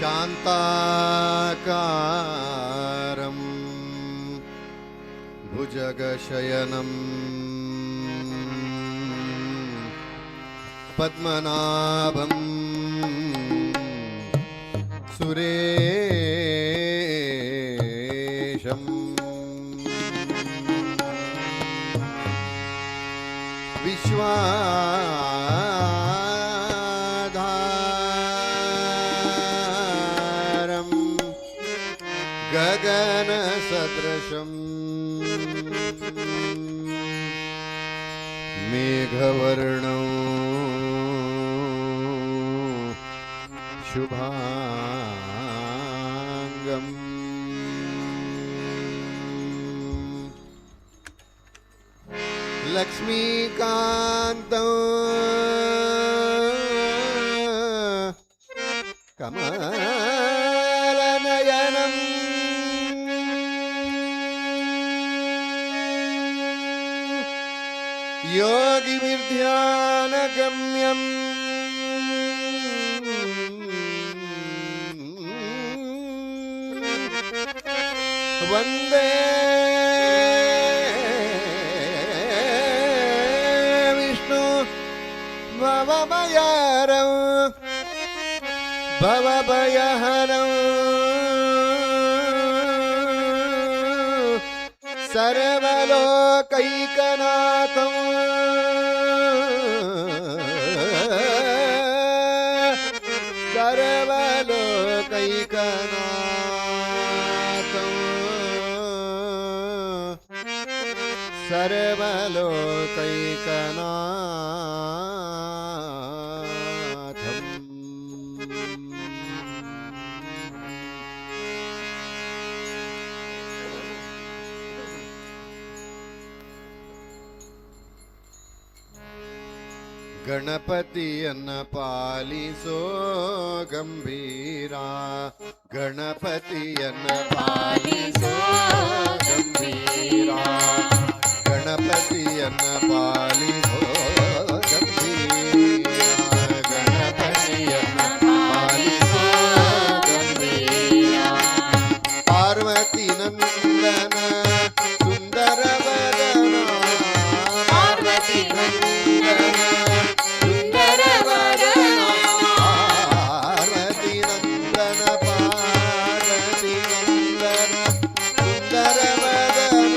शान्ताकारं भुजगशयनं पद्मनाभं सुरेशम् विश्वाधारं गगनसदृशम् मेघवर्णौ शुभाङ्गम्। लक्ष्मीकान्तं कमलनयनम् योगिविर्ध्यानगम्यम् वन्दे विष्णु भवभयहरं भवभयहरं सर्वलोकैकनाथम् सर्वलोकैकनाथम् सर्वलोकैकनाथम्। ಗಣಪತಿಯನ್ನ ಪಾಲಿಸೋ ಗಂಭೀರ, ಗಣಪತಿಯನ್ನ ಪಾಲಿಸೋ ಗಂಭೀರ, ಗಣಪತಿಯನ್ನ ಪಾಲಿಸೋ ಗಂಭೀರ, ಗಣಪತಿಯನ್ನ ಪಾಲಿಸೋ ಗಂಭೀರ. ಪಾರ್ವತಿ ನಂದನ ಸುಂದರ ವದನ, ಪಾರ್ವತಿ ನಂದನ ಸುಂದರ ವದನ, ಪಾರ್ವತಿ ನಂದನ, ಪಾರ್ವತಿ ನಂದನ ಸುಂದರ ವದನ.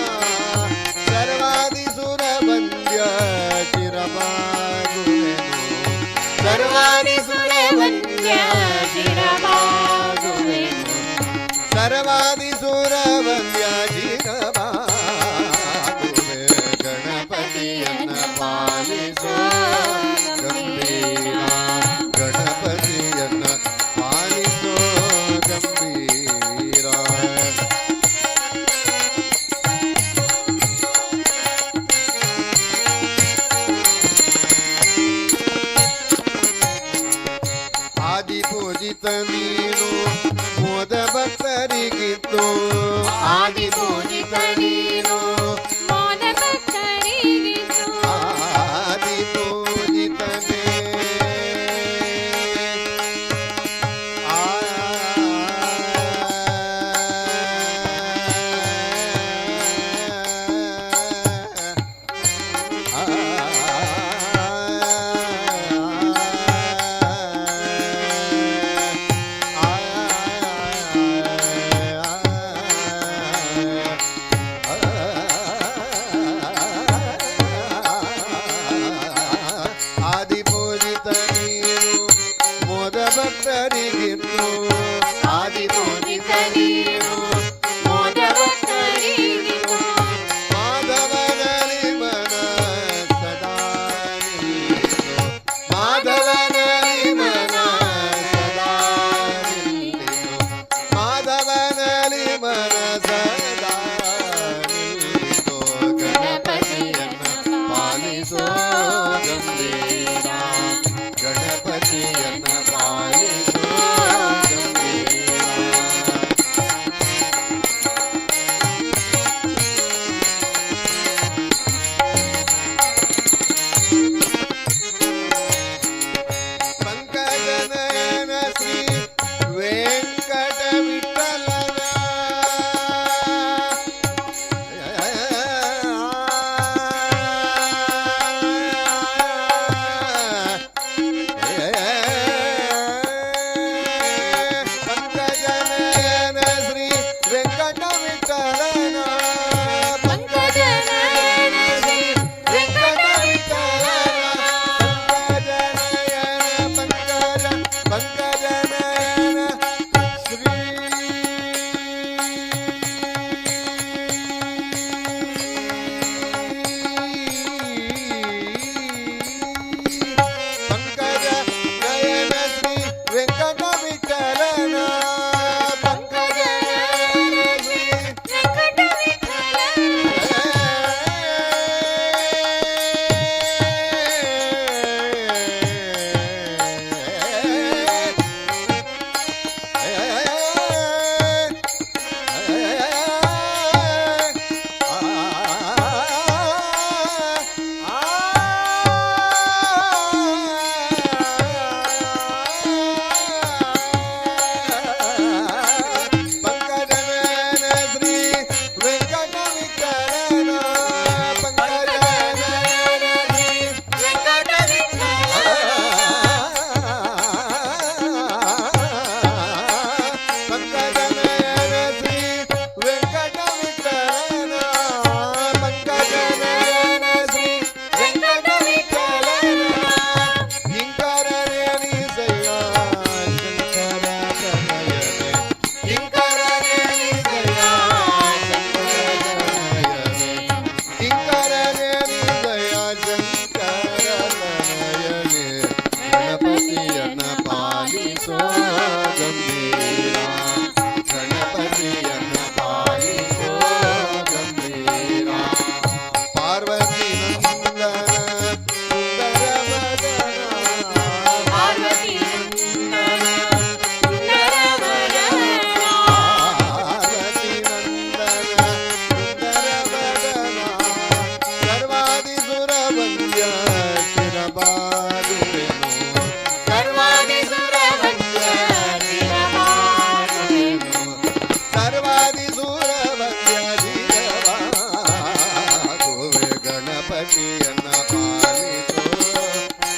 ಗಣಪತಿಯನ್ನ ಪಾಲಿಸೋ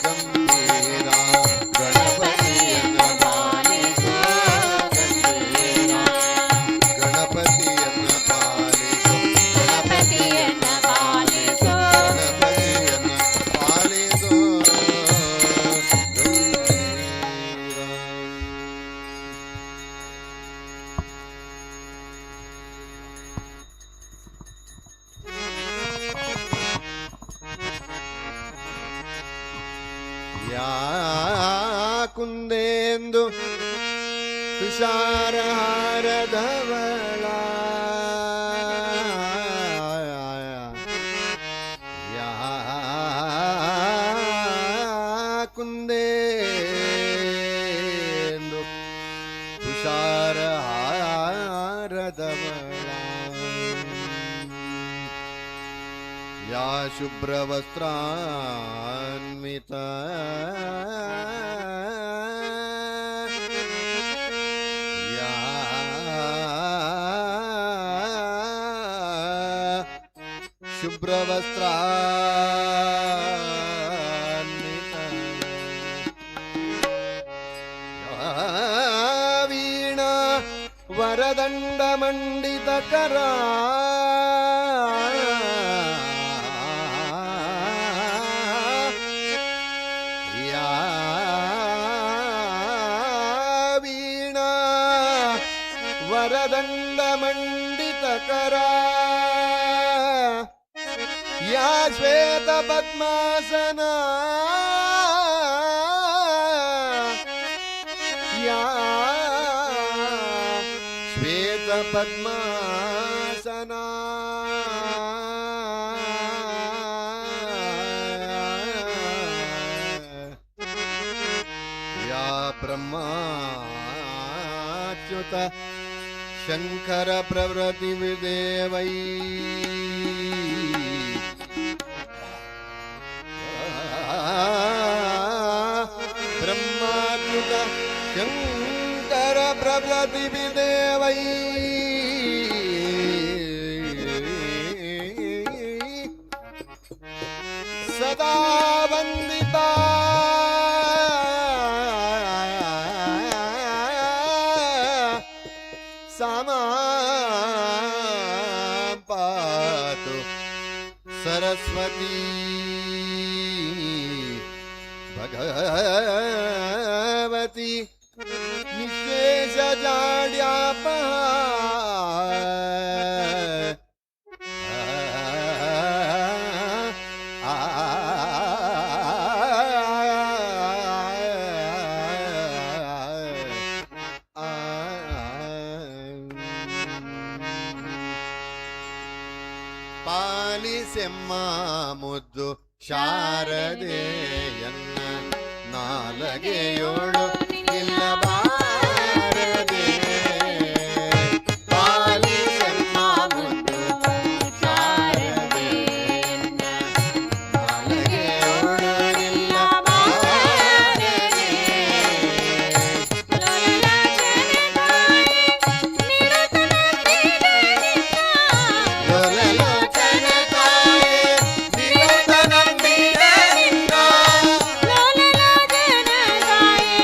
ಗಂಭೀರ, ಗಣಪತಿಯನ್ನ ಪಾಲಿಸೋ ಗಂಭೀರ, ಗಣಪತಿಯನ್ನ ಪಾಲಿಸೋ, ಗಣಪತಿಯನ್ನ ಪಾಲಿಸೋ, ಗಣಪತಿಯನ್ನ ಪಾಲಿಸೋ ಗಂಭೀರ. ಯಾ ಕುಂದೇಂದು ತುಷಾರಹಾರಧವಳ, ಯಾ ಕುಂದೇಂದು ತುಷಾರಹಾರಧವಳ, ಯಾ ಶುಭ್ರವಸ್ತ್ರಾನ್ವಿತ, ಯಾ ಶುಭ್ರವಸ್ತ್ರಾನ್ವಿತ, ಯಾ ವೀಣಾ ವರದಂಡ ಮಂಡಿತ ಕರ, ಯಾ ವೀಣಾ ವರದಂಡ ಮಂಡಿತ ಕರ, ಯಾ ಶ್ವೇತ ಪದ್ಮಾಸನ, ಯಾ ಶ್ವೇತ ಪದ್ಮಾಸನ, ಯಾ ಬ್ರಹ್ಮಾಚ್ಯುತ ಶಂಕರ ಪ್ರವೃತಿ ವಿದೇವೈ, ಬ್ರಹ್ಮಾಚ್ಯುತ ಶಂಕರ ಪ್ರವೃತಿ ವಿದೇವೈ, ಸದಾ ವಂದಿತಾ ಸಾಮಾಂ ಪಾತು ಸರಸ್ವತಿ ಭಗವತಿ ನಿಶೇಷ ಜಾಡ್ಯಾಪ. ಪಾಲಿಸೆಮ್ಮ ಮುದ್ದು ಶಾರದೆಯನ್ನ, ನಾಲಗೆಯೋಳು ನಿಲ್ಲಬಾರದೆ. ಪಾಲಿಸೆಮ್ಮ ಮುದ್ದು ಶಾರದೆಯನ್ನ, ನಾಲಗೆಯೋಳು ನಿಲ್ಲಬಾರದೆ. ಲೋಲಲೋಚನ ತಾಯೇ ನಿರತ ನಂಬಿದ ನಿನ್ನ. ಲೋಲಲೋಚನ ತಾಯೇ.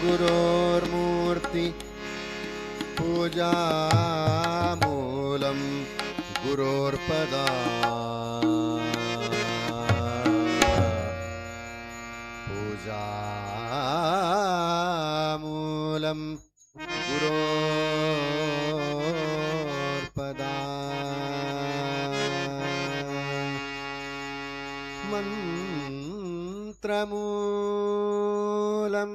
ಗುರೋರ್ಮೂರ್ತಿ ಪೂಜಾ ಮೂಲಂ ಗುರೋರ್ಪದ. ಪೂಜಾ ಮೂಲಂ ಗುರೋರ್ಪದ. ಮಂತ್ರಮೂಲಂ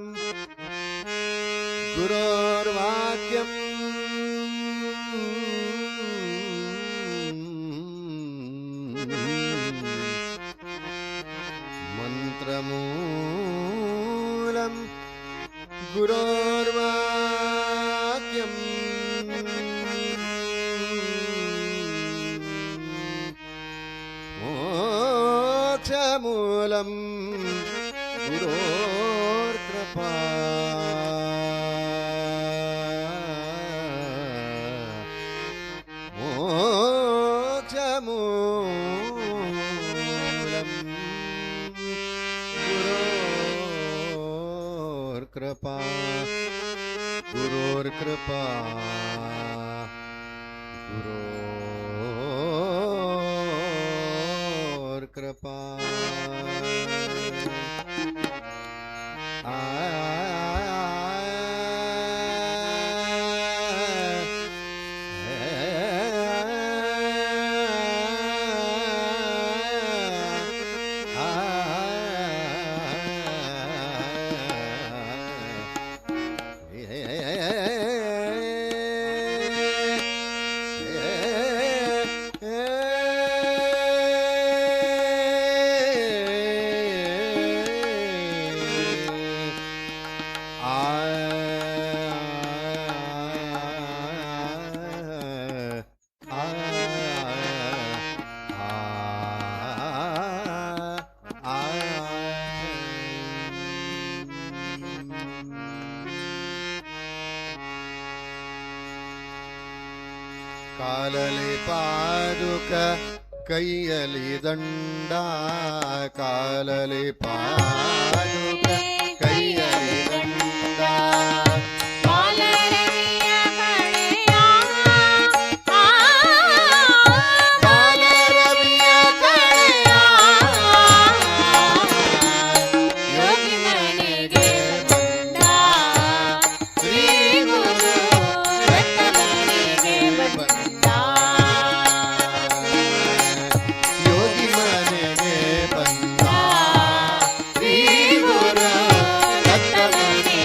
ಗುರೋರ್ವಾಕ್ಯಂ. ಮಂತ್ರಮೂಲಂ ಗುರೋರ್ವಾಕ್ಯಂ. ಮೋಕ್ಷಮೂಲಂ ಗುರೋರ್ಕೃಪಾ. ಮೋಕ್ಷಮೂಲಂ ಗುರೋರ್ಕೃಪಾ. ಗುರೋರ್ಕೃಪಾ. ಗುರೋರ್ಕೃಪಾ. ಆ ಕಾಲಲಿ ಪಾದುಕ, ಕೈಯಲಿ ದಂಡ. ಕಾಲಲಿ ಪಾದುಕ, ಕೈಯಲಿ ದಂಡ. ಬಾಲರವಿಯ ಕಳೆಯ, ಬಾಲರವಿಯ ಕಳೆಯ, ಯೋಗಿ ಮನೆಗೆ ಬಂದ. ಶ್ರೀ ಗುರು ದತ್ತ ಮನೆಗೆ ಬಂದ. ಯೋಗಿ ಮನೆಗೆ ಬಂದ. ಶ್ರೀ ಗುರು ದತ್ತ ಮನೆಗೆ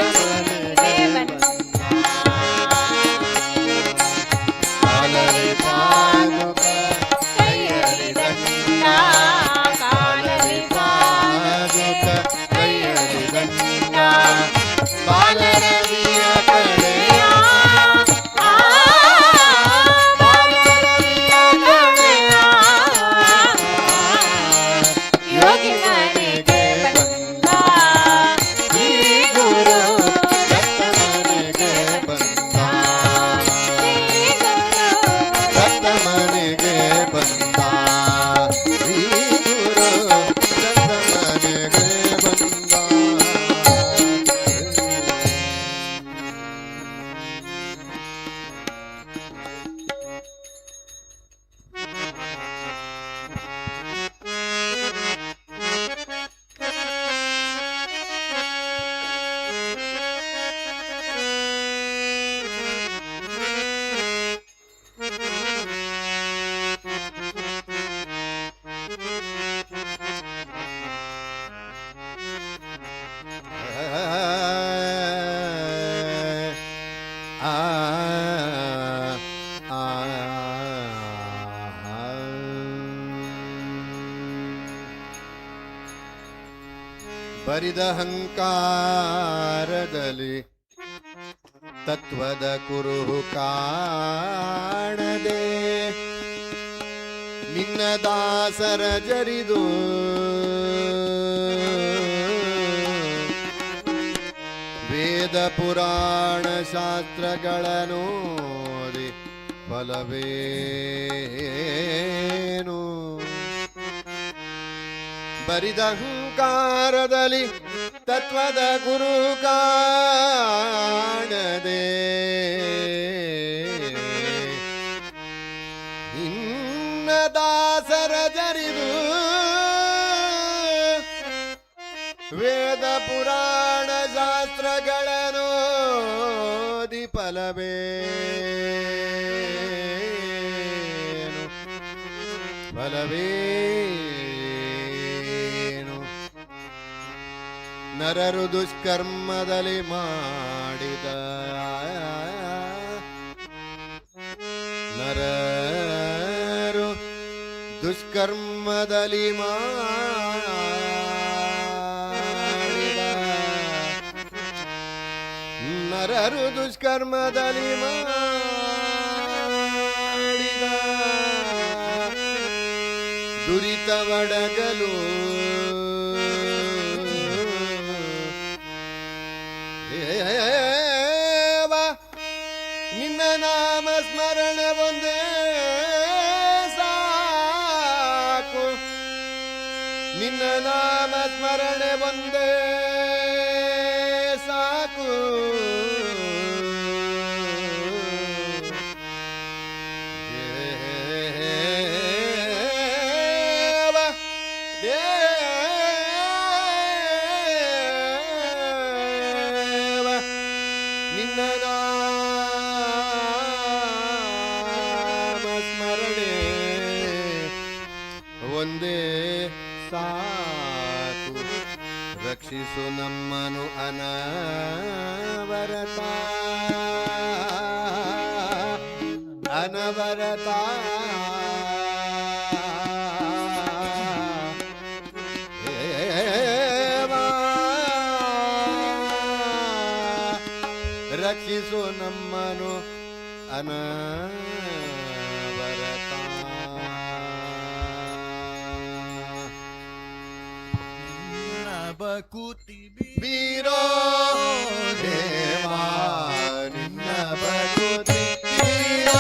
ಮನೆಗೆ ಬಂದ. ಕಾಲಲಿ ಪಾದುಕ ಕೈಯಲ್ಲಿ ದಂಡ, ಕಾಲಲಿ ಪಾದುಕ ಪಾದುಕ ಕೈಯಲ್ಲಿ ದಂಡ, ಬಾಲರವಿಯ ಬಾಲರವಿಯ ಕಡೆಯ, ಕಡೆಯ, ಆ, ಬಾಲರವಿಯ ಕಡೆಯ, ಯೋಗಿ ಮನೆಗೆ ಬಂದ, ಶ್ರೀ ಗುರು ದತ್ತ ಮನೆಗೆ ಬಂದ, ಶ್ರೀ ಗುರು ದತ್ತ ಮನೆಗೆ ಬಂದ, ಶ್ರೀ ಗುರು ದತ್ತ ಮನೆಗೆ ಬಂದ. ಆ ಆ ಬರಿದ ಹಂಕಾರದಲ್ಲಿ ತತ್ವದ ಕುರುಹು ಕಾಣದೆ, ನಿನ್ನ ದಾಸರ ಜರಿದು ವೇದ ಪುರಾಣ ಶಾಸ್ತ್ರಗಳನ್ನೋದಿ ಫಲವೇನು? ಬರಿದಹಂಕಾರದಲ್ಲಿ ತತ್ವದ ಗುರು ಕಾಣದೆ, ನಿನ್ನ ದಾಸರ ಜರಿದು ವೇದ ಪುರಾಣ ಶಾಸ್ತ್ರಗಳನ್ನು ಓದಿ ಫಲವೇನು? ಫಲವೇನು? ನರರು ದುಷ್ಕರ್ಮದಲ್ಲಿ ಮಾಡಿದ, ನರರು ದುಷ್ಕರ್ಮದಲ್ಲಿ ಮಾಡಿದ, ನರರು ದುಷ್ಕರ್ಮದಲ್ಲಿ ಮಾಡಿದ ದುರಿತವಡಗಲು ದೇವ, ನಿನ್ನ ನಾಮ ಸ್ಮರಣೆ ಒಂದೇ ಸಾಕು, ನಿನ್ನ ನಾಮ ಸ್ಮರಣೆ ಒಂದೇ ಸಾಕು. ದೇವ, ದೇವ, ನಿನ್ನ ನಾಮ ಸ್ಮರಣೆ ಒಂದೇ ಸಾಕು, ರಕ್ಷಿಸು ನಮ್ಮನು ಅನವರತ, ಅನವರತ. ದೇವ, ರಕ್ಷಿಸು ನಮ್ಮನು ಅನವರತ. ಬಕುತಿ ಬೀರೋ ದೇವಾ, ನಿನ್ನ ಬಕುತಿ ಬೀರೋ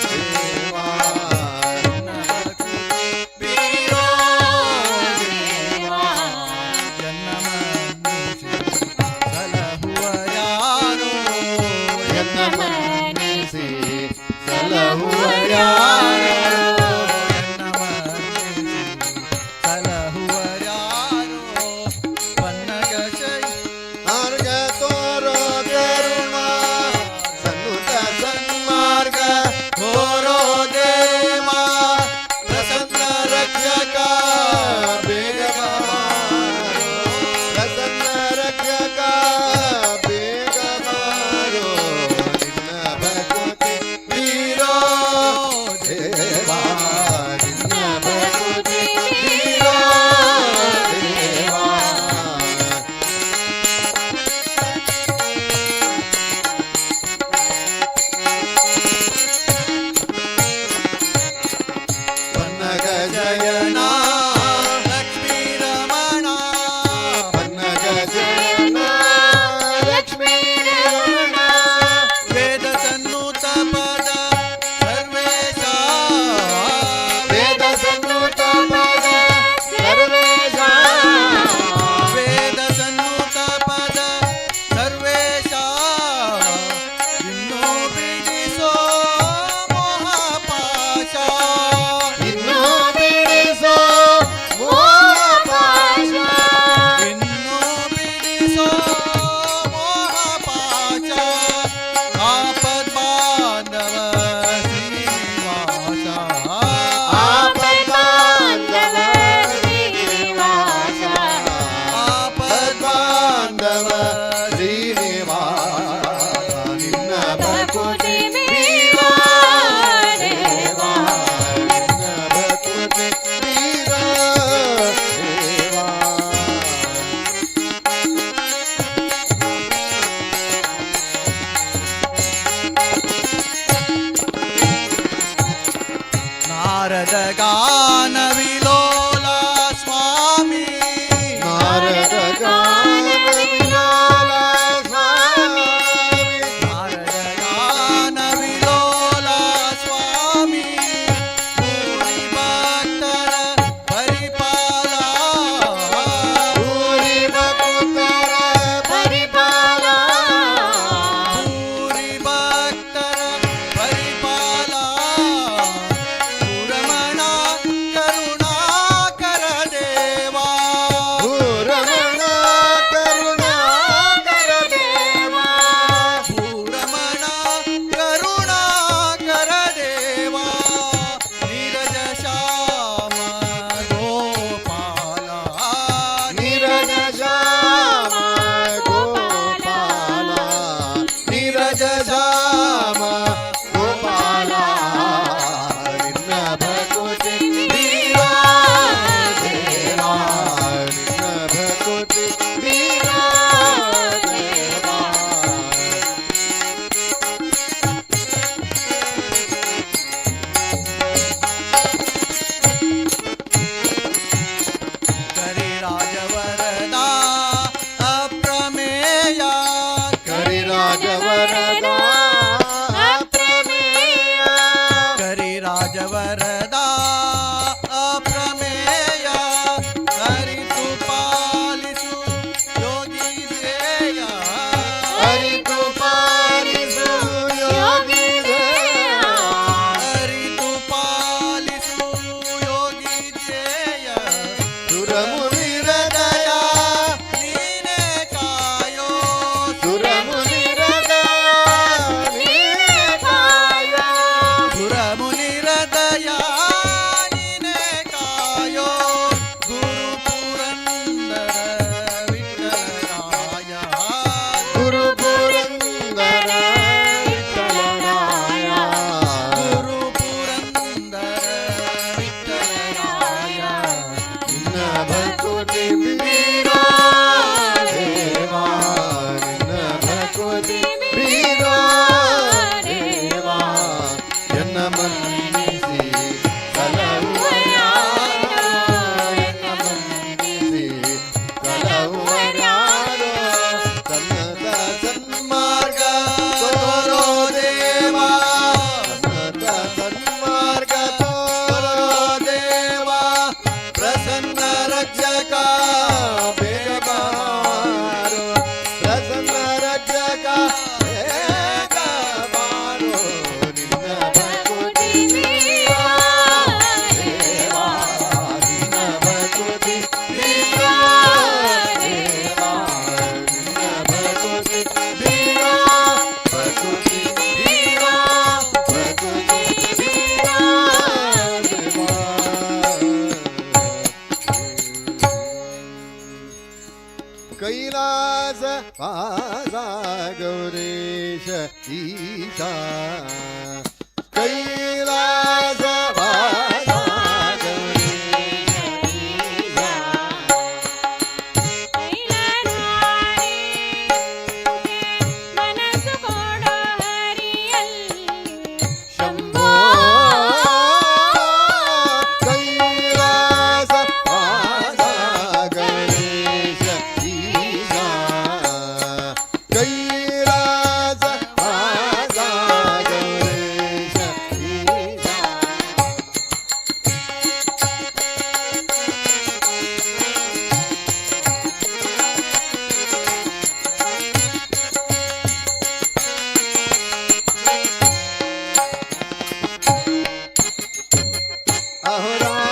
ದೇವಾ, ಬೀರೋ ದೇವಾ, ಎನ್ನ ಮನ್ನಿಸಿ ಸಲಹುವ ಯಾರೋ, ಎನ್ನ ಮನ್ನಿಸಿ ಮನ್ನಿಸಿ ಸಲಹುವ ಯಾರೋ, ಎನ್ನ ಮನ್ನಿಸಿ ಸಲಹುವ ಯಾರೋ, ಪನ್ನಗ ಶೈ ವೈಷ್ಣವ ಶ್ರೀನಿವಾಸ ನಿನ್ನ ಭಕುತಿ ಮೀರಾ ದೇವಾ. ನಿನ್ನ ಭಕುತಿ ಮೀರಾ ದೇವಾ. ನಾರದ ಗಾನ ವಿಲೋಲ ಸ್ವಾಮಿ. ನಾರದ ಗಾನ ವಿಲೋಲ ಸ್ವಾಮಿ. ನಾರದ ಗಾನ ವಿಲೋಲ ಸ್ವಾಮಿ, ಭೂರಿ ಭಕ್ತರ ಪರಿಪಾಲ. ಭೂರಿ ಭಕ್ತರ ಪರಿಪಾಲ. ಭೂರಿ ಭಕ್ತರ ಪರಿಪಾಲ, ರಮಣ ಕರುಣಾಕರ ದೇವಾ. ಭೂರಮಣ ಕರುಣಾಕರ ದೇವಾ. ಭೂರಮಣ ಕರುಣಾಕರ ದೇವಾ, ನೀರಜ ಶ್ಯಾಮ ಗೋಪಾಲ. ನೀರಜ ಶ್ಯಾಮ ಗೋಪಾಲ, ನೀರಜ ಶ್ಯಾಮ ಗೋಪಾಲ, ನಿನ್ನ ಭಕುತಿ ವೀರ ದೇವಾ, ನಿನ್ನ ಭಕುತಿ ವೀರ ದೇವಾ. ಕರಿ ರಾಜವರದ ಅಪ್ರಮೇಯ. ಕರಿರಾಜವರದ ಅಪ್ರಮೇಯ. ಕರಿ ರಾಜವರದ ಅಪ್ರಮೇಯ, ಹರಿತು ಪಾಲಿಸು ಯೋಗಿ ಧ್ಯೇಯ. ಹರಿತು ಪಾಲಿಸು ಯೋಗಿ ದೇವ. ಹರಿತು ಪಾಲಿಸು ಯೋಗಿ ಧ್ಯೇಯ. ಸುರಮುನಿ ಹೃದಯ ನೀನೇ ಕಾಯೋ. ಸುರಮುನಿ ಹೃದಯ ನೀನೇ ಕಾಯ. ಸುರಮುನಿ ಹೃದಯ ನೀನೇ ಕಾಯೋ, ಗುರು ಪುರಂದರ ವಿಠಲರಾಯ. ಗುರು ಪುರಂದರ ವಿಠಲರಾಯ. ಗುರು ಪುರಂದರ ವಿಠಲರಾಯ. ನಿನ್ನ ಭಕುತಿ ವೀರ ದೇವಾ, ನಿನ್ನ ಭಕುತಿ ವೀರ ದೇವಾ, ಎನ್ನ ಮನ್ನಿಸಿ ಸಲಹುವರ್ಯಾರೋ, ಎನ್ನ ಮನ್ನಿಸಿ ಸಲಹುವರ್ಯಾರೋ, ಸನ್ನತ ಸನ್ಮಾರ್ಗ ತೋರೋ ದೇವಾ. ಸನ್ನತ ಸನ್ಮಾರ್ಗ ತೋರೋ ದೇವಾ, ಪ್ರಸನ್ನ ರಕ್ಷಕ ಬೇಗ ಬಾರೋ, ಪ್ರಸನ್ನ ರಕ್ಷಕ ಬೇಗ ಬಾರೋ, ನಿನ್ನ ಭಕುತಿ ಮೀರಾ ದೇವಾ, ನಿನ್ನ ಭಕುತಿ ವೀರ ದೇವಾ, ನಿನ್ನ ಭಕುತಿ ವೀರ, ಭಕುತಿ ವೀರ, ಭಕುತಿ ವೀರ ದೇವಾ. ಕೈಲಾಸ ವಾಸ ಗೌರೀಶ ಈಶಾ, ಕೈಲಾಸ ವಾಸ ಗೌರೀಶ ಈಶಾ. ಮನಸ್ಸು ಕೊಡೋ ಹರಿಯಲ್ಲಿ. ಶಂಭೋ ಕೈಲಾಸ ವಾಸ ಗಣೇಶ ಈಶಾ, ಕೈಲಾಸ ವಾಸ ಗಣೇಶ ಈಶಾ.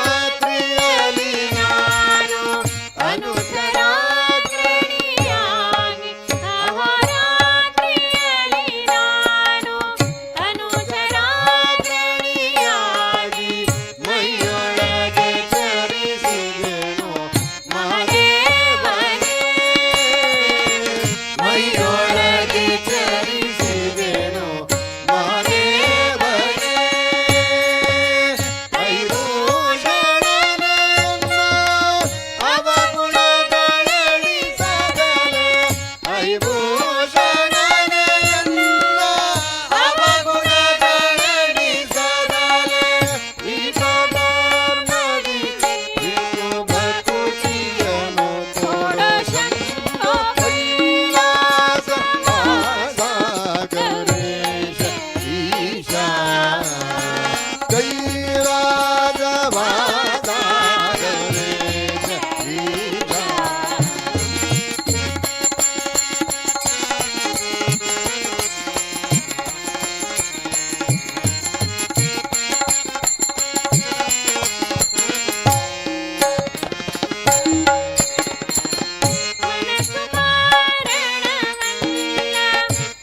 ಅಹೋರಾತ್ರಿಯಲ್ಲಿ ನಾನು ಅನುಸರಾಗ್ರಣಿಯಾಗಿ ಅಹೋರಾತ್ರಿಯಲ್ಲಿ ಧರಣಿಯೊಳಗೆ ಚರಿಸಿದೆನು ಮಾದೇವನೇ. ಐಭೂಷಣನನ್ನ ಅವಗುಣಗಳಡಿಸದಲೆ, ಐಭೂಷಣನನ್ನ ಅವಗುಣಗಳಡಿಸದಲೆ, ವಿಷಧರ್ಮದಿ ವಿಷುಭಕುಚಿಯನು ಕೊಡೋ ಶಂಭೋ. ಕೈಲಾಸ ವಾಸ ಗಣೇಶ ಈಶಾ, ಕೈಲಾಸ ವಾಸ ಗಣೇಶ ಈಶಾ. ಮನಸ್ಸು ಕಾರಣವಲ್ಲ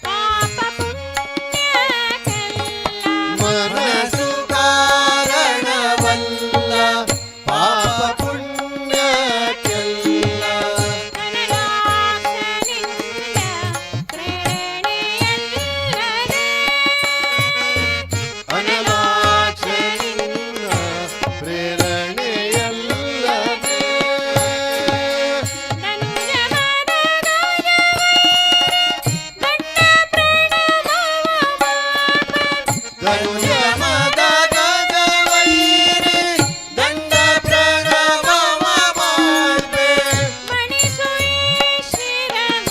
ಪಾಪ ಪುಣ್ಯಕ್ಕೆಲ್ಲ. ಮನಸ್ಸು ಕಾರಣವಲ್ಲ ಪಾಪ ಪುಣ್ಯಕ್ಕೆಲ್ಲ. ಅನಲಾಕ್ಷನಿಂದ ಪ್ರೇರಣೆಯಲ್ಲದೆ. ಅನಲಾಕ್ಷನಿಂದ ಪ್ರೇರಣೆಯಲ್ಲದೆ. ಧನುಜಮದ ಗಜವೈರಿ ಧನುಜಮದ ಗಜವೈರಿ ದಂಡ ಪ್ರಣವ ಮಾಡ್ಬೆ. ಮಣಿಸುಯಿ ಶಿರವ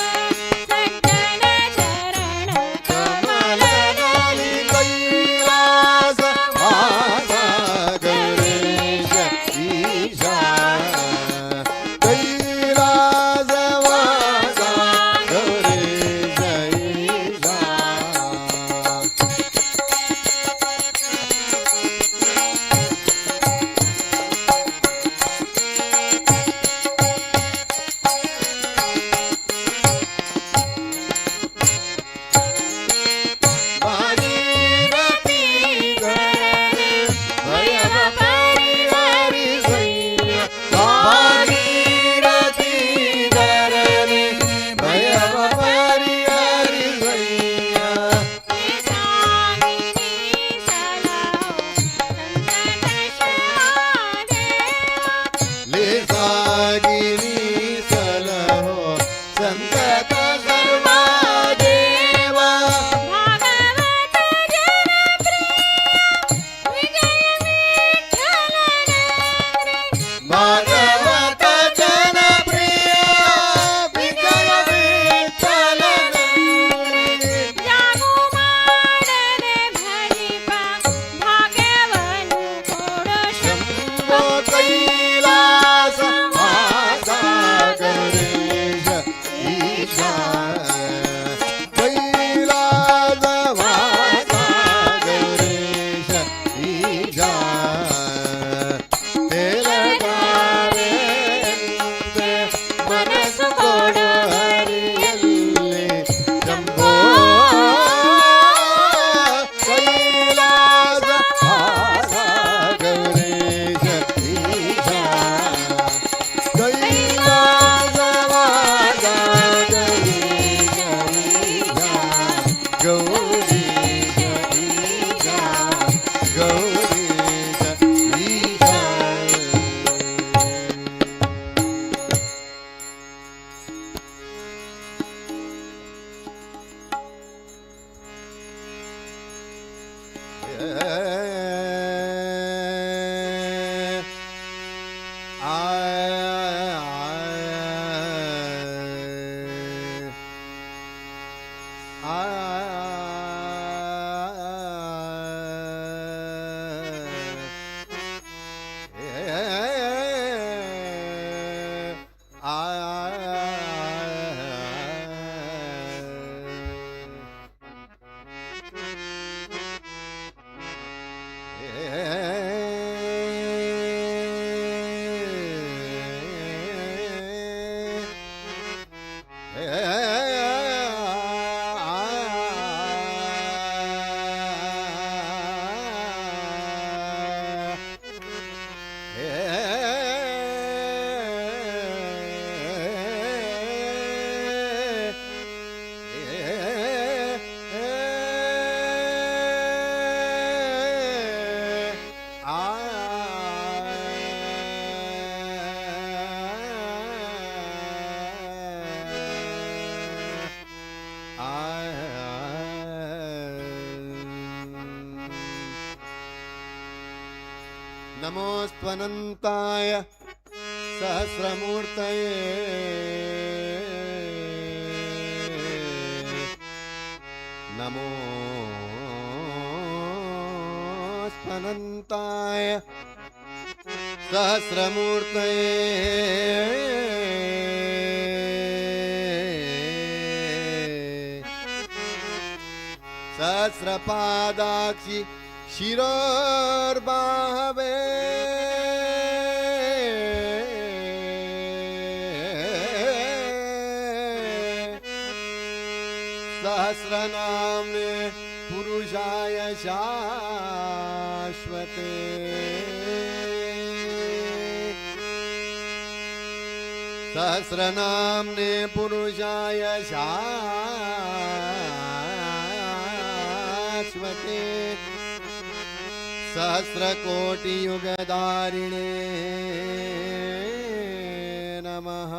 ಸಜ್ಜನ ಚರಣ ಕಮಲದಲ್ಲಿ ಕೈಲಾಸ ವಾಸ ಗಣೇಶ ಈಶಾ, ಕೈಲಾಸ ವಾಸ ಗಣೇಶ ಈಶಾ. ಭಾಗೀರಥಿ ಧರಣಿ ಭಯವ ಪರಿಹರಿಸಯ್ಯ, ಭಾಗೀರಥಿ ಧರಣಿ ಭಯವ ಪರಿಹರಿಸಯ್ಯ. ಸಾಗಿನಿ ಸಲಹೋ ಸಂತತ ಶಿವಾದೇವ. ಲೇಸಾಗಿರಿ ಸಲಹೋ ಸಂತತ ಸರ್ವಾದೇವ. ಭಾಗವತ ಜನಪ್ರಿಯ ವಿಜಯ ವಿಠಲನಗರಿ. ಭಾಗವತ ಜನಪ್ರಿಯ ವಿಜಯ ವಿಠಲನಗರಿ. ಜಾಗು ಮಾಡದೆ ಭಜಿಪ ಭಾಗ್ಯವನ್ನು ಕೊಡೋ ಶಂಭೋ. ಶಂಭೋ ಕೈಲಾಸ ವಾಸ ಗಣೇಶ ಈಶಾ, ಕೈಲಾಸ ವಾಸ ಗಣೇಶ ಈಶಾ. ತೇಲಗಾರೆ ಮನಸ್ಸು ಕೊಡು ಹರಿಯಲ್ಲಿ ಶಂಭೋ, ಕೈಲಾಸ ವಾಸ ಗಣೇಶ ಈಶಾ, ಕೈಲಾಸ ವಾಸ ಗಣೇಶ ಈಶಾ, ಗೌರೀಶ ಈಶಾ, ಗೌರೀಶ ಈಶಾ. नमोऽस्त्वनन्ताय सहस्रमूर्तये नमोऽस्त्वनन्ताय सहस्रमूर्तये सहस्रपादाक्षि शिरोर्बाहवे सहस्रनाम्ने पुरुषाय शाश्वते। सहस्रनाम्ने पुरुषाय शाश्वते सहस्रकोटियुगधारिणे नमः।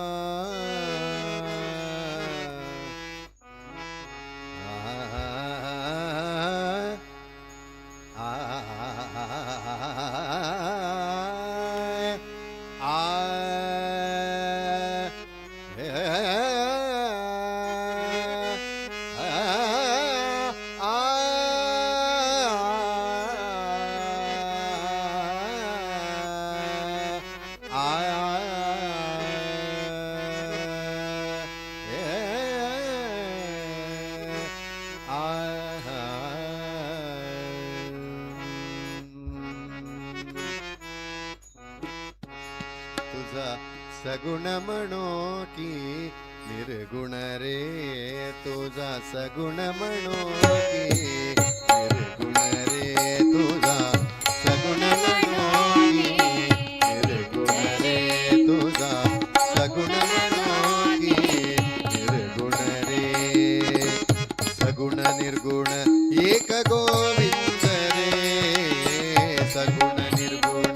तुझा सगुण म्हणो की निर्गुण रे, तुझा सगुण म्हणो की निर्गुण रे, तुझा सगुण म्हणो की निर्गुण रे, तुझा सगुण म्हणो की निर्गुण रे। सगुण निर्गुण एक गोविंद रे, सगुण निर्गुण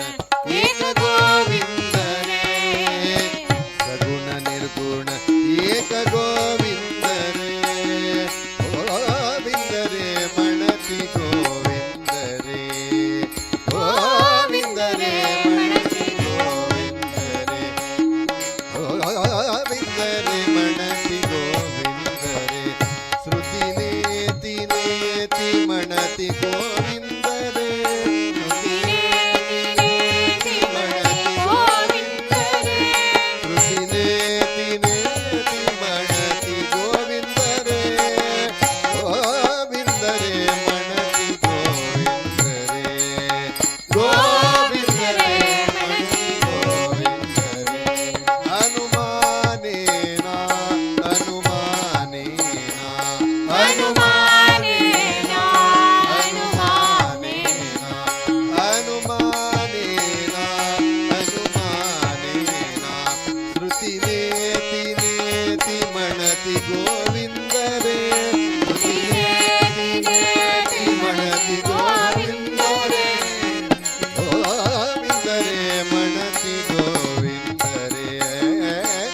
एक गोविंद रे, सगुण निर्गुण एक गोविंद रे, गोविंद रे म्हणती गोविंद रे, गोविंद रे म्हणती गोविंद रे, गोविंद रे म्हणती गोविंद रे, श्रुती नेती नेती म्हणती गोविंद रे, श्रुती नेती म्हणती गोविंद रे, श्रुती नेती नेती म्हणती गोविंद रे, गोविंद रे म्हणती गोविंद रे, गोविंद रे म्हणती गोविंद रे। अनुमानेना अनुमानेना अनुमानेना अनुमानेना अनुमानेना अनुमानेना श्रुती नेती नेती म्हणती गोविंद रे, श्रुती नेती नेती म्हणती गोविंद रे, गोविंद रे म्हणती गोविंद रे,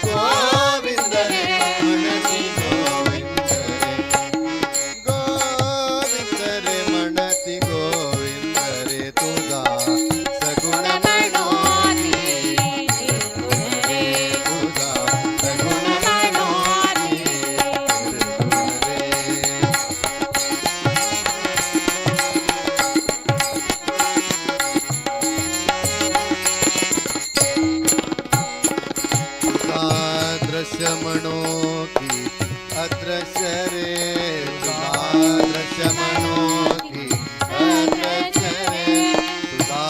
गोविंद रे म्हणती गोविंद रे, गोविंद रे म्हणती गोविंद रे, तुझा सगुण म्हणोती निर्गुण रे, तुझा सगुण म्हणोती निर्गुण रे। तुझा दृश्य म्हणो की अदृश्य रे, तुझा दृश्य म्हणो की अदृश्य रे, तुझा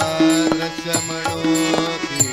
दृश्य म्हणो की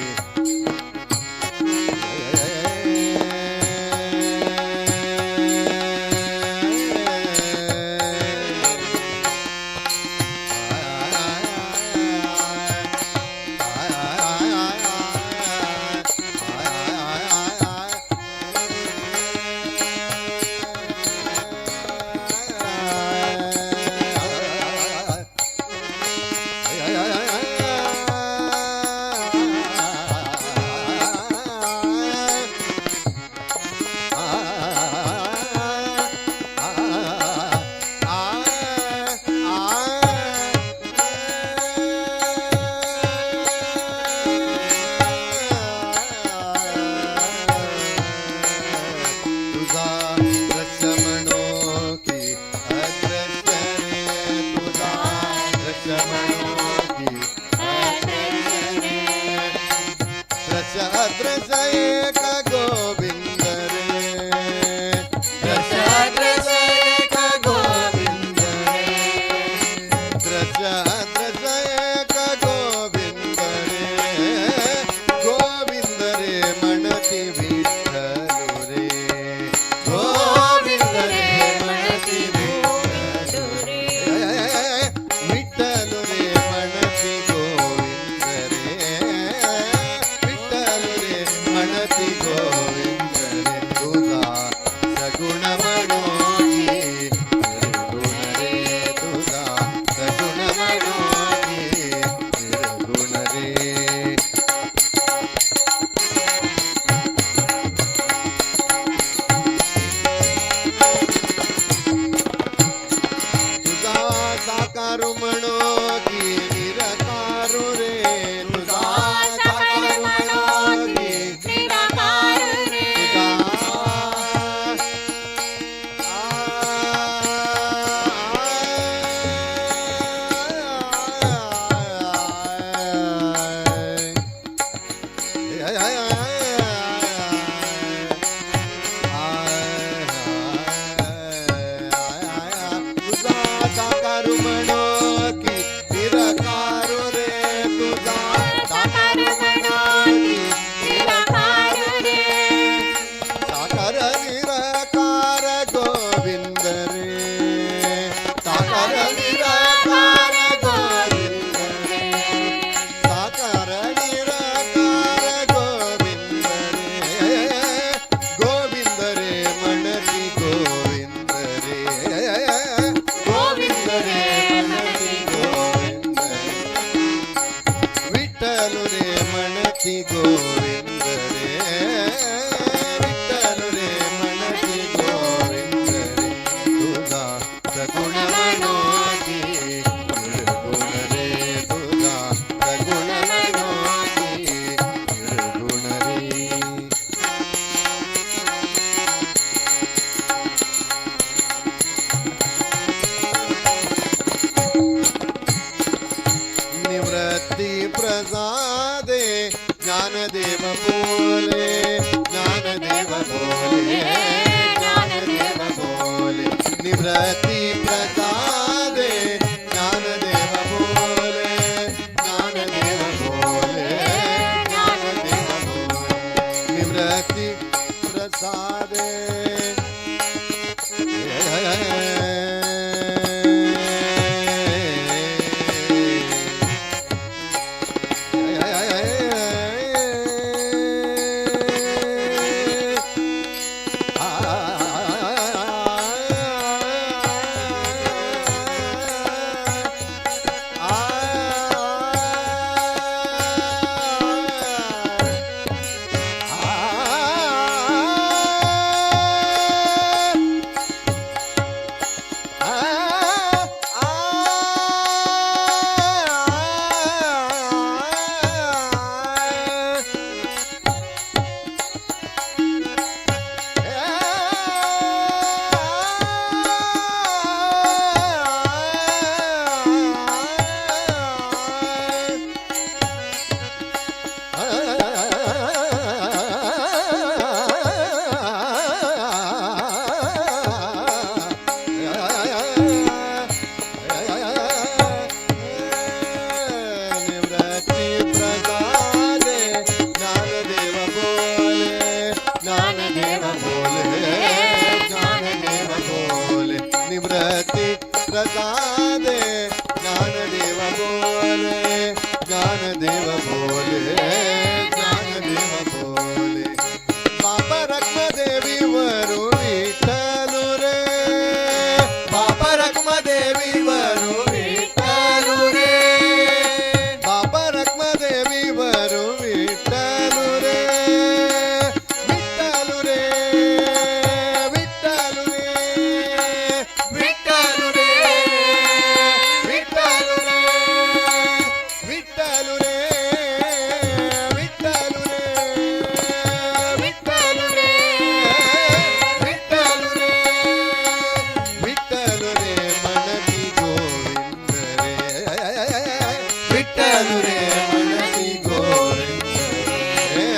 निवृत्ति प्रसादे। ज्ञानदेव बोले, ज्ञानदेव बोले, ज्ञानदेव बोले, निवृत्ति प्रसादे। निवृत्ति प्रसादे। ज्ञानदेव बोले, ज्ञानदेव बोले, ज्ञानदेव बोले, निवृत्ति प्रसादे। ज्ञानदेव बोले, ज्ञानदेव बोले, ज्ञानदेव बोले। बाप रत्नदेवी वरु विठ्ठलु रे। बाप रत्नदेवी वरु विठ्ठलु रे। बाप रत्नदेवी वरु विठ्ठलु रे, विठ्ठलु रे, विठ्ठलु रे, विठ्ठलु रे, विठ्ठलु रे, विठ्ठलु रे, विठ्ठलु रे, विठ्ठलु रे, विठ्ठलु रे, विठ्ठलु रे म्हणती गोविंद रे, विठ्ठलु रे म्हणती गोविंद रे,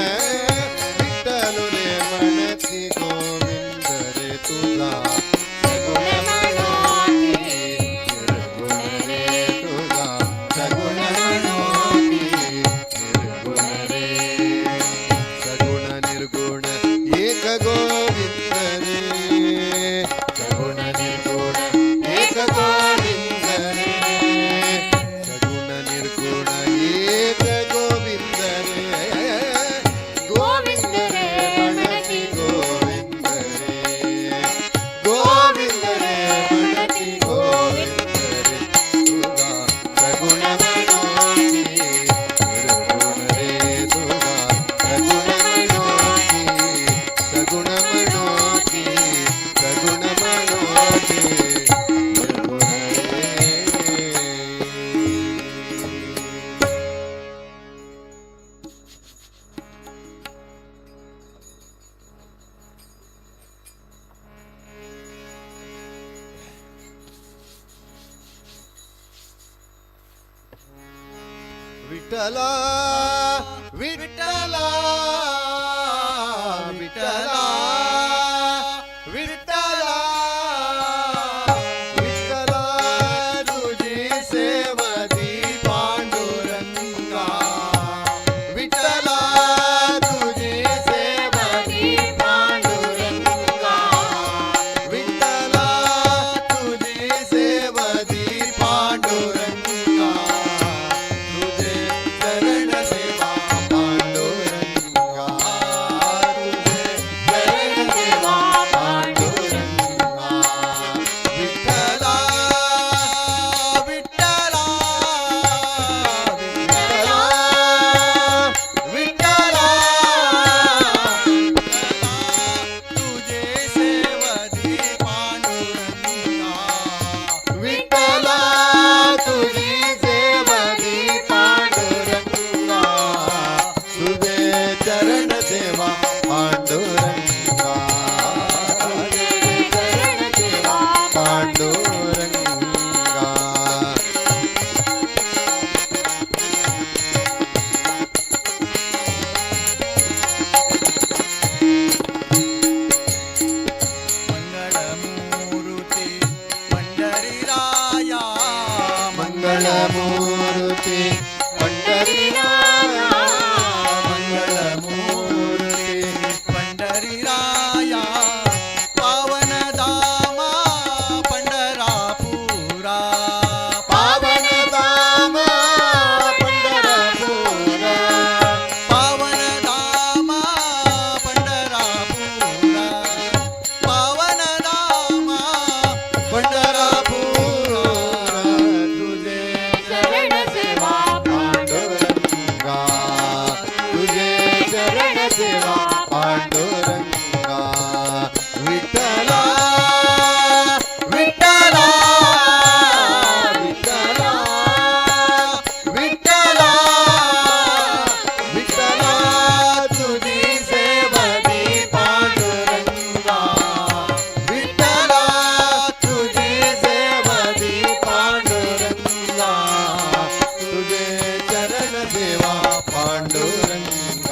विठ्ठलु रे म्हणती गोविंद रे। तुझा सगुण म्हणोती निर्गुण रे, तुझा सगुण म्हणोती निर्गुण रे। सगुण निर्गुण एक गोविंद रे, सगुण निर्गुण एक गोविंद रे, सगुण निर्गुण एक गोविंद रे, गोविंद रे म्हणती गोविंद रे, गोविंद रे म्हणती गोविंद रे। तुझा सगुण म्हणोती निर्गुण रे, तुझा सगुण म्हणोती, सगुण म्हणोती, सगुण म्हणोती निर्गुण रे। विठ्ठला, विठ्ठला, विठ्ठला, विठ्ठला, विठ्ठला, तुझी सेवदी पांडुरंगा, विठ्ठला, तुझी सेवदी पांडुरंगा, विठ्ठला, तुझी सेवदी पांडुरंगा, तुझे चरण सेवा पांडुरंगा। ಮಂಗಳಮೂರ್ತಿ ಪಂಡರಿರಾಯ, ಮಂಗಳಮೂರ್ತಿ ಪಂಡರಿರಾಯ, ಪಾವನ ಧಾಮ ಪಂಡರಾಪುರ. ಪಾವನ ಧಾಮ ಪಂಡರಪುರ. ಪಾವನ ಧಾಮ ಪಂಡರಾಪುರ, ಪಾವನ ಧಾಮ ಪಂಡರಪುರ. ತುಜೆ ಚರಣ ಸೇವಾ ಪಾಂಡುರಂಗ, ತುಜೆ ಚರಣ ಸೇವಾ ಪಾಂಡುರಂಗ. ವಿಠಲ ವಿಠಲ ವಿಠಲ ವಿಠಲ ವಿಠಲ, ತುಜಿ ಸೇವದಿ ಪಾಂಡುರಂಗ. ವಿಠಲ ತುಜಿ ಸೇವದಿ ಪಾಂಡುರಂಗ, ತುಜೆ ಚರಣ ಸೇವಾ ಪಾಂಡುರಂಗ,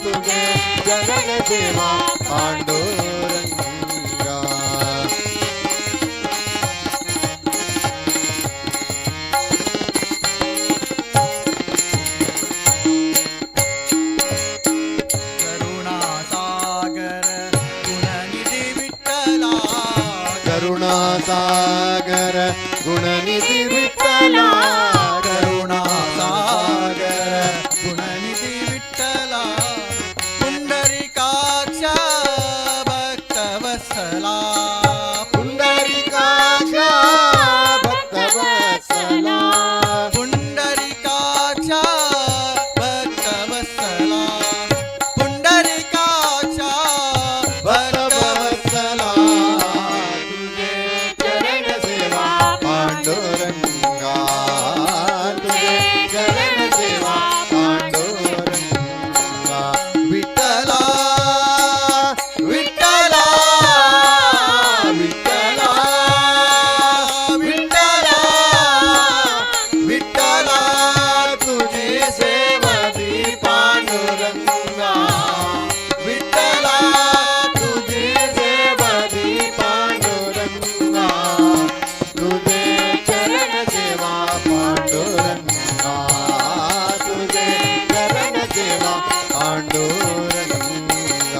ತುಜೆ ಚರಣ ಸೇವಾ ಪಾಂಡುರಂಗ. ಕರುಣಾ ಸಾಗರ ಗುಣನಿಧಿ ವಿಠಲ. ಕರುಣಾ ಸಾಗರ ಗುಣನಿಧಿ ವಿಠಲ. ಕರುಣಾ ಸಾಗರ ಗುಣನಿಧಿ ವಿಠಲ, ಪುಂಡರಿಕಾಕ್ಷ ಭಕ್ತವತ್ಸಲ. ಪುಂಡರಿಕಾಕ್ಷ ಭಕ್ತವತ್ಸಲ. ಪುಂಡರಿಕಾಕ್ಷ ಭಕ್ತವತ್ಸಲ, ಪುಂಡರಿಕಾಕ್ಷ ಭಕ್ತವತ್ಸಲ. ಭಕ್ತವತ್ಸಲ. ತುಜೆ ಚರಣ ಸೇವಾ ಪಾಂಡುರಂಗ, ತುಜೆ ಚರಣ ಸೇವಾ ಪಾಂಡುರಂಗ. ವಿಠಲ ವಿಠಲ ವಿಠಲ ವಿಠಲ ವಿಠಲ, ತುಜೆ ಸೇವದಿ ಪಾಂಡುರಂಗ. ವಿಠಲ ತುಜೆ ಸೇವದಿ ಪಾಂಡುರಂಗ, ತುಜೆ ಚರಣ ಸೇವಾ ಪಾಂಡುರಂಗ, ತುಜೆ ಚರಣ ಸೇವಾ ಪಾಂಡುರಂಗ.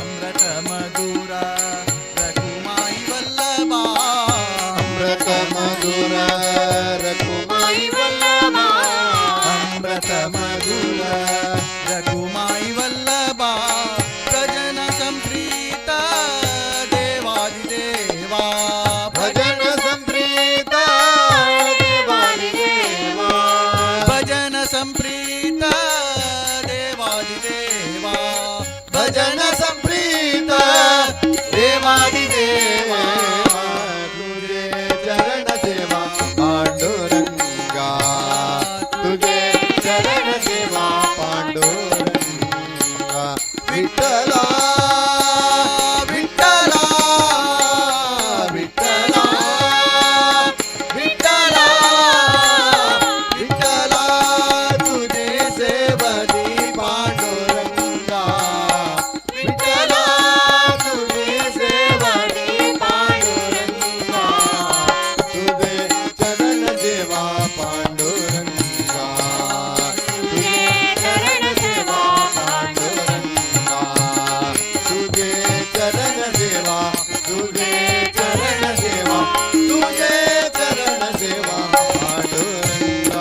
ಅಮೃತ ಮಧುರ ರಘುಮಾಯಿ ವಲ್ಲಭ. ಅಮೃತ ಮಧುರ ರಘುಮಾಯಿ ವಲ್ಲಭ. ಅಮೃತ ಮಧುರ ರಘುಮಾಯಿ ವಲ್ಲಭ, ಪ್ರಜನ ಸಂಪ್ರೀತ ದೇವಾದಿದೇವಾ. ಭಜನ ಸಂಪ್ರೀತ ದೇವಾದಿದೇವಾ. ಭಜನ ಸಂಪ್ರೀತ ದೇವಾದಿದೇವಾ. ಭಜನ ಸಂಪ್ರೀತ ದೇವಾದಿದೇವ. ತುಜೆ ಚರಣ ಸೇವಾ ಪಾಂಡುರಂಗ, ತುಜೆ ಚರಣ ಸೇವಾ ಪಾಂಡುರಂಗ. ವಿಠಲ ವಿಠಲ ವಿಠಲ ವಿಠಲ ವಿಠಲ, ತುಜೆ ಸೇವದಿ ಪಾಂಡುರಂಗ. ವಿಠಲ ತುಜೆ ಸೇವದಿ ಪಾಂಡುರಂಗ, ತುಜೆ ಚರಣ ಸೇವಾ ಪಾಂಡುರಂಗ, ತುಜೆ ಚರಣ ಸೇವಾ ಪಾಂಡುರಂಗ, ತುಜೆ ಚರಣ ಸೇವಾ, ತುಜೆ ಚರಣ ಸೇವಾ, ತುಜೆ ಚರಣ ಸೇವಾ ಪಾಂಡುರಂಗ.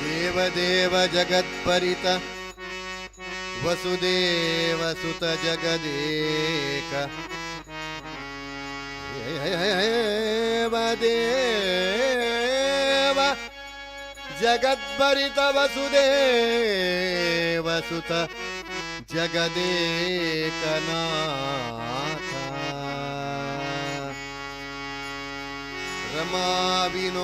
ದೇವ ದೇವ ಜಗತ್ಪರಿತ ವಸುದೇವ ಸುತ ಜಗದೇಕ ದೇವ ದೇವ ಜಗದ್ಭರಿತ ವಸುದೇವ ಸುತ. ಜಗದೇಕನಾಥ ರಮಾ ವಿನೋದಿತ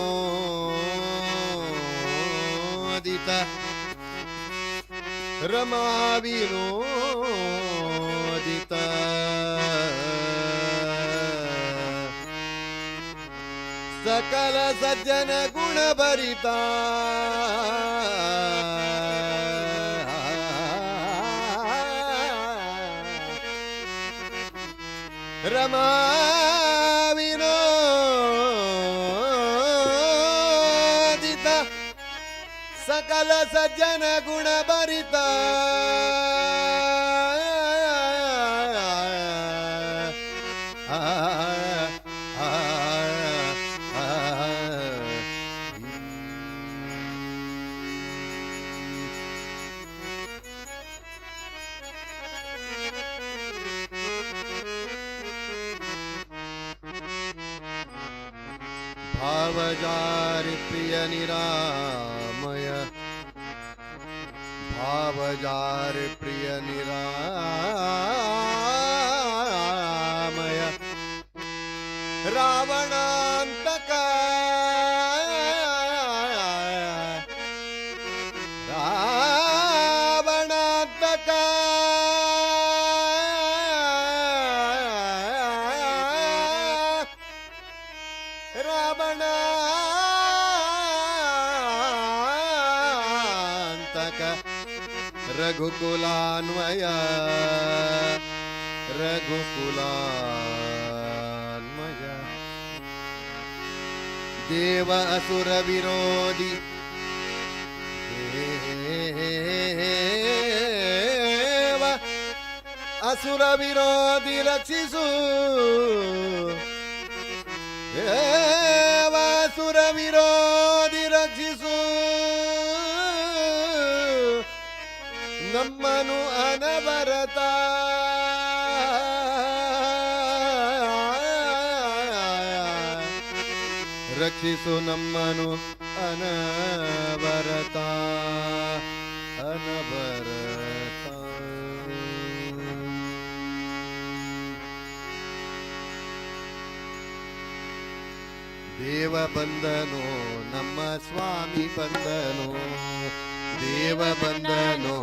ರಮಾ ವಿನೋದಿತ ಸಕಲ ಸಜ್ಜನ ಗುಣಭರಿತ ರಮಾ ವಿನೋದಿತ ಸಕಲ ಸಜ್ಜನ ಗುಣಭರಿತ ಆ ಆ ಆ ಭಾವಜಾರಿ ಪ್ರಿಯ ನಿರಾಮಯ ಭಾವಜಾರಿ ಪ್ರಿಯ ನಿರಾಮಯ ರಾವಣಾಂತಕ ರಾವಣಾಂತಕ ರಾವಣಾಂತಕ ರಘುಕುಲಾನ್ವಯ ರಘುಕುಲಾನ್ವಯ ದೇವ ಅಸುರ ವಿರೋಧಿ ದೇವ ಅಸುರ ವಿರೋಧಿ ರಕ್ಷಿಸು ದೇವ ಅಸುರ ವಿರೋಧಿ ರಕ್ಷಿಸು ನಮ್ಮನು ಅನವರತ ರಕ್ಷಿಸು ನಮ್ಮನು ಅನವರತ ಅನವರತ. ದೇವ ಬಂದನು ನಮ್ಮ ಸ್ವಾಮಿ ಬಂದನು ದೇವ ಬಂದನು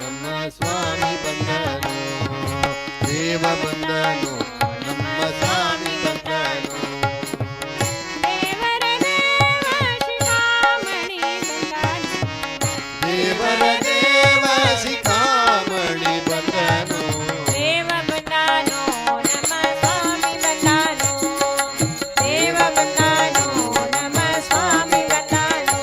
ನಮ್ಮ ಸ್ವಾಮಿ ಬಂದನು ದೇವ ಬಂದನು ನಮ್ಮ ಸ್ವಾಮಿ ಬಂದನು. ದೇವರ ದೇವ ಶಿಖಾಮಣಿ ಬಂದನು. ದೇವರ ದೇವ ಶಿಖಾಮಣಿ ಬಂದನು. ದೇವ ಬಂದಾನೋ ನಮ್ಮ ಸ್ವಾಮಿ ಬಂದಾನೋ, ದೇವ ಬಂದಾನೋ ನಮ್ಮ ಸ್ವಾಮಿ ಬಂದಾನೋ.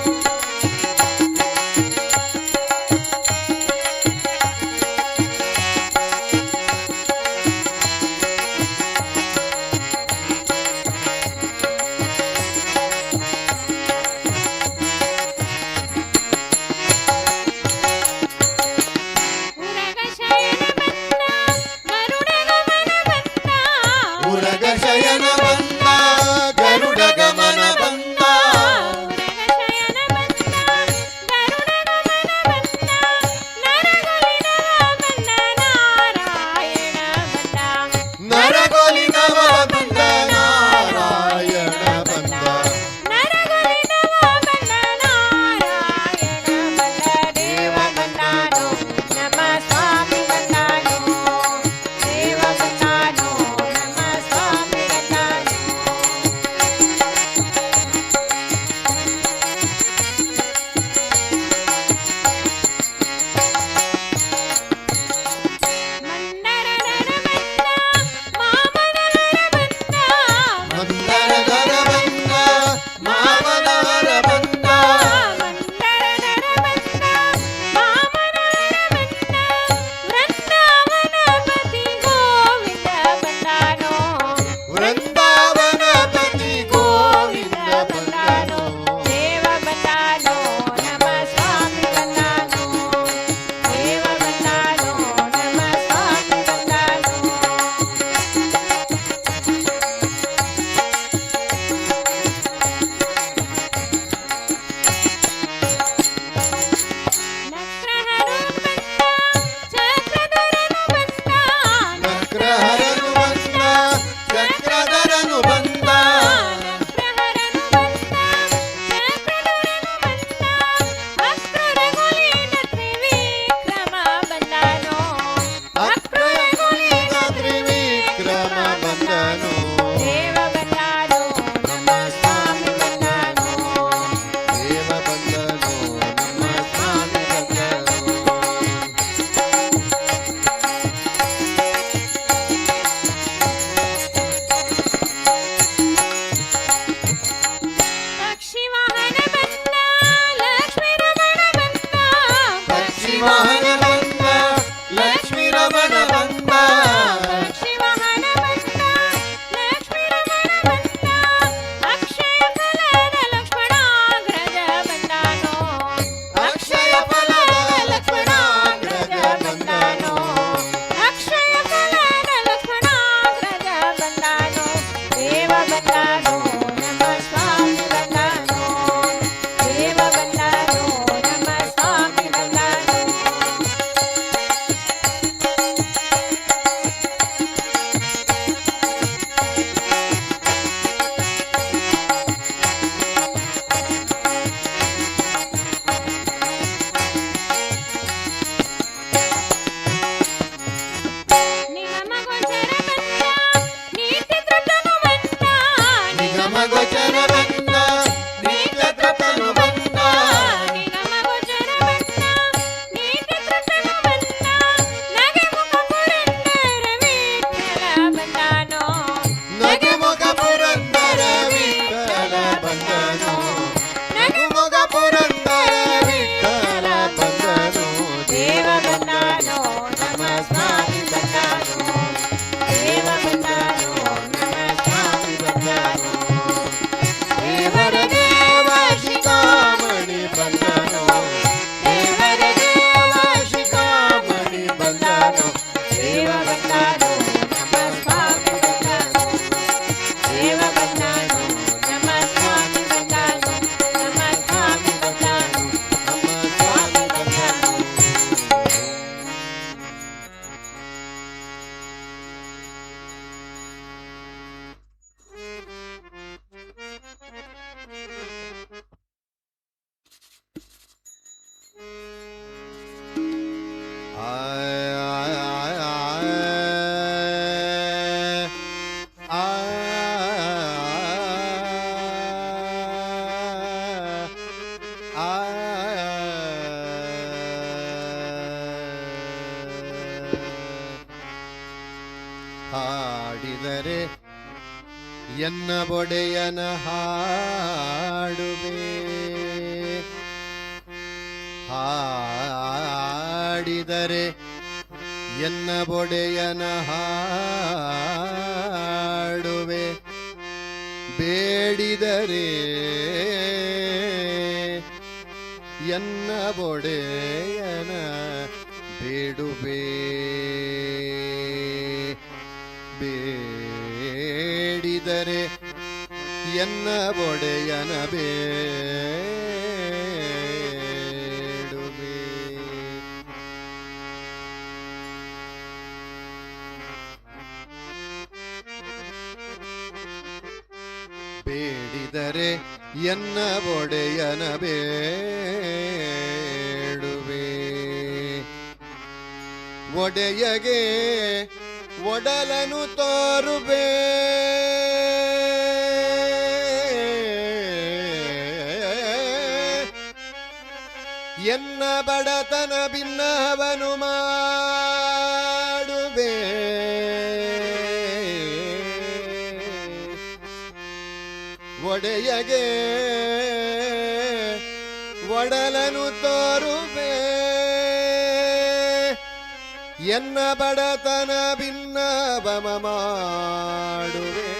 ಆಯ್ ಆಯ್ ಆಯ್ ಆಯ್ ಹಾಡಿದರೆ ಎನ್ನ ಒಡೆಯನ ಹಾಡುವೆ, ಹಾಡಿದರೆ ಎನ್ನ ಒಡೆಯನ ಹಾಡುವೆ, ಬೇಡಿದರೆ ಎನ್ನ ಒಡೆಯನ ಬೇಡುವೆ, ಬೇಡಿದರೆ ಎನ್ನ ಒಡೆಯನ ಬೇಡುವೆ. ಬೇಡಿದರೆ ಎನ್ನ ಒಡೆಯನ ಬೇಡುವೆ, ಒಡೆಯಗೆ ಒಡಲನು ತೋರುವೆ, ಎನ್ನ ಬಡತನ ಭಿನ್ನವನು ಮಾಡುವೆ, ಒಡೆಯಗೆ ಒಡಲನು ತೋರುವೆ, ಎನ್ನ ಬಡತನ ಭಿನ್ನವಮ ಮಾಡುವೆ.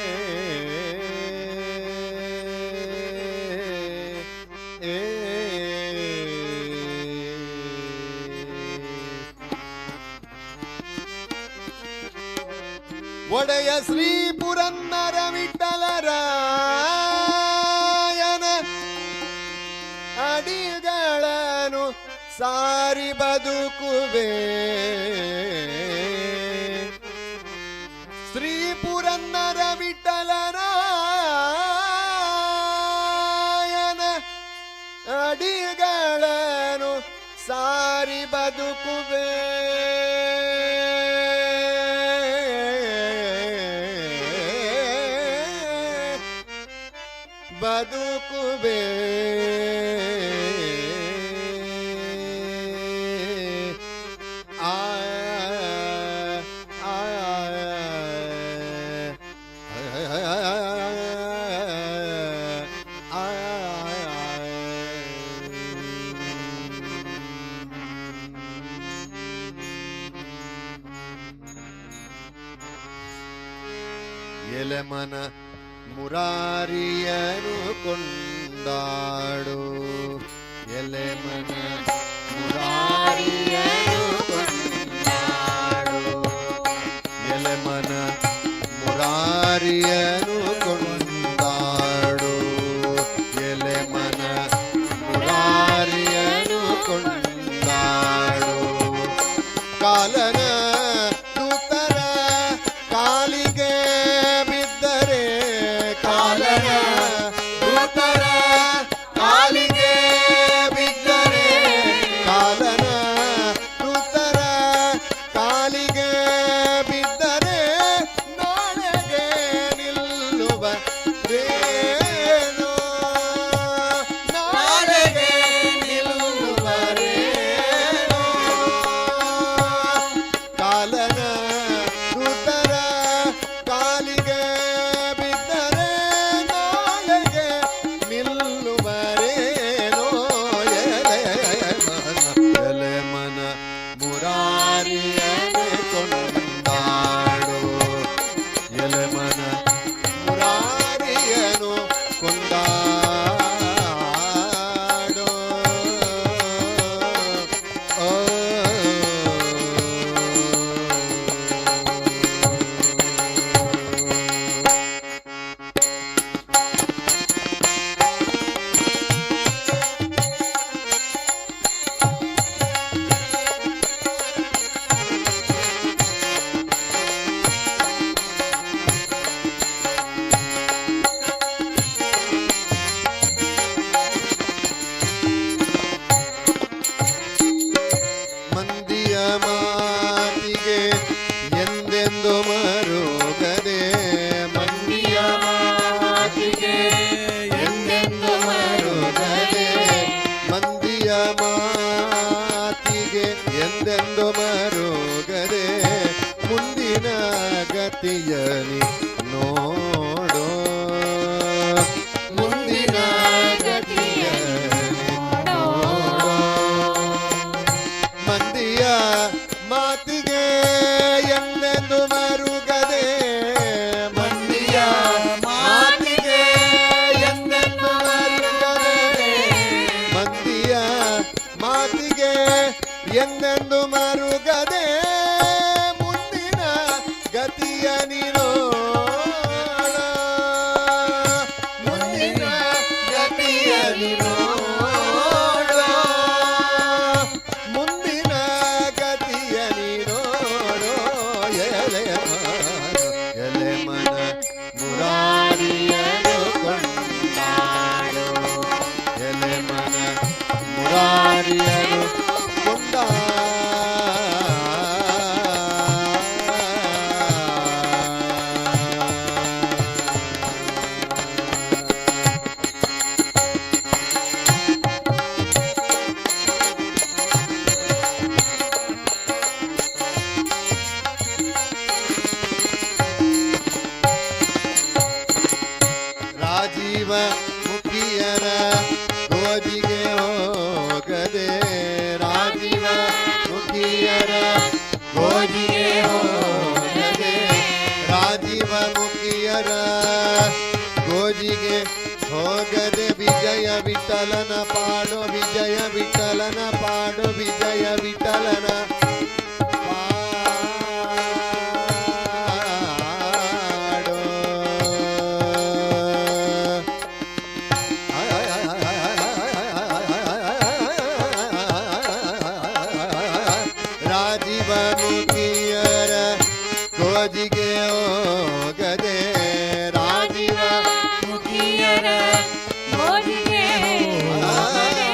ಏ ಒಡೆಯ ಶ್ರೀ ಪುರಂದರ ವಿಠಲರಾಯನ ಅಡಿಗಳನ್ನು ಸಾರಿ ಬದುಕುವೆ, ಶ್ರೀ ಪುರಂದರ ವಿಠಲರಾಯನ ಅಡಿಗಳನ್ನು ಸಾರಿ ಬದುಕುವೆ. ಬದುಕುವೆ. ಆ ಆ ಆ ಎಲೆಮನ ಮುರಾರಿಯನು ಕೊಂಡಾಡು, ಎಲೆಮನ ಮುರಾರಿಯನು ಕೊಂಡಾಡು, ಎಲೆಮನ ಮುರಾರಿಯನು ಕೊಂಡಾಡು, ಎಲೆಮನ ಮುರಾರಿಯನು ಕೊಂಡಾಡು, ಕಾಲನ ದೂತರ ಕಾಲಿಗೆ ಬಿದ್ದರೆ, ಕಾಲನ ದೂತರ ಕಾಲಿಗೆ ಬಿದ್ದರೆ, ಕಾಲನ ದೂತರ ಕಾಲಿಗೆ ಬಿದ್ದರೆ ನಾಳೆಗೆ ನಿಲ್ಲುವ ರೇನು, ನಾಳೆಗೆ ನಿಲ್ಲುವರೇನು, ಕಾಲನ ದೂತರ ಕಾಲಿಗೆ ಬಿದ್ದರೆ ನಾಳೆಗೆ ನಿಲ್ಲುವರೇನೋ, ಎಲೆ ಮನ ಎಲೆ ಮನ ಮುರಾರಿಯನೆ ಕೊಂಡಾಡು, ಎಲೆ ಮನ ಮುರಾರಿಯನು ಕೊಂಡಾಡು. ಓ ಮಂದಿಯ ಮಾತಿಗೆ ಎಂದೆಂದು ಮರುಗದೆ, ಮಂದಿಯ ಮಾತಿಗೆ ಎಂದೆಂದು ಮರುಗದೆ, ಮಂದಿಯ ಮಾತಿಗೆ ಎಂದೆಂದು ಮರುಗದೆ, ಮುಂದಿನ ಗತಿಯನಿ ನೋಡೋ, ಮುಂದಿನ ಗತಿಯನಿ ನೋಡೋ. ಮಂದಿಯ ಮಾತಿಗೆ ಎಂದೆಂದು ಮರುಗದೆ, ಮಂದಿಯ ಮಾತಿಗೆ ಎಂದೆಂದು ಮರುಗದೆ, ಮಂದಿಯ ಮಾತಿಗೆ ಎಂದೆಂದು ಮರುಗದೆ, ಮುಂದಿನ ಗತಿಯ ನೀನೋಡ, ಮುಂದಿನ ಗತಿಯ ನೀನೋಡ, ಮುಂದಿನ ಗತಿಯ ನೀನೋಡೋ. ಎಲೆ ಮನ, ಎಲೆ ಮನ ಮುರಾರಿಯನು ಕೊಂಡಾಡೋ, ಎಲೆ ಮನ ಮುರಾರಿಯನು ಕೊಂಡ. ರಾಜೀವ ಮುಖಿಯರ ಗೋಜಿಗೆ ಹೋಗದೆ, ರಾಜೀವ ಮುಖಿಯರ ಗೋಜಿಗೆ ಹೋಗದೆ, ರಾಜೀವ ಮುಖಿಯರ ಗೋಜಿಗೆ ಹೋಗದೆ, ವಿಜಯ ವಿಠಲನ ಪಾಡೋ, ವಿಜಯ ವಿಠಲನ ಪಾಡೋ, ವಿಜಯ ವಿಠಲನ ಪಾಡೋ. ರಾಜೀವ ಮುಖಿಯರ ಗೋಜಿಗೆ ಹೋಗದೆ, ರಾಜೀವ ಮುಖಿಯರ ಗೋಜಿಗೆ ಹೋಗದೆ.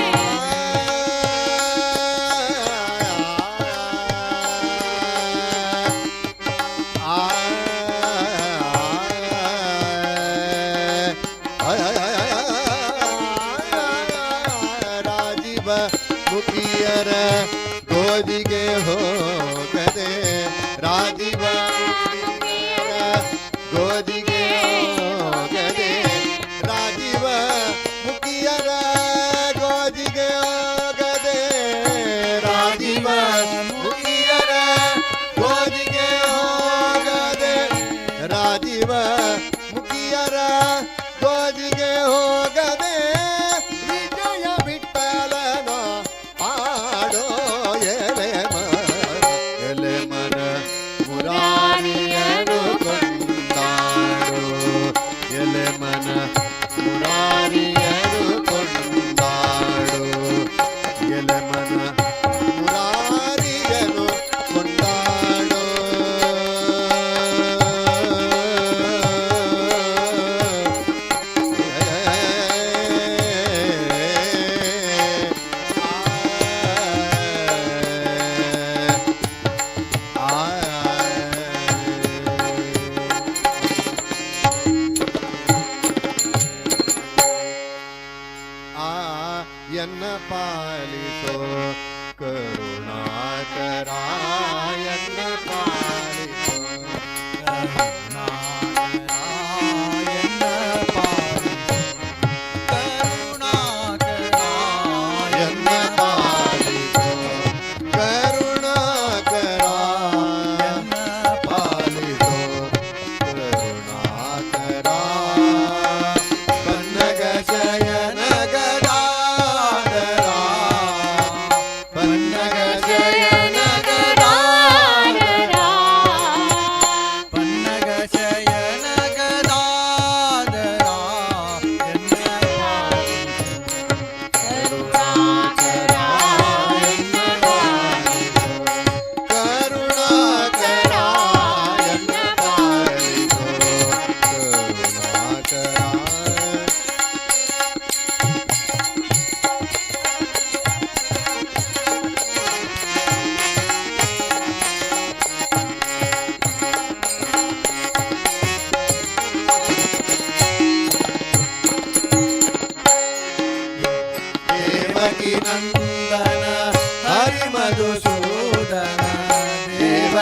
ರಾಜೀವ ಮುಖಿಯರ ಗೋಜಿಗೆ ಹೋಗದೆ, ರಾಜೀವ ಮುಖಿಯರ ಗೋಜಿಗೆ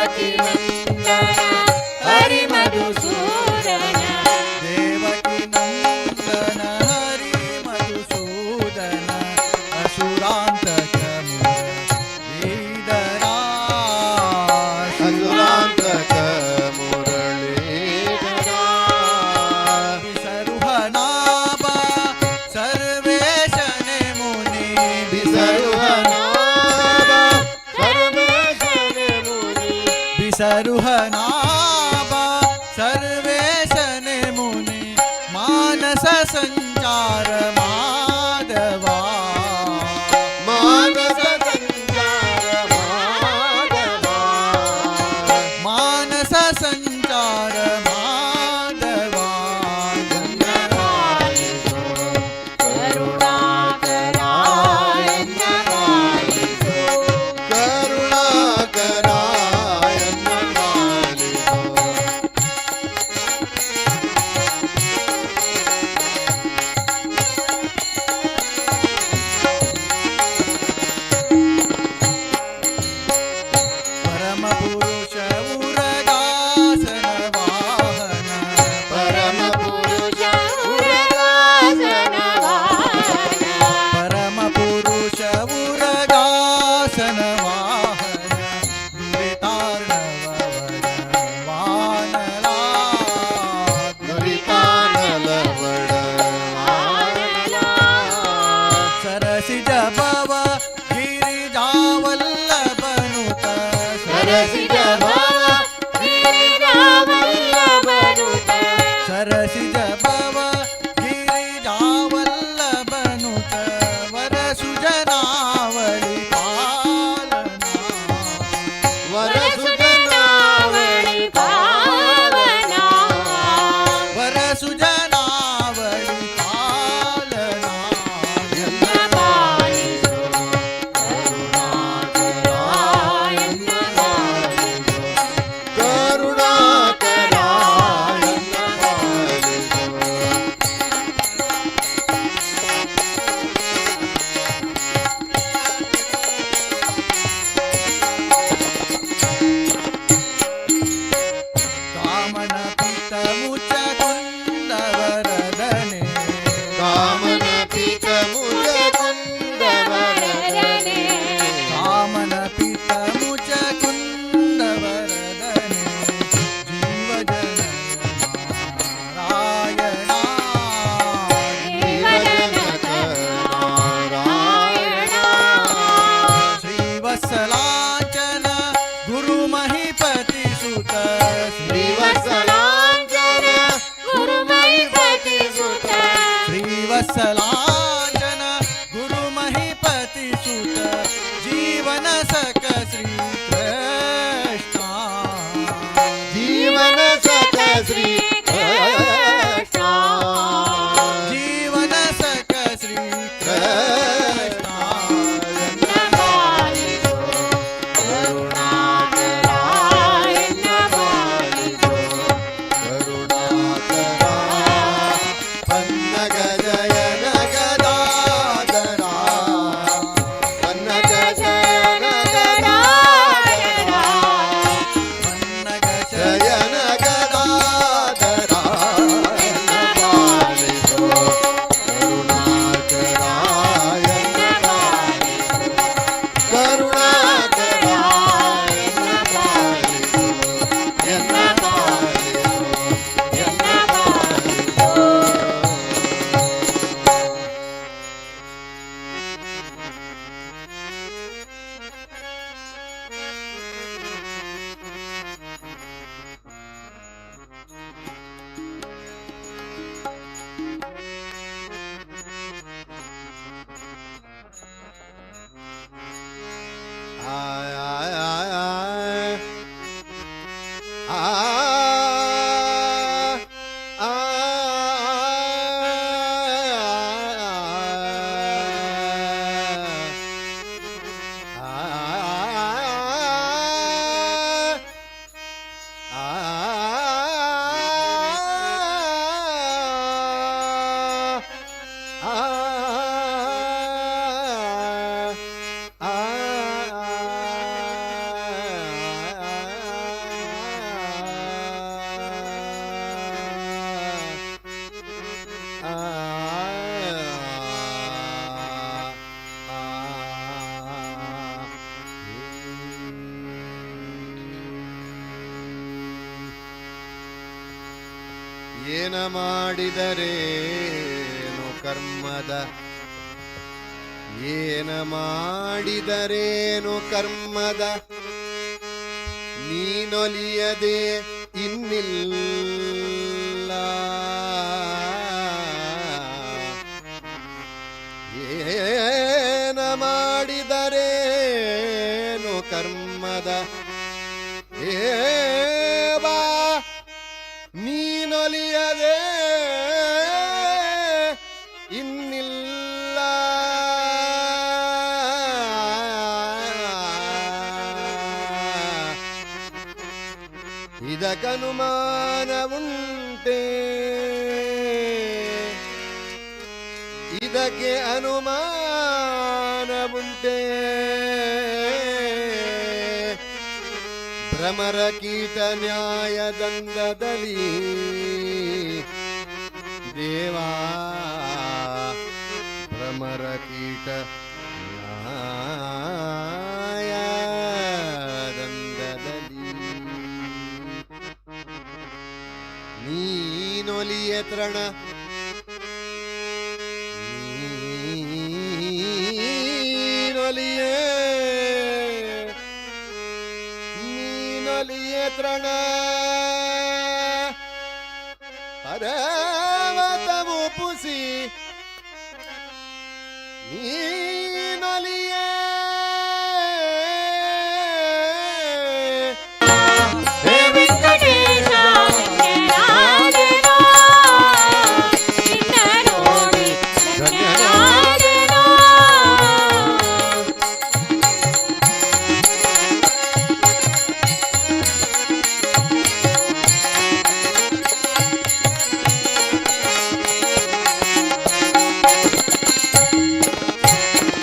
ದೇವಕಿ ನಂದನ ಹರಿ ಮಧುಸೂದನ. ದೇವಕಿ ನಂದನ ಹರಿ ಮಧುಸೂದನ ಅಸುರಾಂತಕ ಮುರಳೀಧರ. ಅಸುರಾಂತಕ ಮುರಳೀಧರ. ವಿಸರುಹನಾಭ ಸರ್ವೇಶನೆ ಮುನಿ. ಬಿಸರುಹನಾಭ ಸರ್ವೇಶನೆ ಮುನಿ. ವಿಸರುಹನಾಭ ಸರ್ವೇಶನೆ ಮುನಿ ಮಾನಸ ಸಂಚಾರ ಮಾಧವ. ಮಾನಸ ಸಂಚಾರ ಮಾಧವ. ಮಾನಸ ಸಂಚಾರ ಮಾಧವ. ಪಾಲಿಸೋ ಕರುಣಾಕರ ಎನ್ನ ಪಾಲಿಸೋ. ಕರುಣಾಕರ ಎನ್ನ ಪಾಲಿಸೋ. ಪರಮ ಪುರುಷ ಉರಗಾಸನ ವಾಹನ. ಪರಮ ಪುರುಷ ಉರಗಾಸನ ವಾಹನ. ಪರಮ ಪುರುಷ ಉರಗಾಸನ ವಾಹನ ದುರಿತಾರ್ಣವ ವಾನಲ. ದುರಿತಾನಲವಡ ವಾನಲ. ಸರಸಿಜ ಭವ ಗಿರಿಜಾವಲ್ಲಭನುತ. ಸರಸಿಜ ಭವ ಗಿರಿಜಾವಲ್ಲಭನುತ. ಸರಸಿಜ ಭವ ಗಿರಿಜಾವಲ್ಲಭನುತ ವರ ಸುಜನಾವಳಿ ಪಾಲನ. ವರ ವರಸುಜನಾವಳಿ ಪಾವನ. ವರ ಸುಜನಾವಳಿ ಪಾಲನ. ಎನ್ನ ಪಾಲಿಸೋ ಕರುಣಾಕರ ಎನ್ನ ಪಾಲಿಸೋ. ಕರುಣಾಕರ ಎನ್ನ ಪಾಲಿಸೋ. ಕಾಮನ ಪಿತ ಮುಚ ಕುಂದವರದನೆ. ಕಾಮನ ಪಿತ ಮುಜ ಕುಂದವರದನೆ. ಕಾಮನ ಪಿತ ಮುಚ ಕುಂದವರದನೆ ಜೀವ ಜನ ನಾರಾಯಣ. ಜೀವಜನಕ ನಾರಾಯಣ. ಶ್ರೀವತ್ಸಲಾಂಚನ ಗುರು ಮಹಿಪತಿ ಸುತ. ಶ್ರೀವತ್ಸಲಾಂಚನ ಗುರುಮಹಿಪತಿ ಸುತ. ಶ್ರೀವತ್ಸಲಾಂಚನ ಗುರು ಮಹಿಪತಿ ಸುತ ಜೀವನ ಸಕ ಶ್ರೀ ಕೃಷ್ಣ. ಜೀವನ ಸಖ ಶ್ರೀ ಕೃಷ್ಣ. ಜೀವನ ಸಕ ಶ್ರೀ ಕೃಷ್ಣ. ಎನ್ನ ಪಾಲಿಸೋ ಕರುಣಾಕರ ಎನ್ನ ಪಾಲಿಸೋ. ಕರುಣಾಕರ ಪನ್ನಗ ಜಯನ ಗದಾಧರ. ಪನ್ನಗ ಜಯನ ಗದಾಧರ. ಪನ್ನಗ ಜಯನ ಗದಾಧರ ಎನ್ನ ಪಾಲಿಸೋ ಕರುಣಾಕರ ಎನ್ನ ಪಾಲಿಸೋ. ಕರುಣಾಕರ ಎನ್ನ ಪಾಲಿಸೋ ಎನ್ನ ಪಾಲಿಸೋ ಎನ್ನ ಪಾಲಿಸೋ. ಆಯ್ ಆಯ್ ಆಯ್ ಆಯ್. ಆ ಆ ಆ ಆ. ಏನ ಮಾಡಿದರೇನು ಕರ್ಮದ, ಏನ ಮಾಡಿದರೇನು ಕರ್ಮದ, ನೀನೊಲಿಯದೆ ಇನ್ನಿಲ್ಲ. ಏನ ಮಾಡಿದರೇನು ಕರ್ಮದ ದೇವಾ, ನೀನೊಲಿಯದೆ ಇನ್ನಿಲ್ಲ. ಇದಕ್ಕನುಮಾನವುಂಟೆ, ಇದಕ್ಕೆ ಅನುಮಾನವುಂಟೆ, ಭ್ರಮರ ಕೀಟ ನ್ಯಾಯದಂಡದಲ್ಲಿ ದೇವಾ, ಭ್ರಮರ ಕೀಟ ನ್ಯಾಯದಂಡದಲ್ಲಿ. ನೀನೊಲಿಯ ತ್ರಣ, ನೀನೊಲಿಯೇ, ನೀನೊಲಿಯೇ ತ್ರಣ ಪರ್ವತವು ಪುಸಿ, ನೀನೊಲಿಯೇ. ಹೇ ವೆಂಕಟೇಶ ಧನ್ಯನಾದೆನೋ, ನಿನ್ನ ನೋಡಿ ಧನ್ಯನಾದೆನೋ. ಿ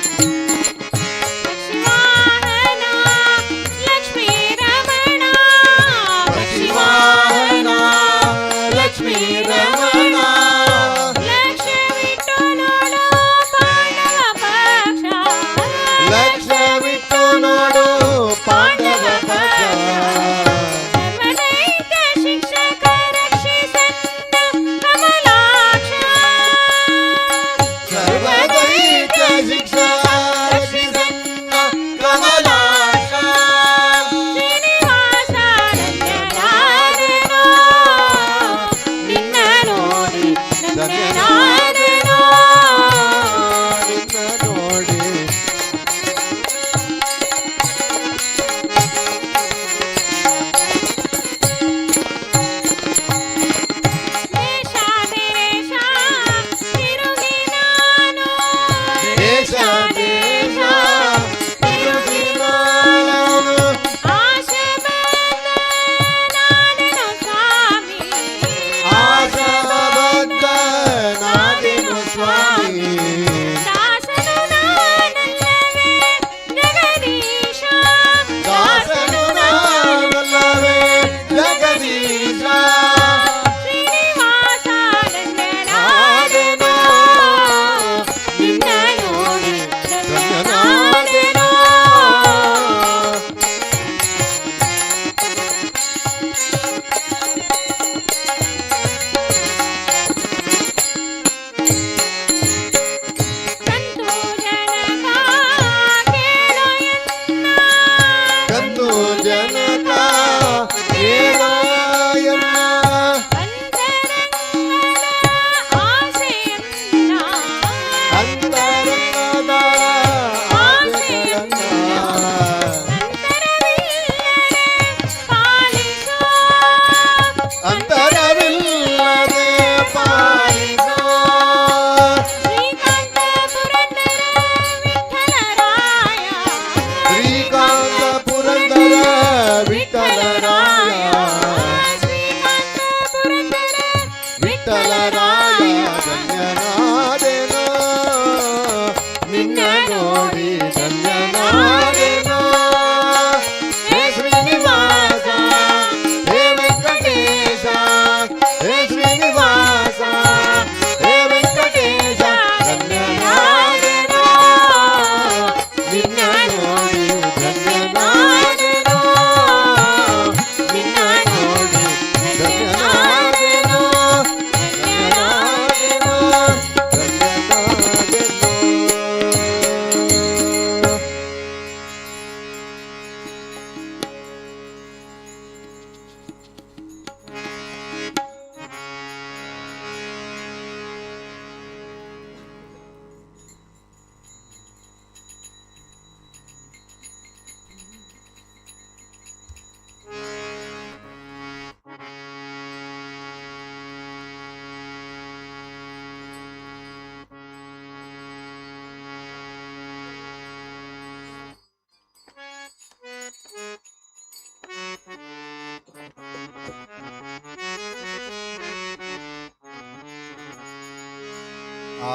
ಆ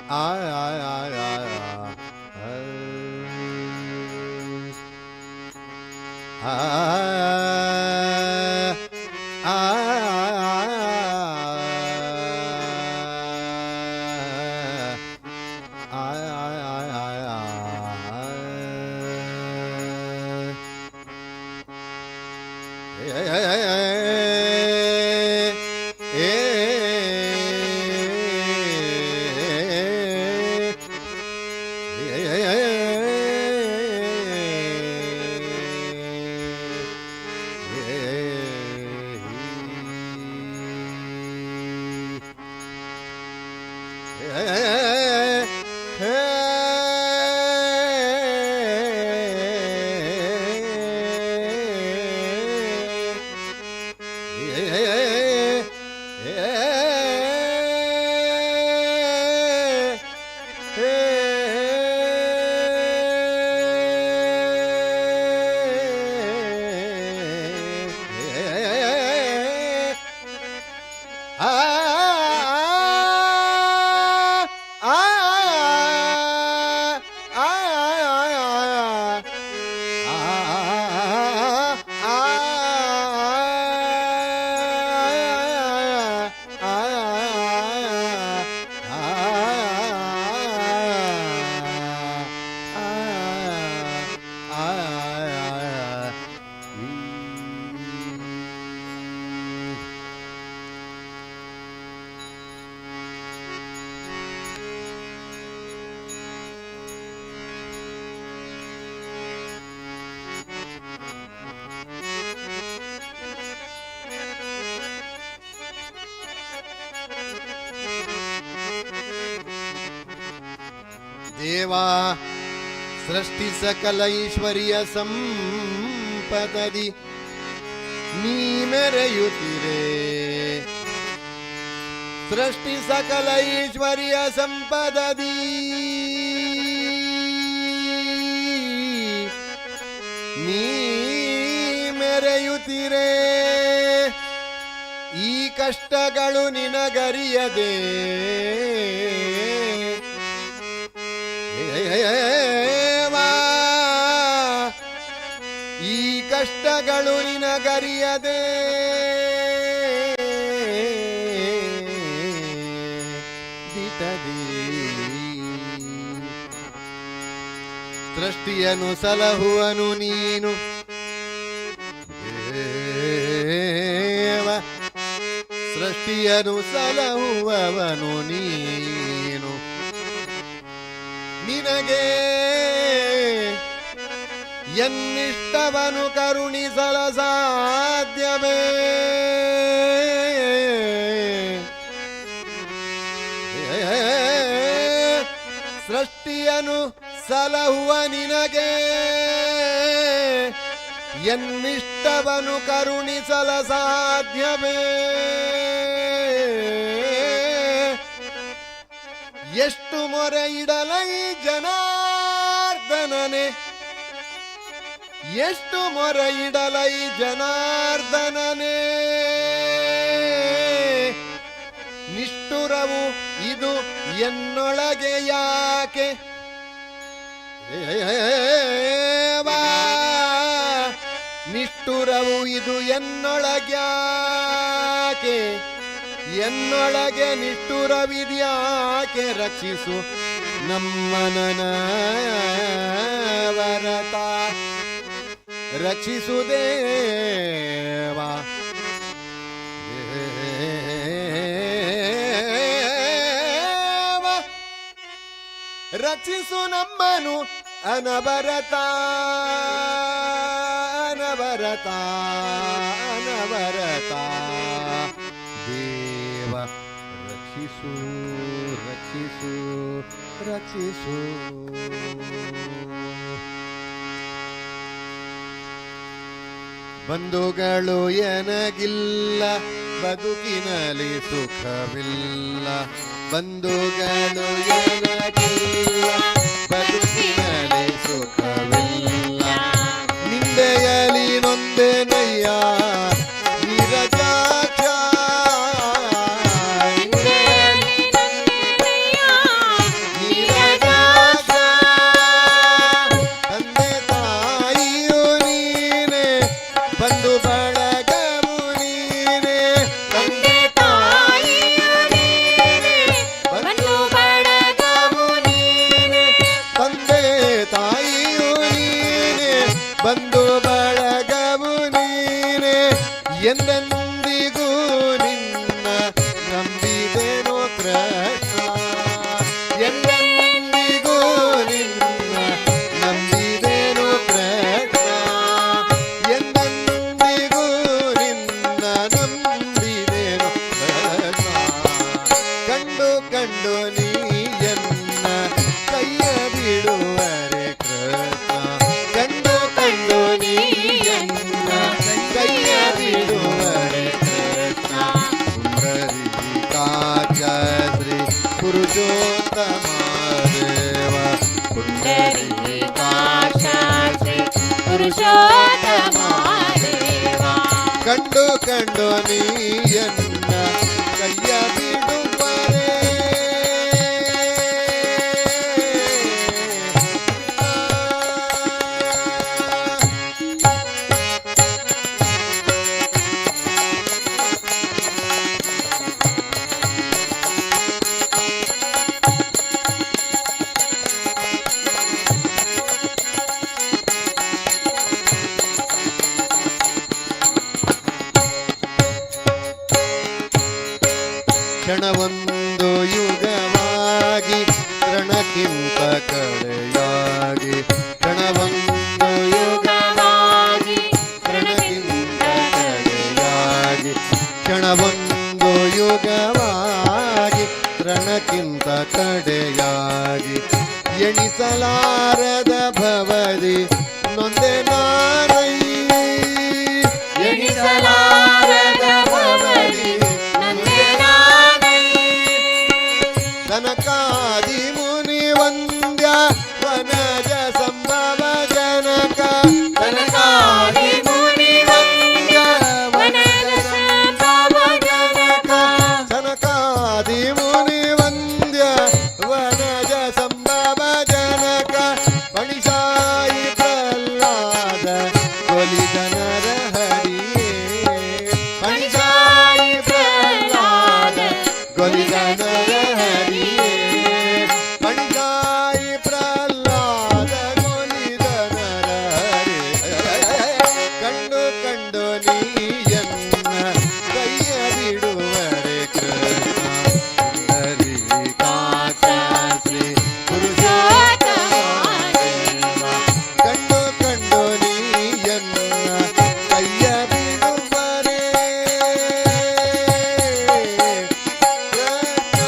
ಆ ಆ ಆ ಆ ದೇವಾ, ಸೃಷ್ಟಿ ಸಕಲ ಐಶ್ವರ್ಯ ಸಂಪದದಿ ನೀ ಮೆರೆಯುತ್ತಿರೆ. ಸೃಷ್ಟಿ ಸಕಲ ಐಶ್ವರ್ಯ ಸಂಪದದಿ ನೀ ಮೆರೆಯುತ್ತಿರೆ. ಈ ಕಷ್ಟಗಳು ನಿನಗರಿಯದೆ ದೇವಾ, ಈ ಕಷ್ಟಗಳು ನಿನಗರಿಯದೆ ದಿಟದಿ. ಸೃಷ್ಟಿಯನ್ನು ಸಲಹುವನು ನೀನು ದೇವ, ಸೃಷ್ಟಿಯನ್ನು ಸಲಹುವವನು ನೀನು. ನಿನಗೆ ಎನ್ನಿಷ್ಟವನು ಕರುಣಿಸಲ ಸಾಧ್ಯವೇ? ಸೃಷ್ಟಿಯನು ಸಲಹುವ ನಿನಗೆ ಎನ್ನಿಷ್ಟವನು ಕರುಣಿಸಲ ಸಾಧ್ಯವೇ? ಎಷ್ಟು ಮೊರೆ ಇಡಲೈ ಜನಾರ್ದನನೆ, ಎಷ್ಟು ಮೊರೆ ಇಡಲೈ ಜನಾರ್ದನನೆ. ನಿಷ್ಠುರವು ಇದು ಎನ್ನೊಳಗೆ ಯಾಕೆ ದೇವಾ? ನಿಷ್ಠುರವು ಇದು ಎನ್ನೊಳಗ್ಯಾಕೆ? ಎನ್ನೊಳಗೆ ನಿಷ್ಠುರವಿದ್ಯಾಕೆ? ರಕ್ಷಿಸು ನಮ್ಮನನ ವರತ, ರಕ್ಷಿಸು ದೇವಾ. ದೇವ, ರಕ್ಷಿಸು ನಮ್ಮನು ಅನವರತ, ಅನವರತ, ಅನವರತ. ದೇವ ರಕ್ಷಿಸು, ರಕ್ಷಿಸು, ರಕ್ಷಿಸು. ಬಂಧುಗಳು ಎನಗಿಲ್ಲ, ಬದುಕಿನಲ್ಲಿ ಸುಖವಿಲ್ಲ. ಬಂಧುಗಳು ಎನಗಿಲ್ಲ, ಬದುಕಿನಲ್ಲಿ ಸುಖವಿಲ್ಲ. ನಿಂದೆಯಲಿ ನೊಂದೆನಯ್ಯ ನೀರಜಾಕ್ಷ. ಎಂದೆಂದಿಗೂ ನಿನ್ನ ನಂಬಿದೆನೋ ಕೃಷ್ಣ, ಎಂದೆಂದಿಗೂ ನಿನ್ನ ನಂಬಿದೆನೋ ಕೃಷ್ಣ, ಎಂದೆಂದಿಗೂ ನಿನ್ನ ನಂಬಿದೆನೋ ಕೃಷ್ಣ. ಕಂಡು ಕಂಡು ನೀಯನ್ನ ಕೈಯ ಬಿಡುವರೆ ಕೃಷ್ಣ, ಕಂಡು ಕಂಡು ನೀಯನ್ನ ಕೈಯ ಬಿಡುವರೆ ಕೃಷ್ಣ. ಪುಂಡರೀಕಾಕ್ಷ ಶ್ರೀ ಪುರುಷೋತ್ತಮ ದೇವ, ಪುಂಡರೀಕಾಕ್ಷ ಶ್ರೀ ಪುರುಷೋತ್ತಮ ದೇವ. ಕಂಡು ಕಂಡು ನೀಯನ್ನ ಕೈಯ ಬಿಡುವರೆ. ಕ್ಷಣವೊಂದು ಯುಗವಾಗಿ ಕ್ಷಣಕ್ಕಿಂತ ಕಡೆಯಾಗಿ, ಕ್ಷಣವೊಂದು ಯುಗವಾಗಿ ಕ್ಷಣಕ್ಕಿಂತ ಕಡೆಯಾಗಿ, ಕ್ಷಣವೊಂದು ಯುಗವಾಗಿ ಕ್ಷಣಕ್ಕಿಂತ ಕಡೆಯಾಗಿ, ಎಣಿಸಲಾರದ ಭವದಿ ನೊಂದೆ ನಾರೈ, ಎಣಿಸಲಾರದ ಭವದಿ ನೊಂದೆ ನಾನೈ. ಸನಕಾದಿ ಮುನಿ ವಂದ್ಯ ವನಜ ಸಂಭವ ಜನಕ, ಸನಕಾದಿ ಮುನಿ ವಂದ್ಯ ವನಜ ಸಂಭವ ಜನಕ. ಸನಕಾದಿ ಮುನಿ ವಂದ್ಯ ವನಜ ಸಂಭವ ಜನಕ, ಪಣಿಸಾಯಿ ಪ್ರಹ್ಲಾದ ಕೊಲಿದನರ ಹರಿಯೇ, ಪಣಿಸಾಯಿ ಪ್ರಹ್ಲಾದ ಕೊಲಿದನರ ಹರಿಯೇ, ಪಣಿಸಾಯಿ ಪ್ರಹ್ಲಾದ ಕೊಲಿದನರ ಹರಿಯೇ. ಕಂಡು ಕಂಡು ನೀಯನ್ನ ಕೈಯ ಬಿಡುವರೆ ಕೃಷ್ಣ, ಪುಂಡರೀಕಾಕ್ಷ ಶ್ರೀ ಪುರುಷೋತ್ತಮ ದೇವ. ಕಂಡು ಕಂಡು ನೀಯನ್ನ ಕೈಯ ಬಿಡುವರೆ ಕೃಷ್ಣ.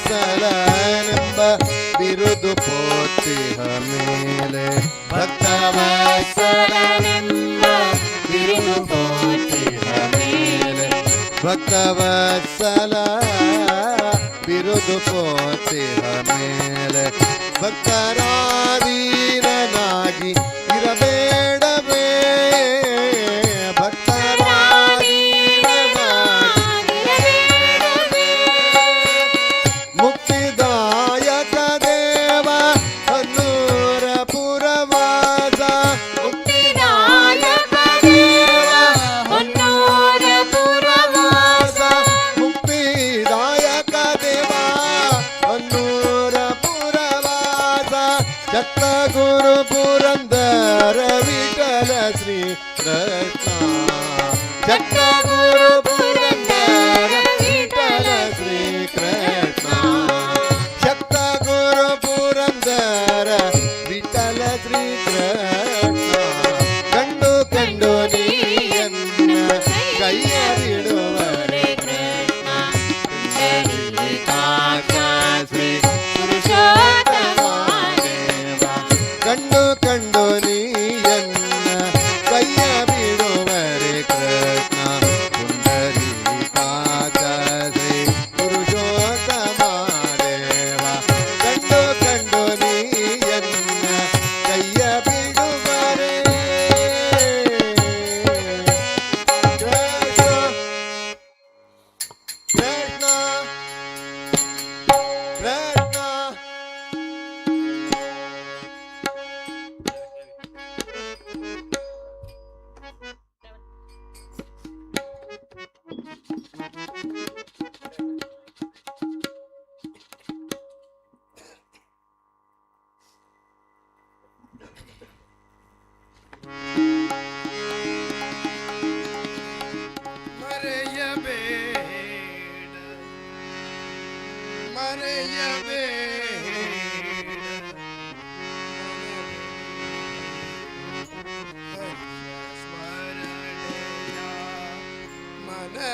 ಭಕ್ತವತ್ಸಲನೆಂಬ ಬಿರುದು ಪೋತಿಹ ಮೇಲೆ, ಭಕ್ತವತ್ಸಲನೆಂಬ ಬಿರುದು ಪೋತಿಹ ಮೇಲೆ, ಭಕ್ತವತ್ಸಲ ಬಿರುದು ಪೋತಿಹ ಮೇಲೆ, ಭಕ್ತರಾಧೀನನಾಗಿ ಇರಬೇಡವೇ, ಭಕ್ತರಾಧೀನನಾಗಿ. ಮುಕ್ತಿದಾಯಕ ದೇವ ಹೊನ್ನೂರ ಪುರವಾಸ, ಮುಕ್ತಿದಾಯಕ ದೇವ ಹೊನ್ನೂರ ಪುರವಾಸ. ಮುಕ್ತಿದಾಯಕ ದೇವ ಹೊನ್ನೂರ ಪುರವಾಸ, ಚಕ್ರ ಗುರು ಪುರಂದರ ವಿಠಲ ಶ್ರೀ ಕೃಷ್ಣ, ಚಕ್ರ ಗುರು ಪುರಂದರ ವಿಠಲ ಶ್ರೀ ಕೃಷ್ಣ, ಶಕ್ತ ಗುರು ಪುರಂದರ ವಿಠಲ ಶ್ರೀ ಕೃಷ್ಣ. ಕಂಡು ಕಂಡು ನೀಯನ್ನ ಕೈಯ ಬಿಡುವರೆ ಕೃಷ್ಣ, ಪುಂಡರೀಕಾಕ್ಷ ಶ್ರೀ ಪುರುಷೋತ್ತಮ ದೇವ. ಕಂಡು ಕಂಡು ನೀಯನ್ನ ಕೈಯ ಬಿಡುವರೆ ಕೃಷ್ಣ, ಪುಂಡರೀಕಾಕ್ಷ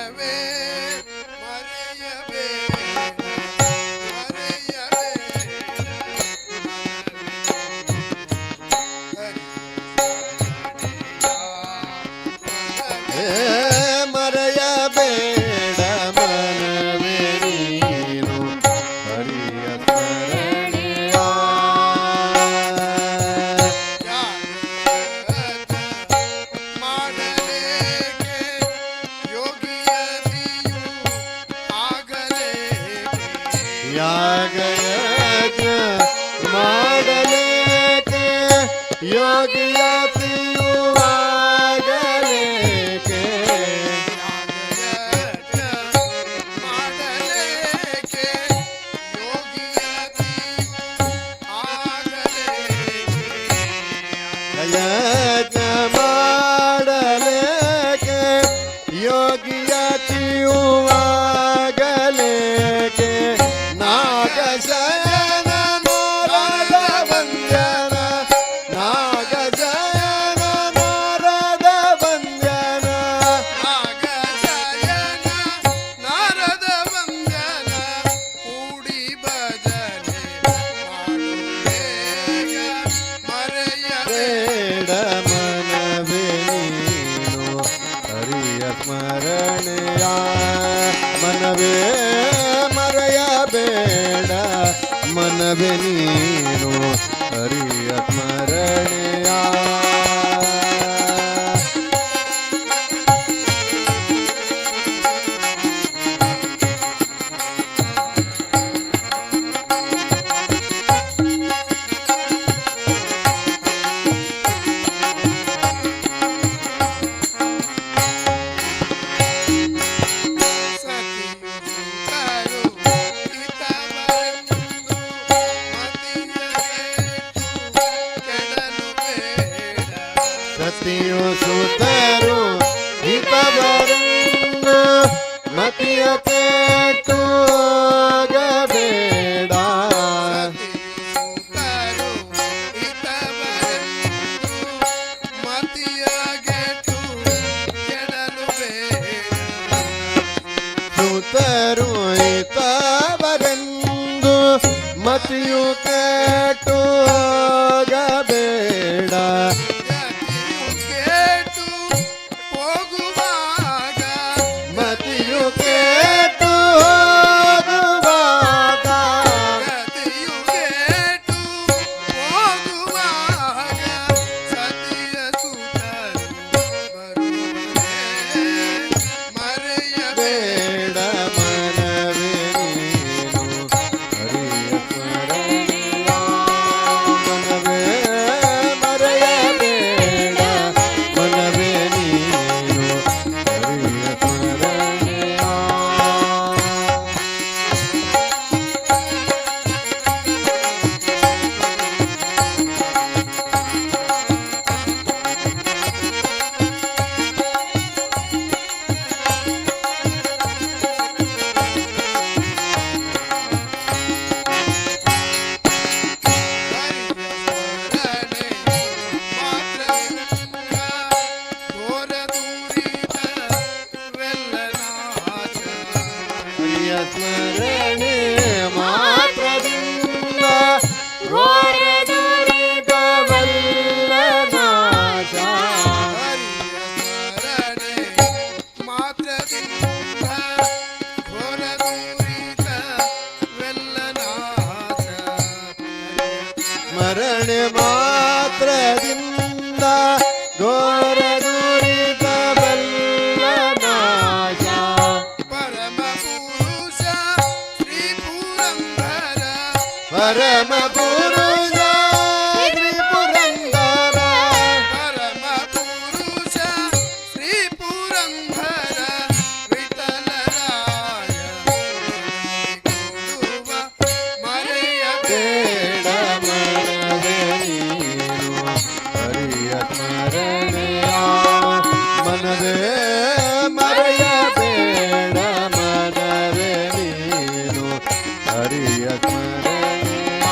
ಮನವೇ ಮರೆಯಬೇಡ ಮರೆಯಬೇಡ ಏ ಮರೆಯಬೇಡ ಮನವೇ ನೀನು ಹರಿಯ ಸ್ಮರಣೆಯ. ಮಾಡಲೇಕೆ ಯೋಗಿಯತಿಯು ಆಗಲೇಕೆ ಯಾಗಯಜ್ಞ ಮಾಡಲೇಕೆ ಯೋಗಿಯತಿಯು ಆಗಲೇಕೆ? ಮಾಡಲೇಕೆ ಯೋಗಿಯತಿಯು ಆಗಲೇಕೆ ಯಜ್ಞ ಮಾಡಲೇಕೆ ಯೋಗಿಯತಿಯು ಆಗಲೇಕೆ? ನಾಗಶಯನ ನಾರದ ವಂದ್ಯನ, ನಾಗಶಯನ ನಾರದ ವಂದ್ಯನ. ನಾಗಶಯನ ನಾರದ ವಂದನ ಕೂಡಿ ಭಜನೆ ಮಾಡುವೇಗ ಮರೆಯಬೇಡ. ಬೇಡ ಮನವೇ ನೀನು ಹರಿಯ ಸ್ಮರಣೆಯ, ಮನವೇ ಮರೆಯಬೇಡ ಮನವೇ ನೀನು ಹರಿಯ ಸ್ಮರಣೆಯ. ಸತಿಯು ಸುತರು ಹಿತವರೆಂದು ಮತಿಯ ಕೆಟ್ಟು ಕೆಡಲು ಬೇಡ. ಸತಿಯು ಸುತರು ಹಿತವರೆಂದು ಮತಿಯ ಕೆಟ್ಟು ಹೋಗಬೇಡ. ಸತಿಯು ಸುತರು ಹಿತವರೆಂದು ಮತಿಯ ಕೆಟ್ಟು ಕೆಡಲು ಬೇಡ. ಸುತರು ಹಿತವರೆಂದು ಮತಿಯು ಕೆಟ್ಟು ಹೋಗಬೇಡ. ಗತಿಯು ಕೆಟ್ಟು ಹೋಗುವಾಗ ಮತಿಯು ಕೆಟ್ಟು ಹೋಗುವಾಗ ಗತಿಯು ಕೆಟ್ಟು ಹೋಗುವಾಗ ಸತಿಯ ಸುತರು ಬರುವರೆ ಮರೆಯಬೇಡ. ಬೇಡ ಮನವೇ ನೀನು ಹರಿಯ ಸ್ಮರಣೆಯ, ಮನವೇ ಮರೆಯಬೇಡ ಮನವೇ ನೀನು ಹರಿಯ ಸ್ಮರಣೆಯ. ಹರಿಯ ಸ್ಮರಣೆ ಮಾತ್ರದಿಂದ ಘೋರ ದುರಿತವೆಲ್ಲ ನಾಶ. ಹರಿಯ ಸ್ಮರಣೆ ಮಾತ್ರದಿಂದ ಘೋರ ದುರಿತವೆಲ್ಲ ನಾಶ. ಸ್ಮರಣೆ ಮಾತ್ರದಿಂದ ಘೋರ ದುರಿತವೆಲ್ಲ ನಾಶ. ಪರಮ ಪುರುಷ ಶ್ರೀ ಪುರಂದರ ಪರಮ ಪುರುಷ ಶ್ರೀ ಪುರಂದರ ಪರಮ ಪುರುಷ ಶ್ರೀ ಪುರಂದರ ವಿಠಲರಾಯ ಕೊಡುವ ಮರೆಯಬೇಡ. ಬೇಡ ಮನವೇ ನೀನು ಹರಿಯ ಸ್ಮರಣೆಯ, ಮನವೇ ಮರೆಯಬೇಡ ಮನವೇ ನೀನು ಹರಿಯ ಸ್ಮರಣೆಯ.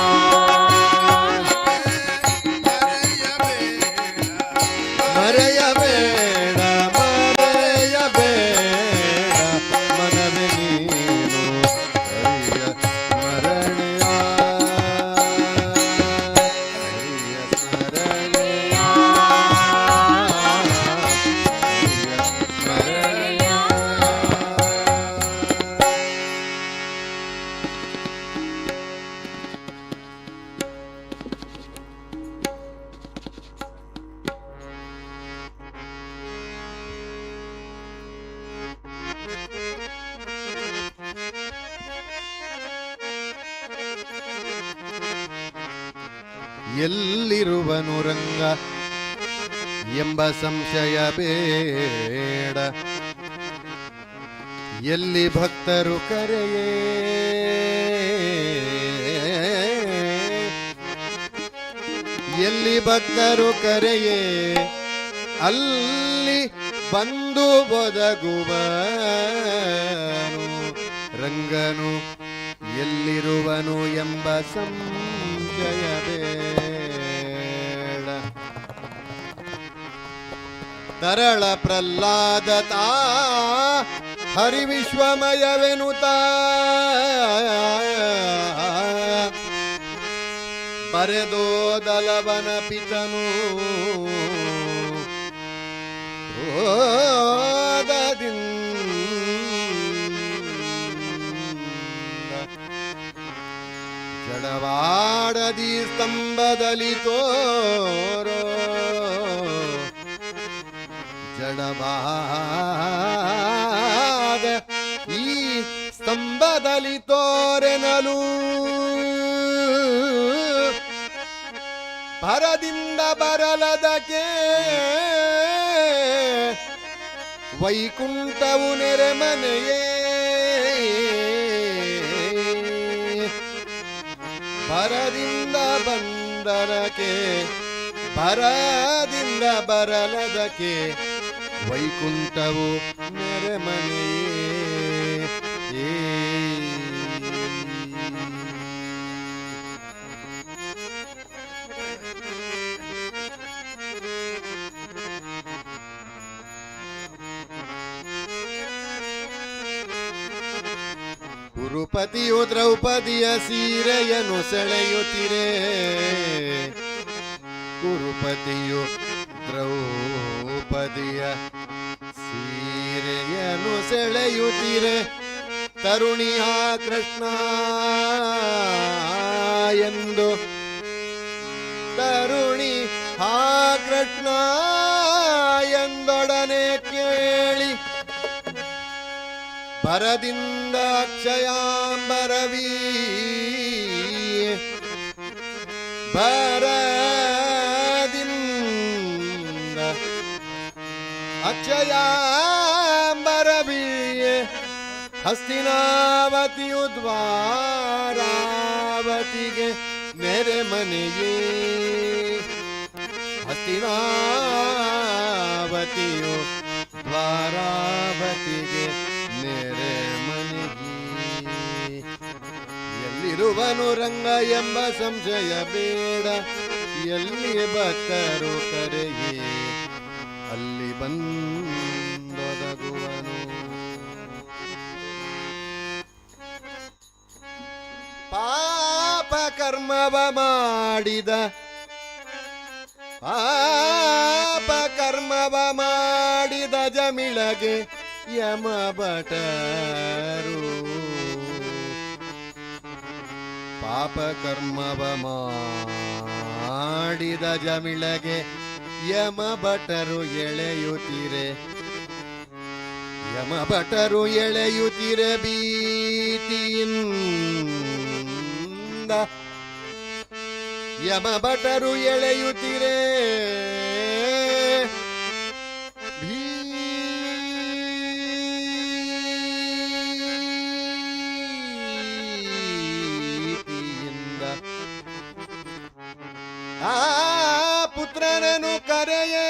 ಮರೆಯಬೇಡ ಮರೆಯಬೇಡ ಮರೆಯಬೇಡ. ಎಲ್ಲಿರುವನು ರಂಗ ಎಂಬ ಸಂಶಯ ಬೇಡ, ಎಲ್ಲಿ ಭಕ್ತರು ಕರೆಯೇ ಎಲ್ಲಿ ಭಕ್ತರು ಕರೆಯೇ ಅಲ್ಲಿ ಬಂದು ಒದಗುವನು ರಂಗನು ಎಲ್ಲಿರುವನು ಎಂಬ ಸಂಶಯ ಬೇಡ. ತರಳ ಪ್ರಹ್ಲಾದ ತಾ ಹರಿವಿಶ್ವಮಯವೆನುತ ಬರೆದೋದಲವನ ಪಿತನು ರೋದದಿಂದ ಜಡವಾಡದಿ ಸ್ತಂಭದಲ್ಲಿ ತೋರೋ ಜಡವಾದ ಈ ಸ್ತಂಭದಲ್ಲಿ ತೋರೆನಲು ಭರದಿಂದ ಬರಲದಕ್ಕೆ ವೈಕುಂಠವು ನೆರೆಮನೆಯೇ ಭರದಿಂದ ಬಂದರಕ್ಕೆ ಭರದಿಂದ ಬರಲದಕ್ಕೆ ವೈಕುಂಠವು ನೆರೆಮನೆಯೇ. ಕುರುಪತಿಯು ದ್ರೌಪದಿಯ ಸೀರೆಯನ್ನು ಸೆಳೆಯುತ್ತಿರೆ, ಕುರುಪತಿಯು ದ್ರೌಪದಿಯ ಸೀರೆಯನ್ನು ಸೆಳೆಯುತ್ತಿರೆ, ತರುಣಿಯ ಕೃಷ್ಣ ಎಂದು ತರುಣಿ ಹಾ ಕೃಷ್ಣ ಎಂದೊಡನೆ ಕೇಳಿ ಭರದಿಂದ ಅಕ್ಷಯಾಂಬರವೀ ಭರದಿಂದ ಅಕ್ಷಯಾಂಬರವೀ ಹಸ್ತಿನಾವತಿಯು ದ್ವಾರಾವತಿಗೆ ನೆರೆಮನೆಯೇ ಹಸ್ತಿನಾವತಿಯು ದ್ವಾರಾವತಿಗೆ ನೆರೆ ಮನೆಗೆ. ಎಲ್ಲಿರುವನು ರಂಗ ಎಂಬ ಸಂಶಯ ಬೇಡ, ಎಲ್ಲಿ ಭಕ್ತರು ಕರೆಯೇ ಅಲ್ಲಿ ಬಂದೊದಗುವನು. ಪಾಪ ಕರ್ಮವ ಮಾಡಿದ ಪಾಪ ಕರ್ಮವ ಮಾಡಿದ ಜಮಿಳಗೆ ಯಮ ಭಟರು ಪಾಪ ಕರ್ಮವ ಮಾಡಿದ ಜಮಿಳಗೆ ಯಮ ಭಟರು ಎಳೆಯುತ್ತಿರೆ ಯಮ ಭಟರು ಎಳೆಯುತ್ತಿರೆ ಭೀತಿಯಿಂದ ಯಮ ಭಟರು ಎಳೆಯುತ್ತಿರೆ ಭೀತಿಯಿಂದ ಆ ಪುತ್ರನನು ಕರೆಯೇ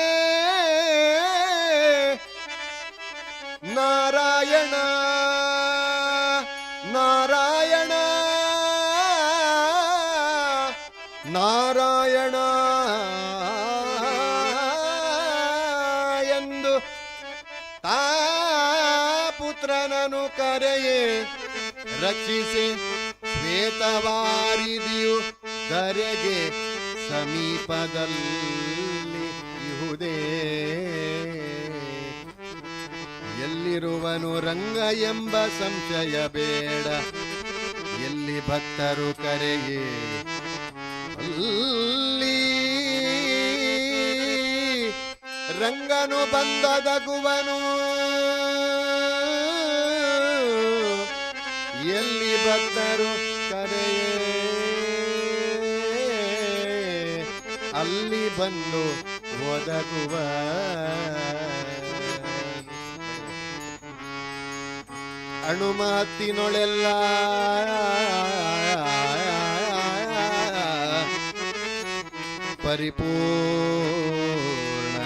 ನಾರಾಯಣ ನಾರಾಯಣ ನಾರಾಯಣ ಎಂದು ತಾ ಪುತ್ರನನು ಕರೆಯೇ ರಕ್ಷಿಸಿ ಶ್ವೇತವಾರಿದಿಯು ಧರೆಗೆ ಸಮೀಪದಲ್ಲಿ ಇಹುದೇ. ಎಲ್ಲಿರುವನು ರಂಗ ಎಂಬ ಸಂಶಯ ಬೇಡ, ಎಲ್ಲಿ ಭಕ್ತರು ಕರೆಯೇ ಅಲ್ಲಿ ರಂಗನು ಬಂದದಗುವನು. ಎಲ್ಲಿ ಭಕ್ತರು ಕರೆಯೇ ಅಲ್ಲಿ ಬಂದು ಒದಗುವ. ಅಣುಮಾತಿನೊಳೆಲ್ಲ ಪರಿಪೂರ್ಣ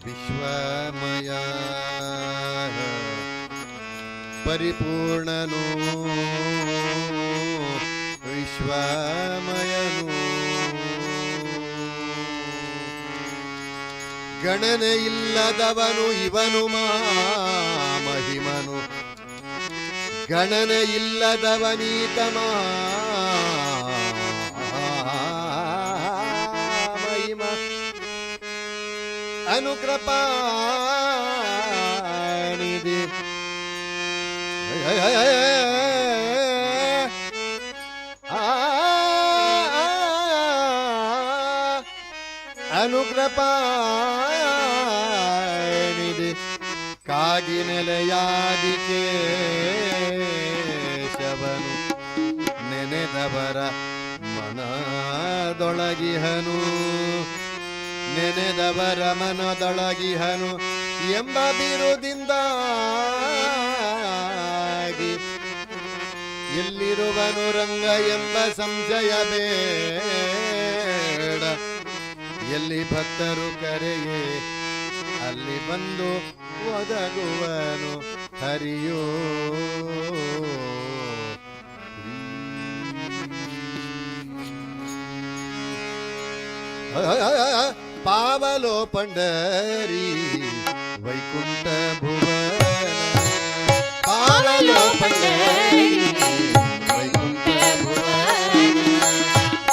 ವಿಶ್ವಮಯ, ಪರಿಪೂರ್ಣನು ವಿಶ್ವಮಯನು. ಗಣನೆ ಇಲ್ಲದವನು ಇವನು ಮಹಿಮನು, ಗಣನೆ ಇಲ್ಲದವನೀತ ಮಹಿಮ. ಅನುಕೃಪಾನಿಧಿ ಅನುಕೃಪಾನಿಧಿ ಕಾಗಿ ನೆಲೆಯಾದಿ ಕೇಶವನು, ನೆನೆದವರ ಮನದೊಳಗಿಹನು, ನೆನೆದವರ ಮನದೊಳಗಿಹನು ಎಂಬ ಬಿರುದಿಂದಾಗಿ ಎಲ್ಲಿರುವನು ರಂಗ ಎಂಬ ಸಂಶಯ ಬೇಡ. ಎಲ್ಲಿ ಭಕ್ತರು ಕರೆಯೇ ಅಲ್ಲಿ ಬಂದು ಒದಗುವನು ಹರಿಯೋ. ಪಾವಲೋ ಪಂಡರಿ ವೈಕುಂಠ ಭುವನ, ಪಾವಲೋ ಪಂಡರಿ ವೈಕುಂಠ ಭುವನ.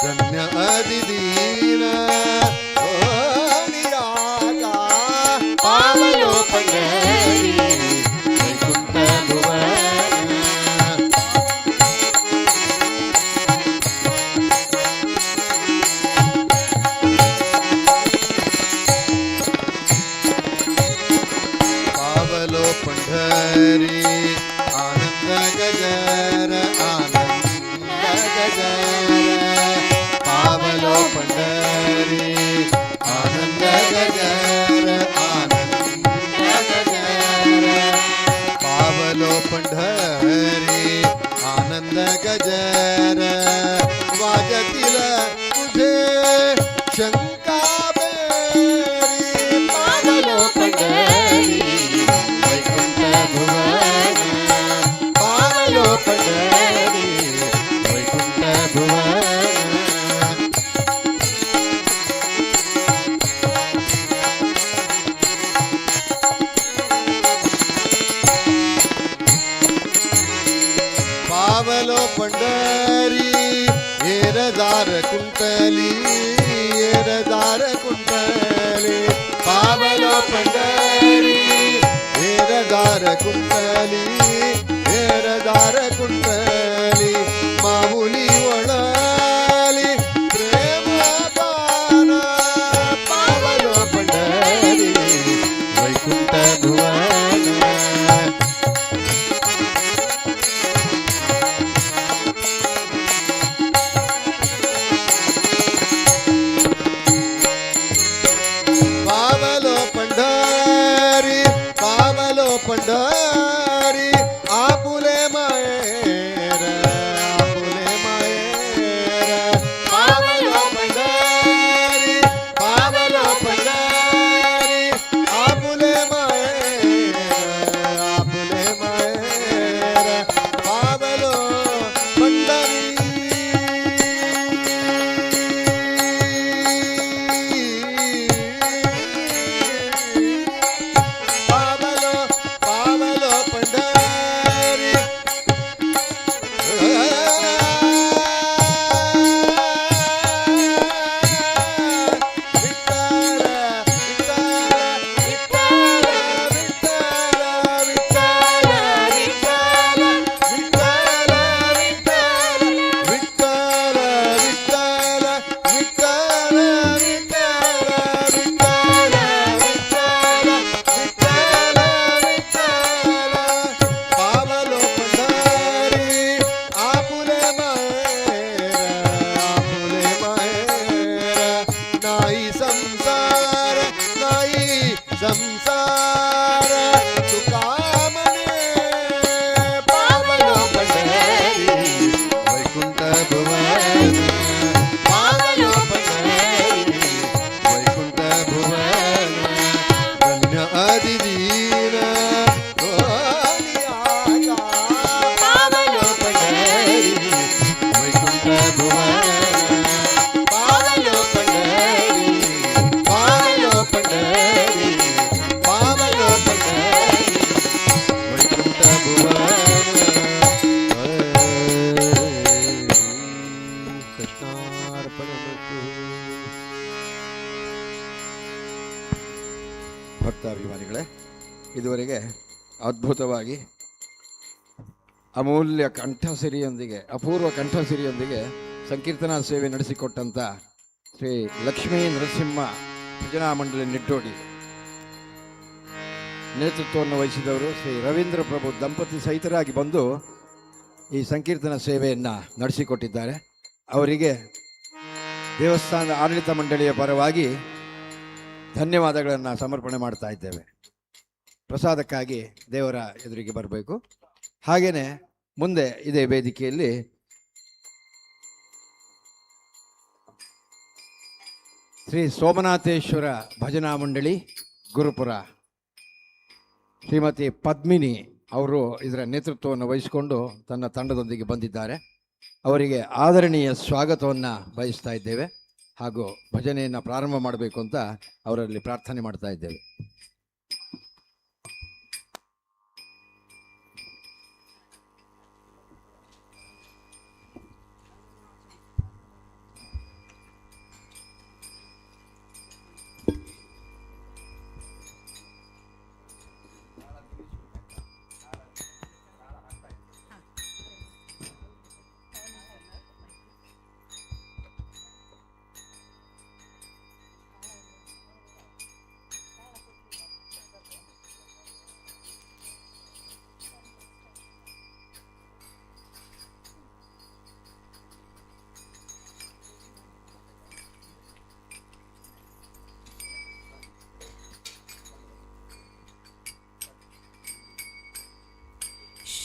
ಧನ್ಯ ಅದಿದೀನ ಓ ನಿರಾಗ, ಪಾವಲೋ ಪಂಡರಿ ವೈಕುಂಠ ಭುವನ. पावलो पंढरी आनंद गजर, आनंद गजर. पावलो पंढरी आनंद गजर, आनंद गजर. पावलो पंढरी आनंद गजर. वाजतील तुझे शंका बेरी, पावलो पंढरी वैकुंठ भुवन, पावलो पंढरी वैकुंठ भुवन. पावलो पंढरी येरदार कुंटली, येरदार कुंटली. पावलो पंढरी येरदार कुंटली, येरदार कुंटली. माऊली वळाली प्रेम पान, पावलो पंढरी वैकुंठ भुवन. पावलो पंढरी, पावलो पंढरी. आपुले माहेर, आपुले माहेर. पावलो पंढरी, पावलो पंढरी. आपुले माहेर, आपुले माहेर. पावलो पंढरी, पावलो, पावलो. ಬಾರ ತುಕಾ ಮನೆ ಪಾವನ ಪಂಡರಿ ವೈಕುಂಠ ಭುವನ, ಪಾವನ ಪಂಡರಿ ವೈಕುಂಠ ಭುವನ, ಧನ್ಯ ಆದಿದೀನ ಪಾವನ ಪಂಡರಿ ವೈಕುಂಠ ಭುವನ, ಪಾವನ ಪಂಡರಿ, ಪಾವನ ಪಂಡರಿ, ಪಾವನ ಪಂಡರಿ ವೈಕುಂಠ ಭುವನ. ಕೃಷ್ಣಾರ್ಪಣಮಸ್ತು. ಭಕ್ತಾಭಿಮಾನಿಗಳೇ, ಇದುವರೆಗೆ ಅದ್ಭುತವಾಗಿ ಅಮೂಲ್ಯ ಕಂಠಸಿರಿಯೊಂದಿಗೆ, ಅಪೂರ್ವ ಕಂಠಸಿರಿಯೊಂದಿಗೆ ಸಂಕೀರ್ತನಾ ಸೇವೆ ನಡೆಸಿಕೊಟ್ಟಂಥ ಶ್ರೀ ಲಕ್ಷ್ಮೀ ನರಸಿಂಹ ಭಜನಾ ಮಂಡಳಿ ನಿಟ್ಟೋಡಿ, ನೇತೃತ್ವವನ್ನು ವಹಿಸಿದವರು ಶ್ರೀ ರವೀಂದ್ರ ಪ್ರಭು ದಂಪತಿ ಸಹಿತರಾಗಿ ಬಂದು ಈ ಸಂಕೀರ್ತನ ಸೇವೆಯನ್ನು ನಡೆಸಿಕೊಟ್ಟಿದ್ದಾರೆ. ಅವರಿಗೆ ದೇವಸ್ಥಾನದ ಆಡಳಿತ ಮಂಡಳಿಯ ಪರವಾಗಿ ಧನ್ಯವಾದಗಳನ್ನು ಸಮರ್ಪಣೆ ಮಾಡ್ತಾ ಇದ್ದೇವೆ. ಪ್ರಸಾದಕ್ಕಾಗಿ ದೇವರ ಎದುರಿಗೆ ಬರಬೇಕು. ಹಾಗೆಯೇ ಮುಂದೆ ಇದೇ ವೇದಿಕೆಯಲ್ಲಿ ಶ್ರೀ ಸೋಮನಾಥೇಶ್ವರ ಭಜನಾ ಮಂಡಳಿ ಗುರುಪುರ, ಶ್ರೀಮತಿ ಪದ್ಮಿನಿ ಅವರು ಇದರ ನೇತೃತ್ವವನ್ನು ವಹಿಸಿಕೊಂಡು ತನ್ನ ತಂಡದೊಂದಿಗೆ ಬಂದಿದ್ದಾರೆ. ಅವರಿಗೆ ಆದರಣೀಯ ಸ್ವಾಗತವನ್ನು ಬಯಸ್ತಾ ಇದ್ದೇವೆ ಹಾಗೂ ಭಜನೆಯನ್ನು ಪ್ರಾರಂಭ ಮಾಡಬೇಕು ಅಂತ ಅವರಲ್ಲಿ ಪ್ರಾರ್ಥನೆ ಮಾಡ್ತಾ ಇದ್ದೇವೆ.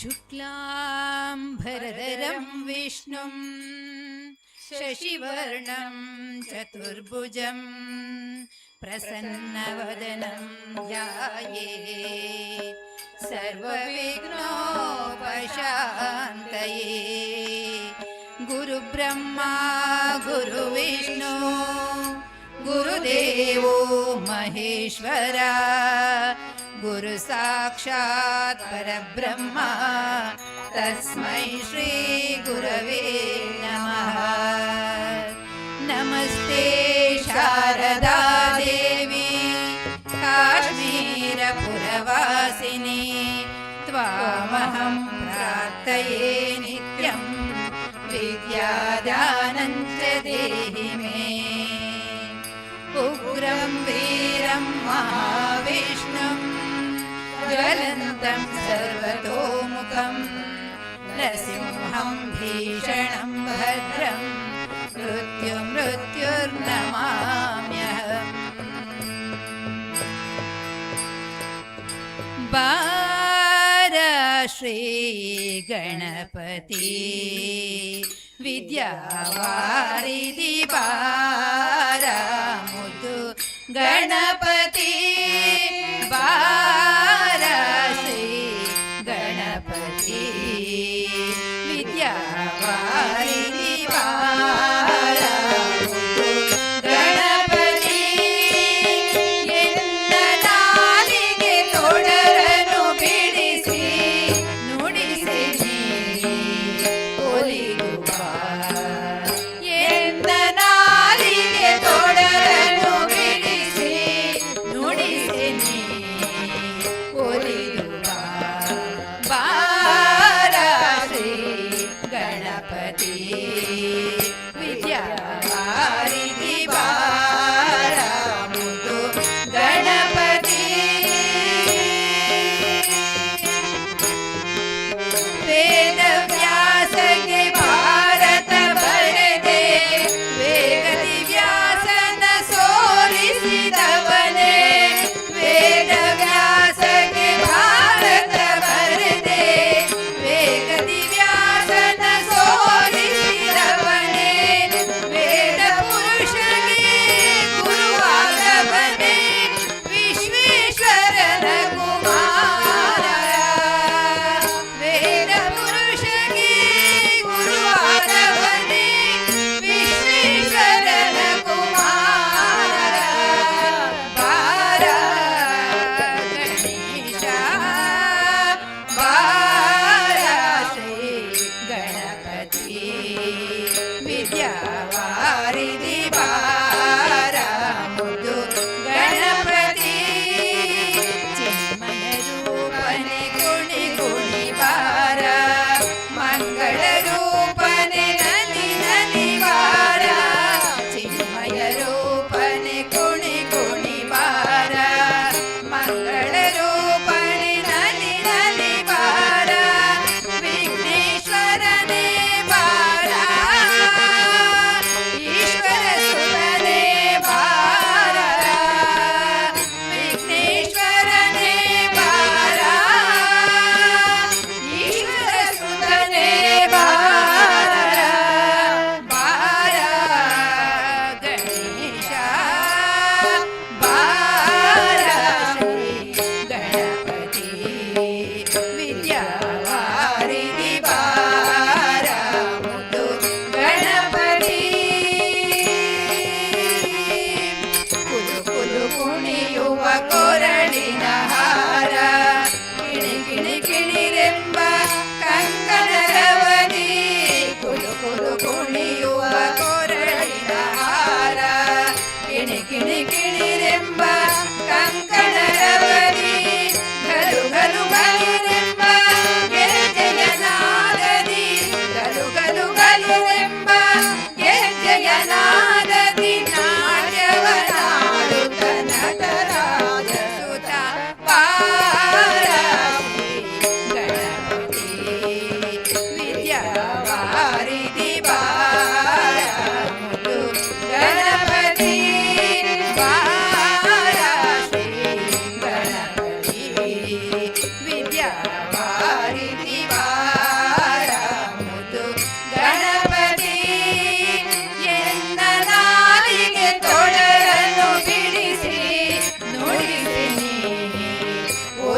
शुक्लाम्भरधरं विष्णुं शशिवर्णं चतुर्भुजं प्रसन्नवदनं ध्याये सर्वविघ्नोपशान्तये। गुरुब्रह्मा गुरुविष्णु गुरुदेवो महेश्वरा, गुरुसाक्षात् परब्रह्म तस्मै श्रीगुरवे नमः। नमस्ते शारदा देवी काश्मीरपुरवासिनी, त्वामहं प्रार्थये नित्यं विद्यादानं च देहि मे। उग्रं वीरं महाविष्णुं ज्वलन्तं सर्वतोमुखं नरसिंहं भीषणं भद्रं मृत्युमृत्युर्नमाम्यहम्। बार श्रीगणपति विद्यावारिधि बार मुदु गणपति, बार श्री गणपति विद्यावारिधि ಬಾರ ಮುದ್ದು ಗಣಪತಿ. ಎನ್ನ ನಾಲಿಗೆ ತೊಡರನು ಬಿಡಿಸಿ ನುಡಿಸಿ ಒಲಿದು ಬಾ. ಎನ್ನ ನಾಲಿಗೆ ತೊಡರನು ಬಿಡಿಸಿ ನುಡಿಸಿ.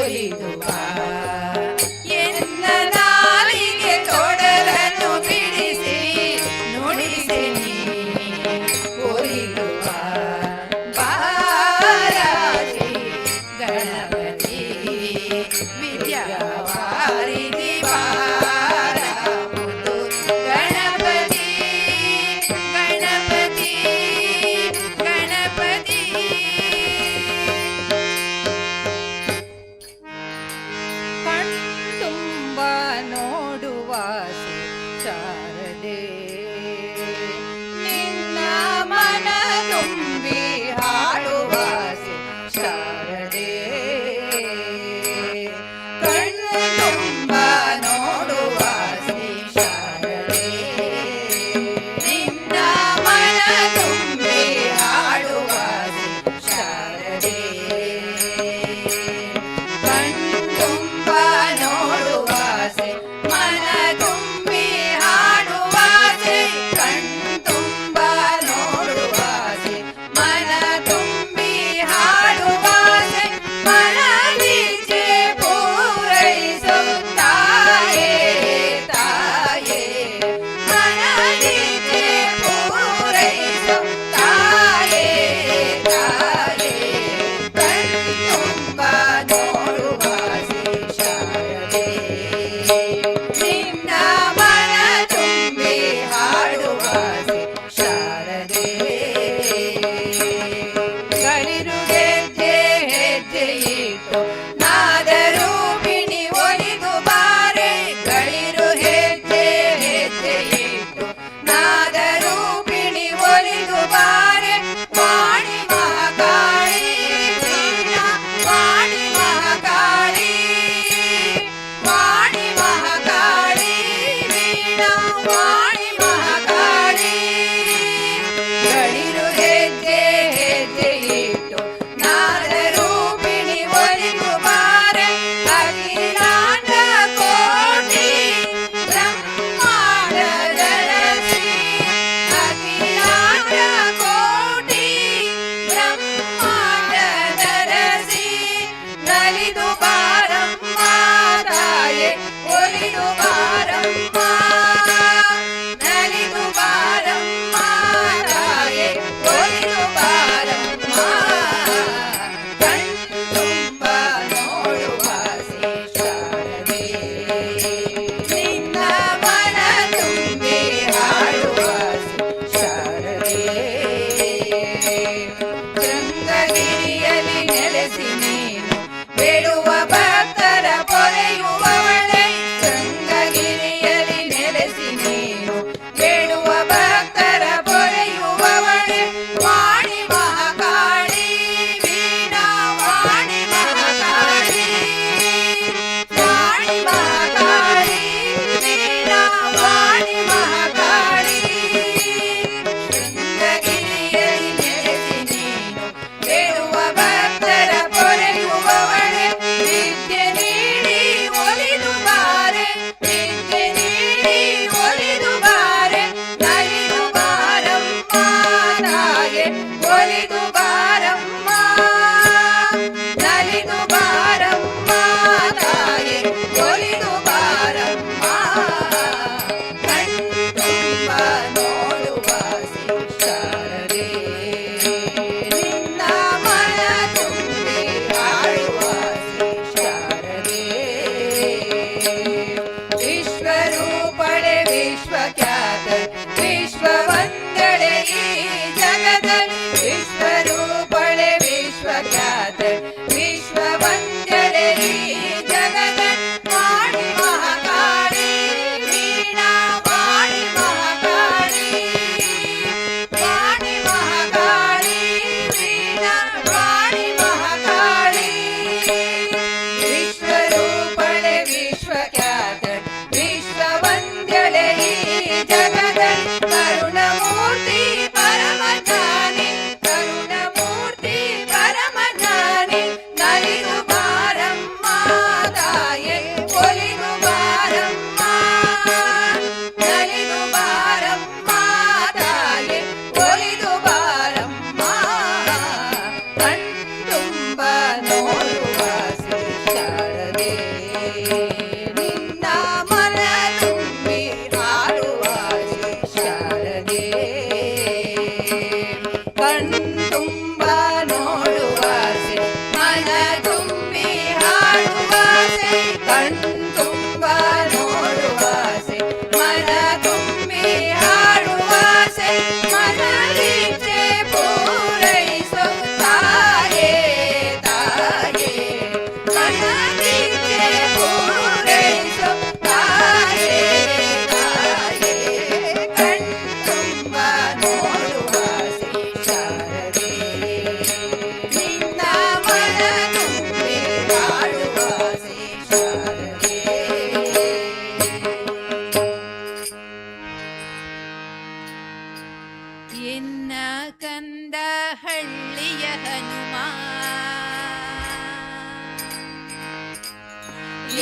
ಒಲಿದು ಬಾ. ಎನ್ನ ನಾಲಿಗೆ ತೊಡರನ್ನು ಬಿಡಿಸಿ ನುಡಿಸಿ ನೀ ಒಲಿದು ಬಾ. ಬಾರಾಜಿ ಗಣಪತಿ ವಿದ್ಯಾವಾರಿಧಿ ಬಾರ ಗಣಪತಿ ಗಣಪತಿ ಗಣಪತಿ. ಕಣ್ತುಂಬ ನೋಡುವಾಸೆ ಶಾರದೆ, ನಿನ್ನ ಮನ ತುಂಬಿ ಹಾಡುವಾಸೆ ಶಾರದೆ. ಕಣ್ತುಂಬ ನೋಡುವಾಸೆ ಶಾರದೆ, ನಿನ್ನ ಮನ ತುಂಬಿ ಹಾಡುವಾಸೆ ಶಾರದೆ. ಕಣ್ತುಂಬ ನೋಡುವಾಸೆ, ಮನ ತುಂಬಿ ಹಾಡುವಾಸೆ. ಕಣ್ತುಂಬ ನೋಡುವಾಸೆ, ಮನ ತುಂಬಿ ಹಾಡುವಾಸೆ. ಮನದಿಚ್ಛೆ ಪೂರೈಸು ತಾಯೇ ತಾಯೇ, ಮನದಿಚ್ಛೆ ಪೂರೈಸು ತಾಯೇ ತಾಯೇ. ಕಣ್ತುಂಬ ನೋಡುವಾಸೆ ಶಾರದೆ, ನಿನ್ನ ಮನ ತುಂಬಿ ಹಾಡುವಾಸೆ ಶಾರದೆ. ಗಳಿರು ಗೆಜ್ಜೆ ಹೆಜ್ಜೆ ಇಟ್ಟು ನಾದ ರೂಪಿಣಿ ಒಲಿದು ಬಾರೆ. ಗಳಿರು ಹೆಜ್ಜೆ ಹೆಜ್ಜೆ ಇಟ್ಟು ನಾದ ರೂಪಿಣಿ ಒಲಿದು ಬಾರೆ. ವಾಣಿ ಮಹಾಕಾಳಿ ವೀಣಾ, ವಾಣಿ ಮಹಾಕಾಳಿ, ವಾಣಿ ಮಹಾಕಾಳಿ ವೀಣಾ, ವಾಣಿ ಮಹಾಕಾಳಿ. ಗಳಿರು ಹೆಜ್ಜೆ ಹೆಜ್ಜೆ ಇಟ್ಟು ನಾದ ರೂಪಿಣಿ ಒಲಿದು ಬಾರೆ. ಅಖಿಲಾಂಡ ಕೋಟಿ ಬ್ರಹ್ಮಾಂಡದರಸಿ, ಅಖಿಲಾಂಡ ಕೋಟಿ ಬ್ರಹ್ಮಾಂಡದರಸಿ, ನಲಿದು ಬಾರಮ್ಮ ತಾಯೆ, ಒಲಿದು ಬಾರಮ್ಮ. ನಲಿದು ಬಾರಮ್ಮ ತಾಯೆ, ಒಲಿದು ಬಾರಮ್ಮ. ಕಣ್ತುಂಬ ನೋಡುವಾಸೆ ಶಾರದೆ, ನಿನ್ನ ಮನ ತುಂಬಿ ಹಾಡುವಾಸೆ ಶಾರದೆ. ಶೃಂಗಗಿರಿಯಲ್ಲಿ ನೆಲೆಸಿ ನೀನು ಬೇಡುವ ಭಕ್ತರ ಪೊರೆಯುವವಳೆ. ಶೃಂಗಗಿರಿಯಲ್ಲಿ ನೆಲೆಸಿ ನೀನು ಬೇಡುವ ಭಕ್ತರ ಪೊರೆಯುವವಳೆ. ವಾಣಿ ಮಹಾಕಾಳಿ ವೀಣಾ, ವಾಣಿ ಮಹಾಕಾಳಿ, ವಾಣಿ ಮಹಾಕಾಳಿ ವೀಣಾ, ವಾಣಿ ಮಹಾಕಾಳಿ. ಶೃಂಗಗಿರಿಯಲ್ಲಿ ನೆಲೆಸಿ ನೀನು ಬೇಡುವ ಭಕ್ತರ ಪೊರೆಯುವವಳೆ.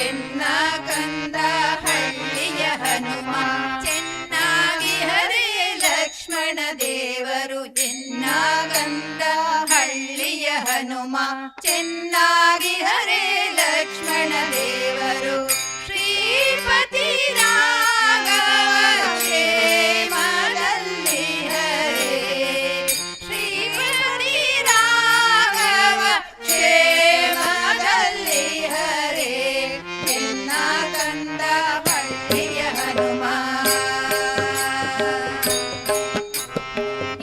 ಎನ್ನ ಕಂದ ಹಳ್ಳಿಯ ಹನುಮ ಚೆನ್ನಾಗಿ ಹರೇ ಲಕ್ಷ್ಮಣ ದೇವರು. ಎನ್ನ ಕಂದ ಹಳ್ಳಿಯ ಹನುಮ ಚೆನ್ನಾಗಿ ಹರೇ ಲಕ್ಷ್ಮಣ ದೇವರು. ಶ್ರೀಪತಿ ರಾಘವ ಕ್ಷೇಮದಲ್ಲಿ ಹರೇ, ಶ್ರೀಪತಿ ರಾಘವ ಕ್ಷೇಮದಲ್ಲಿ ಹರೇ. ಎನ್ನ ಕಂದ ಹಳ್ಳಿಯ ಹನುಮ,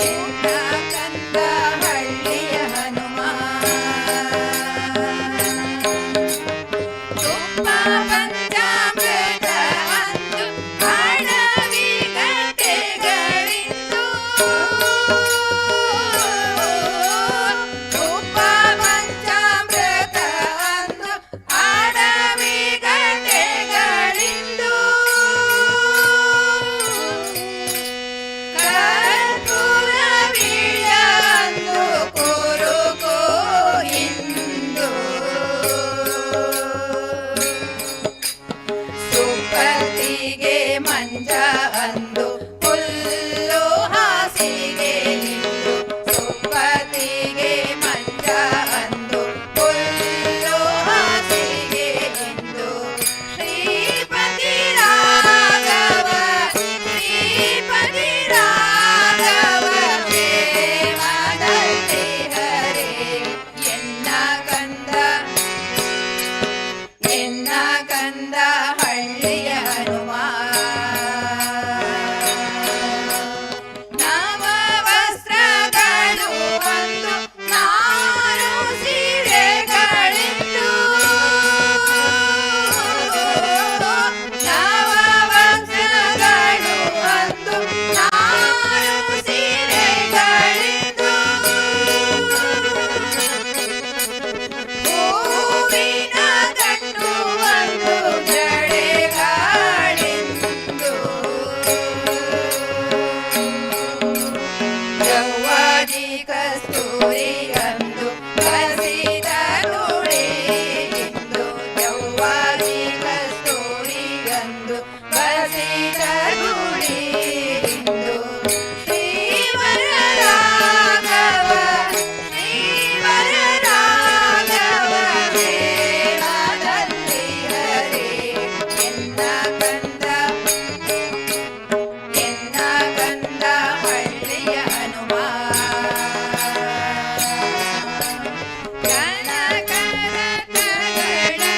ಎನ್ನ ಕಂದ ಹಳ್ಳಿಯ ಹನುಮ. ತುಪ್ಪ ಪಂಚಾಮೃತ ಅಂದು ಅಡವಿ ಗಂಟೆಗಳಿಂದು, ತುಪ್ಪ ಪಂಚಾಮೃತ ಅಂದು ಅಡವಿ ಗಂಟೆಗಳಿಂದು, ಕರ್ಪೂರ ಬೀಳಂದು ಕುರುಕೋ ಇಂದು, ಸುಪ್ಪತ್ತಿಗೆ ಮಂಜ ಅಂದು ಹುಲ್ಲು ಹಾಸಿಗೆ ನಿಂದು, ಸುಪ್ಪತ್ತಿಗೆ ಮಂಜ ಅಂದು ಹುಲ್ಲು ಹಾಸಿಗೆ ನಿಂದು. ಶ್ರೀಪತಿ ರಾಘವ, ಶ್ರೀಪತಿ ರಾಘವ ಕ್ಷೇಮದಲ್ಲಿ ಹರೇ. ಎನ್ನ ಕಂದ, ಎನ್ನ ಕಂದ ಹಳ್ಳಿಯ ಹನುಮ. ನವ ವಸ್ತ್ರಗಳು ಒಂದು ನಾರು ಸೀರೆಗಳಿತ್ತು, ನವ ವಸ್ತ್ರಗಳು ಒಂದು ನಾರು ಸೀರೆಗಳಿತ್ತು, ಹೂವಿನ ಕಟ್ಟುವಂದು ಜಡೆಗಾಳಿಂದು, ಜವ್ವಾದಿ ಕಸ್ತೂರಿ ಅಂದು ಕಸಿದ ನುಡಿಯಿಂದು, ಜವ್ವಾದಿ ಕಸ್ತೂರಿ ಅಂದು ಬಸಿದ ನುಡಿಯಿಂದು. ಶ್ರೀವರ ರಾಘವ, ಶ್ರೀವರ ರಾಘವ ಕ್ಷೇಮದಲ್ಲಿ ಹರೇ. ಎನ್ನ ಕಂದ, ಎನ್ನ ಕಂದ ಹಳ್ಳಿಯ ಹನುಮ. ಕನಕರಥಗಳನ್ನು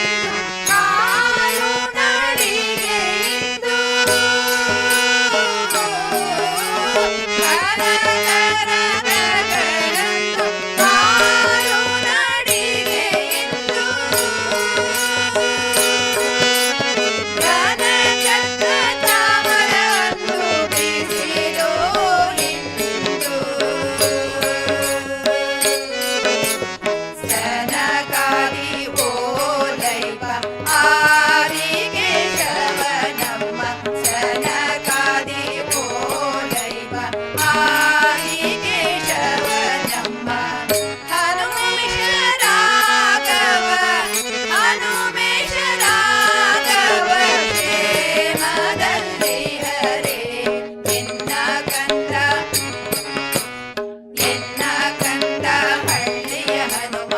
ಕಾಲು ನಡಿಗೆಯಿಂದು, ಕನಕರಥಗಳನ್ನು ಕಾಲು ನಡಿಗೆಯಿಂದು, ಘನಚಕ್ರ ಚಾಮರವನ್ನು ಬಿಸಿಲೋ ಇಂದು, ಸನಕಾದಿ ಓಲೈಪ ಆದಿಕೇಶವ ನಮ್ಮ, ಸನಕಾದಿ ಓಲೈಪ ಆದಿಕೇಶವ ನಮ್ಮ. ಹನುಮೇಶ ರಾಘವ, ಹನುಮೇಶ ರಾಘವ ಕ್ಷೇಮದಲ್ಲಿ ಹರೇ. ಎನ್ನ ಕಂದ, ಎನ್ನ ಕಂದ ಹಳ್ಳಿಯ ಹನುಮ.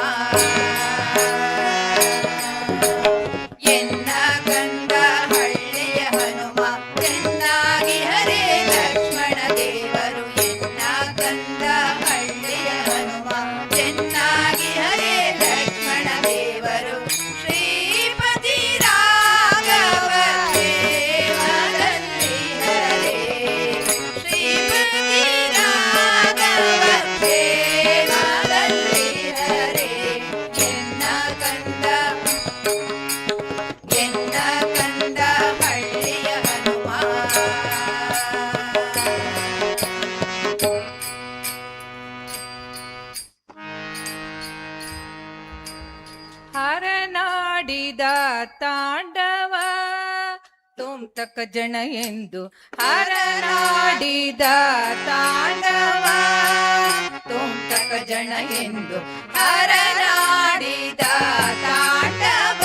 ಎನ್ನ ಕಂದ ಹಳ್ಳಿಯ ಹನುಮ ಚೆನ್ನಾಗಿ ಹರೇ ಲಕ್ಷ್ಮಣ ದೇವರು. ಎನ್ನ ಕಂದ ಹಳ್ಳಿಯ ಹನುಮ ಚೆನ್ನಾಗಿ ಹರೇ ಲಕ್ಷ್ಮಣ ದೇವರು. ಶ್ರೀಪತಿ ರಾಘವ ಕ್ಷೇಮದಲ್ಲಿ ಹರೇ, ಶ್ರೀಪತಿ ರಾಘವ ಕ್ಷೇಮದಲ್ಲಿ ಹರೇ. ಎನ್ನ ಕಂದ, ಎನ್ನ ಕಂದ ಹಳ್ಳಿಯ ಹನುಮ. ಹರನಾಡಿದ ತಾಂಡವ ತುಮ್ ತಕ ಜನ ಎಂದು, ಹರನಾಡಿದ ತಾಂಡವ ತುಮ್ ತಕ ಜನ ಎಂದು, ಹರನಾಡಿದ ತಾಂಡವ.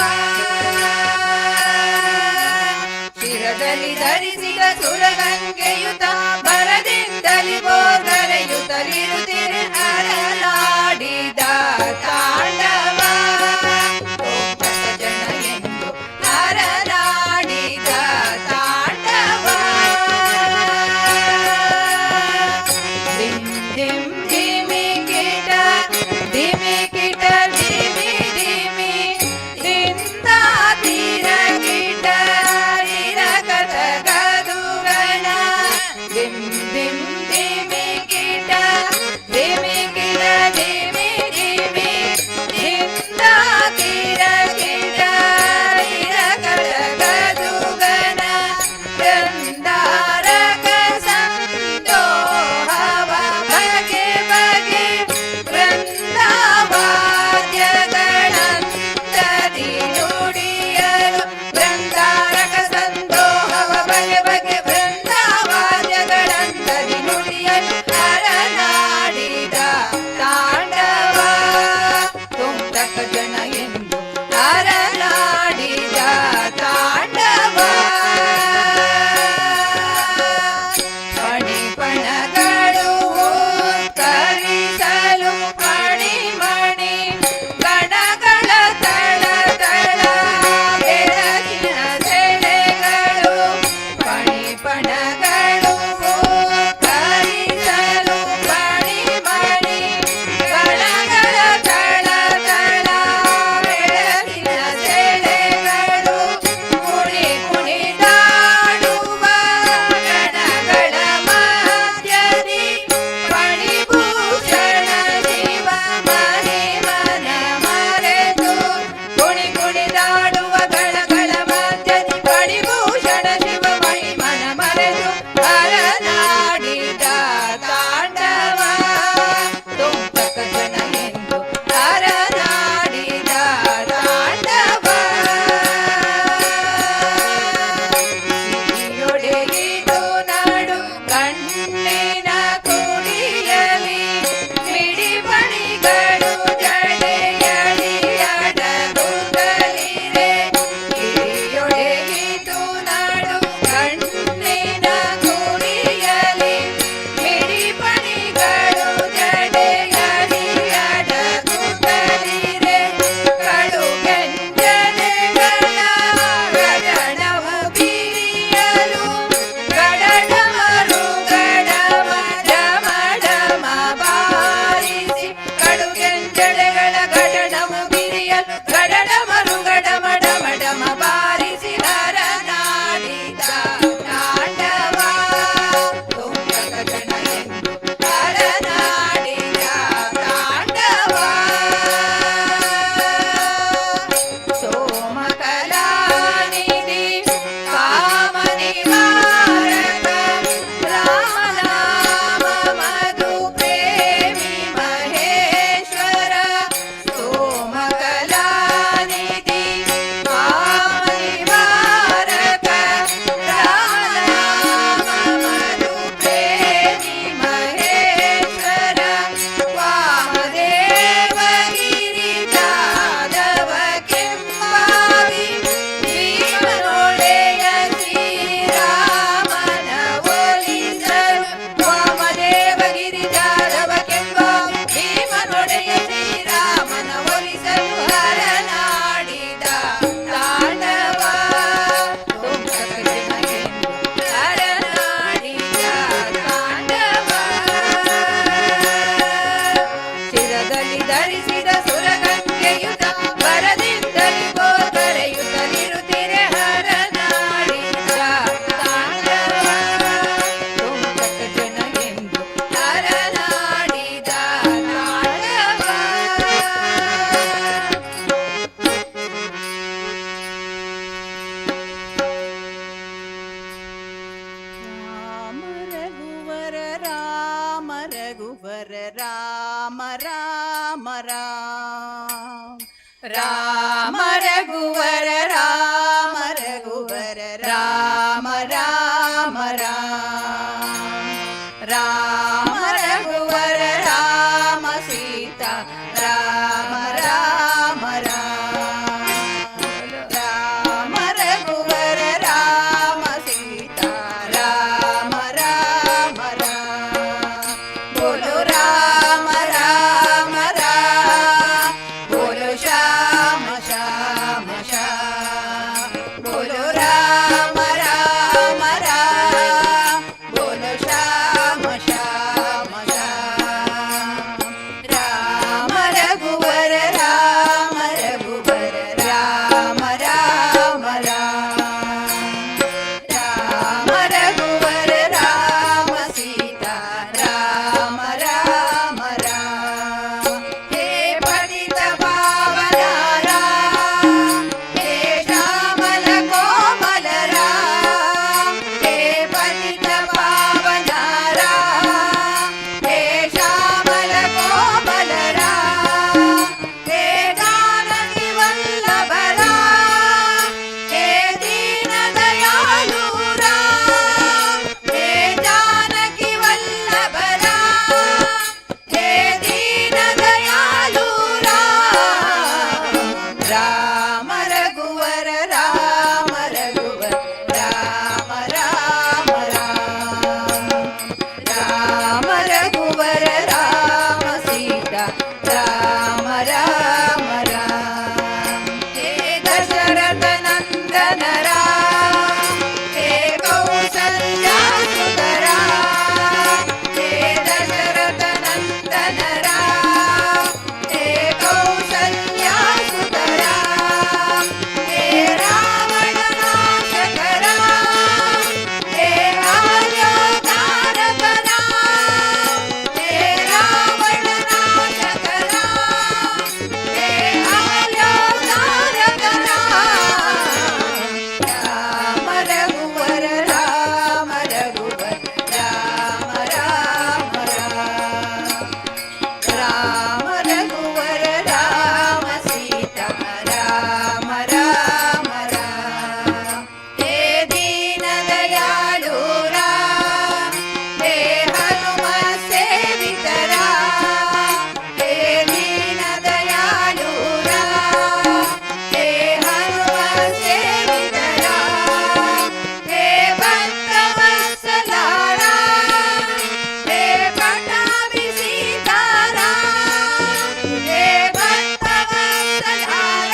ರಾಮ ರಘುವರ ರಾಮ ರಘುವರ ರಾಮ ರಾಮ ರಾಮ ರಾಮ ರಘುವರ ರಾಮ ಸೀತಾ ರಾಮ ರಾಮ ರಾಮ ರಾಮ ರಘುವರ ರಾಮ ಸೀತಾ ರಾಮ ರಾಮ ರಾಮ. ಬೋಲೋ ರಾಮ ರಾಮ ರಾಮ, ಬೋಲೋ ಶ್ಯಾಮ ಶ್ಯಾಮ ಶ್ಯಾಮ, ಬೋಲೋ ರಾಮ ರಾಮ ರಾಮ, ಬೋಲೋ ಶ್ಯಾಮ ಶ್ಯಾಮ ಶ್ಯಾಮ. ರಾಮ ರಘುವರ ರಾಮ ರಘುವರ ರಾಮ ರಾಮ ರಾಮ ರಾಮ ರಘುವರ ರಾಮ ಸೀತಾ ರಾಮ ರಾಮ ರಾಮ. ಹೇ ಪತಿತ ಪಾವನ ರಾಮ, ಹೇ ಶ್ಯಾಮಲ ಕೋಮಲ ರಾಮ, ಹೇ ಪತಿತ ಪಾವನ ರಾಮ, ಹೇ ಶ್ಯಾಮಲ ಕೋಮಲ ರಾಮ, ಹೇ ಜಾನಕಿ ವಲ್ಲಭ ರಾಮ, ಹೇ ದೀನ ದಯಾಳು ರಾಮ, ಹೇ ಜಾನಕಿ ವಲ್ಲಭ ರಾಮ, ಹೇ ದೀನ ದಯಾಳು ರಾಮ. ರಾಮ ರಘುವರ ರಾಮ ರಘುವರ ರಾಮ ರಾಮ ರಾಮ ರಾಮ ರಘುವರ ರಾಮ ಸೀತಾ ರಾಮ ರಾಮ ರಾಮ. ಹೇ ದಶರಥ ನಂದನ ರಾಮ, ಹೇ ಕೌಸಲ್ಯಾ ಸುತ ರಾಮ, ಹೇ ದಶರಥ ನಂದನ ರಾಮ, ಹೇ ಕೌಸಲ್ಯಾ ಸುತ ರಾಮ, ಹೇ ರಾವಣ ನಾಶಕ ರಾಮ, ಹೇ ಆರ್ಯೋದ್ಧಾರಕ ರಾಮ, ಹೇ ರಾವಣ ನಾಶಕ ರಾಮ, ಹೇ ಆರ್ಯೋದ್ಧಾರಕ ರಾಮ. ರಾಮ ರಘುವರ ರಾಮ ರಘುವರ ರಾಮ ರಾಮ ರಾಮ ರಾಮ ರಘುವರ ರಾಮ ಸೀತಾ ರಾಮ ರಾಮ ರಾಮ. ಹೇ ದೀನ ದಯಾಳು ರಾಮ, ಹೇ ಹನುಮ ಸೇವಿತ ರಾಮ, ಹೇ ದೀನ ದಯಾಳು ರಾಮ, ಹೇ ಹನುಮ ಸೇವಿತ ರಾಮ, ಹೇ ಭಕ್ತ ವತ್ಸಲ ರಾಮ, ಹೇ ಪಟ್ಟಾಭಿ ಸೀತಾರಾಮ, ಹೇ ಭಕ್ತ ವತ್ಸಲ ರಾಮ,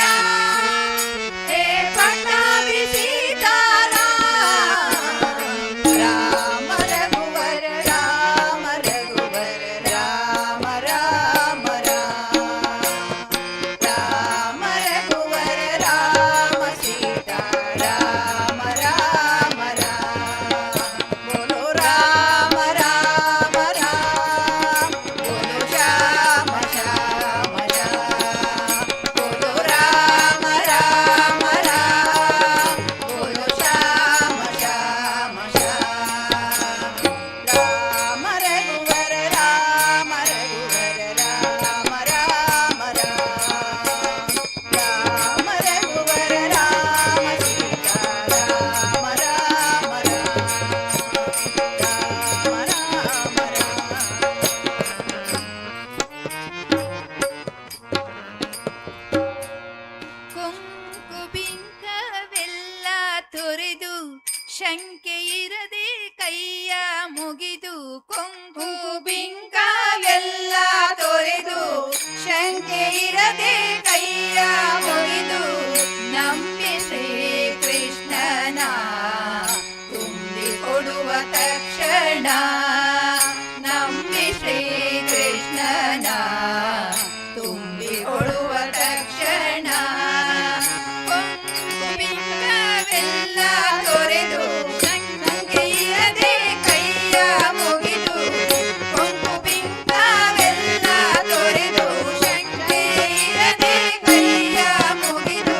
ಹೇ ಪಟ್ಟಾಭಿ ಸೀತಾರಾಮ. ರಾಮ ರಘುವರ ರಾಮ ರಘುವರ ರಾಮ ರಾಮ ರಾಮ ರಾಮ ರಘುವರ ರಾಮ ಸೀತಾ ರಾಮ ರಾಮ ರಾಮ. ಬೋಲೋ ರಾಮ ರಾಮ ರಾಮ, ಬೋಲೋ ಶ್ಯಾಮ ಶ್ಯಾಮ ಶ್ಯಾಮ, ಬೋಲೋ ರಾಮ ರಾಮ ರಾಮ, ಬೋಲೋ ಶ್ಯಾಮ ಶ್ಯಾಮ ಶ್ಯಾಮ. ರಾಮ ರಘುವರ ರಾಮ ರಘುವರ ರಾಮ ರಾಮ ರಾಮ ರಾಮ ರಘುವರ ರಾಮ ಸೀತಾ ರಾಮ ರಾಮ ರಾಮ ರಾಮ ರಾಮ. ಕೊಂಕುಬಿಂಕವೆಲ್ಲ ತೊರೆದು ಶಂಕೆ ಇರದೆ ಕೈಯ ಮುಗಿದು, ಕೊಂಕುಬಿಂಕವೆಲ್ಲ ತೊರೆದು ಶಂಕೆ ಇರದೆ ಕೈಯ ಮುಗಿದು, ನಂಬಿ ಶ್ರೀ ಕೃಷ್ಣನ ತುಂಬಿ ಕೊಡುವ ತಕ್ಷಣ, ನಂಬಿ ಶ್ರೀ ಕೃಷ್ಣನ ತುಂಬಿ ಕೊಡುವ ತಕ್ಷಣ. ಕೊಂಕುಬಿಂಕವೆಲ್ಲ ತೊರೆದು ಶಂಕೆ ಇರದೆ ಕೈಯ ಮುಗಿದು, ಕೊಂಕುಬಿಂಕವೆಲ್ಲ ತೊರೆದು ಶಂಕೆ ಇರದೆ ಕೈಯ ಮುಗಿದು.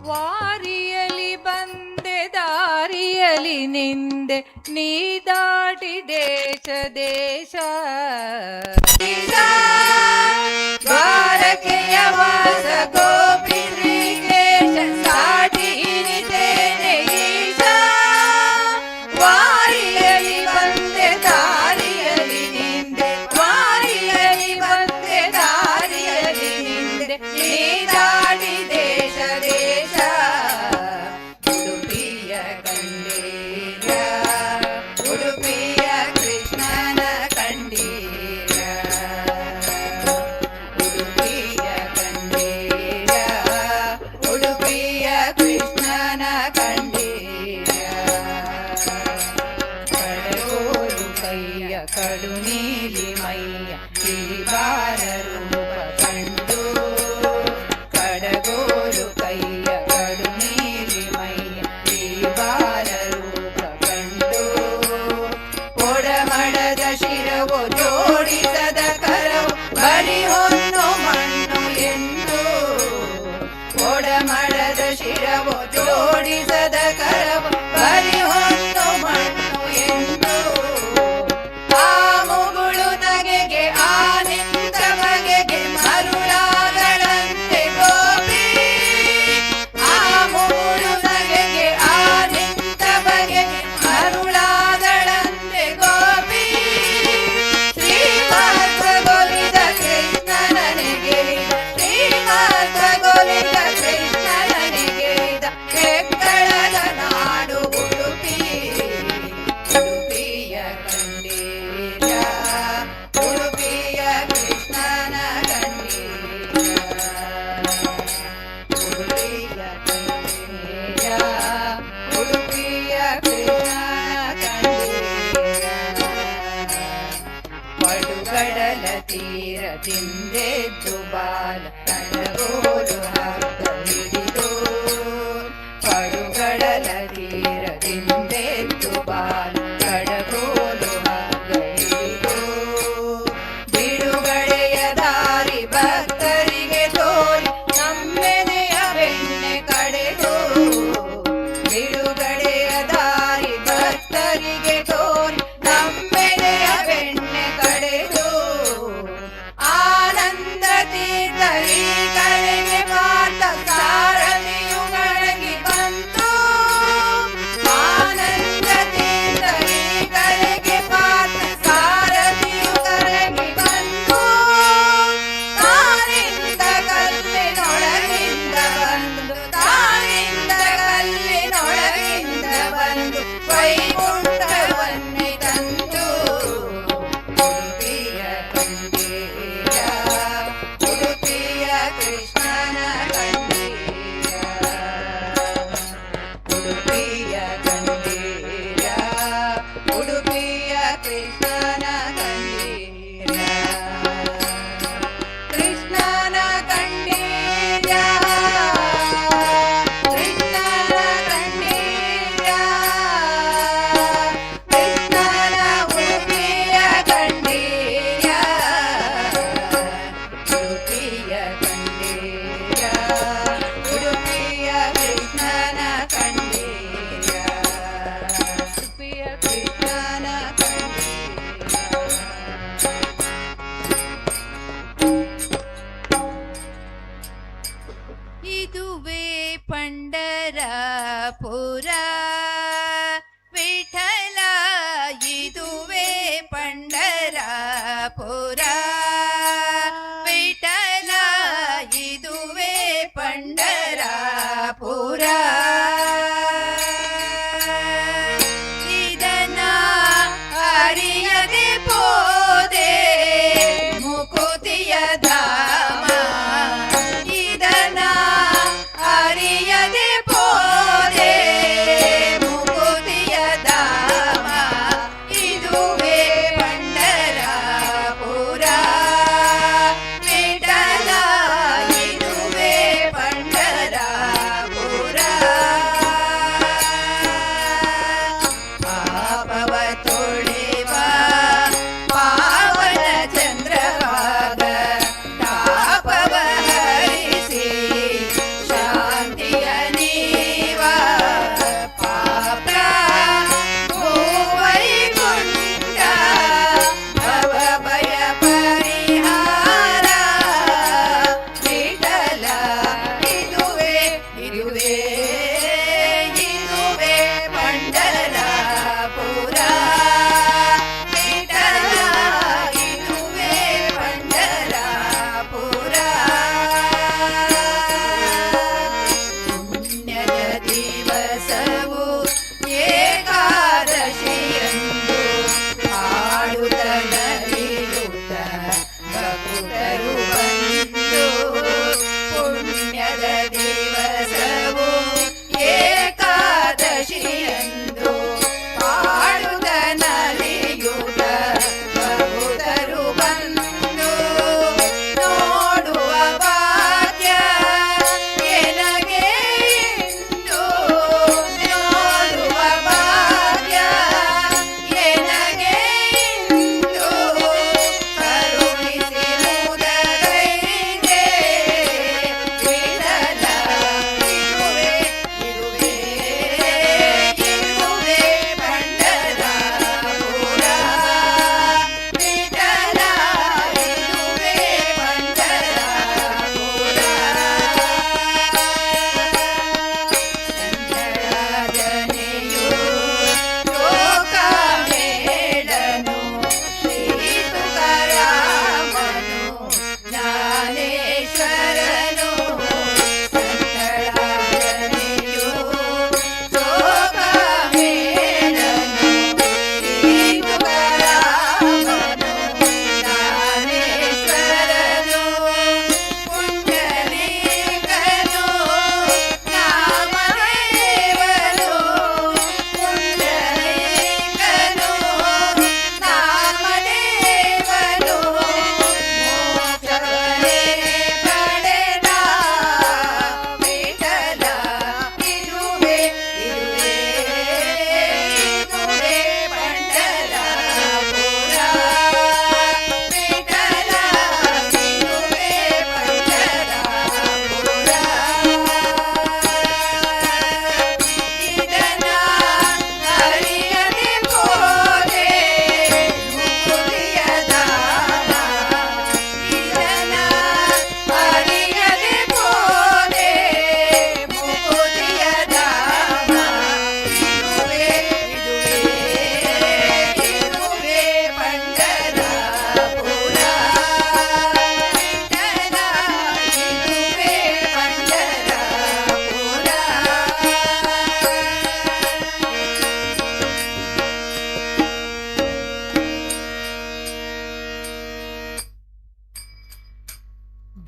ವಾರಿಯಲಿ ಬಂದೆ ದಾರಿಯಲಿ ನಿಂದೆ ನೀ ದಾಟಿ ದೇಶ ದೇಶ. ದ್ವಾರಕೆಯ ವಾಸ ಗೋಪಿ ಶ್ರೀಕೇಶ ಸಾಟಿ ಇರಿತೇನೆ ಈಶ. ವಾರಿಯಲಿ ಬಂದೆ ದಾರಿಯಲಿ ನಿಂದೆ, ವಾರಿಯಲಿ ಬಂದೆ ದಾರಿಯಲಿ ನಿಂದೆ, ನೀ ದಾಟಿ ದೇಶ ದೇಶ. ಉಡುಪಿಯ ಕಂಡೀರ, ಉಡುಪಿಯ ಕೃಷ್ಣನ ಕಂಡೀರ. ಉಡುಪಿಯ ಕಂಡೀರ, ಉಡುಪಿಯ ಕೃಷ್ಣನ ಕಂಡೀರ. ಕಡಗೋಲು ಕೈಯ ಕಡು ನೀಲಿ ಮೈಯ ಈ ಬಾಲ ರೂಪ ಕಂಡು, ಕಡಗೋಲು ಕೈಯ ಕಡು ನೀಲಿ ಮೈಯ ಈ ಬಾಲ ರೂಪ ಕಂಡು, ಒಡಮಡದ ಶಿರವು ಜೋಡಿಸದ ಕರವು ಬರಿ ಹೊನ್ನು ಮಣ್ಣು ಎಂದು, ಒಡಮಡದ ಶಿರವು ಜೋಡಿಸದ ಕರವು ಬರಿ ಹೊನ್ನು ಮಣ್ಣು ಎಂದು, ಆ ಮುಗುಳು ನಗೆಗೆ ಆ ನಿಂತ ಬಗೆಗೆ ಮರುಳಾಗಳಂತೆ ಗೋಪಿ, ಆ ಮುಗುಳು ನಗೆಗೆ ಆ ನಿಂತ ಬಗೆಗೆ ಮರುಳಾಗಳಂತೆ ಗೋಪಿ, ಶ್ರೀಮಾರ್ಗಗೊಲಿದ ಕೃಷ್ಣನನಿಗಿಳಿದ, ಶ್ರೀಮಾರ್ಗಗೊಲಿದ ಕೃಷ್ಣನನಿಗಿಳಿದ ಹೆಕ್ಕಳದ ನಾಡು ಉಡುಪಿ. ಉಡುಪಿಯ ಕಂಡೀರ, ಉಡುಪಿಯ ಕೃಷ್ಣನ ಕಂಡೀರ. ಉಡುಪಿಯ ಕಂಡೀರ, ಉಡುಪಿಯ ಕೃಷ್ಣನ ಕಂಡೀರ. ಪಡುಗಡಲ ತೀರ ತಿಂದೆದ್ದು ಬಾಲ ಕಡಗೋಲು ಹಗ್ಗ ಹಿಡಿದು, ಪಡುಗಡಲ ತೀರ ತಿಂದೆದ್ದು ಬಾಲ ಕಡಗೋಲು ಹಗ್ಗ ಹಿಡಿದು, ಬಿಡುಗಡೆಯ ದಾರಿ ಭಕ್ತರಿಗೆ ತೋರಿ ನಮ್ಮೆನೆಯ ಬೆಣ್ಣೆ ಕಡೆದು, ಬಿಡುಗಡೆಯ ದಾರಿ ಭಕ್ತರಿಗೆ ತೋರಿ ನಮ್ಮೆನೆಯ ಬೆಣ್ಣೆ ಕಡೆದು, ಆನಂದ ತೀರ್ಥ ಈ ಕಡೆಗೆ ಪಾರ್ಥ ಸಾರಥಿಯು ಕರಗಿ ಬಂತು, ಆನಂದ ತೀರ್ಥ ಈ ಕಡೆಗೆ ಪಾರ್ಥ ಸಾರಥಿಯು ಕರಗಿ ಬಂತು, ತಾನಿಂದ ಕಲ್ಲಿನೊಳಗಿಂದ ಬಂದು, ತಾನಿಂದ ಕಲ್ಲಿನೊಳಗಿಂದ ಬಂದು ವೈಕುಂಠವನ್ನೇ ತಂದು. ಉಡುಪಿಯ ಕಂಡೀರ, ಉಡುಪಿಯ ಕೃಷ್ಣನ ಕಂಡೀರ. ಉಡುಪಿಯ ಕಂಡೀರ, ಉಡುಪಿಯ ಕೃಷ್ಣನ ಕಂಡೀರ. ಕೃಷ್ಣನ ಕಂಡೀರ, ಕೃಷ್ಣನ ಕಂಡೀರ, ಕೃಷ್ಣನ ಉಡುಪಿಯ ಕಂಡೀರ. ಉಡುಪಿಯ ಕಂಡೀರ, ಉಡುಪಿಯ ಕೃಷ್ಣನ ಕಂಡೀರ. ಉಡುಪಿಯ ಕೃಷ್ಣನ ಕಂಡೀರ. ಇದುವೇ ಪಂಡರಪುರ ವಿಠಲ, ಇದುವೇ ಪಂಡರಪುರ ವಿಠಲ, ಇದುವೇ ಪಂಡರಪುರ. ಇದನ ಅರಿಯದೆ ಪೋದೆ ಮುಕುತಿಯ ಧಾಮ, ಇದನ ಅರಿಯದೆ ಪೋದೆ ಮುಕುತಿಯ ಧಾಮ. ಇದುವೇ ಪಂಡರಪುರ ವಿಠಲ, ಇದುವೇ ಪಂಡರಪುರ. ಪಾಪವ ತೊಳೆವ ಪಾವನ ಚಂದ್ರಭಾಗ.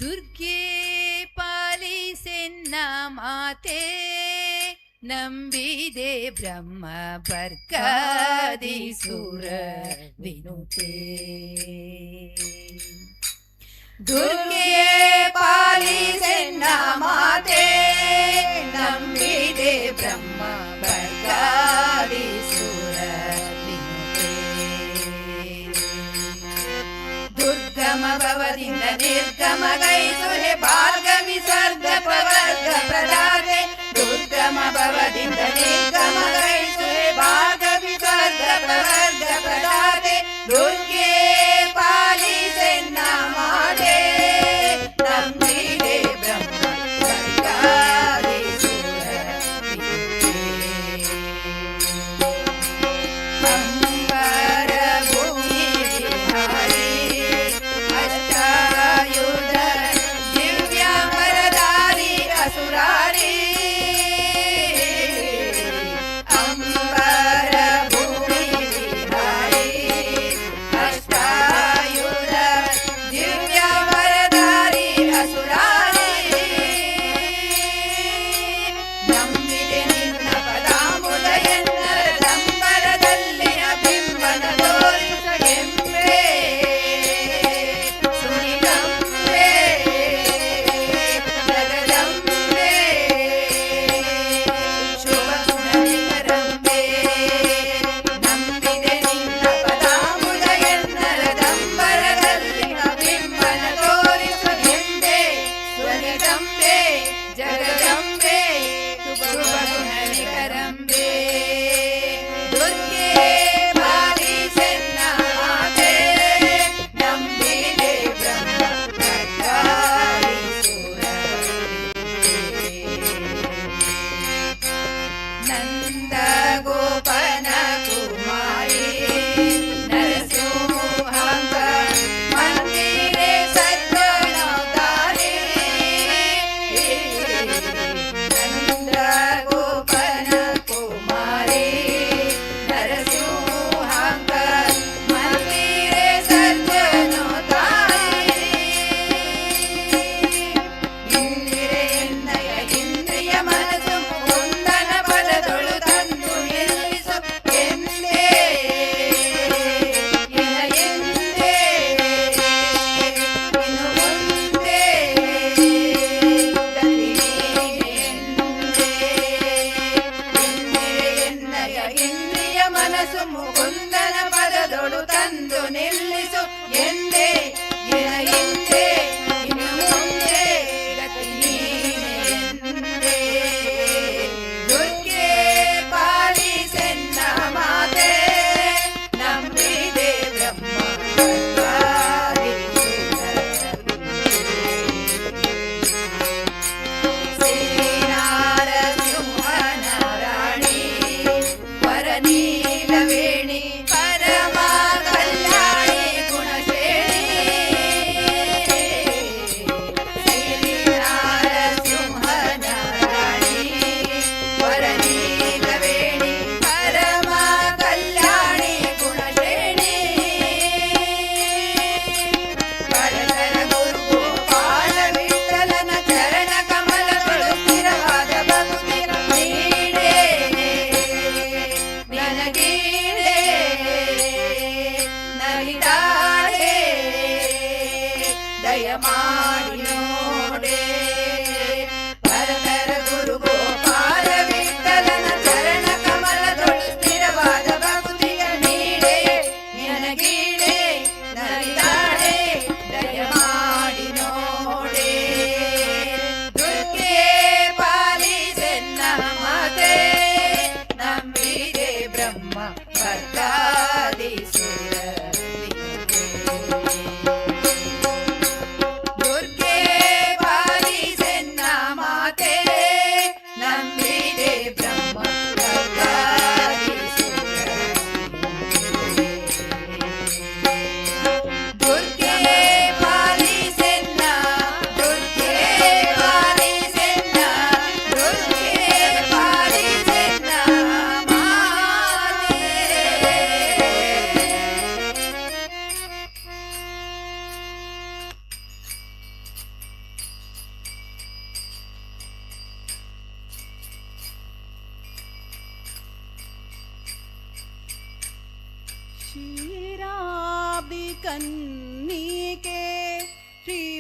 ದುರ್ಗೆ ಪಾಲಿಸೆನ್ನ ಮಾತೆ, ನಂಬಿದೆ ಬ್ರಹ್ಮ ಬರ್ಗಾದಿ ಸುರ ವಿನುತೆ. ದುರ್ಗೆ ಪಾಲಿಸೆನ್ನ ಮಾತೆ, ನಂಬಿದೆ ಬ್ರಹ್ಮ ಬರ್ಗಾದಿ ಸುರ ವಿನುತೆ. ದುರ್ಗಮ ಭವದಿಂದ ನಿರ್ಗಮ ಗೈಸುರೆ, ಭಾರ್ಗವಿ ಸರ್ಗ ಪವರ್ಗ ಪ್ರದಾತೆ. ದುರ್ಗಮ ಭವದಿಂದ ನಿರ್ಗಮ ಗೈಸುರೆ, ಭಾರ್ಗವಿ ಸರ್ಗ ಪವರ್ಗ ಪ್ರದಾತೆ. ದುರ್ಗೆ ಪಾಲಿಸೆನ್ನ ಮಾತೆ, ನಂಬಿದೆ ಬ್ರಹ್ಮ ಸರ್ಗಾದಿ ಸುರ ವಿನುತೆ. ಅಂಬರ ಭೂಮಿ ವಿಹಾರಿ, ಅಷ್ಟಾಯುಧ ದಿವ್ಯಾಂಬರಧಾರಿ ಅಸುರಾರಿ.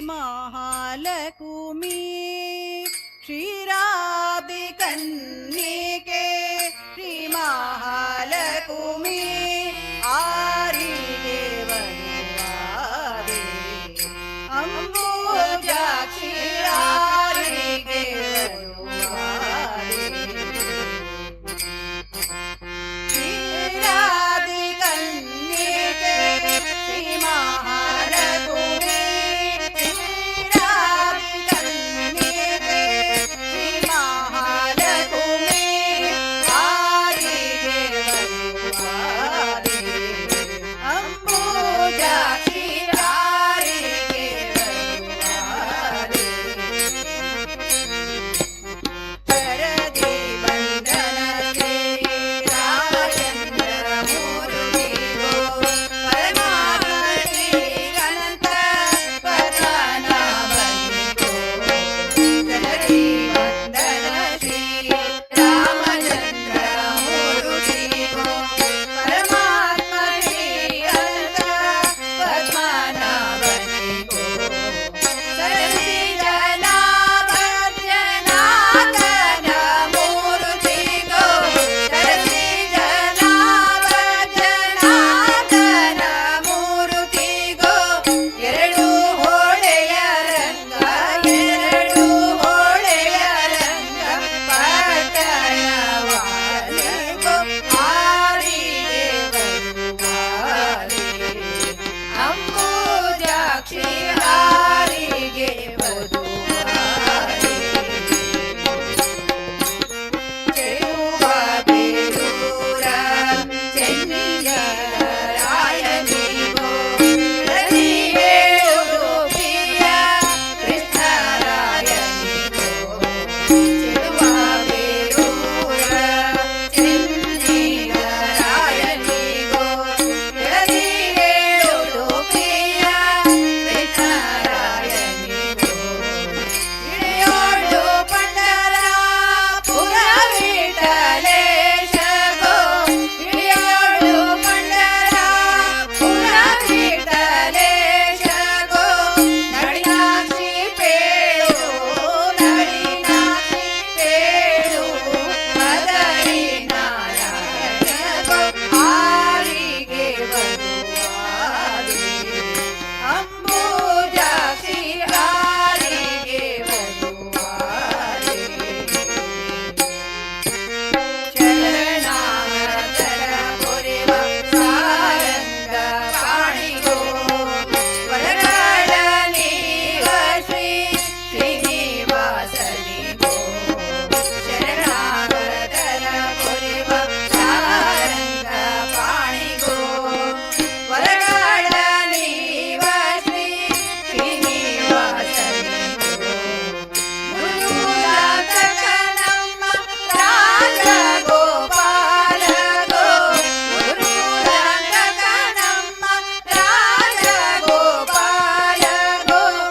ಮಹಾಲಕುಮಿ ಕ್ಷೀರಾಬ್ಧಿ ಕನ್ನಿಕೆ ಶ್ರೀ ಮಹಾಲಕುಮಿ ಆರಿಗೆ ವಧುವಾದೆ ಅಂಬುಜಾಕ್ಷಿ ಆರಿಗೆ ವಧುವಾದೆ. ಕ್ಷೀರಾದಿ ಕನ್ನಿಕೆ ಶ್ರೀ ಮಹಾಲಕುಮಿ, ಕ್ಷೀರಾದಿ ಕನ್ನಿಕೆ ಶ್ರೀ ಮಹಾಲಕುಮಿ ಆರಿಗೆ ವಧುವಾದೆ ಅಂಬುಜಾಕ್ಷಿ ಆರಿಗೆ ವಧುವಾದೆ. ಶರದಿ ಬಂಧನ ಶ್ರೀ ರಾಮಚಂದ್ರ ಮೂರ್ತಿಗೋ, ಪರಮಾತ್ಮ ಶ್ರೀ ಅನಂತ ಪದ್ಮನಾಭನಿಗೋ. ಶರದಿ ಬಂಧನ ಶ್ರೀ ರಾಮಚಂದ್ರ ಮೂರ್ತಿಗೋ, ಪರಮಾತ್ಮ ಶ್ರೀ ಅನಂತ ಪದ್ಮನಾಭನಿಗೋ. ಸರಸಿ ಜನಾಭರ್ಜನಾಥನ ಮೂರ್ತಿಗೋ, ಸರಸಿ ಜನಾಭರ್ಜನಾಥನ ಮೂರ್ತಿಗೋ. ಎರಡು ಹೊಳೆಯ ರಂಗ, ಎರಡು ಹೊಳೆಯ ರಂಗ ಪಟ್ಟಣವಾಸಿಗೋ ಆರಿಗೆ ವಧುವಾದೆ ಅಂಬುಜಾಕ್ಷಿ ಆರಿಗೆ ವಧುವಾದೆ. ಚೆಲುವ ಬೇರೂರ ಚೆನ್ನಿಗರಾಯನಿಗೋ, ರತಿಯೇಳು ಪ್ರಿಯ ಕೃಷ್ಣರಾಯನಿಗೋ. ಚೆಲುವ ಬೇರೂರ ಚೆನ್ನಿಗರಾಯನಿಗೋ, ರತಿಯೇಳು ಪ್ರಿಯ ಕೃಷ್ಣರಾಯನಿಗೋ. ಇಳೆಯೋಳು ಪಂಡರಾಪುರ ವಿಠಲೇಶಗೋ, ಇಳೆಯೋಳು ಪಂಡರಾಪುರ ವಿಠಲೇಶಗೋ. ನಳಿನಾಕ್ಷಿ ಪೇಳು, ನಳಿನಾಕ್ಷಿ ಪೇಳು ಬದರಿ ನಾರಾಯಣಗೋ ಆರಿಗೆ ವಧುವಾದೆ ಅಂಬುಜಾಕ್ಷಿ ಆರಿಗೆ ವಧುವಾದೆ. ಶರಣಾಗತರ ಪೊರೆವ ಸಾರಂಗ ಪಾಣಿಗೋ, ವರಗಳನೀವ ಶ್ರೀ ಶ್ರೀನಿವಾಸನಿಗೋ. ಶರಣಾಗತರ ಪೊರೆವ ಸಾರಂಗ ಪಾಣಿಗೋ, ವರಗಳನೀವ ಶ್ರೀ ಶ್ರೀನಿವಾಸನಿಗೋ. ಗುರುರಾತಕ ನಮ್ಮ ರಾಜಗೋಪಾಲಗೋ, ಗುರುರಾತಕ ನಮ್ಮ ರಾಜಗೋಪಾಲಗೋ.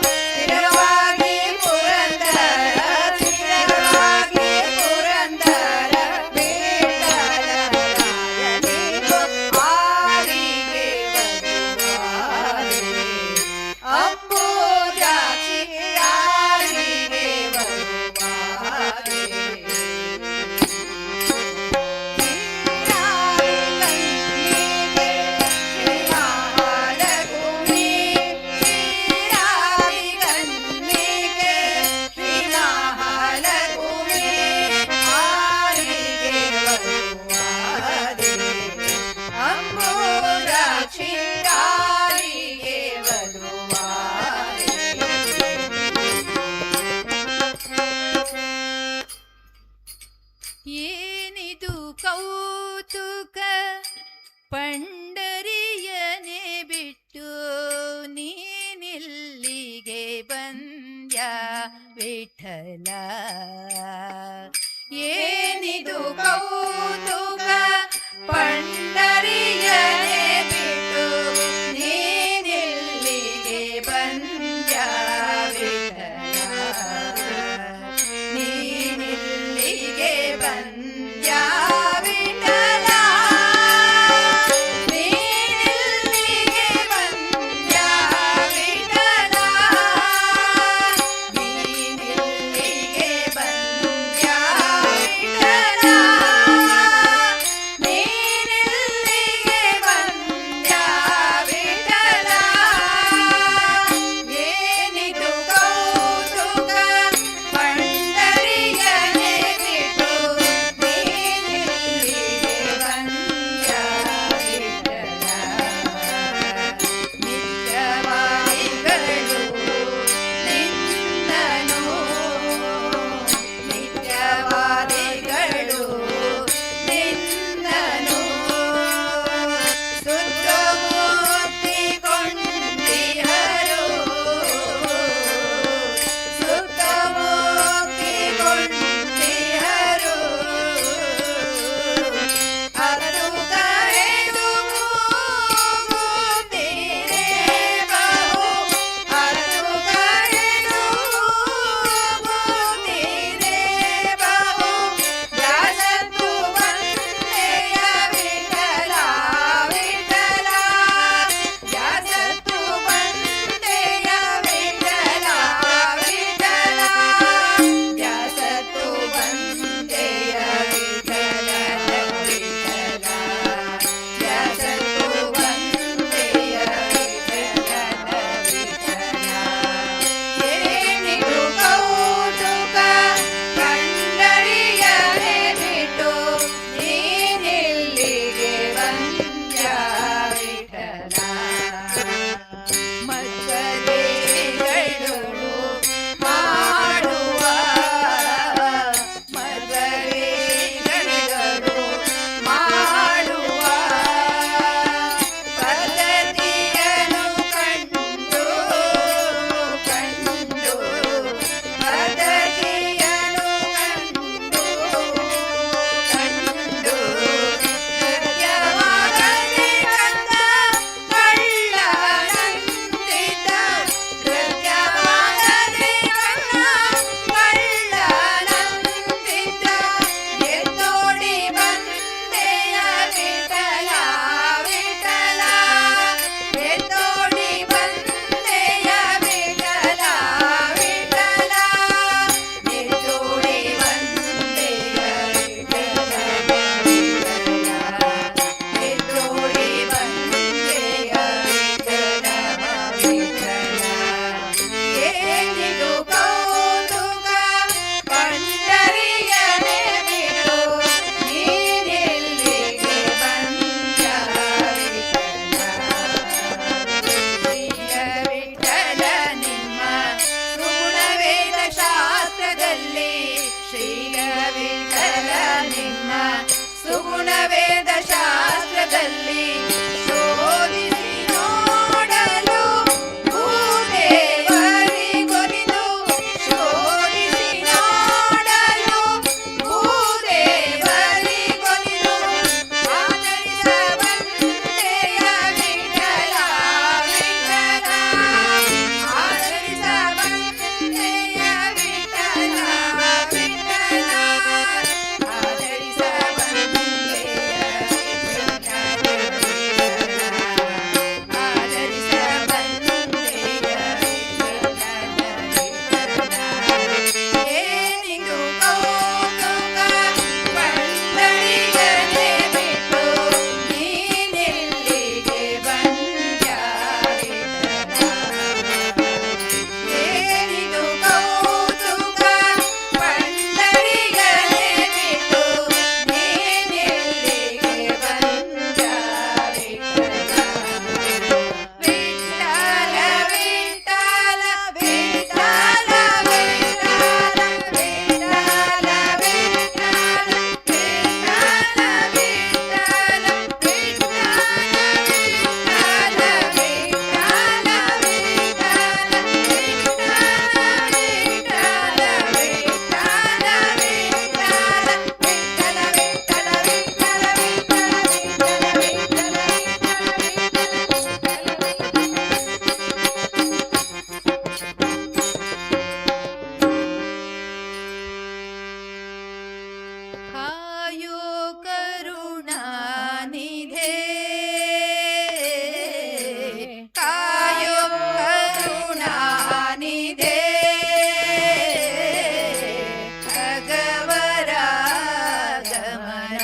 ಸ್ಥಿರವಾಗಿ ಪುರಂದರ, ಸ್ಥಿರವಾಗಿ ಪುರಂದರ ವಿಠಲರಾಯನಿಗೋ ಆರಿಗೆ ವಧುವಾದೆ ಅಂಬುಜಾಕ್ಷಿ ಆರಿಗೆ ವಧುವಾದೆ. ಕ್ಷೀರಾದಿ ಕನ್ನಿಕೆ ಶ್ರೀ ಮಹಾಲಕುಮಿ, ಕ್ಷೀರಾದಿ ಕನ್ನಿಕೆ ಶ್ರೀ ಮಹಾಲಕುಮಿ ಆರಿಗೆ ವಧುವಾದೆ ಅಂಬುಜಾಕ್ಷಿ ಆರಿಗೆ ವಧುವಾದೆ. ಏನಿದು ಕೌತುಕ, ಪಂಡರಿಯನೇ ಬಿಟ್ಟು ನೀನಿಲ್ಲಿಗೆ ಬಂದ್ಯ ವಿಠಲ? ಏನಿದು ಕೌತುಕ, ಪಂಡರಿಯನೇ ಬಿಟ್ಟು ನೀನಿಲ್ಲಿಗೆ ಬಂದ್ಯ ವಿಠಲ? ನೀನಿಲ್ಲಿಗೆ ಬಂದ್ಯ ವಿಠಲ, ನೀನಿಲ್ಲಿಗೆ ಬಂದ್ಯ ವಿಠಲ. ಸಗುಣ ವೇದ ಶಾಸ್ತ್ರದಲ್ಲಿ ಶೋಧಿಸಿ ನೋಡಲು ಭೂದೇವರಿಗೊಲಿದು ಶೋಧಿಸಿ ನೋಡಲು ಭೂದೇವರಿಗೊಲಿದು ಆಚರಿಸಬಂತೆಯ ವಿಠಲ ವಿಠಲ ಆಚರಿಸಬಂತೆಯ ವಿಠಲ ವಿಠಲ ಆಚರಿಸಬಂತೆಯ ವಿಠಲ ಆಚರಿಸಬಂತೆಯ ವಿಠಲ ಏನಿದು ಕೌತುಕ ಪಂಡರಿಗನೆ ಬಿಟ್ಟು ನೀನೆಲ್ಲಿಗೆ ಬಂದ್ಯ ಏನಿದು ಕೌತುಕ ಪಂಡರಿಗನೆ ಬಿಟ್ಟು ನೀನೆಲ್ಲಿಗೆ ಬಂದ್ಯ ವಿಠಲ ವಿಠಲ ವಿಠಲ ವಿಠಲ ವಿಠಲ ವಿಠಲ ವಿಠಲ ಕಾಯೋ ಕರುಣಾನಿಧೆ ಕಾಯೋ ಕರುಣಾನಿಧೆ ಖಗವರ ಗಮನ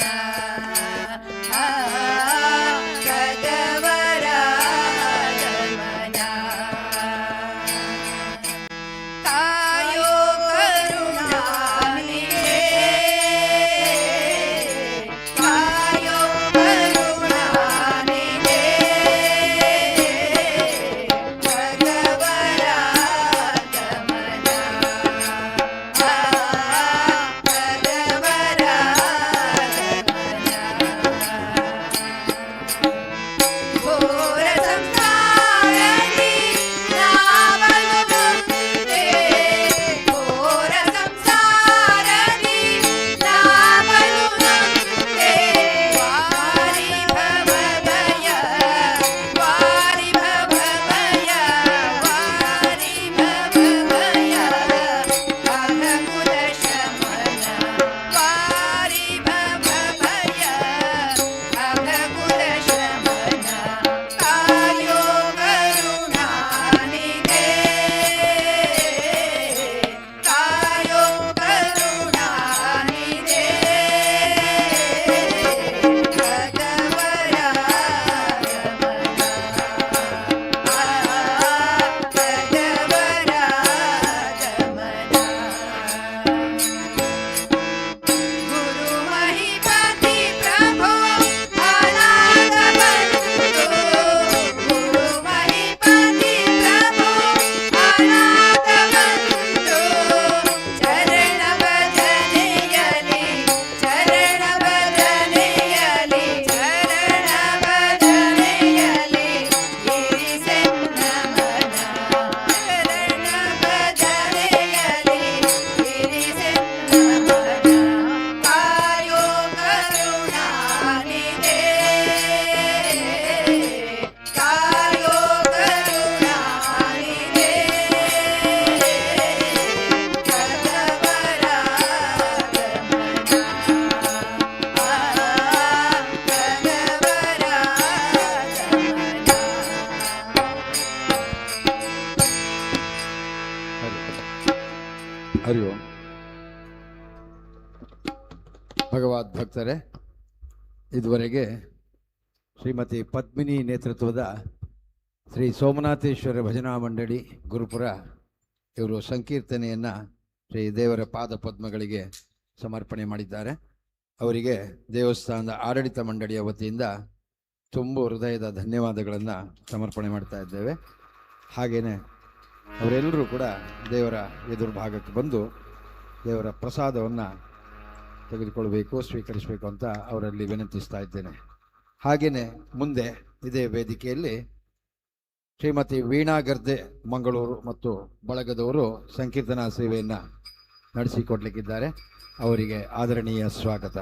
ಖಗವರ ಗಮನ ಕಾಯೋ ಕರುಣಾನಿಧೆ ಕಾಯೋ ಕರುಣಾನಿಧೆ ಭಗವರ ಗಮನ ಭಗವರ ಗಮನ ಘೋರ ಸಂಸಾರದಿ ನಾವಲು ಬಂದೆ ಘೋರ ಸಂಸಾರದಿ ನಾವಲು ಬಂದೆ ವಾರಿ ಭವಭಯ ವಾರಿ ಭವಭಯ ವಾರಿ ಭವಭಯ ಅಘಕುಲ ಶಮನ ವಾರಿ ಭವಭಯ ಅಘಕುಲ ಶಮನ ಕಾಯೋ ಕರುಣಾನಿಧೆ ಕಾಯೋ ಕರುಣಾನಿಧೆ ಭಗವರ ಗಮನ ಭಗವರ ಗಮನ ಗುರು ಮಹಿಪತಿ ಪ್ರಭೋ ಅನಾಥ ಬಂಧು ಗುರು ಮಹಿಪತಿ ಪ್ರಭೋ ಅನಾಥ ಬಂಧು ಚರಣ ಭಜನೆಯಲಿ ಚರಣ ಭಜನೆಯಲಿ ಚರಣ ಭಜನೆಯಲಿ ಇರಿಸೆನ್ನ ಮನ ಚರಣ ಭಜನೆಯಲಿ ಇರಿಸೆನ್ನ ಮನ ಕಾಯೋ ಕರುಣಾನಿಧೆ ಕಾಯೋ ಕರುಣಾನಿಧೆ ಭಗವರ ಗಮನ ಭಗವರ ಗಮನ ಹರಿ ಓಂ. ಭಗವದ್ ಭಕ್ತರೇ, ಇದುವರೆಗೆ ಶ್ರೀಮತಿ ಪದ್ಮಿನಿ ನೇತೃತ್ವದ ಶ್ರೀ ಸೋಮನಾಥೇಶ್ವರ ಭಜನಾ ಮಂಡಳಿ ಗುರುಪುರ ಇವರು ಸಂಕೀರ್ತನೆಯನ್ನು ಶ್ರೀ ದೇವರ ಪಾದ ಪದ್ಮಗಳಿಗೆ ಸಮರ್ಪಣೆ ಮಾಡಿದ್ದಾರೆ. ಅವರಿಗೆ ದೇವಸ್ಥಾನದ ಆಡಳಿತ ಮಂಡಳಿಯ ವತಿಯಿಂದ ತುಂಬು ಹೃದಯದ ಧನ್ಯವಾದಗಳನ್ನು ಸಮರ್ಪಣೆ ಮಾಡ್ತಾ ಇದ್ದೇವೆ. ಹಾಗೆಯೇ ಅವರೆಲ್ಲರೂ ಕೂಡ ದೇವರ ಎದುರು ಭಾಗಕ್ಕೆ ಬಂದು ದೇವರ ಪ್ರಸಾದವನ್ನು ತೆಗೆದುಕೊಳ್ಬೇಕು, ಸ್ವೀಕರಿಸಬೇಕು ಅಂತ ಅವರಲ್ಲಿ ವಿನಂತಿಸ್ತಾ ಇದ್ದೇನೆ. ಹಾಗೆಯೇ ಮುಂದೆ ಇದೇ ವೇದಿಕೆಯಲ್ಲಿ ಶ್ರೀಮತಿ ವೀಣಾ ಗರ್ದೆ ಮಂಗಳೂರು ಮತ್ತು ಬಳಗದವರು ಸಂಕೀರ್ತನಾ ಸೇವೆಯನ್ನು ನಡೆಸಿಕೊಡ್ಲಿಕ್ಕಿದ್ದಾರೆ. ಅವರಿಗೆ ಆದರಣೀಯ ಸ್ವಾಗತ.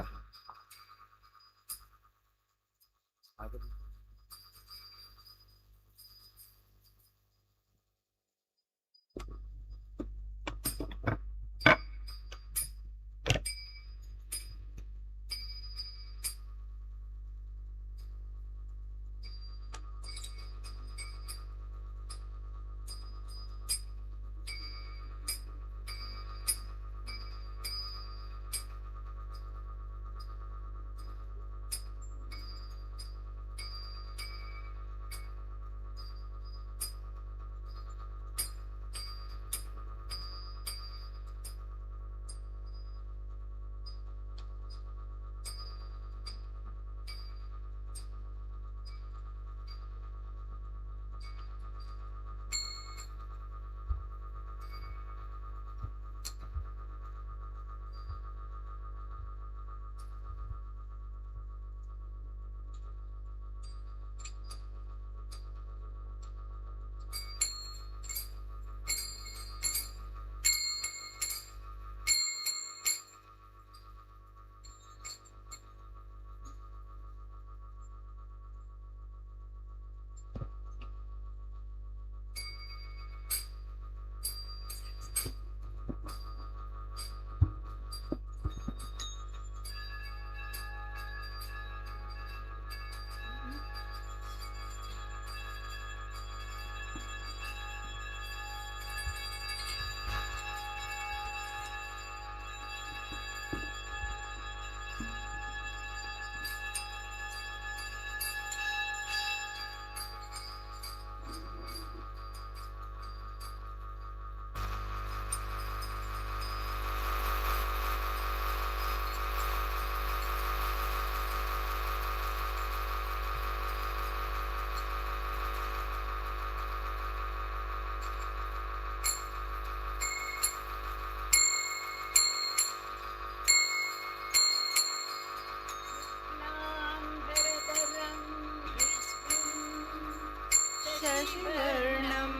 शशिवर्णं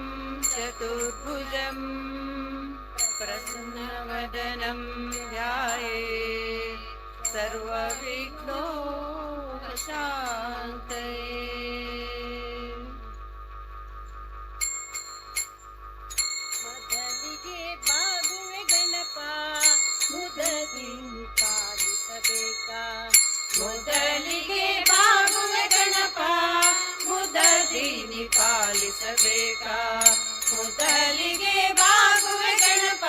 चतुर्भुजं प्रसन्नवदनं ध्याये सर्वविघ्नोपशान्तये। ಮೊದಲಿಗೆ ಬಾಗುವೆ ಗಣಪ ಮುದದಿ ಪಾಲಿಸಬೇಕ, ಮೊದಲಿಗೆ ಬಾಗುವೆ ಗಣಪ ಮುದದಿ ಪಾಲಿಸಬೇಕ, ಮೊದಲಿಗೆ ಬಾಗುವೆ ಗಣಪ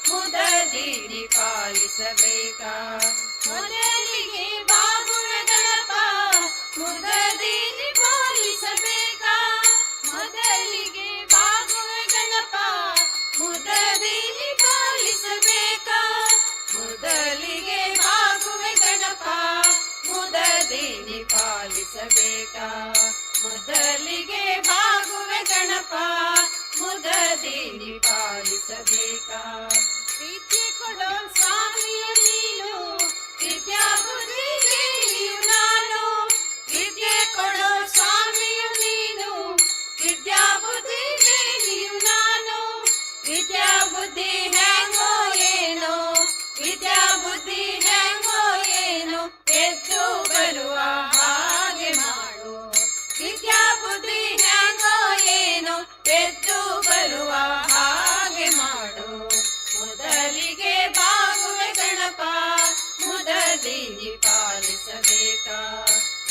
ಮುದದಿ ಪಾಲಿಸಬೇಕ, ಮೊದಲಿಗೆ ಬಾಗುವೆ ಗಣಪ ಮುದದಿ ಪಾಲಿಸಬೇಕ, ಮೊದಲಿಗೆ ಬಾಗುವೆ ಗಣಪ ಮುದದಿ ಪಾಲಿಸಬೇಕ, ಮೊದಲಿಗೆ ಬಾಗುವೆ ಗಣಪ ಮುದದಿ ಪಾಲಿಸಬೇಕ, ಮೊದಲಿಗೆ ಬಾಗುವೆ ಗಣಪ ಮುದದಿ ಪಾಲಿಸಬೇಕ. ವಿದ್ಯೆ ಕೊಡೋ ಸ್ವಾಮಿಯು ನೀನು, ವಿದ್ಯಾ ಬುದ್ಧಿ ದೇವಿಯು ನಾನು, ವಿದ್ಯೆ ಕೊಡೋ ಸ್ವಾಮಿಯು ನೀನು, ವಿದ್ಯಾ ಬುದ್ಧಿ ದೇವಿಯು ನಾನು, ವಿದ್ಯಾ ಬುದ್ಧಿ ಹ್ಯಾಂಗೋ ಏನೋ, ವಿದ್ಯಾ ಬುದ್ಧಿ ಹ್ಯಾಂಗೋ ಏನೋ, ಎದ್ದು ಬರುವ ಹಾಗೆ ಮಾಡು, ವಿದ್ಯಾ ಬುದ್ಧಿ ಹ್ಯಾಂಗೋ ಏನೋ, ಎದ್ದು ಬರುವ ಹಾಗೆ ಮಾಡು. ಮೊದಲಿಗೆ ಬಾಗುವೆ ಗಣಪ ಮುದದಿ ಪಾಲಿಸಬೇಕ,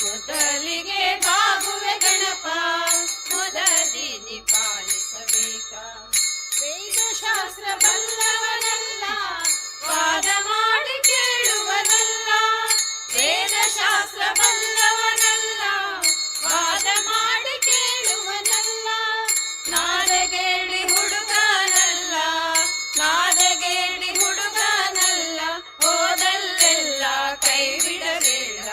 ಮೊದಲಿಗೆ ಬಾಗುವೆ ಗಣಪ ಮುದದಿ ಪಾಲಿಸಬೇಕ. ವೇದಶಾಸ್ತ್ರ ಬಲ್ಲವನಲ್ಲ, ವಾದ ಮಾಡಿ ಕೇಳುವನಲ್ಲ, ವೇದಶಾಸ್ತ್ರ ಬಲ್ಲವನಲ್ಲ, ವಾದ ಮಾಡಿ ಕೇಳುವನಲ್ಲ, ನಾದಗೇಡಿ ಹುಡುಗನಲ್ಲ, ನಾದಗೇಡಿ ಹುಡುಗನಲ್ಲ, ಹೋದಲ್ಲೆಲ್ಲ ಕೈ ಬಿಡಬೇಡ,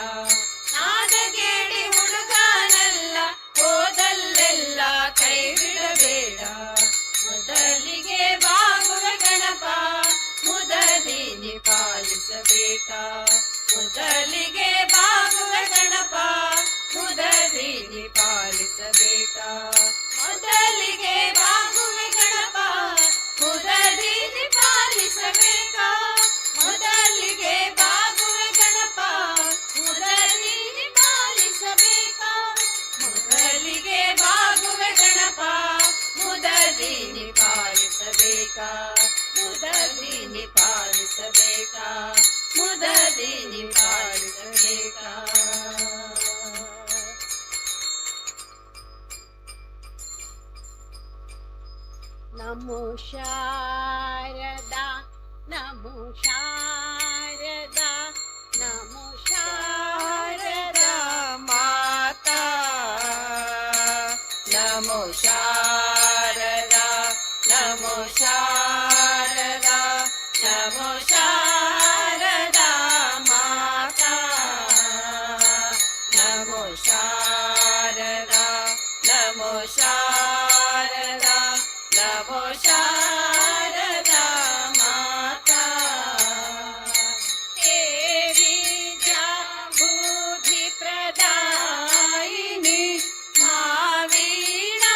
ನಾದಗೇಡಿ ಹುಡುಗನಲ್ಲ, ಹೋದಲ್ಲೆಲ್ಲ ಕೈ ಬಿಡಬೇಡ. ಮೊದಲಿಗೆ ಬಾಗುವೆ ಗಣಪ ಮುದದಿ ಪಾಲಿಸಬೇಕ. ಪಾಲಿಸಬೇಕಾ. ಮೊದಲಿಗೆ ಬಾಗುವ ಗಣಪ, ಮುದದಿನಿ ಪಾಲಿಸಬೇಕಾ. ಮೊದಲಿಗೆ ಬಾಗುವೆ ಗಣಪ, ಮುದದಿನಿ ಪಾಲಿಸಬೇಕಾ. ಮೊದಲಿಗೆ ಬಾಗುವೆ ಗಣಪ, ಮುದದಿನಿ ಪಾಲಿಸಬೇಕಾ. ಮೊದಲಿಗೆ ಬಾಗುವೆ ಗಣಪ, ಮುದದಿನಿ ಪಾಲಿಸಬೇಕಾ. ಮುದದಿನಿ ಪಾಲಿಸಬೇಕಾ, ಮುದದಿನಿ ಪಾಲಿಸಬೇಕಾ. ನಮೋ ಶಾರದಾ, ನಮೋ ಶಾರದಾ, ನಮೋ ಶಾರದಾ ಮಾತಾ. ನಮೋ ಶಾರದಾ, ನಮೋ ಶಾರದಾ, ನಮೋ ಶಾರದಾ ಮಾತಾ. ನಮೋ ಶಾರದಾ, ನಮೋ ಶಾರದಾ, ನಮೋ ಶಾರದಾ ಮಾತಾ. ಹೇ ವಿದ್ಯಾ ಬುದ್ಧಿ ಪ್ರದಾಯಿನಿ, ಮಾ ವೀಣಾ.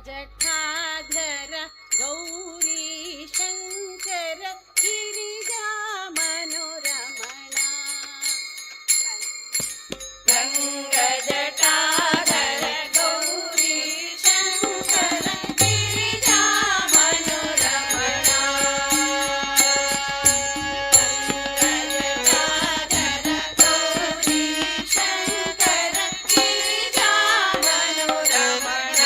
ಗಂಗಜಟಾಧರ ಗೌರಿ ಶಂಕರ ಗಿರಿಜಾ ಮನೋರಮಣ. ಗಂಗಜಟಾಧರ ಗೌರಿ ಶಂಕರ ಗಿರಿಜಾ ಮನೋರಮಣ. ಗಂಗಜಟಾಧರ ಗೌರಿ ಶಂಕರ ಗಿರಿಜಾ ಮನೋರಮಣ.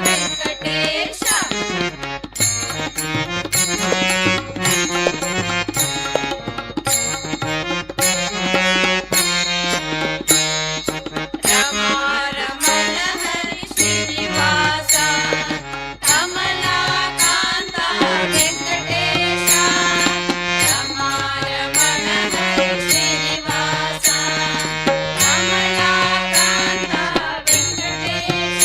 ವೆಂಕಟೇಶ. ರಮಾ ರಮಣ ಹರಿ ಶ್ರೀನಿವಾಸ, ಕಮಲಾಕಾಂತ ವೆಂಕಟೇಶ. ರಮಾ ರಮಣ ಹರಿ ಶ್ರೀನಿವಾಸ, ಕಮಲಾಕಾಂತ ವೆಂಕಟೇಶ.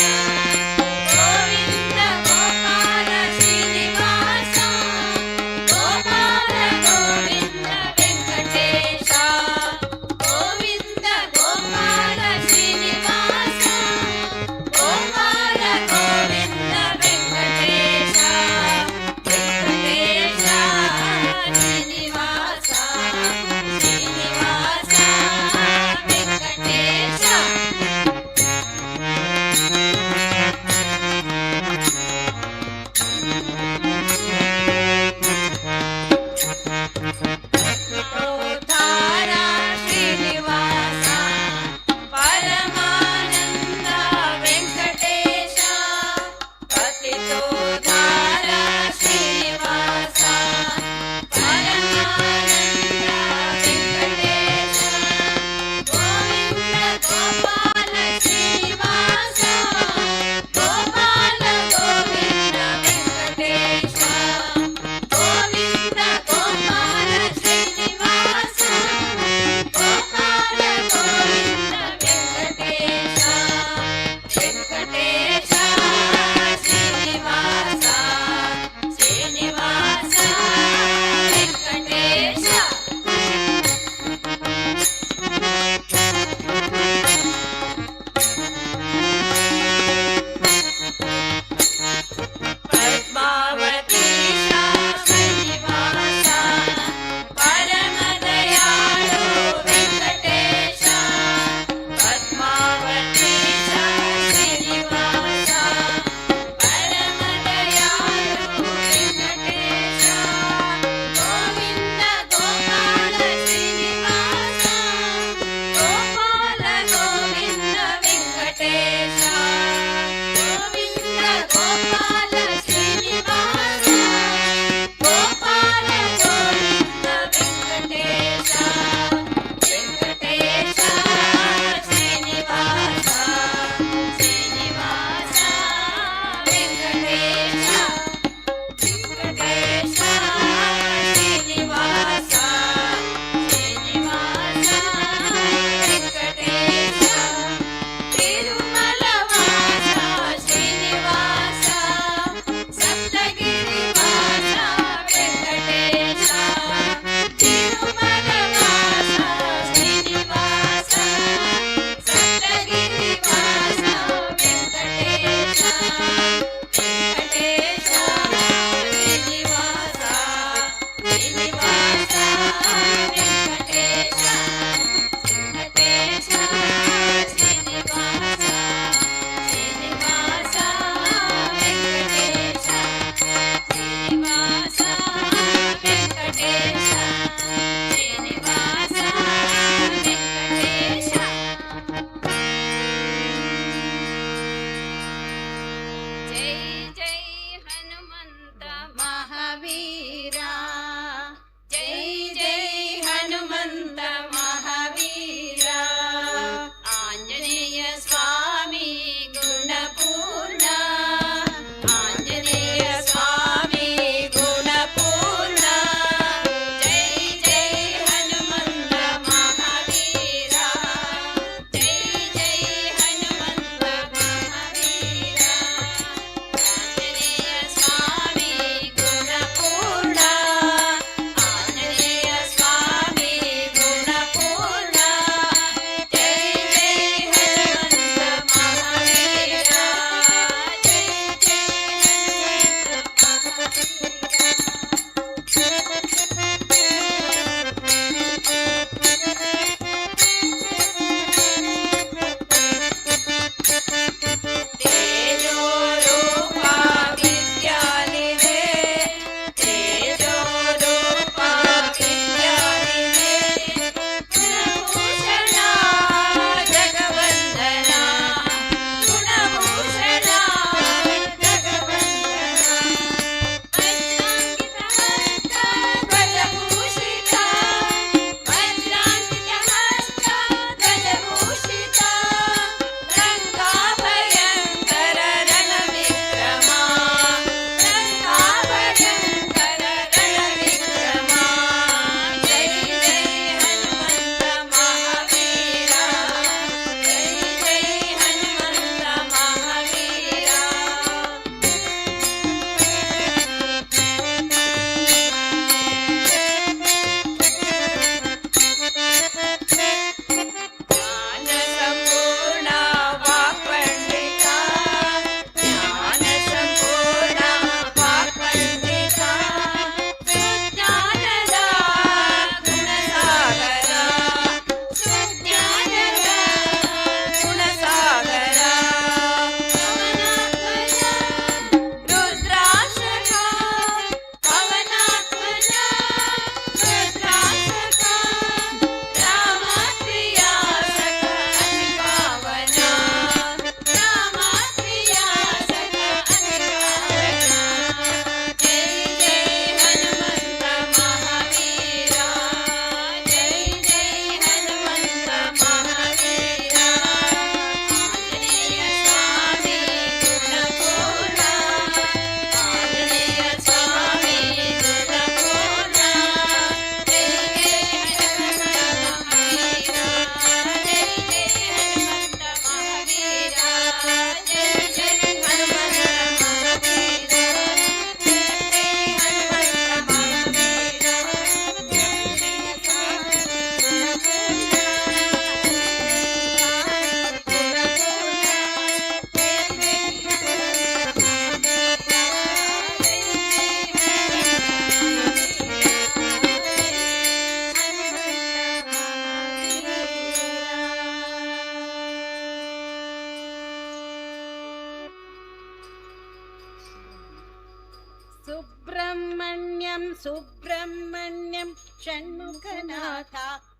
ಗೋವಿಂದ ಗೋಪಾಲ ಶ್ರೀನಿವಾಸ, ಗೋಪಾಲ ಗೋವಿಂದ ವೆಂಕಟೇಶ. ಗೋವಿಂದ ಗೋಪಾಲ ಶ್ರೀನಿವಾಸ, ಗೋಪಾಲ ಗೋವಿಂದ ವೆಂಕಟೇಶ. ವೆಂಕಟೇಶ ಶ್ರೀನಿವಾಸ, ಶ್ರೀನಿವಾಸ ವೆಂಕಟೇಶ. ಧಾರ ಶ್ರೀನಿವಾಸ, ಪರಮಾನಂದ ವೆಂಕಟೇಶ. ಪತಿತೋ ಧಾರ ಶ್ರೀನಿವಾಸ, ಪರಮಾನಂದ ವೆಂಕಟೇಶ. ಗೋವಿಂದ ಗೋಪಾಲ ಶ್ರೀನಿವಾಸ, ಗೋಪಾಲ ಗೋವಿಂದ ವೆಂಕಟೇಶ. ಗೋವಿಂದ ಗೋಪಾಲ ಶ್ರೀನಿವಾಸ, ಗೋಪಾಲ ಗೋವಿಂದ ವೆಂಕಟೇಶ. ವೆಂಕಟೇಶ ಶ್ರೀನಿವಾಸ, ಶ್ರೀನಿವಾಸ ವೆಂಕಟೇಶ. ಪದ್ಮಾವತೀಶ ಶ್ರೀನಿವಾಸ, ಪರಮದಯಾಳು ವೆಂಕಟೇಶ. ಪದ್ಮಾವತೀಶ ಶ್ರೀನಿವಾಸ, ಪರಮದಯಾಳು ವೆಂಕಟೇಶ. ಗೋವಿಂದ ಗೋಪಾಲ ಶ್ರೀನಿವಾಸ, ಗೋಪಾಲ ಗೋವಿಂದ ವೆಂಕಟೇಶ. ಗೋವಿಂದ ಗೋಪಾಲ ಶ್ರೀನಿವಾಸ, ಗೋಪಾಲ ಗೋವಿಂದ ವೆಂಕಟೇಶ. ವೆಂಕಟೇಶ ಶ್ರೀನಿವಾಸ, ಶ್ರೀನಿವಾಸ ವೆಂಕಟೇಶ. ವೆಂಕಟೇಶ ಶ್ರೀನಿವಾಸ, ಶ್ರೀನಿವಾಸ ವೆಂಕಟೇಶ. ತಿರುಮಲವಾಸ ಶ್ರೀನಿವಾಸ, ಸಪ್ತಗಿರಿವಾಸ ವೆಂಕಟೇಶ. ತಿರುಮಲವಾಸ ಶ್ರೀನಿವಾಸ, ಸಪ್ತಗಿರಿವಾಸ ವೆಂಕಟೇಶ. ವೆಂಕಟೇಶ ಶ್ರೀನಿವಾಸ, ಶ್ರೀನಿವಾಸ ವೆಂಕಟೇಶ. ವೆಂಕಟೇಶ ಶ್ರೀನಿವಾಸ, ಶ್ರೀನಿವಾಸ ವೆಂಕಟೇಶ. ಶ್ರೀನಿವಾಸ ವೆಂಕಟೇಶ, ಶ್ರೀನಿವಾಸ ವೆಂಕಟೇಶ. ಜೈ ಜೈ ಹನುಮಂತ ಮಹಾವೀರ, ಜೈ ಜೈ ಹನುಮಂತ ಮಹಾವೀರ. ಆಂಜನೇಯ ಸ್ವಾಮಿ ಗುಣಪೂರ್ಣ, ಆಂಜನೇಯ ಸ್ವಾಮಿ ಗುಣಪೂರ್ಣ. ಜೈ ಜೈ ಹನುಮಂತ ಮಹಾವೀರ, ಜೈ ಜೈ ಹನುಮಂತ ಮಹಾವೀರ. ಸುಬ್ರಹ್ಮಣ್ಯಂ ಸುಬ್ರಹ್ಮಣ್ಯಂ ಷಣ್ಮುಖನಾಥ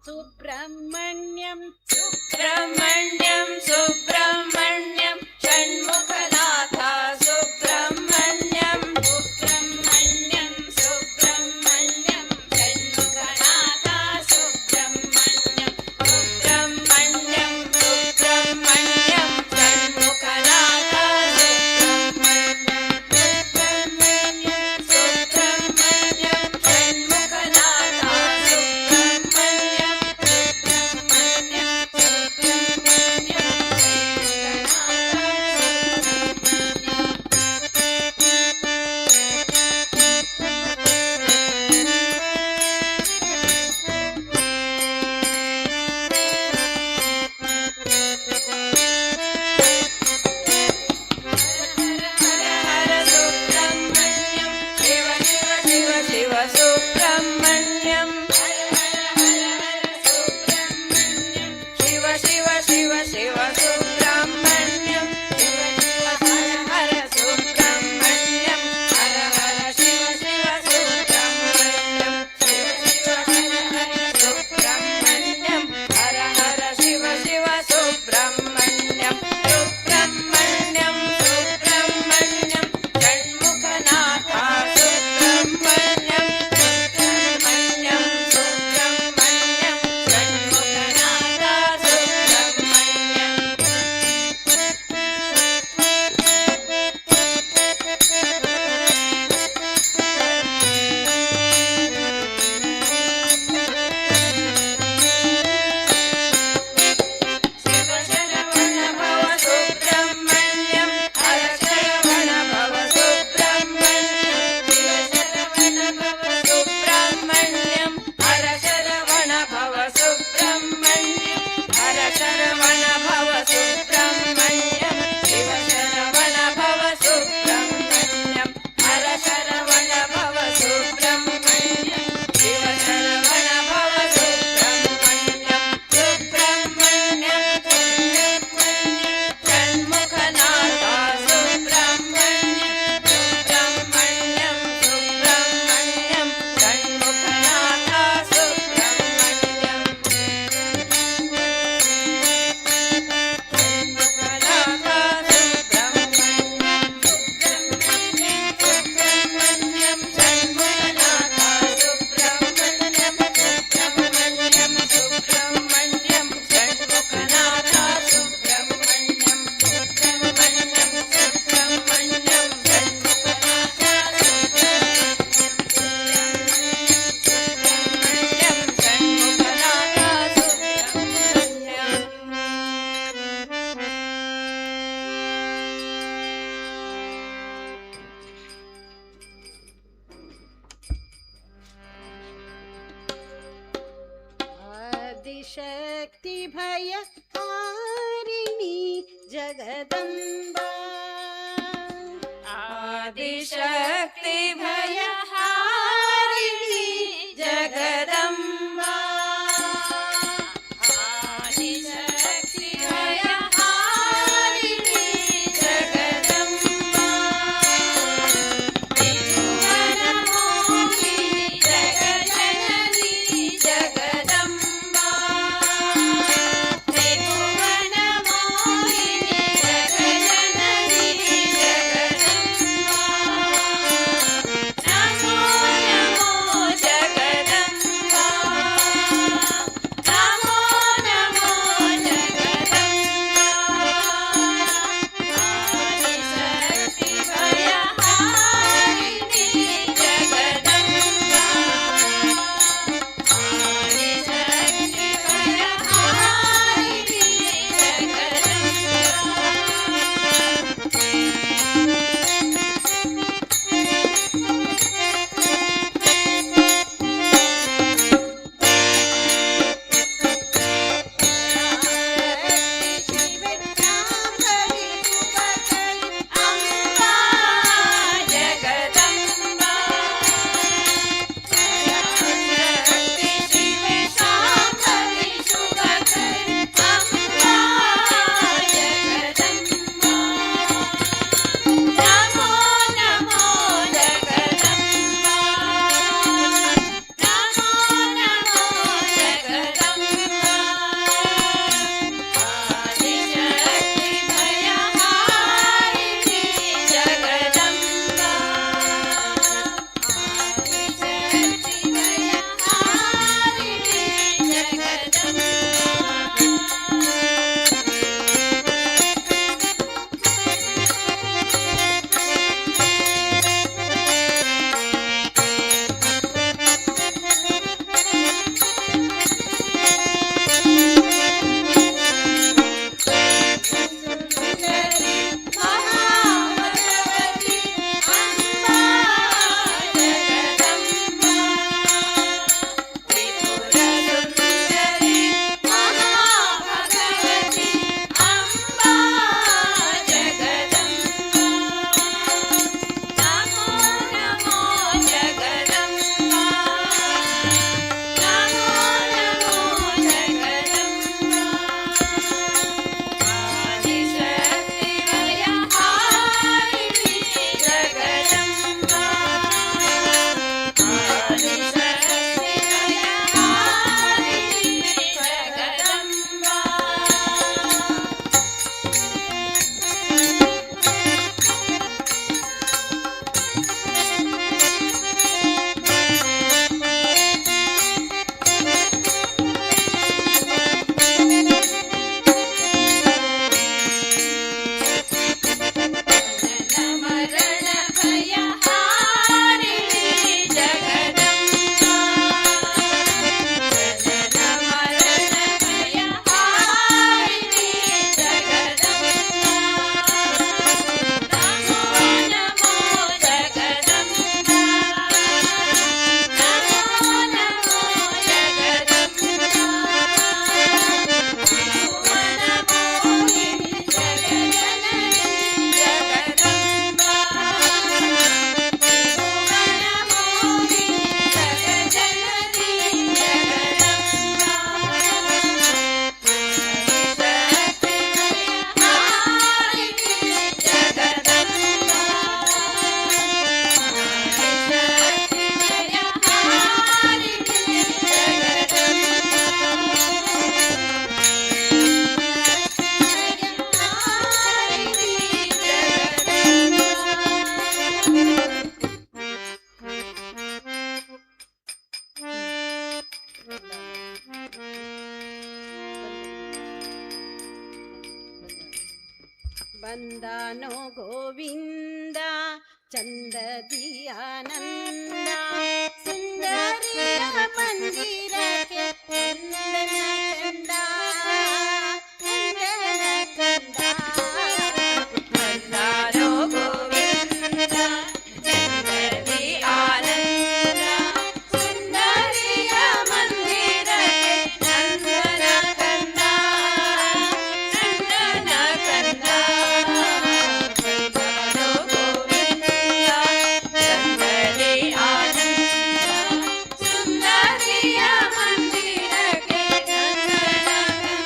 ಸುಬ್ರಹ್ಮಣ್ಯಂ. ಸುಬ್ರಹ್ಮಣ್ಯಂ ಸುಬ್ರಹ್ಮಣ್ಯಂ ಷಣ್ಮುಖನಾಥ ಸುಬ್ರಹ್ಮಣ್ಯಂ. ಸುಬ್ರಹ್ಮಣ್ಯಂ ಸುಬ್ರಹ್ಮಣ್ಯಂ ಷಣ್ಮುಖನಾಥ ಸುಬ್ರಹ್ಮಣ್ಯಂ. ಸುಬ್ರಹ್ಮಣ್ಯಂ ಸುಬ್ರಹ್ಮಣ್ಯಂ ಷಣ್ಮುಖನಾಥ ಸುಬ್ರಹ್ಮಣ್ಯಂ. ಸುಬ್ರಹ್ಮಣ್ಯಂ ಸುಬ್ರಹ್ಮಣ್ಯಂ ಷಣ್ಮುಖನಾಥ ಸುಬ್ರಹ್ಮಣ್ಯಂ. ಸುಬ್ರಹ್ಮಣ್ಯಂ ಸುಬ್ರಹ್ಮಣ್ಯಂ ಷಣ್ಮುಖನಾಥ ಸುಬ್ರಹ್ಮಣ್ಯಂ. ಹರ ಹರ ಸುಬ್ರಹ್ಮಣ್ಯಂ ಶಿವ ಶಿವ ಶಿವ ಶಿವ ಸುಬ್ರಹ್ಮಣ್ಯಂ. ಹರ ಹರ ಹರ ಹರ ಸುಬ್ರಹ್ಮಣ್ಯಂ ಶಿವ ಶಿವ ಶಿವ ಶಿವ ಸುಬ್ರಹ್ಮಣ್ಯಂ. ಶಿವ ಶಿವ ಹರ ಹರ ಸುಬ್ರಹ್ಮಣ್ಯಂ ಹರ ಹರ ಶಿವ ಶಿವ ಸುಬ್ರಹ್ಮಣ್ಯಂ. ಶಿವ ಶಿವ ಹರ ಹರ ಸುಬ್ರಹ್ಮಣ್ಯಂ ಹರ ಹರ ಶಿವ ಶಿವ ಸುಬ್ರಹ್ಮಣ್ಯಂ. ಸುಬ್ರಹ್ಮಣ್ಯಂ ಸುಬ್ರಹ್ಮಣ್ಯಂ ಷಣ್ಮುಖನಾಥ ಸುಬ್ರಹ್ಮಣ್ಯಂ. ಸುಬ್ರಹ್ಮಣ್ಯಂ ಸುಬ್ರಹ್ಮಣ್ಯಂ ಷಣ್ಮುಖನಾಥ ಸುಬ್ರಹ್ಮಣ್ಯಂ. ಶಿವ ಶರವಣ ಭವ ಸುಬ್ರಹ್ಮಣ್ಯಂ ಹರ ಶರವಣ ಭವ ಸುಬ್ರಹ್ಮಣ್ಯಂ. ಶಿವ ಶರವಣ ಭವ ಸುಬ್ರಹ್ಮಣ್ಯಂ ಹರ ಶರವಣ ಭವ ಸುಬ್ರಹ್ಮಣ್ಯಂ. ಹರ ಶರವಣ ಭವ ಸುಬ್ರಹ್ಮಣ್ಯಂ ಶಿವ ಶರವಣ ಭವ ಸುಬ್ರಹ್ಮಣ್ಯಂ. ಹರ ಶರವಣ ಭವ ಸುಬ್ರಹ್ಮಣ್ಯಂ ಶಿವ ಶರವಣ ಭವ ಸುಬ್ರಹ್ಮಣ್ಯಂ. ಸುಬ್ರಹ್ಮಣ್ಯಂ ಸುಬ್ರಹ್ಮಣ್ಯಂ ಷಣ್ಮುಖನಾಥ ಸುಬ್ರಹ್ಮಣ್ಯಂ. ಸುಬ್ರಹ್ಮಣ್ಯಂ ಸುಬ್ರಹ್ಮಣ್ಯಂ ಷಣ್ಮುಖನಾಥ ಸುಬ್ರಹ್ಮಣ್ಯಂ. ಷಣ್ಮುಖನಾಥ ಸುಬ್ರಹ್ಮಣ್ಯಂ. ಸುಬ್ರಹ್ಮಣ್ಯಂ ಷಣ್ಮುಖನಾಥ ಸುಬ್ರಹ್ಮಣ್ಯಂ. ಸುಬ್ರಹ್ಮಣ್ಯಂ ಸುಬ್ರಹ್ಮಣ್ಯಂ ಷಣ್ಮುಖನಾಥ ಸುಬ್ರಹ್ಮಣ್ಯಂ. ಸುಬ್ರಹ್ಮಣ್ಯಂ ಸುಬ್ರಹ್ಮಣ್ಯಂ ಷಣ್ಮುಖನಾಥ ಸುಬ್ರಹ್ಮಣ್ಯಂ ಷಣ್ಮುಖನಾಥ ಸುಬ್ರಹ್ಮಣ್ಯಂ. ಆದಿಶಕ್ತಿ ಭಯ ಹಾರಿಣಿ ಜಗದಂಬಾ. ಆದಿಶಕ್ತಿ ಭಯ ಹಾರಿಣಿ ಜಗದಂಬಾ. ಆದಿಶಕ್ತಿ ಭಯ ಹಾರಿಣಿ ಜಗದಂಬಾ. ತ್ರಿಭುವನ ಮೋಹಿನಿ ಜಗಜನನಿ ಜಗದಂಬಾ. ತ್ರಿಭುವನ ಮೋಹಿನಿ ಜಗಜನನಿ ಜಗದಂಬಾ. ವಂದನೋ ಗೋವಿಂದ, ಚಂದದಿ ಆನಂದ, ಸುಂದರಿಯ ಮಂದಿರಕ್ಕೆ ನಂದನ ಕಂದ, ನಂದನ ಕಂದ. ವಂದನೋ ಗೋವಿಂದ, ಚಂದದಿ ಆನಂದ, ಸುಂದರಿಯ ಮಂದಿರಕ್ಕೆ ನಂದನ ಕಂದ, ನಂದನ ಕಂದ. ವಂದನೋ ಗೋವಿಂದ, ಚಂದದಿ ಆನಂದ, ಸುಂದರಿಯ ಮಂದಿರಕ್ಕೆ ನಂದನ ಕಂದ.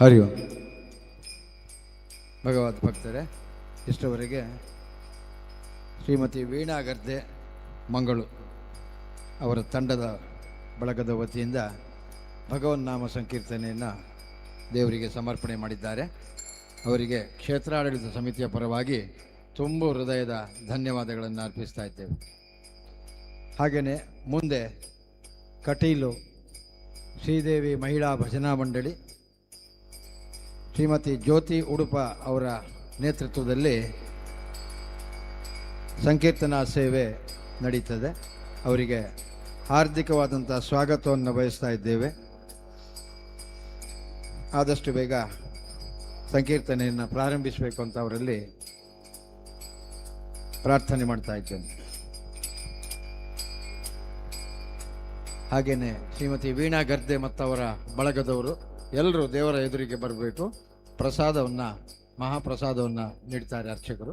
ಹರಿ ಓಂ. ಭಗವದ್ ಭಕ್ತರೇ, ಇಷ್ಟವರೆಗೆ ಶ್ರೀಮತಿ ವೀಣಾ ಗರ್ದೆ ಮಂಗಳು ಅವರ ತಂಡದ ಬಳಗದ ವತಿಯಿಂದ ಭಗವನ್ನಾಮ ಸಂಕೀರ್ತನೆಯನ್ನು ದೇವರಿಗೆ ಸಮರ್ಪಣೆ ಮಾಡಿದ್ದಾರೆ. ಅವರಿಗೆ ಕ್ಷೇತ್ರಾಡಳಿತ ಸಮಿತಿಯ ಪರವಾಗಿ ತುಂಬ ಹೃದಯದ ಧನ್ಯವಾದಗಳನ್ನು ಅರ್ಪಿಸ್ತಾ ಇದ್ದೇವೆ. ಹಾಗೆಯೇ ಮುಂದೆ ಕಟೀಲು ಶ್ರೀದೇವಿ ಮಹಿಳಾ ಭಜನಾ ಮಂಡಳಿ ಶ್ರೀಮತಿ ಜ್ಯೋತಿ ಉಡುಪ ಅವರ ನೇತೃತ್ವದಲ್ಲಿ ಸಂಕೀರ್ತನಾ ಸೇವೆ ನಡೀತದೆ. ಅವರಿಗೆ ಹಾರ್ದಿಕವಾದಂಥ ಸ್ವಾಗತವನ್ನು ಬಯಸ್ತಾ ಇದ್ದೇವೆ. ಆದಷ್ಟು ಬೇಗ ಸಂಕೀರ್ತನೆಯನ್ನು ಪ್ರಾರಂಭಿಸಬೇಕು ಅಂತ ಅವರಲ್ಲಿ ಪ್ರಾರ್ಥನೆ ಮಾಡ್ತಾ ಇದ್ದೇನೆ. ಹಾಗೆಯೇ ಶ್ರೀಮತಿ ವೀಣಾ ಗರ್ದೆ ಮತ್ತವರ ಬಳಗದವರು ಎಲ್ಲರೂ ದೇವರ ಎದುರಿಗೆ ಬರಬೇಕು. ಪ್ರಸಾದವನ್ನು, ಮಹಾಪ್ರಸಾದವನ್ನು ನೀಡ್ತಾರೆ ಅರ್ಚಕರು.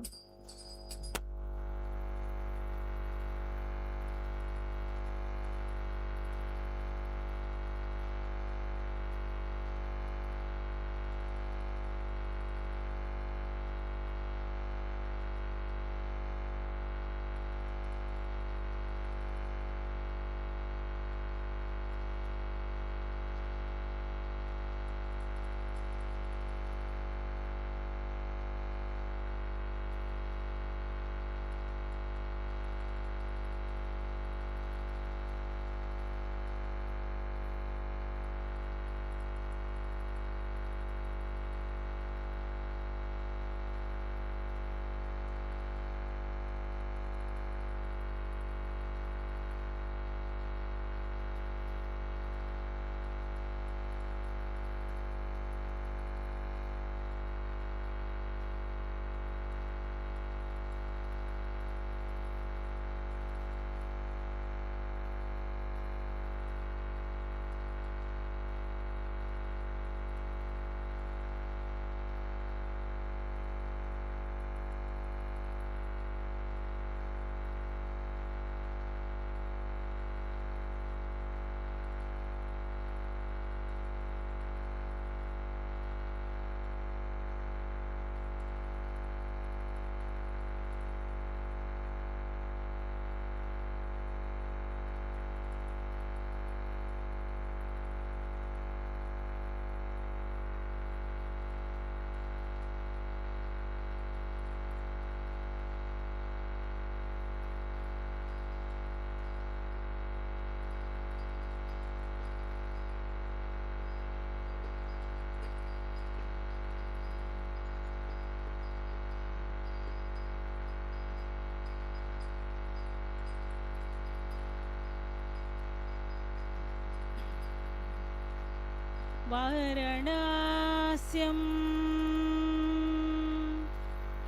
ವಾರಣಾಸ್ಯಂ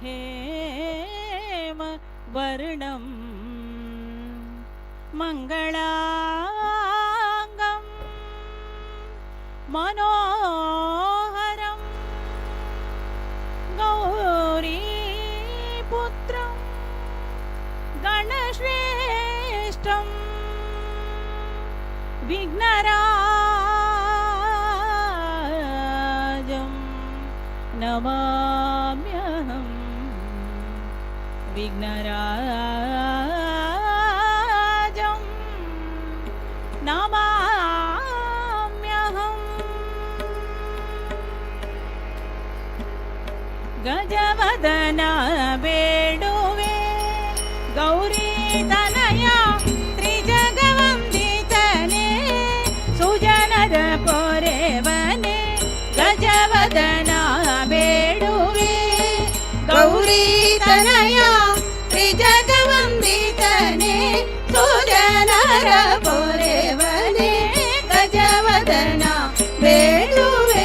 ಹೇಮ ವರ್ಣಂ ಮಂಗಳಾಂಗಂ ಮನೋಹರಂ ಗೌರೀಪುತ್ರಂ ಗಣಶ್ರೇಷ್ಠಂ ವಿಘ್ನರಾಜಂ ನಮಾಮ್ಯಹಂ ವಿಘ್ನರಾಜಂ ನಮಾಮ್ಯಹಂ. ಗಜವದನ ಬೇಡುವೆ ಗೌರಿ ತನಯ ತ್ರಿಜಗವಂದಿತನೆ ಸುಜನರ ಪೊರೆವನೆ. ಗಜವದನ ಬೇಡುವೆ ಗೌರಿ ತನಯ ತ್ರಿಜಗವಂದಿತನೆ ಸುಜನರ ಪೊರೆವನೆ. ಗಜವದನ ಬೇಡುವೆ.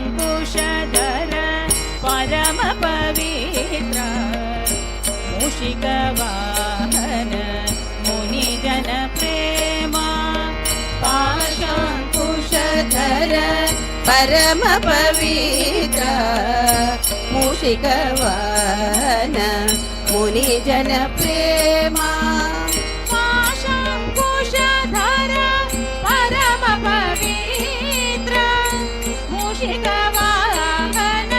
ಪಾಶಾಂಕುಶಧರ ಪರಮ ಪವಿತ್ರ ಮೂಷಿಕವಾಹನ ಮುನಿಜನ ಪ್ರೇಮ. ಪಾಶಾಂಕುಶಧರ ಪರಮ ಪವಿತ್ರ ಮೂಷಿಕವಾನ ಮುನಿ ಜನ ಪ್ರೇಮ. ಪಾಶಾಂಕುಶಧರ ಪರಮ ಪವಿತ್ರ ಮೂಷಿಕವಾಹನ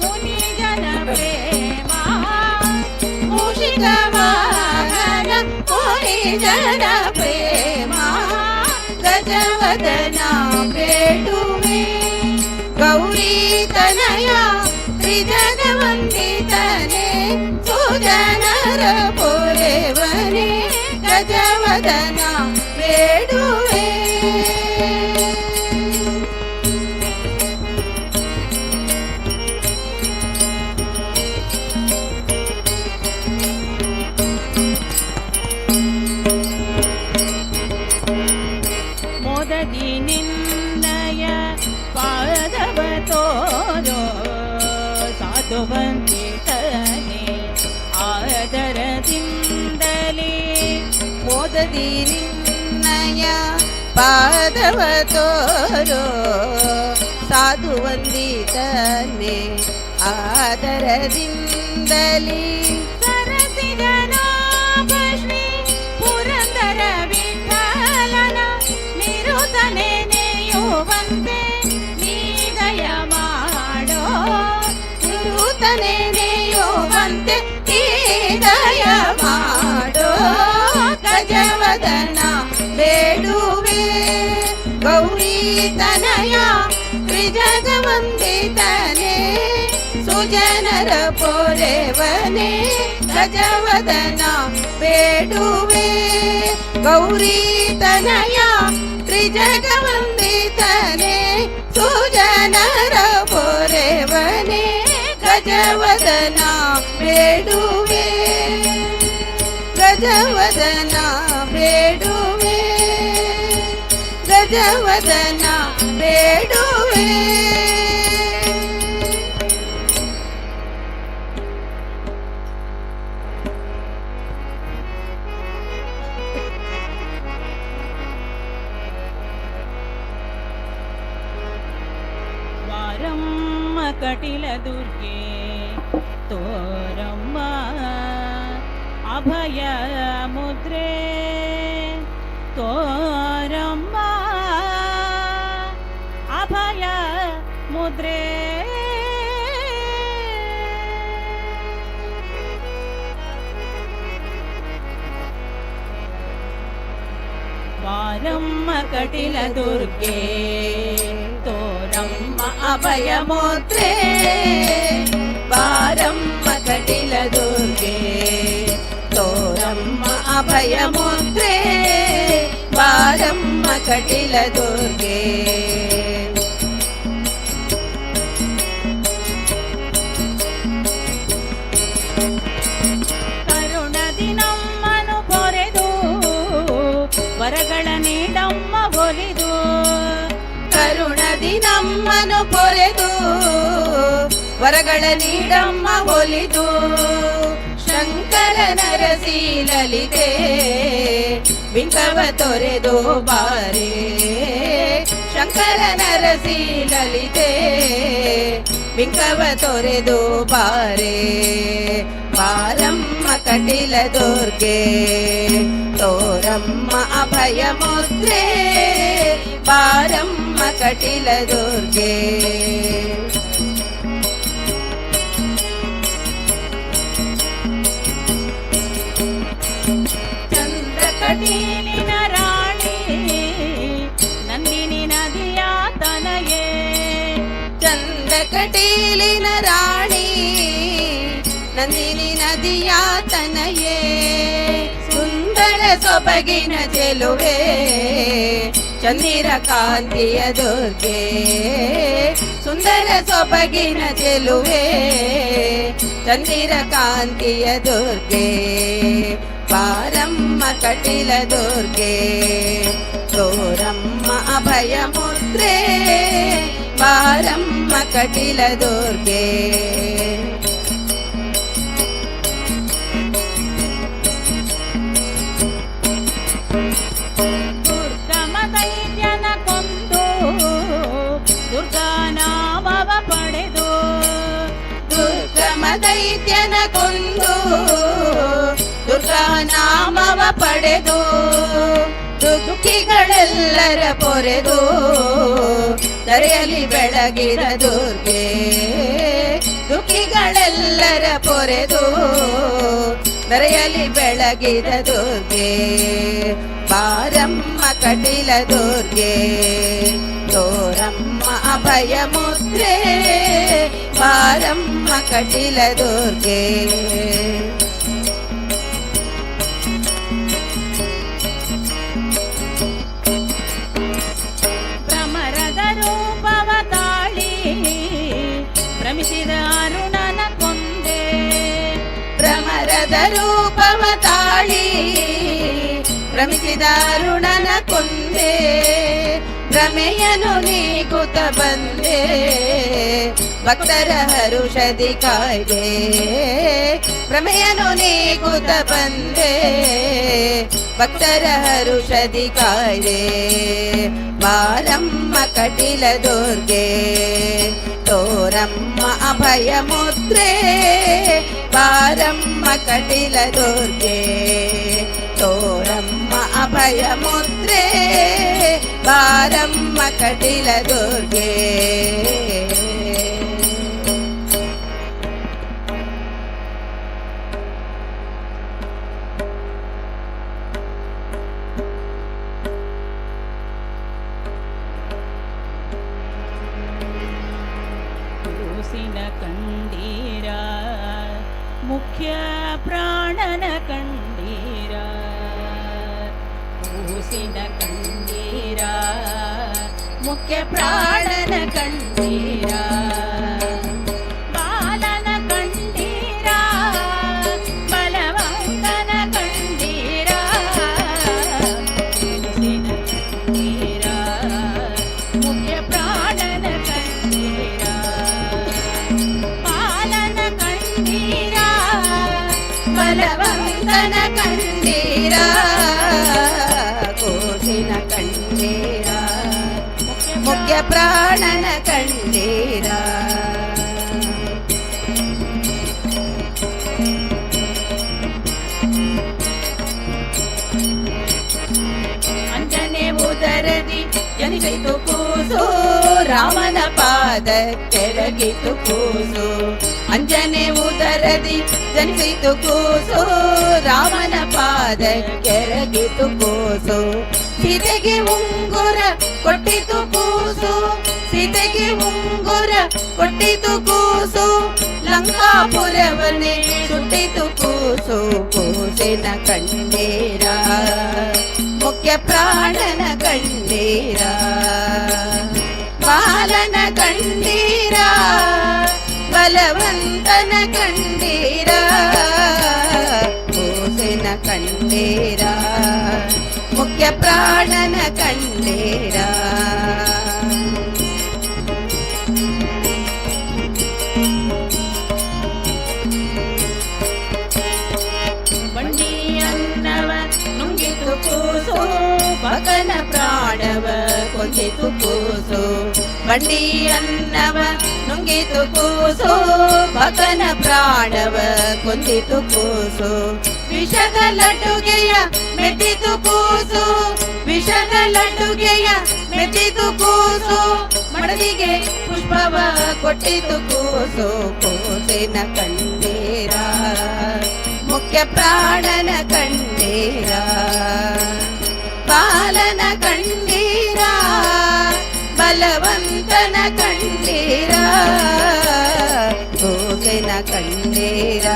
ಮುನಿ ಜನ ಪ್ರೇಮ. ಮೂಷಿಕವಾಹನ ಮುನಿ ಜನ ಪ್ರೇಮ. ಗಜವದನ ಬೇಡುವೆ ಗೌರಿ ತನಯ ತ್ರಿಜಗವಂದಿತನೆ ಸುಜನರ ಪೊರೆವನೆ ಗಜವದನ ಬೇಡುವೆ. ಮೋದದಿ ನಿನ್ನಯ ಪಾದವ ತೋರೋ ಸಾಧುವಂತಿತನೆ ಆದರದಿಂದಲೇ. ಮೋದದಿ ನಿನ್ನಯ ಪಾದವ ತೋರೋ ಸಾಧುವಂದಿತನೆ ಆದರದಿಂದಲೇ. ಸರಸಿಜನಾಭ ಶ್ರೀ ಪುರಂದರ ವಿಠಲನ ನಿರುತನೆ ನೆಯುವಂತೆ ನೀ ದಯ ಮಾಡೋ. ನಿರುತನೆ ನೆಯುವಂತೆ ನೀ ದಯ ಮಾಡೋ. ಗಜವದನ ಬೇಡುವೆ ಗೌರಿ ತನಯ ತ್ರಿಜಗವಂದಿತನೆ ಸುಜನರ ಪೊರೆವನೆ ಗಜವದನ ಬೇಡುವೆ. ಗೌರಿ ತನಯ ತ್ರಿಜಗವಂದಿತನೆ ಸುಜನರ ಪೊರೆವನೆ ಗಜವದನ ಬೇಡುವೆ. ಗಜವದನ ಬೇಡುವೆ, ಗಜವದನ ಬೇಡುವೆ. ವಾರಮ್ಮ ಕಟಿಲ ದುರ್ಗೆ ತೋರಮ್ಮ ಅಭಯ ಮುದ್ರೆ, ತೋರಮ್ಮ ಅಭಯ ಮುದ್ರೆ. ವಾರಮ್ಮ ಕಟಿಲ ದುರ್ಗೆ ತೋರಮ್ಮ ಅಭಯ ಮುದ್ರೆ, ಬಾರಮ್ಮ ಕಟಿಲ ದುರ್ಗೆ ತೋರಮ್ಮ ಅಭಯ ಮುದ್ರೆ, ಬಾರಮ್ಮ ಕಟಿಲ ದುರ್ಗೆ. ಕರುಣದಿ ನಮ್ಮನು ಪೊರೆದು ವರಗಳ ನೀಡಮ್ಮ ಒಲಿದು. ಕರುಣದಿ ನಮ್ಮನು ಪೊರೆದು ವರಗಳ ನೀಡಮ್ಮ ಒಲಿದು. ಶಂಕರ ನರಸಿ ಲಲಿತೆ ಬಿಂಕವ ತೊರೆದು ಬಾರೆ. ಶಂಕರ ನರಸಿ ಲಲಿತೆ ಬಿಂಕವ ತೊರೆದು ಬಾರೆ. ಬಾರಮ್ಮ ಕಟಿಲ ದುರ್ಗೆ ತೋರಮ್ಮ ಅಭಯ ಮುದ್ರೆ, ಬಾರಮ್ಮ ಕಟಿಲ ದುರ್ಗೆ. ಚಂದ್ರ ಕಟೀಲಿನ ರಾಣಿ ನಂದಿನಿ ನದಿಯ ತನಯೇ. ಚಂದ ಕಟೀಲಿನ ರಾಣಿ ನಂದಿನಿ ನದಿಯ ತನಯೇ. ಸುಂದರ ಸೊಬಗಿನ ಚೆಲುವೆ ಚಂದಿರ ಕಾಂತಿಯ ದುರ್ಗೆ. ಸುಂದರ ಸೊಬಗಿನ ಚೆಲುವೆ ಚಂದಿರ ಕಾಂತಿಯ ದುರ್ಗೆ. ಬಾರಮ್ಮ ಕಟಿಲ ದುರ್ಗೆ ತೋರಮ್ಮ ಅಭಯ ಮುದ್ರೆ, ಬಾರಮ್ಮ ಕಟಿಲ ದುರ್ಗೆ. ದುರ್ಗಮ ದೈತ್ಯನ ಕೊಂದು ದುರ್ಗ ದೈತ್ಯನ ಕೊಂದು ದುರ್ಗಾ ನಾಮವ ಪಡೆದು ದುಃಖಿಗಳೆಲ್ಲರ ಪೊರೆದು ಧರೆಯಲ್ಲಿ ಬೆಳಗಿದ ದುರ್ಗೆ. ದುಃಖಿಗಳೆಲ್ಲರ ಪೊರೆದು ಧರೆಯಲ್ಲಿ ಬೆಳಗಿದ ದುರ್ಗೆ. ಬಾರಮ್ಮ ಕಟಿಲ ದುರ್ಗೆ, ತೋರಮ್ಮ ಅಭಯ ಮುದ್ರೆ, ಬಾರಮ್ಮ ಕಟಿಲ ದುರ್ಗೆ. ಭ್ರಮರದ ರೂಪವ ತಾಳಿ ಭ್ರಮಿಸಿದ ಅರುಣನ ಕೊಂದೆ. ಭ್ರಮರದ ರೂಪವ ತಾಳಿ ಭ್ರಮಿಸಿದ ಅರುಣನ ಕೊಂದೆ, ಭ್ರಮೆಯನು ನೀಕುತ ಬಂದೆ, ಭಕ್ತರ ಹರುಷದಿ ಕಾಯ್ದೆ. ಭ್ರಮೆಯನು ನೀಕುತ ಬಂದೆ, ಭಕ್ತರ ಹರುಷದಿ ಕಾಯ್ದೆ. ಬಾರಮ್ಮ ಕಟಿಲ ದುರ್ಗೆ, ತೋರಮ್ಮ ಅಭಯ ಮುದ್ರೆ, ಬಾರಮ್ಮ ಕಟಿಲ ದುರ್ಗೆ, ತೋರಮ್ಮ ಅಭಯ ಮುದ್ರೆ, ಬಾರಮ್ಮ ಕಟಿಲ ದುರ್ಗೆ. ಕೂಸಿನ ಕಂಡೀರ, ಮುಖ್ಯ ಪ್ರಾಣನ ಕಂಡೀರ. ಕೂಸಿನ ಕಂಡೀರ, ಮುಖ್ಯ ಪ್ರಾಣನ ಕಂಡೀರ. ಬಾಲನ ಕಂಡೀರ, ಬಲವಂತನ ಕಂಡೀರ. ಕೂಸಿನ ಕಂಡೀರ, ಮುಖ್ಯ ಪ್ರಾಣನ ಕಂಡೀರ. ಬಾಲನ ಕಂಡೀರ, ಬಲವಂತನ ಕಂಡೀರ, ಕೂಸಿನ ಕಂಡೀರ, ಮುಖ್ಯ ಪ್ರಾಣನ ಕಂಡೀರ. ಅಂಜನೆ ಉದರದಿ ಜನಿಸಿತು ಕೂಸು, ರಾಮನ ಪಾದ ಕೆರಗಿತು ಕೂಸು. ಅಂಜನೆ ಉದರದಿ ಜನಿಸಿತು ಕೂಸು, ರಾಮನ ಪಾದ ಕೆರಗಿತು ಕೂಸು. ಸೀತೆಗೆ ಉಂಗುರ ಕೊಟ್ಟಿತು ಕೂಸು, ಸೀತೆಗೆ ಉಂಗುರ ಕೊಟ್ಟಿತು ಕೂಸು, ಲಂಕಾಪುರವನ್ನೇ ಸುಟ್ಟಿತು ಕೂಸು. ಕೂಸಿನ ಕಂಡೀರ, ಮುಖ್ಯ ಪ್ರಾಣನ ಕಂಡೀರ. ಬಾಲನ ಕಂಡೀರ, ಬಲವಂತನ ಕಂಡೀರ. ಕೂಸಿನ ಕಂಡೀರ, ಮುಖ್ಯ ಪ್ರಾಣನ ಕಂಡೀರ. ಬಂಡಿ ಅನ್ನವ ನುಂಗಿತು ಕೂಸು, ಮಗನ ಪ್ರಾಣವ ಕೊಂದಿತು ಕೂಸು. ಬಂಡಿ ಅನ್ನವ ನುಂಗಿತು ಕೂಸು, ಮಗನ ಪ್ರಾಣವ ಕೊಂದಿತು ಕೂಸು. ವಿಷದ ಲಡ್ಡುಗೆಯ ಮೆಟ್ಟಿತು ಕೂಸು, ವಿಷದ ಲಡ್ಡುಗೆಯ ಮೆಟ್ಟಿತು ಕೂಸು, ಮಡದಿಗೆ ಪುಷ್ಪವ ಕೊಟ್ಟಿತು ಕೂಸು. ಕೂಸಿನ ಕಂಡೀರ, ಮುಖ್ಯ ಪ್ರಾಣನ ಕಂಡೀರ. ಬಾಲನ ಕಂಡೀರ, ಬಲವಂತನ ಕಂಡೀರ. ಕೂಸಿನ ಕಂಡೀರ,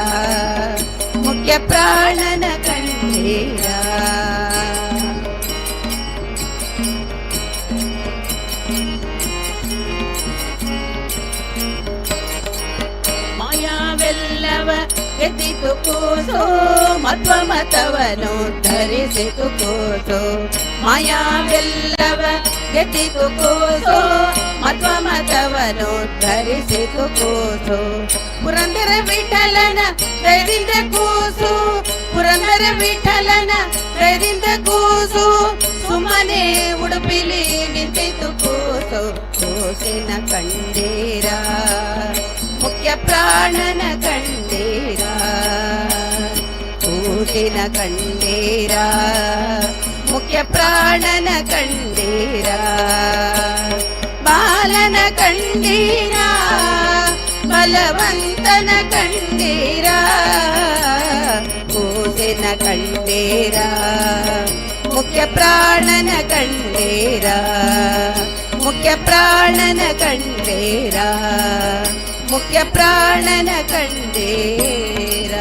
ಮುಖ್ಯ ಪ್ರಾಣನ ಕಂಡೀರ. ಮಾಯಾವೆಲ್ಲವ ಗೆದ್ದಿತು ಕೂಸು, ಮತ್ವ ಮತವನು ಧರಿಸಿತು ಕೂಸು. ಮಾಯಾವೆಲ್ಲವ ಗೆದ್ದಿತು ಕೂಸು, ಮತ್ವ ಮತವನು ಧರಿಸಿತು ಕೂಸು. ಪುರಂದರ ವಿಠಲನ ದಯದಿಂದ ಕೂಸು, ಪುರಂದರ ವಿಠಲನ ದಯದಿಂದ ಕೂಸು, ಸುಮ್ಮನೆ ಉಡುಪಿಲಿ ನಿಂತಿತು ಕೂಸು. ಕೂಸಿನ ಕಂಡೀರ, ಮುಖ್ಯ ಪ್ರಾಣನ ಕಂಡೀರ. ಕಂಡೀರ, ಕೂಸಿನ ಕಂಡೀರ, ಮುಖ್ಯ ಪ್ರಾಣನ ಕಂಡೀರ, ಬಾಲನ ಕಂಡೀರ, ಬಲವಂತನ ಕಂಡೀರ, ಕೂಸಿನ ಕಂಡೀರ, ಮುಖ್ಯ ಪ್ರಾಣನ ಕಂಡೀರ, ಮುಖ್ಯ ಪ್ರಾಣನ ಕಂಡೀರ, ಮುಖ್ಯ ಪ್ರಾಣನ ಕಂಡೀರ.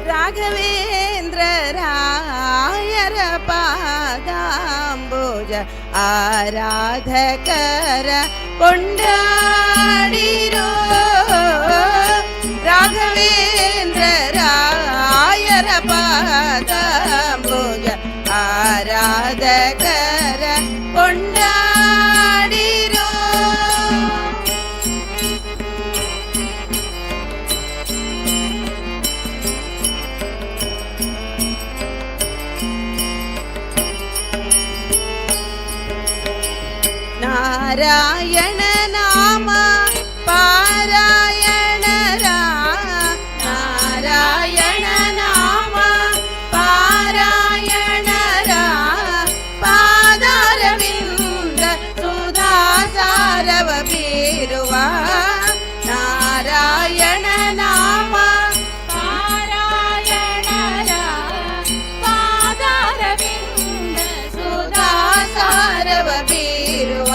ರಾಘವೇಂದ್ರ ರಾಯರ ಪಾದಾಂಬುಜ ಆರಾಧಕರ ಕೊಂಡಾಡಿರೋ. ರಾಘವೇಂದ್ರ ರಾಯರ ಪಾದಾಂಬುಜ ಆರಾಧಕರ ಕೊಂಡಾಡಿರೋ. ನಾರಾಯಣ ನಾಮ ಪಾರಾಯಣ, ನಾರಾಯಣ ನಾಮ ಪಾರಾಯಣ, ಪಾದಾರವಿಂದ ಸುಧಾಸಾರವ ಬೀರುವ. ನಾರಾಯಣ ನಾಮ ಪಾರಾಯಣರ ಪಾದಾರವಿಂದ ಸುಧಾಸಾರವ ಬೀರುವ.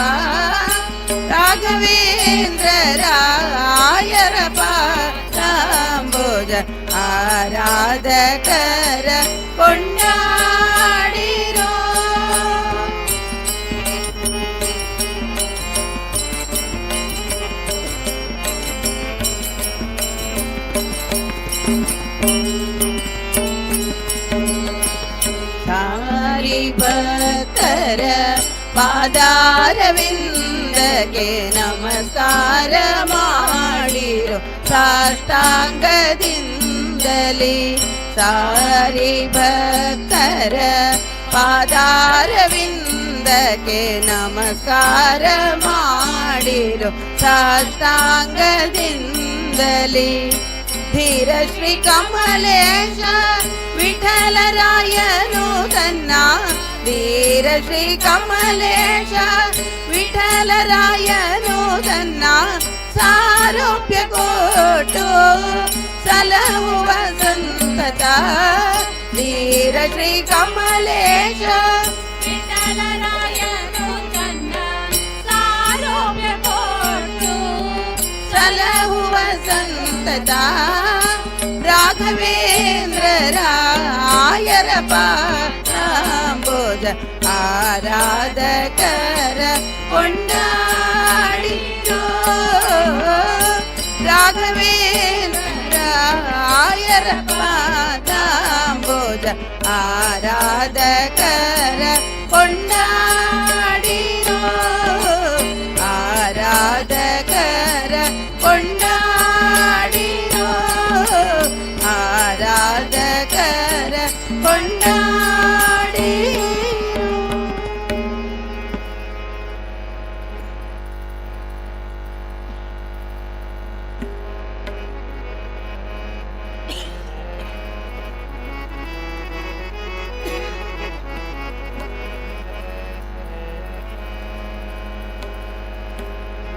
ರಾಘವೇಂದ್ರ ರಾಯರ ಪಾದಾಂಬುಜ ಆರಾಧಕರ ಕೊಂಡಾಡಿರೋ. ಸಾರಿ ಭಕ್ತರ ಪಾದಾರವಿಂದಕ್ಕೆ ನಮಸ್ಕಾರ ಮಾಡಿರೋ ಸಾಷ್ಟಾಂಗದಿಂದಲೇ. ಸಾರಿ ಭಕ್ತರ ಪಾದಾರವಿಂದಕ್ಕೆ ನಮಸ್ಕಾರ ಮಾಡಿರೋ ಸಾಷ್ಟಾಂಗದಿಂದಲೇ. ಧೀರ ಶ್ರೀ ಕಮಲೇಶ ವಿಠಲರಾಯನು ತನ್ನ, ಧೀರ ಶ್ರೀ ಕಮಲೇಶ ವಿಠಲರಾಯನು ತನ್ನ ಸಾರೋಪ್ಯ ಕೊಟ್ಟು ಸಲಹುವ ಸಂತತ. ಧೀರ ಶ್ರೀ ಕಮಲೇಶ ವಿಠಲರಾಯನು ತನ್ನ ಸಾರೋಪ್ಯ ಕೊಟ್ಟು ಸಲಹುವ ಸಂತತ. ರಾಘವೇಂದ್ರ ರಾಯರ ಪಾದಾಂಬುಜ ಆರಾಧಕರ ಕೊಂಡಾಡಿರೋ. ರಾಘವೇಂದ್ರ ರಾಯರ ಪಾದಾಂಬುಜ ಆರಾಧಕರ ಕೊಂಡಾಡಿರೋ. ಆರಾಧಕರ ಕೊಂಡಾಡಿರೋ, ಆರಾಧಕರ ಕೊಂಡಾಡಿರೋ.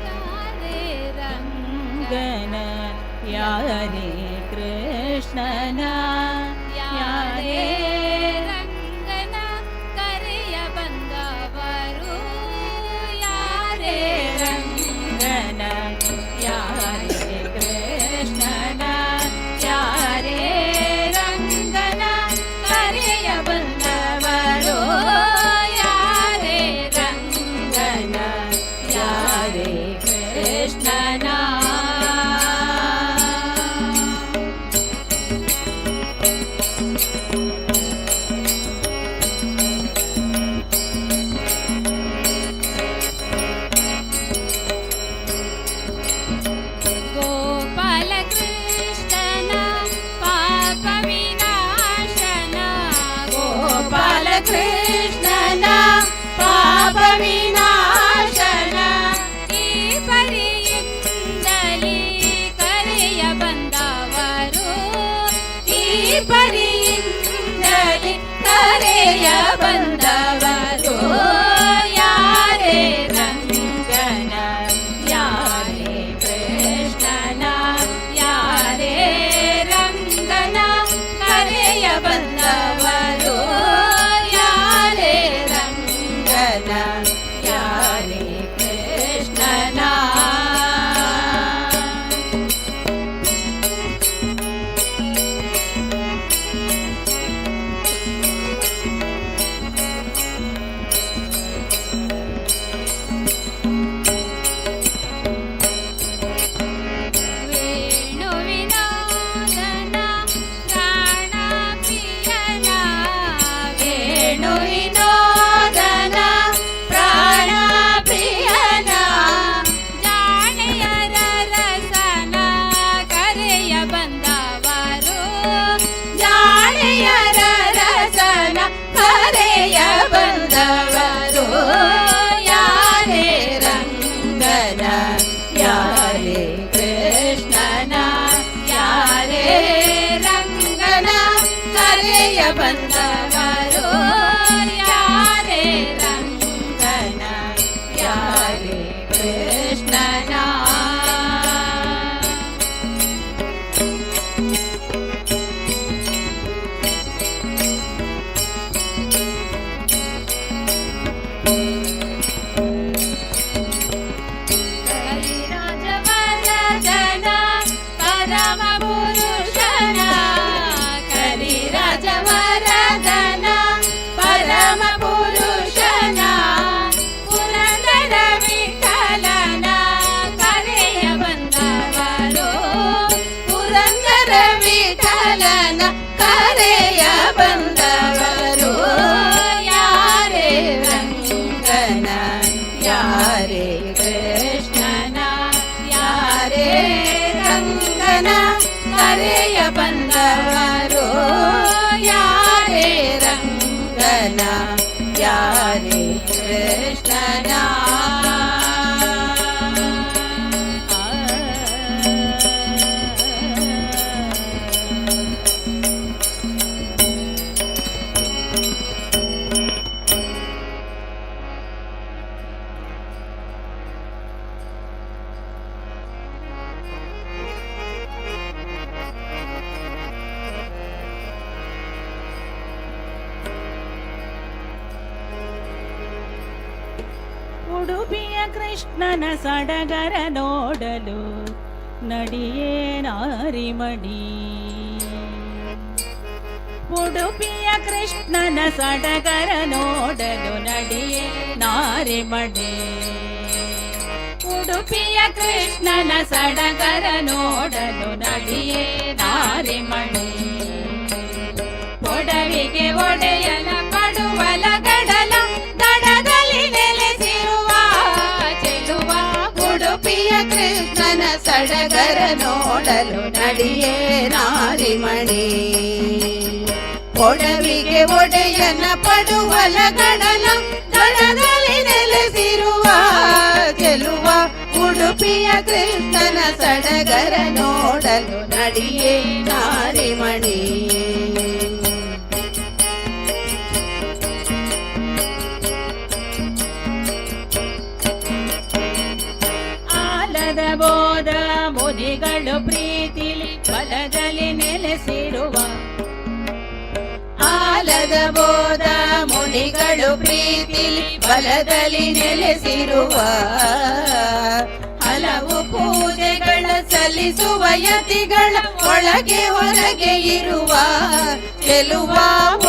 ಯಾರೇ ರಂಗನ, ಯಾರೇ ಕೃಷ್ಣನ, ಯಾರೇ ರಂಗನ ಕರೆಯ ಬಂದವರು, ಯಾರೇ ರಂಗನ, ಯಾರೇ ಕೃಷ್ಣನ, ಯಾರೇ ರಂಗನ ಕರೆಯ ಬಂದವರು, ಯಾರೇ ರಂಗನ, ಯಾರೇ ಕೃಷ್ಣನ. ರಂಗನ ಕರೆಯ ಬಂದವರು, ಯಾರೇ ರಂಗನ ಯಾರೇ ಕೃಷ್ಣನ. ಉಡುಪಿಯ ಕೃಷ್ಣನ ಸಡಗರ ನೋಡಲು ನಡಿಯೇ ನಾರಿಮಣಿ. ಉಡುಪಿಯ ಕೃಷ್ಣನ ಸಡಗರ ನೋಡಲು ನಡಿಯೇ ನಾರಿಮಣಿ. ಉಡುಪಿಯ ಕೃಷ್ಣನ ಸಡಗರ ನೋಡಲು ನಡಿಯೇ ನಾರಿಮಣಿ. ಒಡವಿಗೆ ಒಡೆಯನ ಪಡುವಲ ಗಡಲ ದಡದಲ್ಲಿ ನೆಲೆಸಿರುವ ಚೆಲುವ. ಉಡುಪಿಯ ಕೃಷ್ಣನ ಸಡಗರ ನೋಡಲು ನಡಿಯೇ ನಾರಿಮಣಿ. ಒಡವಿಗೆ ಒಡೆಯನ ಪಡುವಲ ಗಡಲ ದಡದಲ್ಲಿ ನೆಲೆಸಿರುವ ಗೆಲುವ. ಉಡುಪಿಯ ಕೃಷ್ಣನ ಸಡಗರ ನೋಡಲು ನಡಿಯೇ ನಾರಿಮಣಿ. ಆಲದ ಬೋಧ ಮುನಿಗಳು ಪ್ರೀತಿಲಿ ಬಲದಲ್ಲಿ ನೆಲೆಸಿರುವ. ಆಲದ ಬೋಧ ಮುನಿಗಳು ಪ್ರೀತಿಲಿ ಬಲದಲ್ಲಿ ನೆಲೆಸಿರುವ. ಹಲವು ಪೂಜೆಗಳ ಸಲ್ಲಿಸುವ ಯತಿಗಳ ಒಳಗೆ ಹೊರಗೆ ಇರುವ ಚೆಲುವ.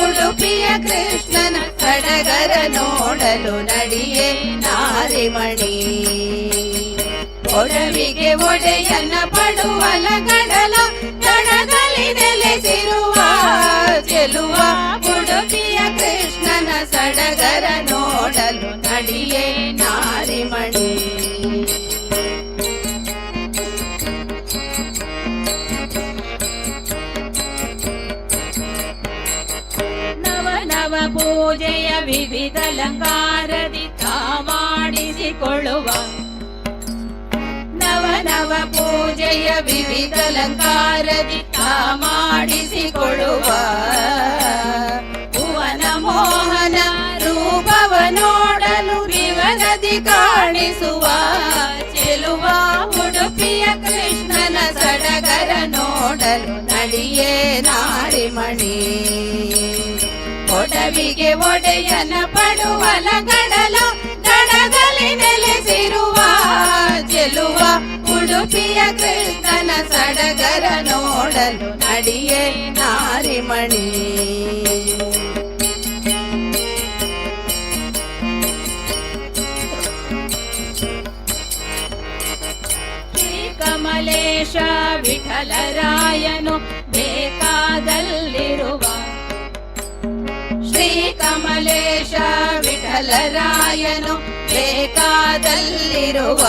ಉಡುಪಿಯ ಕೃಷ್ಣನ ಸಡಗರ ನೋಡಲು ನಡಿಯೇ ನಾರಿಮಣಿ. ಒಡವಿಗೆ ಒಡೆಯನ ಪಡುವಲ ಗಡಲ ದಡದಲ್ಲಿ ನೆಲೆಸಿರುವ ಚೆಲುವ. ಉಡುಪಿಯ ಕೃಷ್ಣನ ಸಡಗರ ನೋಡಲು ನಡಿಯೇ ನಾರಿಮಣಿ. ನವ ನವ ಪೂಜೆಯ ವಿವಿಧ ಅಲಂಕಾರದಿ ತಾ ಮಾಡಿಸಿಕೊಳ್ಳುವ. ನವ ನವ ಪೂಜೆಯ ವಿವಿಧ ಅಲಂಕಾರದಿ ತಾ ಮಾಡಿಸಿಕೊಳ್ಳುವ. ಭುವನ ಮೋಹನ ರೂಪವ ನೋಡಲು ವಿವರದಿ ಕಾಣಿಸುವ ಚೆಲುವ. ಉಡುಪಿಯ ಕೃಷ್ಣನ ಸಡಗರ ನೋಡಲು ನಡಿಯೇ ನಾರಿಮಣಿ. ಒಡವಿಗೆ ಒಡೆಯನ ಪಡುವಲ ಗಡಲ ದಡದಲ್ಲಿ ನೆಲೆಸಿರುವ ಚೆಲುವ. ಉಡುಪಿಯ ಕೃಷ್ಣನ ಸಡಗರ ನೋಡಲು ನಡಿಯೇ ನಾರಿಮಣಿ. ಶ್ರೀ ಕಮಲೇಶ ವಿಠಲರಾಯನು ಬೇಕಾದಲ್ಲಿರುವ. ಶ್ರೀ ಕಮಲೇಶ ವಿಠಲರಾಯನು ಬೇಕಾದಲ್ಲಿರುವ.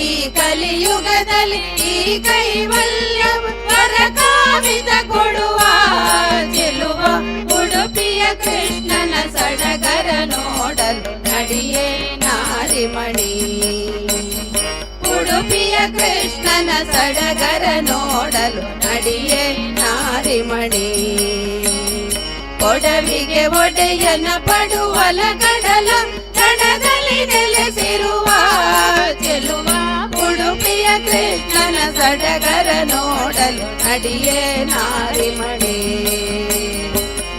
ಈ ಕಲಿಯುಗದಲ್ಲಿ ಈ ಕೈವಲ್ಯ ವರಕಾಮಿತ ಕೊಡುವ ಚೆಲುವ. ಉಡುಪಿಯ ಕೃಷ್ಣನ ಸಡಗರ ನೋಡಲು ನಡಿಯೇ ನಾರಿಮಣಿ. ಉಡುಪಿಯ ಕೃಷ್ಣನ ಸಡಗರ ನೋಡಲು ನಡಿಯೇ ನಾರಿಮಣಿ. ಒಡವಿಗೆ ಒಡೆಯನ ಪಡುವಲ ಗಡಲ ದಡದಲ್ಲಿ ನೆಲೆಸಿರುವ ಚೆಲುವ. ಉಡುಪಿಯ ಕೃಷ್ಣನ ಸಡಗರ ನೋಡಲು ನಡಿಯೇ ನಾರಿಮಣಿ.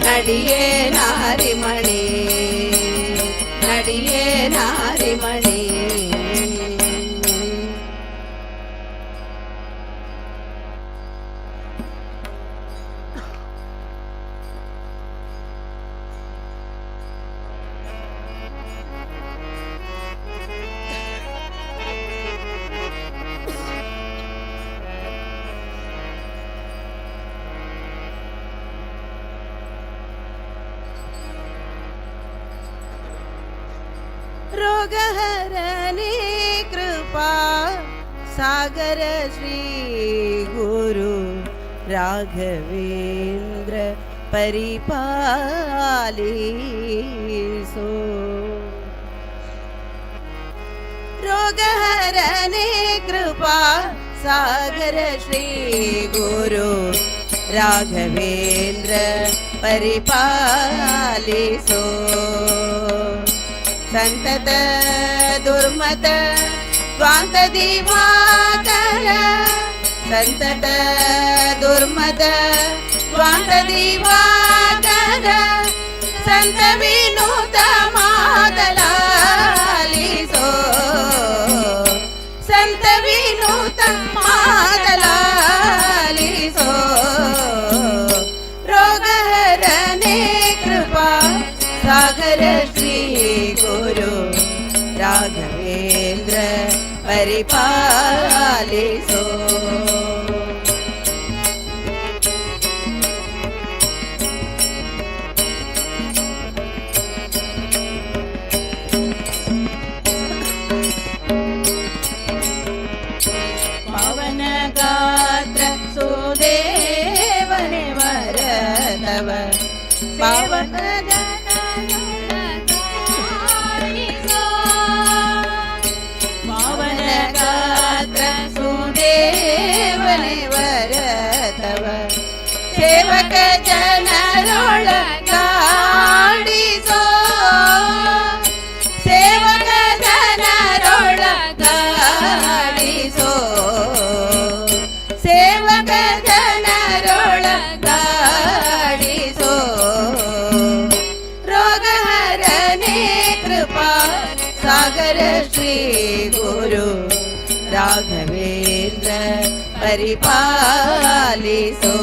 ನಡಿಯೇ ನಾರಿಮಣಿ. ನಡಿಯೇ ನಾರಿಮಣಿ. ರೋಗಹರ ಸಾಗರ ಶ್ರೀ ಗುರು ರಾಘವೇಂದ್ರ ಪರಿಪಾಲಿಸೋ. ರೋಗಹರನೆ ಕೃಪಾ ಸಾಗರ ಶ್ರೀ ಗುರು ರಾಘವೇಂದ್ರ ಪರಿಪಾಲಿಸೋ. ಸಂತತ ದುರ್ಮತ ದ್ವಾಂತ ದಿವಾಕರ, ಸಂತತ ದುರ್ಮತ ದ್ವಾಂತ ದಿವಾಕರ, ಸಂತ ವಿನೂತ ಮಾತಲಾಲಿಸೋ, ಸಂತ ವಿನೂತ ಮಾತಲಾಲಿಸೋ. ರೋಗಹರನೆ ಕೃಪಾ ಸಾಗರ ಶ್ರೀ ಗುರು ರಾಘವೇಂದ್ರ ಪರಿಪಾಲಿಸೋ. ಪವನ ಗಾತ್ರ ಸುದೇವನೆ ವರತವ ಸೇವಕ ಪವನ ಗಾತ್ರ ಸುದೇವನೆ ವರತವ ಸೇವಕ ಜನರೊಳ ಕಾಡಿಸೋ, ಸೇವಕ ಜನರೊಳ ಕಾಡಿಸೋ, ಸೇವಕ ಜನರೊಳ ಕಾಡಿಸೋ. ರೋಗಹರನೆ ಕೃಪಾ ಸಾಗರ ಶ್ರೀ ಗುರು ರಾಘವೇಂದ್ರ ಪರಿಪಾಲಿಸೋ.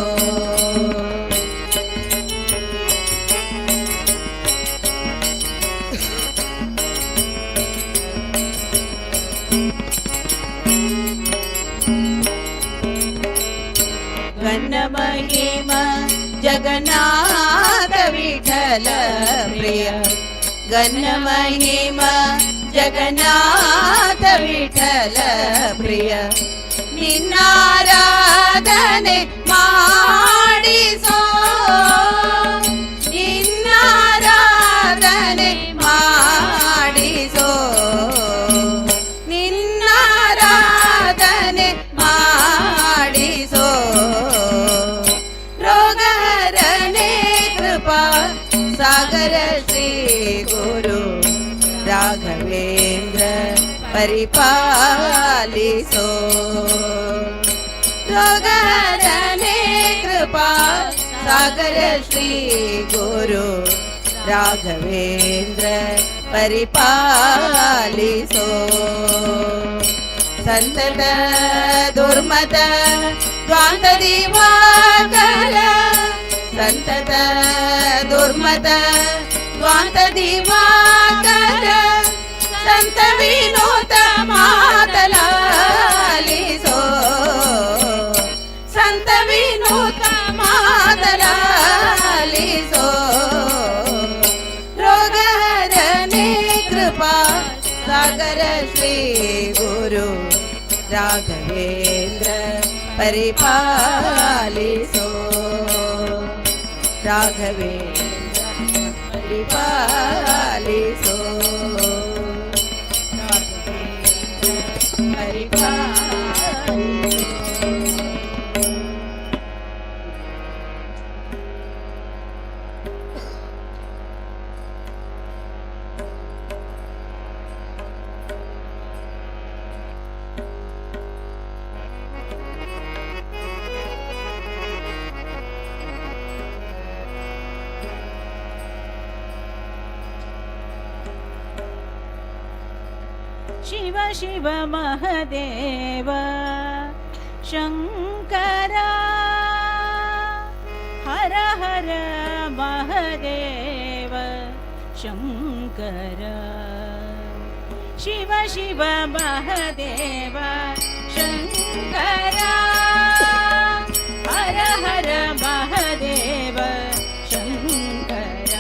ಘನ ಮಹಿಮ ಜಗನ್ನಾಥ ವಿಠಲ ಪ್ರಿಯ, ಘನ ಮಹಿಮ ಜಗನ್ನಾಥ ವಿಠಲ ಪ್ರಿಯ, ನಿನ್ನಾರಾಧನೆ ಮಾಡಿಸೋ, ನಿನ್ನಾರಾಧನೆ ಮಾಡಿಸೋ, ನಿನ್ನಾರಾಧನೆ ಮಾಡಿಸೋ. ರೋಗಹರನೆ ಕೃಪಾ ಸಾಗರ ಶ್ರೀ ಗುರು ರಾಘವೇಂದ್ರ ಪರಿಪಾಲಿಸೋ. ರೋಗಹರನೆ ಕೃಪಾ ಸಾಗರ ಶ್ರೀ ಗುರು ರಾಘವೇಂದ್ರ ಪರಿಪಾಲಿಸೋ. ಸಂತತ ದುರ್ಮತ ದ್ವಾಂತ ದಿವಾಕರ, ಸಂತತ ದುರ್ಮತ ದ್ವಾಂತ ದಿವಾಕರ, ಸಂತ ವಿನೋದ ಮಾತಲಾಲಿಸೋ, ಸಂತ ವಿನೋದ ಮಾತಲಾಲಿಸೋ. ರೋಗಹರನೆ ಕೃಪಾ ಸಾಗರ ಶ್ರೀ ಗುರು ರಾಘವೇಂದ್ರ ಪರಿಪಾಲಿಸೋ, ರಾಘವೇಂದ್ರ ಪರಿಪಾಲಿಸೋ, ರಾಘವೇಂದ್ರ ಪರಿಪಾಲಿಸೋ. ಶಿವ ಶಿವ ಮಹದೇವ ಶಂಕರ, ಹರ ಹರ ಮಹದೇವ ಶಂಕರ, ಶಿವ ಶಿವ ಮಹದೇವ ಶಂಕರ, ಹರ ಹರ ಮಹದೇವ ಶಂಕರ,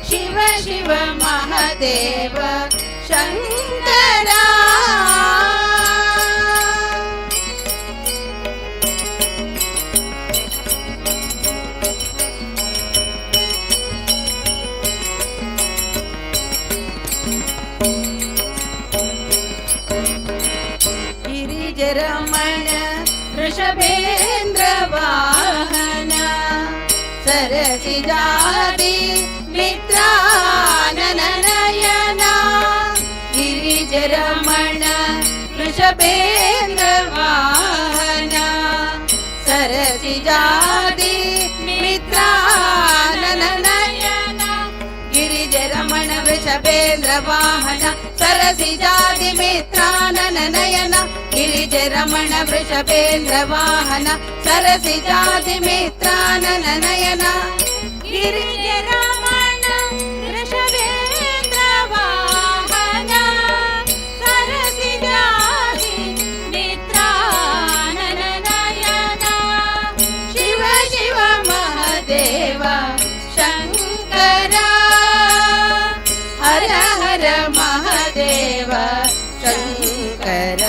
ಶಿವ ಶಿವ ಮಹದೇವ ಶಂಕರ, गिरिजरमण वृषभेन्द्र वाहन सरसिजादि मित्रानन नयना गिरिजरमण वृषभेन्द्र वाहन सरसिजादि मित्रानन नयना गिरिजरमण वृषभेन्द्र वाहन सरसिजादि मित्रानन नयन गिरिजरमण वृषभेन्द्र वाहन सरसिजादि मित्रानन नयन गिरिजरमण वृषभेन्द्र वाहन सरसिजादि मित्रानन नयना शिव शिव महादेव शङ्कर हर हर महादेव शङ्कर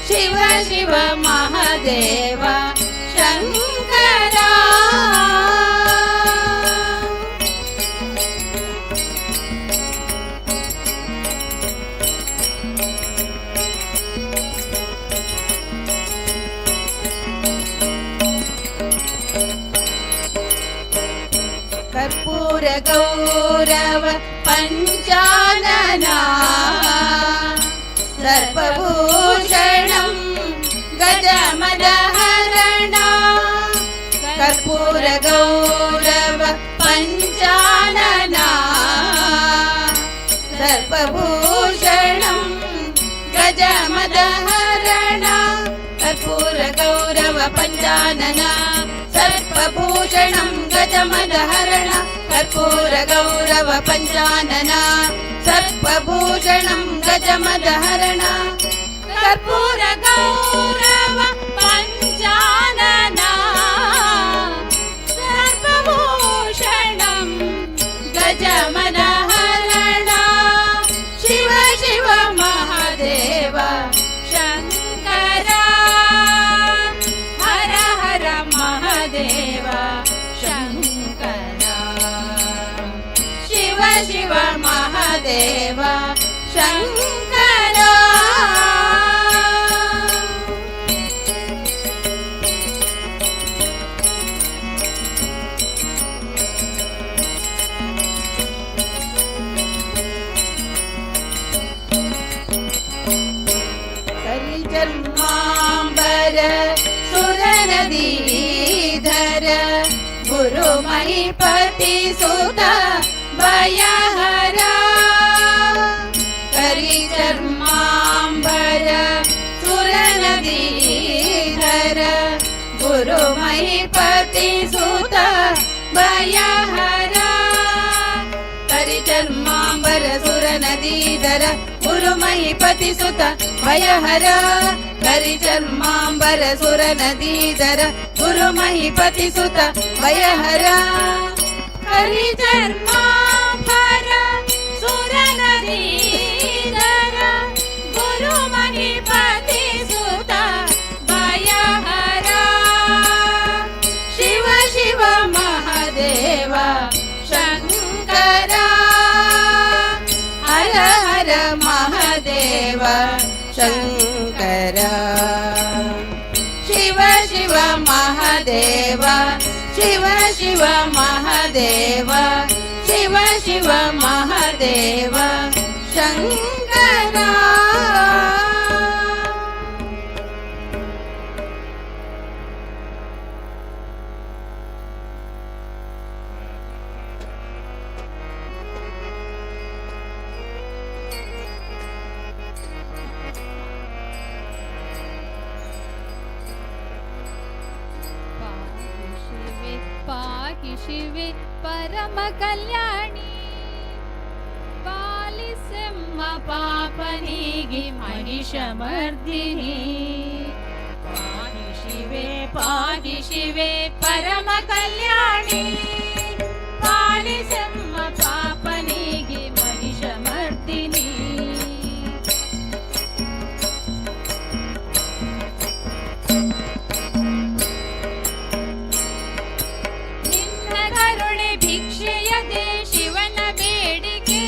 शिव शिव महादेव शङ्कर। कर्पूर गौरव पञ्चानना सर्पभूषणं गजमदहरणा कर्पूर गौरव पञ्चानना सर्पभूषणं गजमदहरणा कर्पूर गौरव पञ्चानना सर्पभूषणं गजमदहरण कर्पूर गौरव पञ्चानना सर्पभूषणं गजमदहरण कर्पूर गौरव पञ्चानना सर्पभूषणं गजमदहरण शिव शिव महादेव शङ्कर हर हर महादेव शङ्कर शिव शिव महादेव शङ्कर। करिचर्माम्बर सुरनदीधर गुरुमहिपति सुत भयहर करिचर्माम्बर सुरनदीधर गुरुमहिपति सुत भयहर करिचर्माम्बर सुरनदीधर गुरुमहिपति सुत भयहर करिचर्माम्बर सुरनदीधर गुरुमहिपति सुत भयहर हरिचर्माम्बर सुरनदीधर गुरुमहिपति सुत भयहर शिव शिव महादेव शङ्कर हर हर महादेव शङ्कर शिव शिव महादेव शिव शिव महादेव शिव शिव महादेव शङ्कर। पाहि शिवे पाहि शिवे परम कल्याणी पालिसम्म पापनीगि महिषमर्दिनी पाहि शिवे पाहि शिवे परम कल्याणी पालिसम्म पापनीगि महिषमर्दिनी। ನಿನ್ನ ಕರುಣೆ ಭಿಕ್ಷೆಯದೆ ಶಿವನ ಬೇಡಿಕೆ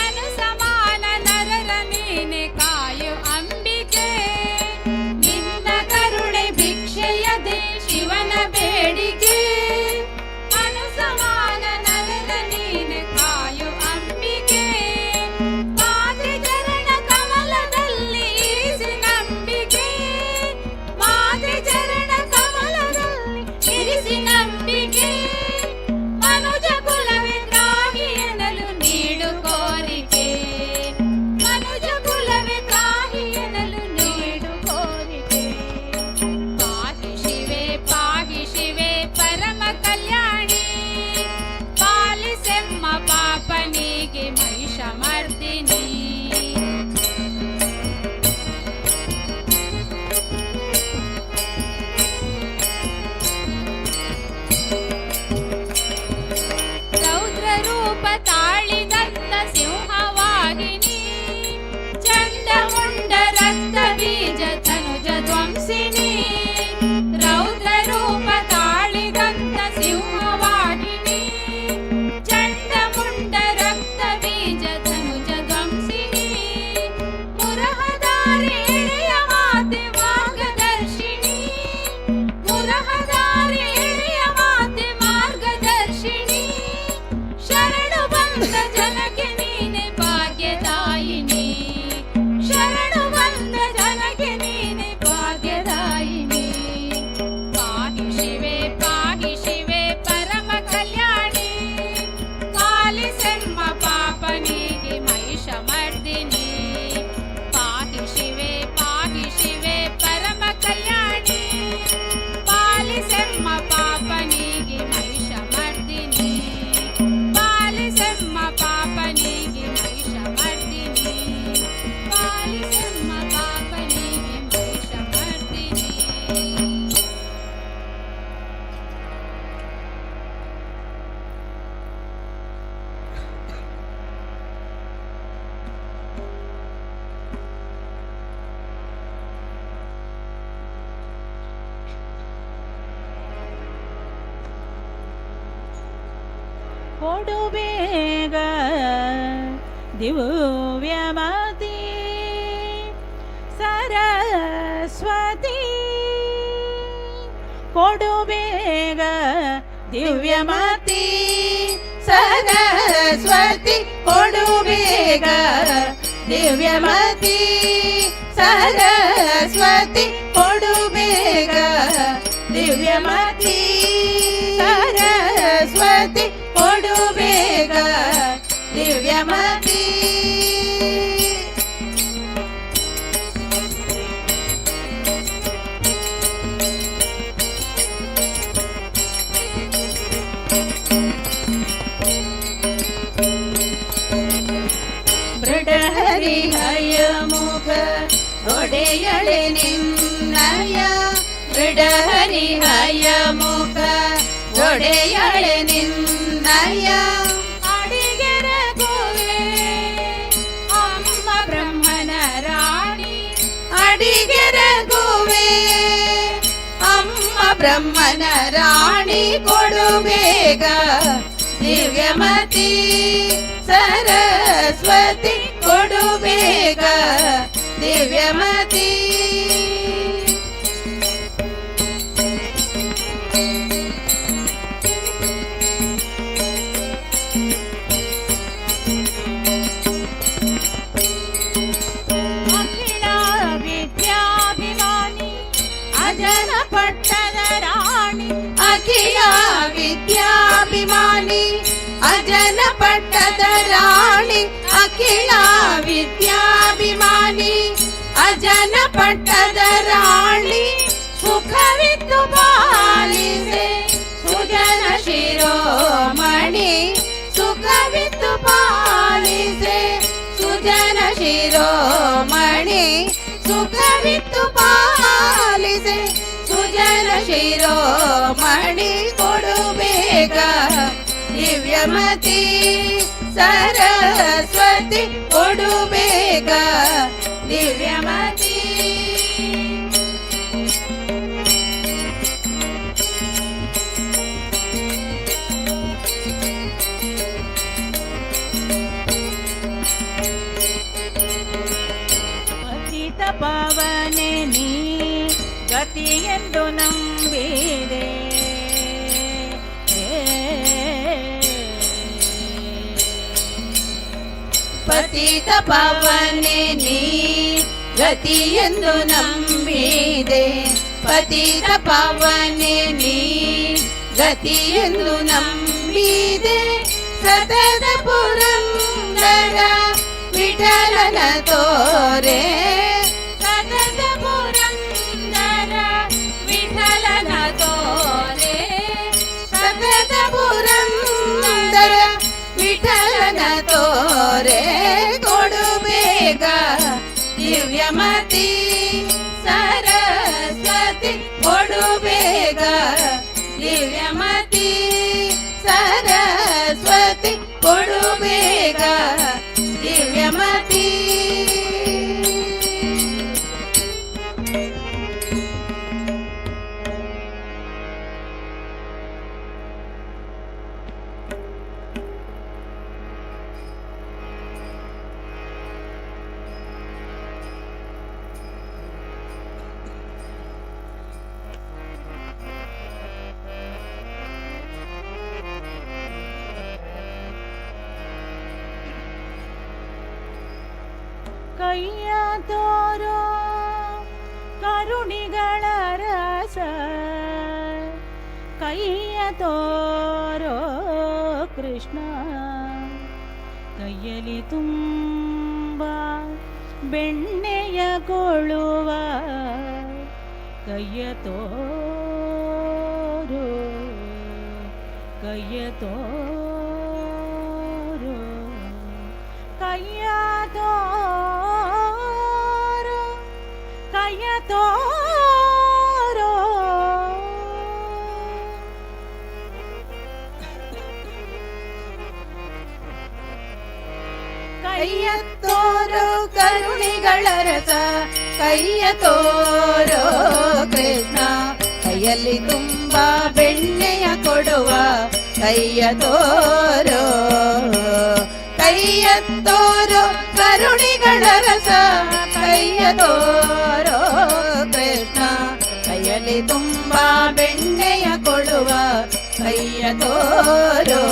ಅನುಸಮಾನ ನರರ ನೀನೆ ಕಾಯು ಅಂಬಿಕೆ. ಗುರಹದಾರಿ ಎಳೆಯ ಮಾತೆ ಮಾರ್ಗದರ್ಶಿನಿ, ಗುರಹದಾರಿ ಎಳೆಯ ಮಾತೆ ಮಾರ್ಗದರ್ಶಿನಿ, ಶರಣು ಬಂದ ಜನಕ್ಕೆ ನೀನೆ ಭಾಗ್ಯದಾಯಿನಿ, ಶರಣು ಬಂದ ಜನಕ್ಕೆ ನೀನೆ ಭಾಗ್ಯದಾಯಿನಿ. ಪಾಹಿ ಶಿವೆ ಪಾಹಿ ಶಿವೆ ಪರಮ ಕಲ್ಯಾಣಿ, ಪಾಲಿಸೆಮ್ಮ ಪಾಪನಿಗೆ ಮಹಿಷಮರ್ದಿನಿ. ಪಾಹಿ ಶಿವೆ ಪಾಹಿ ಶಿವೆ ಪರಮ ಕಲ್ಯಾಣಿ, ಪಾಲಿಸೆಮ್ಮ ಪಾಪನಿಗೆ ಮಹಿಷಮರ್ದಿನಿ, ಪಾಲಿಸೆಮ್ಮ ಪಾಪನಿಗೆ ಮಹಿಷಮರ್ದಿನಿ, ಪಾಲಿಸೆಮ್ಮ ಪಾಪನಿಗೆ ಮಹಿಷಮರ್ದಿನಿ. ಕೊಡು ಬೇಗ ದಿವ್ಯಮತಿ ಸರಸ್ವತಿ, ಕೊಡು ಬೇಗ ದಿವ್ಯಮತಿ ಸರಸ್ವತಿ, ಕೊಡು ಬೇಗ ದಿವ್ಯಮತಿ ಸರಸ್ವತಿ, ಕೊಡು ಬೇಗ ದಿವ್ಯಮತಿ ಸರಸ್ವತಿ, ಕೊಡು ಬೇಗ ದಿವ್ಯಮತಿ. ಮೃಡಹರಿಹಯ ಮುಖ ಒಡೆಯಳೆ ನಿನ್ನಯ, ಮೃಡಹರಿಹಯ ಮುಖ ಒಡೆಯಳೆ ನಿನ್ನಯ, ಅಡಿಗೆರ ಗೋವೆ ಅಮ್ಮ ಬ್ರಹ್ಮನ ರಾಣಿ, ಅಡಿಗೆರ ಗೋವೆ ಅಮ್ಮ ಬ್ರಹ್ಮನ ರಾಣಿ, ಕೊಡು ಬೇಗ ದಿವ್ಯಮತಿ ಸರಸ್ವತಿ, ಕೊಡು ಬೇಗ ದಿವ್ಯಮತಿ. ಅಖಿಲ ವಿದ್ಯಾಭಿಮಾನಿ ಅಜನ ಪಟ್ಟದ ರಾಣಿ, ಅಖಿಲ ವಿದ್ಯಾಭಿಮಾನಿ ಅಜನ ಪಟ್ಟದ ರಾಣಿ, ಅಖಿಲ ವಿದ್ಯಾಭಿಮಾನಿ ಅಜನ ಪಟ್ಟದ ರಾಣಿ, ಸುಖವಿತ್ತು ಪಾಲಿಸೆ ಸುಜನ ಶಿರೋಮಣಿ, ಸುಖವಿತ್ತು ಪಾಲಿಸೆ ಸುಜನ ಶಿರೋಮಣಿ, ಸುಖವಿತ್ತು ಪಾಲಿಸೆ ಸುಜನ ಶಿರೋಮಣಿ, ಕೊಡು ಬೇಗ ದಿವ್ಯಮತಿ ಸರಸ್ವತಿ, ಕೊಡು ಬೇಗ ದಿವ್ಯಮತಿ. ಪತಿತ ಪವನೆ ನೀ ಗತಿಯೆಂದು ನಂಬಿದೆ, ಪತಿತ ಪವನೆ ನೀ ಗತಿಯೆಂದು ನಂಬಿದೆ, ಪತಿತ ಪವನೆ ನೀ ಗತಿಯೆಂದು ನಂಬಿದೆ, ಸತತ ಪುರಂದರ ವಿಠಲನ ತೋರೆ, ಸತತ ಪುರಂದರ ವಿಠಲನ ತೋರೆ, ಸತತ ಪುರಂದರ ವಿಠಲನ ತೋರೆ, ಕೊಡು ಬೇಗ ದಿವ್ಯಮತಿ ಸರಸ್ವತಿ, ಕೊಡು ಬೇಗ ದಿವ್ಯಮತಿ ಸರಸ್ವತಿ, ಕೊಡು ಬೇಗ ದಿವ್ಯಮತಿ. ಕೈಯ ತೋರೋ ಕರುಣಿಗಳ ರಸ ಕೈಯ ತೋರೋ ಕೃಷ್ಣ ಕೈಯಲ್ಲಿ ತುಂಬ ಬೆಣ್ಣೆಯ ಕೊಳುವ ಕೈಯ ತೋರು ಕೈಯ ತೋರು ಕೈಯ ತೋರು ಕೈಯ ತೋರೋ. ಕೈಯ ತೋರೋ ಕರುಣಿಗಳ ರಸ ಕೈಯ ತೋರೋ ಕೃಷ್ಣ ಕೈಯಲ್ಲಿ ತುಂಬಾ ಬೆಣ್ಣೆಯ ಕೊಡುವ ಕೈಯ ತೋರೋ ಕೈಯ ತೋರೋ ಕರುಣಿಗಳ ರಸ ಕೈಯ ತೋರೋ ಕೃಷ್ಣ ಕೈಯಲ್ಲಿ ತುಂಬಾ ಬೆಣ್ಣೆಯ ಕೊಡುವ ಕೈಯ ತೋರೋ.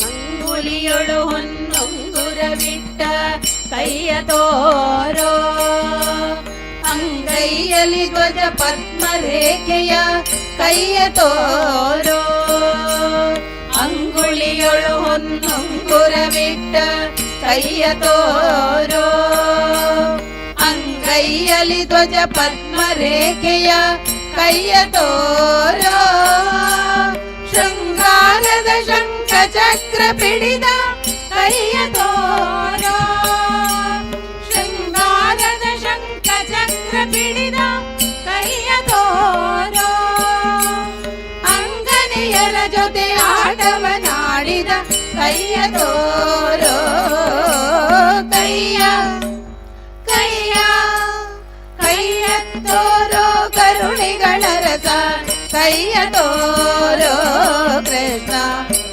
ಅಂಗುಲಿಯೊಳು ಹೊನ್ನುಂಗುರವಿಟ್ಟ ಕೈಯ ತೋರೋ ಅಂಗೈಯಲ್ಲಿ ಧ್ವಜ ಪದ್ಮರೇಖೆಯ ಕೈಯ ತೋರೋ ಅಂಗುಳಿಯೊಳು ಹೊನ್ನುಂಗುರವಿಟ್ಟ ಕೈಯ ತೋರೋ ಅಂಗೈಯಲ್ಲಿ ಧ್ವಜ ಪದ್ಮರೇಖೆಯ ಕೈಯ ತೋರೋ ಶೃಂಗಾರದ ಶಂಖ ಚಕ್ರ ಪಿಡಿದ ಕೈಯ ತೋರೋ ಶೃಂಗಾರದ ಶಂಖ ಚಕ್ರ ಪಿಡಿದ ಕೈಯ ತೋರೋ ಅಂಗನೆಯರ ಜೊತೆ ಆಟವನಾಡಿದ ಕೈಯ ತೋರೋ ಕೈಯ ಕೈಯ ಕೈಯ ತೋರೋ ಕರುಣಿಗಳ ರಸ ಕೈಯ ತೋರೋ ಕೃಷ್ಣ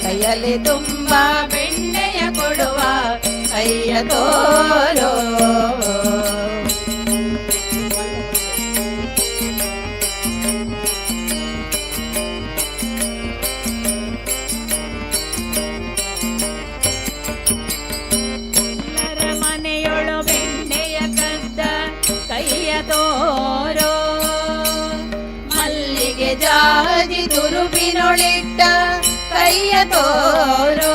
ಕೈಯಲ್ಲಿ ತುಂಬಾ ಬೆಣ್ಣೆಯ ಕೊಡುವ ಕೈಯ ತೋರೋ. ಎಲ್ಲರ ಮನೆಯೊಳು ಬೆಣ್ಣೆಯ ಕದ್ದ ಕೈಯ ತೋರೋ ಮಲ್ಲಿಗೆ ಜಾಜಿ ತುರುಬಿನೊಳಿಟ್ಟ ಕೈಯ ತೋರೋ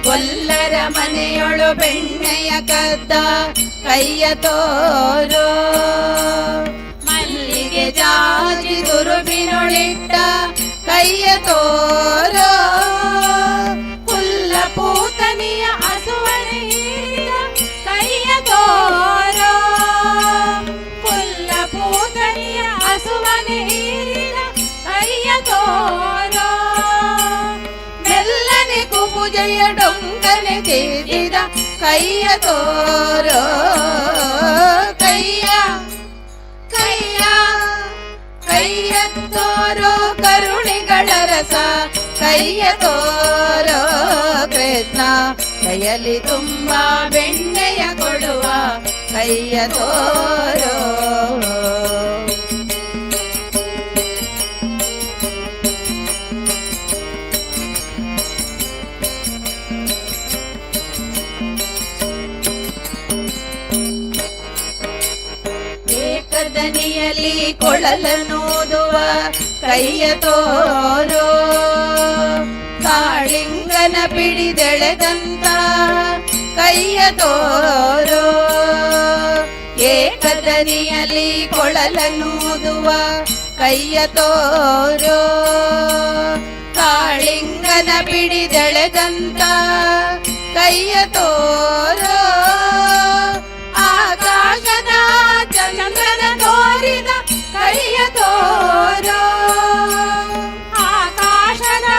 ಗೊಲ್ಲರ ಮನೆಯೊಳು ಬೆಣ್ಣೆಯ ಕದ್ದ ಕೈಯ ತೋರೋ ಮಲ್ಲಿಗೆ ಜಾಜಿ ತುರುಬಿನೊಳಿಟ್ಟ ಕೈಯ ತೋರೋ ಹುಲ್ಲ ಪೂತನಿಯ ಅಸುವನೆ ಹೀರಿದ ಕೈಯ ತೋರೋ ಹುಲ್ಲ ಪೂತನಿಯ ಅಸುವನೆ ಹೀರಿದ ಕೈಯ ತೋರೋ ಮೆಲ್ಲನೆ ಕುಬುಜೆಯ ಡೊಂಕನೆ ತಿದ್ದಿದ ಕೈಯ ತೋರೋ ಕೈಯ ಕೈಯ ಕೈಯ ತೋರೋ ಕರುಣಿಗಳ ರಸ ಕೈಯ ತೋರೋ ಕೃಷ್ಣ ಕೈಯಲ್ಲಿ ತುಂಬಾ ಬೆಣ್ಣೆಯ ಕೊಡುವ ಕೈಯ ತೋರೋ. ಏಕದನಿಯಲ್ಲಿ ಕೊಳಲನೂದುವ ಕೈಯ ತೋರೋ ಕಾಳಿಂಗನ ಪಿಡಿದೆಳೆದಂತ ಕೈಯ ತೋರೋ ಏಕದನಿಯಲ್ಲಿ ಕೊಳಲನೂದುವ ಕೈಯ ತೋರೋ ಕಾಳಿಂಗನ ಪಿಡಿದೆಳೆದಂತ ಕೈಯ ತೋರೋ ಆಕಾಶದ ಚಂದ್ರನ ತೋರಿದ ಕೈಯ ತೋರೋ ಆಕಾಶದ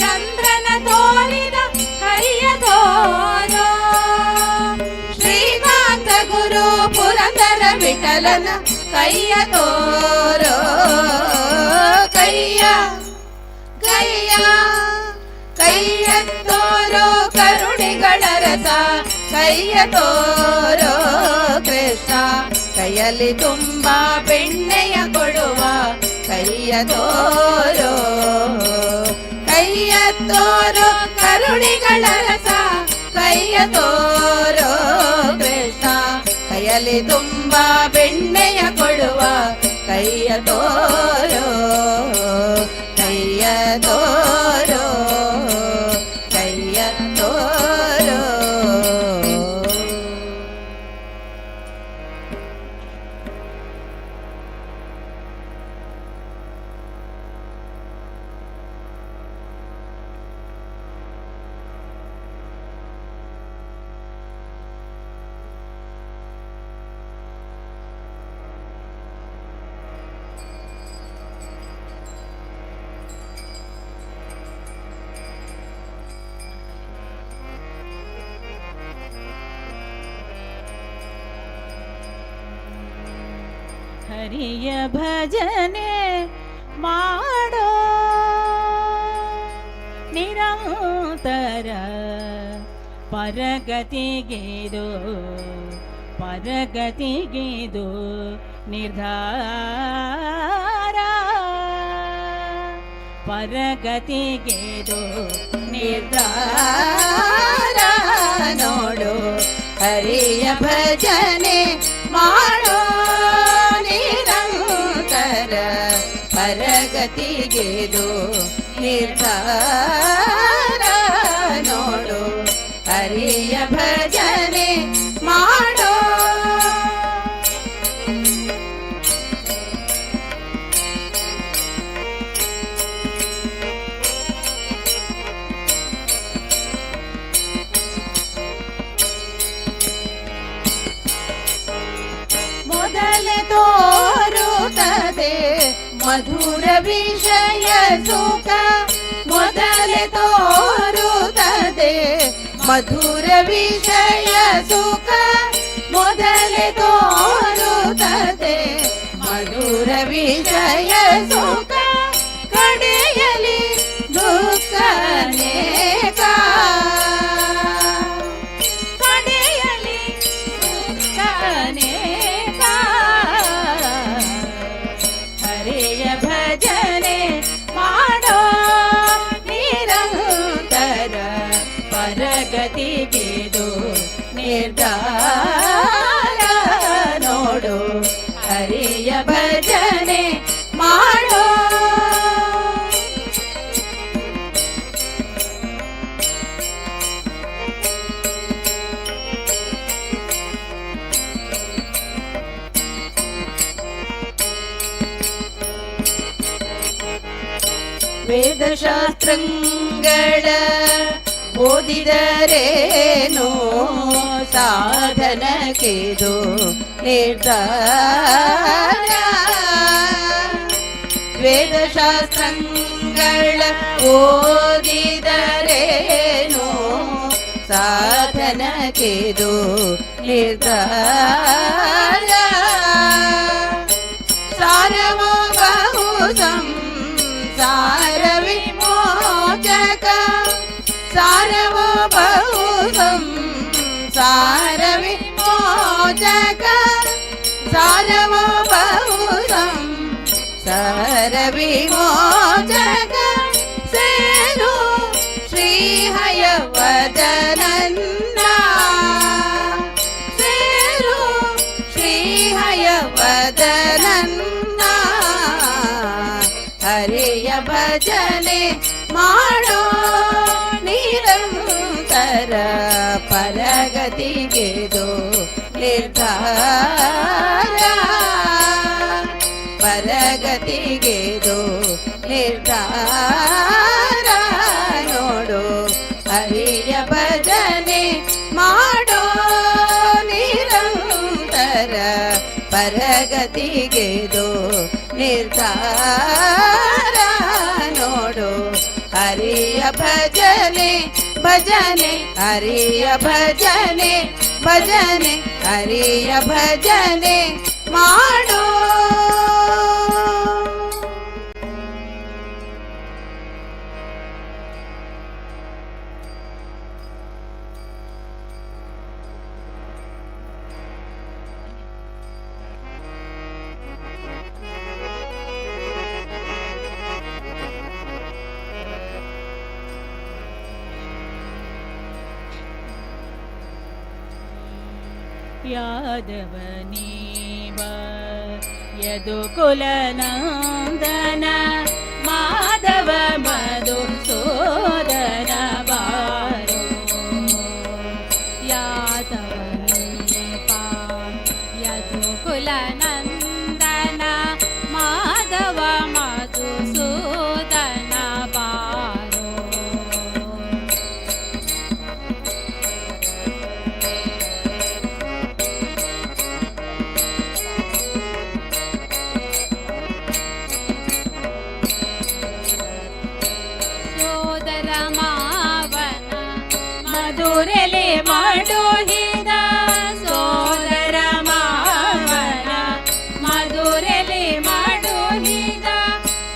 ಚಂದ್ರನ ತೋರಿದ ಕೈಯ ತೋರೋ ಶ್ರೀಕಾಂತ ಗುರು ಪುರಂದರ ವಿಠಲನ ಕೈಯ ತೋರೋ ಕೈಯ ಕೈಯ ಕೈಯ ತೋರೋ ಕರುಣಿಗಳ ರಸ ಕೈಯ ತೋರೋ. ಕೈಯಲ್ಲಿ ತುಂಬ ಬೆಣ್ಣೆಯ ಕೊಡುವ ಕೈಯ ತೋರೋ, ಕೈಯ ತೋರೋ ಕರುಣಿಗಳ ರಸ ಕೈಯ ತೋರೋ ಕೃಷ್ಣ. ಕೈಯಲ್ಲಿ ತುಂಬ ಬೆಣ್ಣೆಯ ಕೊಡುವ ಕೈಯ ತೋರೋ, ಕೈಯ ತೋರೋ, ಕೈಯ ತೋರೋ. ಹರಿಯ ಭಜನೆ ಮಾಡೋ ನಿರಂತರ ಪರಗತಿಗೆದು, ಪರಗತಿಗೆದು ನಿರ್ಧಾರ, ಪರಗತಿಗೆದು ನಿರ್ಧಾರ. ನಿರ್ಧಾರ ನೋಡು ಹರಿಯ ಭಜನೆ ಮಾಡೋ ನಿರಂತರ ಪರಗತಿಗೆದು ನಿರ್ಧಾರ ನೋಡು ಹರಿಯ ಭಜನೆ ಮಾಡೋ. ಮೊದಲೇ ತೋರುತ್ತದೆ ಮಧುರ ವಿಷಯ ಸುಖ, ಮೊದಲೇ ತೋರುತ್ತದೆ ಮಧುರ ವಿಷಯ ಸುಖ, ಮೊದಲೇ ತೋರುತ್ತದೆ ಮಧುರ ವಿಷಯ ಸುಖ, ಕಡೆಯಲಿ ದುಃಖನೇಕ, ಕಡೆಯಲಿ ದುಃಖನೇಕ. ಹರಿಯ ಭಜನೆ ಮಾಡೋ ನಿರಂತರ ಪರಗತಿಗೆದು ನಿರ್ಧಾರ ನೋಡು ಹರಿಯ ಭಜನೆ ಮಾಡೋ. ವೇದಶಾಸ್ತ್ರಗಳ ಓದಿದರೇನು ಸಾಧನಕ್ಕೆದು ನಿರ್ಧಾರ, ವೇದಶಾಸ್ತ್ರಗಳ ಓದಿದರೇನು ಸಾಧನಕ್ಕೆದು ನಿರ್ಧಾರ. ಸಾರವೋ ಬಹು ಸಂಸಾರ ವಿಮೋಚಕ, ಸಾರವೋ ಬಹು ಸಂಸಾರ ವಿಮೋಚಕ, ಸಾರವೋ ಬಹು ಸಂಸಾರ ವಿಮೋಚಕ, ಸೇರು ಶ್ರೀ ಹಯವದನನ್ನ, ಸೇರು ಶ್ರೀ ಹಯವದನನ್ನ. ಹರಿಯ ಭಜನೆ ಮಾಡೋ ನಿರಂತರ ಪರಗತಿಗೆದು ನಿರ್ಧಾರ, ಪರಗತಿಗೆದು ನಿರ್ಧಾರ ನೋಡು ಹರಿಯ ಭಜನೆ ಮಾಡೋ ನಿರಂತರ ಪರಗತಿಗೆದು ನಿರ್ಧಾರ ನೋಡು ಹರಿಯ ಭಜನೆ ಭಜನೆ ಹರಿಯ ಭಜನೆ ಭಜನೆ ಹರಿಯ ಭಜನೆ ಮಾಡೋ. ಯಾದವ ನೀವ ಯದುಕುಲ ನಂದನ ಮಾಧವ ಮಧು ಸೋದರ ಬಾರೋ. ಯಾದವ ನೀಪ ಯದುಕುಲ ನಂದನ ಮಾಧವ ಮಧುಸೂದನ ಬಾರೋ. ಸೋದರ ಮಾವನ ಮಧುರೆಲೆ ಮಾಡೋಹಿದ, ಸೋದರ ಮಾವನ ಮಧುರೆಲೆ ಮಾಡೋಹಿದ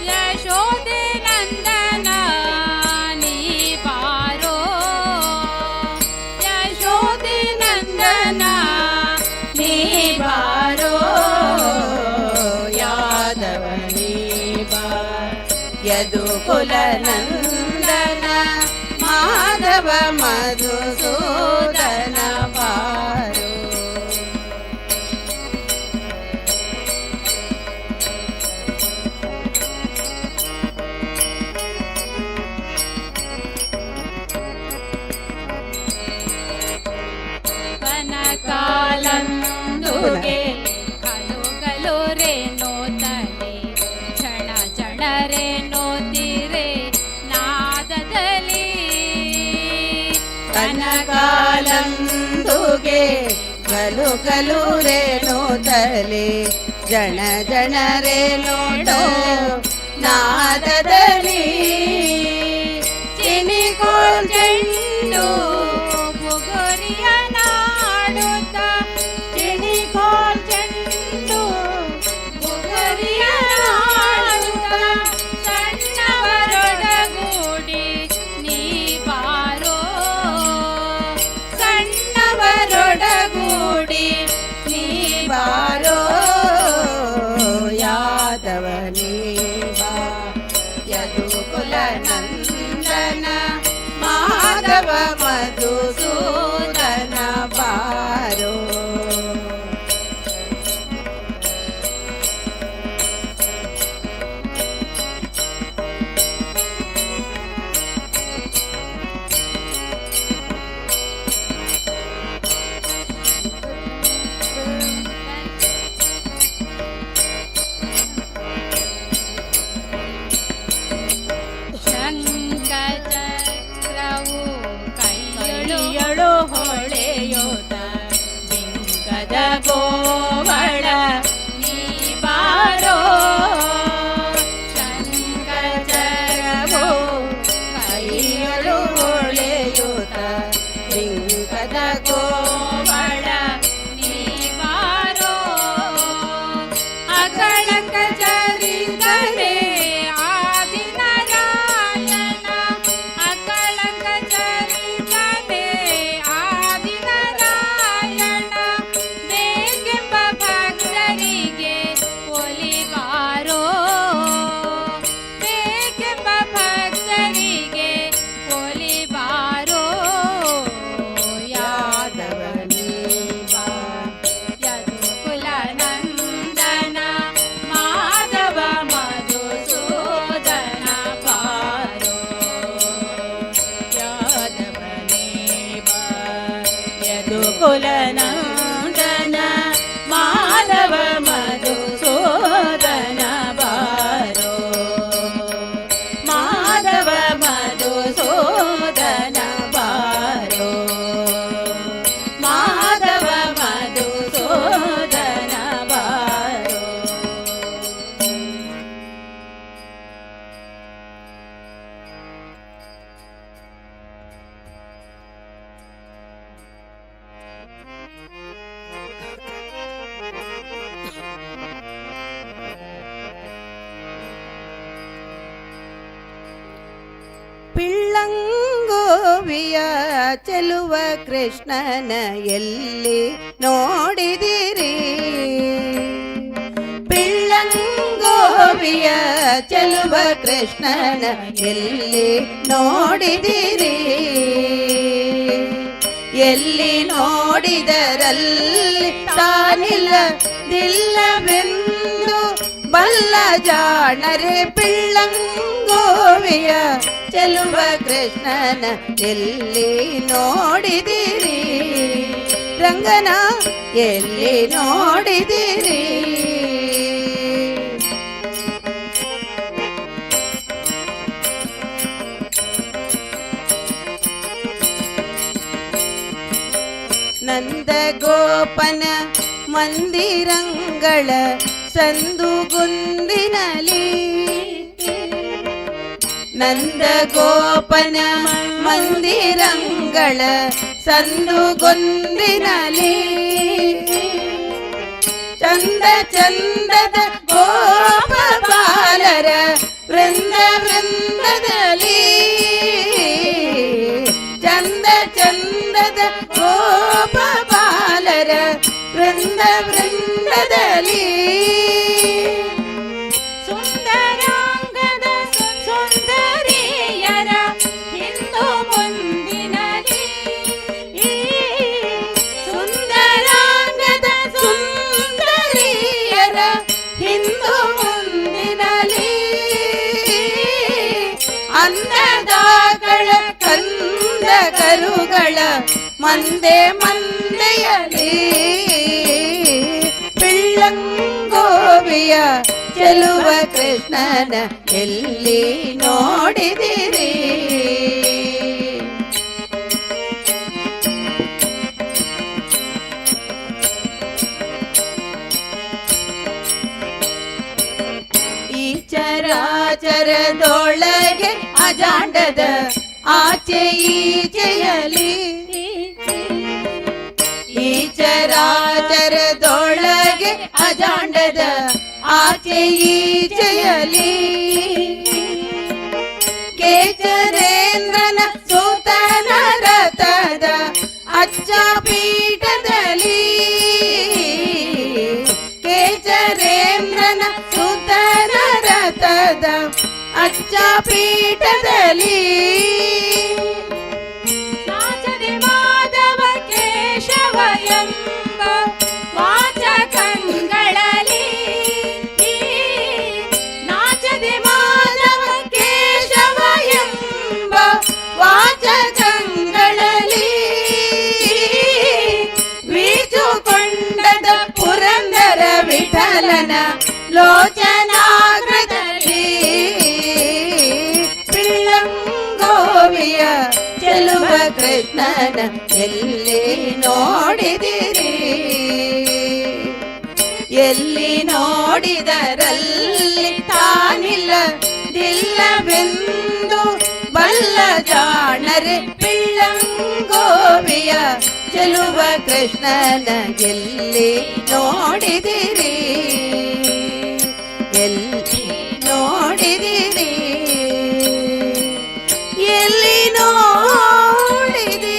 ಯಶೋದೆ ನಂದನ ನೀ ಬಾರೋ, ಯಶೋದೆ ನಂದನ ನೀ ಬಾರೋ. ಯಾದವ ನೀವ ಯದುಕುಲ ನಂದನ ಮಾಧವ ಮಧುಸೂದನ ಬಾರೋ. ಕನಕಾಲಂದುಗೆ ಕಲು ಕಲು ರೇ ನೋತಲೆ ಕ್ಷಣ ಕ್ಷಣ ರೇ ನೋತಿರೆ ನಾದದಲ್ಲಿ. ಕನಕಾಲಂದುಗೆ ಕಲು ಕಲು ರೇಣು ತಲೆ ಜಣ ಜಣ ರೇಣು ನಾದದಲ್ಲಿ. ಚಿಣಿಕೋಲ್ ಚೆಂಡು ಬುಗುರಿಯ ನಾಡುತ್ತ, ಚಿಣಿಕೋಲ್ ಚೆಂಡು ಬುಗುರಿಯ ನಾಡುತ್ತ ಸಣ್ಣವರೊಡಗೂಡಿ ನೀ ಬಾರೋ, ಸಣ್ಣವರೊಡಗೂಡಿ ನೀ ಬಾರೋ. ಯಾದವ ನೀವ ಯದುಕುಲ ನಂದನ ಮಾಧವ ಮಧುಸೂದನ ಬಾರೋ. ಶಂಖ ಚಕ್ರವು ಕೈಯಳು ಹೊಳೆಯೋತ ಬಿಂಕದ ಗೋವಳ ನೀ ಬಾರೋ, ಶಂಖ ಚಕ್ರವು ಕೈಯಳು ಹೊಳೆಯುತ್ತ ಬಿಂಕದ ಗೋವಳ ನೀ ಬಾರೋ. ಅಕಳಕ ಚರಿತನೆ ಆದಿನಾರಾಯಣ, ಅಕಳಕ ಚರಿತನೆ ಆದಿನಾರಾಯಣ ಬೇಕೆಂಬ ಭಕ್ತರಿಗೆ ಒಲಿಬಾರೋ, ಬೇಕೆಂಬ ಭಕ್ತರಿಗೆ ಒಲಿಬಾರೋ. ಯಾದವ ನೀವ ಯದುಕುಲ ನಂದನ ಮಾಧವ ಮಧುಸೂದನ ಪಾರೋ. ಯಾದವ ನೀವ ಯದುಕುಲ ನಂದನ ಮಾಧವ ಮಧುಸೂದನ ಬಾರೋ, ಮಾಧವ ಮಧುಸೂದನ ಬಾರೋ, ಮಾಧವ ಮಧುಸೂದನ ಬಾರೋ. ಪಿಳ್ಳಂಗೋವಿಯ ಚೆಲುವ ಕೃಷ್ಣನ ಎಲ್ಲಿ ನೋಡಿದಿರಿ? ಪಿಳ್ಳಂಗೋವಿಯ ಚೆಲುವ ಕೃಷ್ಣನ ಎಲ್ಲಿ ನೋಡಿದಿರಿ? ಎಲ್ಲಿ ನೋಡಿದರಲ್ಲಿ ತಾನಿಲ್ಲದಿಲ್ಲವೆಂದು ಬಲ್ಲ ಜಾಣರೆ ಪಿಳ್ಳಂಗೋವಿಯ ಚೆಲುವ ಕೃಷ್ಣನ ಎಲ್ಲಿ ನೋಡಿದಿರಿ ರಂಗನ ಎಲ್ಲಿ ನೋಡಿದಿರಿ. ನಂದ ಗೋಪನ ಮಂದಿರಂಗಳ ಸಂದುಗುಂದಿನಲಿ, ನಂದ ಗೋಪನ ಮಂದಿರಂಗಳ ಸಂದುಗೊಂದಿನಲಿ, ಚಂದ ಚಂದದ ಗೋಪ ಬಾಲರ ವೃಂದ ವೃಂದದಲ್ಲಿ, ಚಂದ ಚಂದದ ಗೋಪ ಬಾಲರ ವೃಂದ ವೃಂದದಲ್ಲಿ, ಸುಂದರಾಂಗದ ಸುಂದರಿಯರ ಹಿಂದು ಮುಂದಿನಲಿ, ಸುಂದರಾಂಗದ ಸುಂದರಿಯರ ಹಿಂದು ಮುಂದಿನಲಿ, ಅನ್ನದಾಗಳ ಕಂದ ಕರುಗಳ ಮಂದೆ ಮಂದೆಯಲಿ, ಪಿಳ್ಳಂಗೋವಿಯ ಚೆಲುವ ಕೃಷ್ಣನ ಎಲ್ಲಿ ನೋಡಿದಿರಿ. ಈ ಚರಾಚರದೊಳಗೆ ಅಜಾಂಡದ ಆಚೆ ಈಚೆಯಲಿ, ಈ ಚರಾಚರದೊಳಗೆ ಅಜಾಂಡದ ಆಚೆ ಈಚೆಯಲಿ, ಕೇಚರೇಂದ್ರನ ಸೂತನ ರಥದ ಅಚ್ಚ ಪೀಠದಲ್ಲಿ, ಕೇಚರೇಂದ್ರನ ಸುತನ ರಥದ ಅಚ್ಚ ಪೀಠದಲ್ಲಿ, ನಾಚದೆ ಮಾಧವ ಕೇಶವ ಎಂಬ ವಾಚಕಂಗಳಲ್ಲಿ, ನಾಚದೆ ಮಾಧವ ಕೇಶವ ಎಂಬ ವಾಚಕಂಗಳಲ್ಲಿ, ವೀಚುಕೊಂಡದ ಪುರಂದರ ವಿಠಲನ ಲೋಚನಾಗ್ರದಲ್ಲಿ, ಪಿಳ್ಳಂಗೋವಿಯ ಚೆಲುವ ಕೃಷ್ಣನ ಎಲ್ಲಿ ನೋಡಿದಿರಿ. ಎಲ್ಲಿ ನೋಡಿದರಲ್ಲಿ ತಾನಿಲ್ಲದಿಲ್ಲವೆಂದು ಬಲ್ಲ ಜಾಣರೆ ಪಿಳ್ಳಂಗೋವಿಯ ಚೆಲುವ ಕೃಷ್ಣನ ಎಲ್ಲಿ ನೋಡಿದಿರಿ, ಎಲ್ಲಿ ನೋಡಿದಿರಿ, ಎಲ್ಲಿ ನೋಡಿದಿರಿ.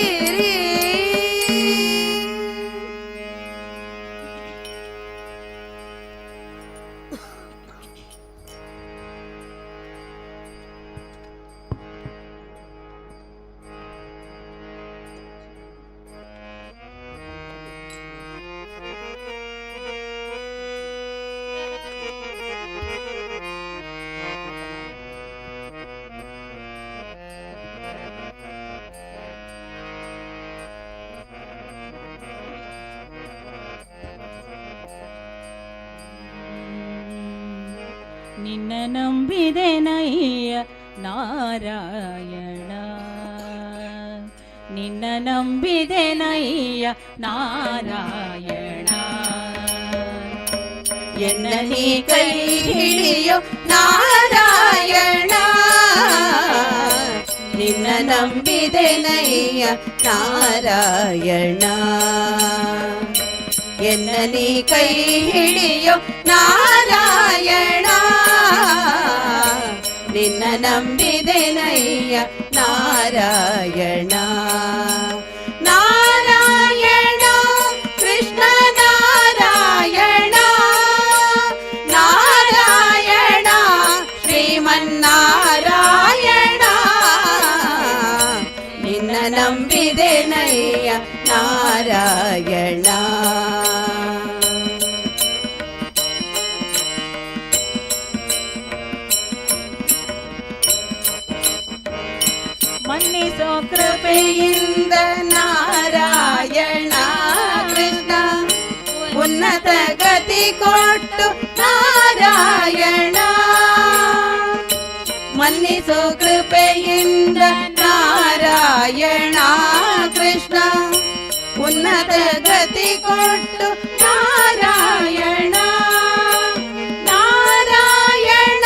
ನಿನ್ನ ನಂಬಿದೆನಯ್ಯ ನಾರಾಯಣ, ನಿನ್ನ ನಂಬಿದೆನಯ್ಯ ನಾರಾಯಣ, ಎನ್ನ ನೀ ಕೈ ಹಿಡಿಯೋ ನಾರಾಯಣ, ನಿನ್ನ ನಂಬಿದೆನಯ್ಯ ನಾರಾಯಣ, ಎನ್ನ ನೀ ಕೈ ಹಿಡಿಯೋ ನಾರಾಯಣ, ನಿನ್ನ ನಂಬಿದೆನಯ್ಯ ನಾರಾಯಣ. ನಾರಾಯಣ ಕೃಷ್ಣ ನಾರಾಯಣ, ನಾರಾಯಣ ಶ್ರೀಮನ್ನಾರಾಯಣ, ನಿನ್ನ ನಂಬಿದೆನಯ್ಯ ಮನ್ನಿಸೋ ಕೃಪೆಯಿಂದ ನಾರಾಯಣ ಕೃಷ್ಣ ಉನ್ನತ ಗತಿ ಕೊಟ್ಟು ನಾರಾಯಣ ಮನ್ನಿಸೋ ಕೃಪೆಯಿಂದ ನಾರಾಯಣ ಕೃಷ್ಣ ಉನ್ನತ ಗತಿ ಕೊಟ್ಟು ನಾರಾಯಣ ನಾರಾಯಣ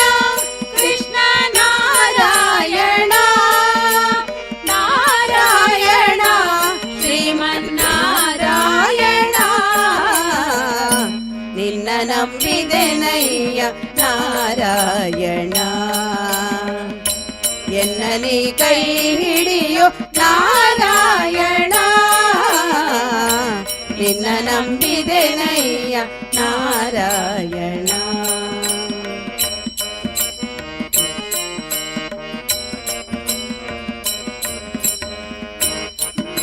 ಕೃಷ್ಣ ನಾರಾಯಣ ನಾರಾಯಣ ಶ್ರೀಮನ್ನಾರಾಯಣ ನಿನ್ನ ನಂಬಿದೆನಯ್ಯ ನಾರಾಯಣ ಎನ್ನ ನೀ ಕೈ ಹಿಡಿಯೋ ನಾರಾಯಣ ನಿನ್ನ ನಂಬಿದೆನಯ್ಯ ನಾರಾಯಣ.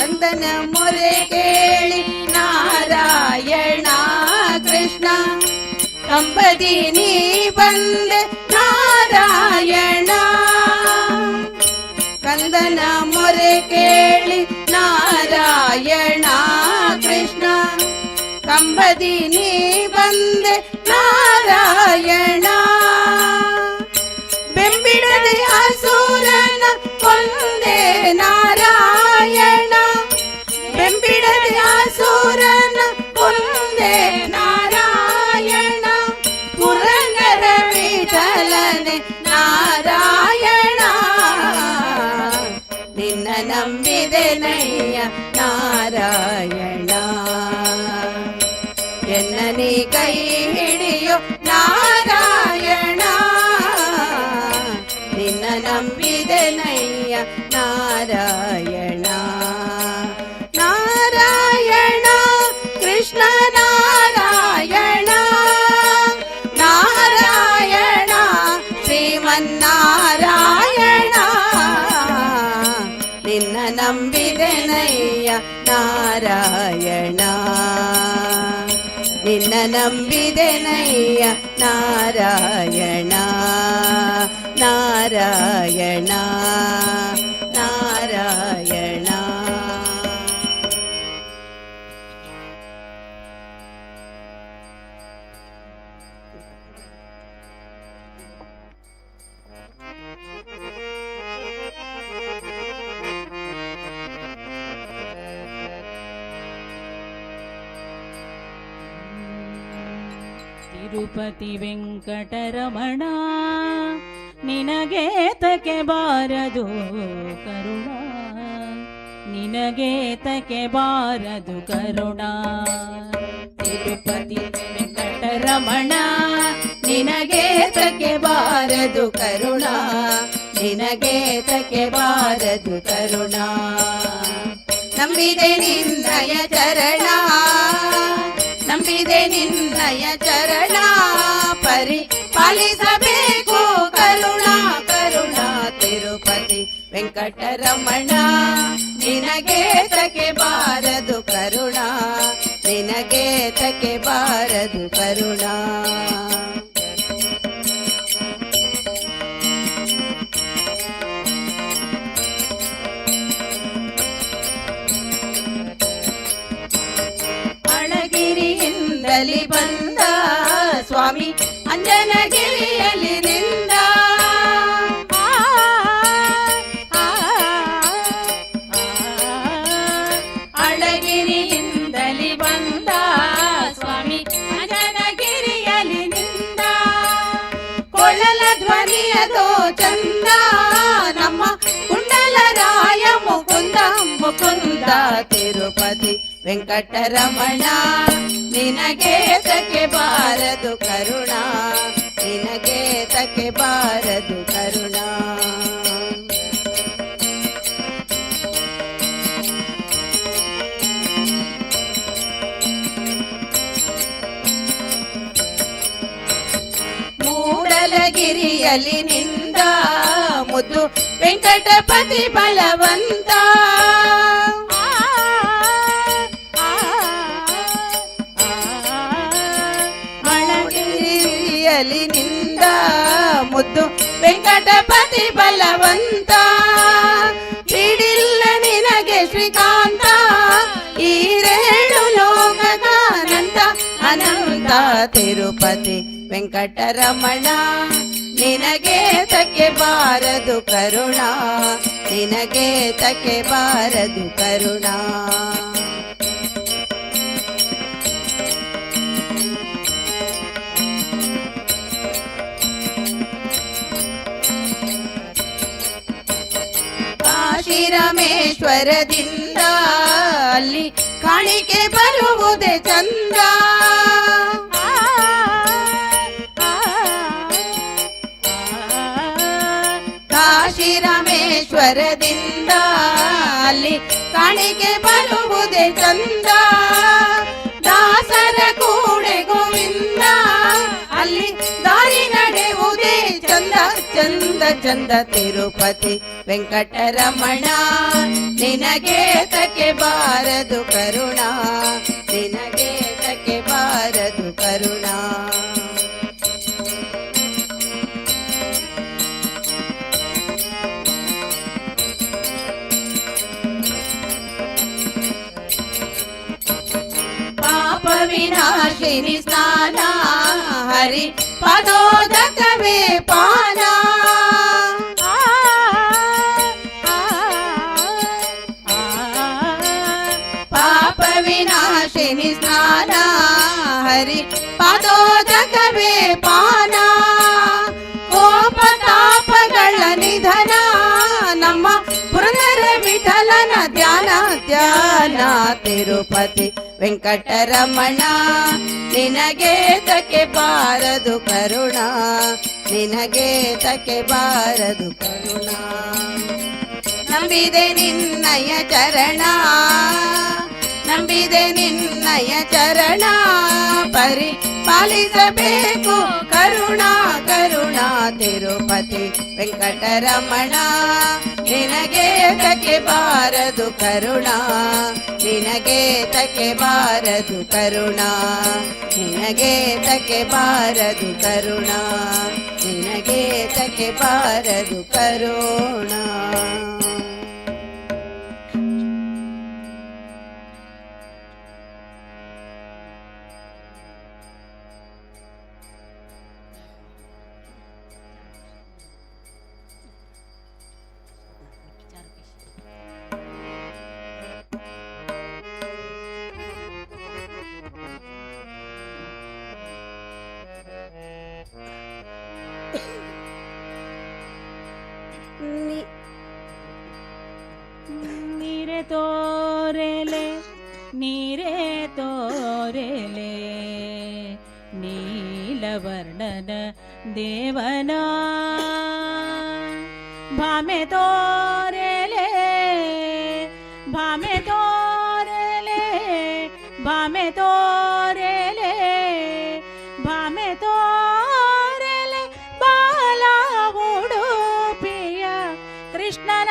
ಅಂದನ ಮೊರೆ ಕೇಳಿ ನಾರಾಯಣ ಕೃಷ್ಣ ಕಂಬದಿ ನೀ ಬಂದೆ ನಾರಾಯಣ ಕಂದನ ಮೊರೆ ಕೇಳಿ ನಾರಾಯಣ ಕೃಷ್ಣ ಕಂಬದಿ ನೀ ಬಂದೆ ನಾರಾಯಣ ಬೆಂಬಿಡದೆ ಅಸುರನ ಕೊಂದೆ ನಾರಾಯಣ ಬೆಂಬಿಡದೆ ಅಸುರನ ಕೊಂದೆ ನಾರಾಯಣ ಪುರಂದರ ವಿಠಲನೆ ನಾರಾಯಣ ನಿನ್ನ ನಂಬಿದೆನಯ್ಯ ನಾರಾಯಣ ಎನ್ನ ನೀ ಕೈ ಹಿಡಿಯೋ ನಾರಾಯಣ ನಿನ್ನ ನಂಬಿದೆನಯ್ಯ ನಾರಾಯಣ ನಾರಾಯಣ ಕೃಷ್ಣ ನಾರಾಯಣ ನಾರಾಯಣ ಶ್ರೀಮನ್ನಾರಾಯಣ ನಿನ್ನ ನಂಬಿದೆನಯ್ಯ ನಾರಾಯಣ ನಿನ್ನ ನಂಬಿದೆನಯ್ಯ ನಾರಾಯಣ ನಾರಾಯಣ ನಾರಾಯಣ. ತಿರುಪತಿ ವೆಂಕಟರಮಣ ನಿನಗೇತಕ್ಕೆ ಬಾರದು ಕರುಣ ನಿನಗೇತಕ್ಕೆ ಬಾರದು ಕರುಣ ತಿರುಪತಿ ವೆಂಕಟರಮಣ ನಿನಗೇತಕ್ಕೆ ಬಾರದು ಕರುಣ ನಿನಗೇತಕ್ಕೆ ಬಾರದು ಕರುಣ ನಂಬಿದೆ ನಿನ್ನಯ ಚರಣ ನಂಬಿದೆ ನಿನ್ನಯ ಚರಣ ಪರಿ ಪಾಲಿಸಬೇಕು ಕರುಣ ಕರುಣ ತಿರುಪತಿ ವೆಂಕಟರಮಣ ನಿನಗೇತಕ್ಕೆ ಬಾರದು ಕರುಣ ನಿನಗೇತಕ್ಕೆ ಬಾರದು ಕರುಣ. ಅಳಗಿರಿಯಿಂದಲಿ ಬಂದ ಸ್ವಾಮಿ ಅಂಜನಗಿರಿಯಲ್ಲಿ ನಿಂದ ಆ, ಆ, ಆ, ಅಳಗಿರಿಯಿಂದಲಿ ಬಂದ ಸ್ವಾಮಿ ಅಂಜನಗಿರಿಯಲ್ಲಿ ನಿಂದ ಕೊಳಲ ಧ್ವನಿಯದೋ ಚಂದ ನಮ್ಮ ಕುಂಡಲರಾಯ ಮುಕುಂದ ಮುಕುಂದ ತಿರುಪತಿ ವೆಂಕಟರಮಣ ನಿನಗೆ ತಕ್ಕೆ ಬಾರದು ಕರುಣ ನಿನಗೆ ತಕ್ಕೆ ಬಾರದು ಕರುಣ. ಮೂಡಲಗಿರಿಯಲ್ಲಿ ನಿಂದ ಮುದ್ದು ವೆಂಕಟಪತಿ ಬಲವಂತ ಆ, ಆ, ಆ, ಮೂಡಲಗಿರಿಯಲ್ಲಿ ನಿಂದ ನಿಂದ ಮುದ್ದು ವೆಂಕಟಪತಿ ಬಲವಂತ. ಬಿಡಿಲ್ಲ ನಿನಗೆ ಶ್ರೀಕಾಂತ, ಈರೇಳು ಲೋಕಗಾನಂತ ಅನಂತ. ತಿರುಪತಿ ವೆಂಕಟರಮಣ, ನಿನಗೆ ತಕ್ಕೆ ಬಾರದು ಕರುಣಾ, ನಿನಗೆ ತಕ್ಕೆ ಬಾರದು ಕರುಣಾ. ಕಾಶಿ ರಾಮೇಶ್ವರದಿಂದ ಅಲ್ಲಿ ಕಾಣಿಕೆ ಬರುವುದೇ ಚಂದ. ಕಾಶಿ ರಾಮೇಶ್ವರದಿಂದ ಅಲ್ಲಿ ಕಾಣಿಕೆ ಬರುವುದೇ ಚಂದ. ದಾಸರ ಕೂಡೆ ಗೋವಿಂದ ಅಲ್ಲಿ ದಾರಿ ನಡೆಯುವುದೇ ಚಂದ ಚಂದ ಚಂದ. ತಿರುಪತಿ ವೆಂಕಟರಮಣ, ನಿನಗೆ ತಕ್ಕೆ ಬಾರದು ಕರುಣಾ, ನಿನಗೆ ತಕ್ಕೆ ಬಾರದು ಕರುಣಾ. ಪಾಪ ವಿನಾಶಿನಿ ಸ್ನಾನ, ಹರಿ ಪದೋದಕವೇ ಪಾನ. ಪಾಪ ವಿನಾಶಿನಿ ಸ್ನಾನ, ಹರಿ ಪದೋದಕವೇ ಪಾನ. ಕೋಪ ತಾಪಗಳ ನಿಧನ, ನಮ್ಮ ಪುರಂದರ ವಿಠಲನ ಧ್ಯಾನ ಧ್ಯಾನ. ತಿರುಪತಿ ವೆಂಕಟರಮಣ, ನಿನಗೆ ತಕ್ಕೆ ಬಾರದು ಕರುಣಾ, ನಿನಗೆ ತಕ್ಕೆ ಬಾರದು ಕರುಣಾ. ನಂಬಿದೆ ನಿನ್ನಯ ಚರಣ, ನಂಬಿದೆ ನಿನ್ನಯ ಚರಣ, ಪರಿ ಪಾಲಿಸಬೇಕು ಕರುಣಾ ಕರುಣಾ. ತಿರುಪತಿ ವೆಂಕಟರಮಣ, ನಿನಗೆ ತಕ್ಕೆ ಬಾರದು ಕರುಣಾ, ನಿನಗೆ ತಕ್ಕೆ ಬಾರದು ಕರುಣಾ, ನಿನಗೆ ತಕ್ಕೆ ಬಾರದು ಕರುಣಾ, ನಿನಗೆ ತಕ್ಕೆ ಬಾರದು ಕರುಣಾ. ನೀರೆ ತೋರೆಲೆ ನೀರೇ ತೋರೆಲೆ ನೀಲವರ್ಣನ ದೇವನ, ಭಾಮೆ ತೋರೆಲೆ ಭಾಮೆ ತೋರೆಲೆ ಭಾಮೆ ತೋರೆಲೆ ಭಾಮೆ ತೋರೆಲೆ ಬಾಲ ಉಡುಪಿಯ ಕೃಷ್ಣನ.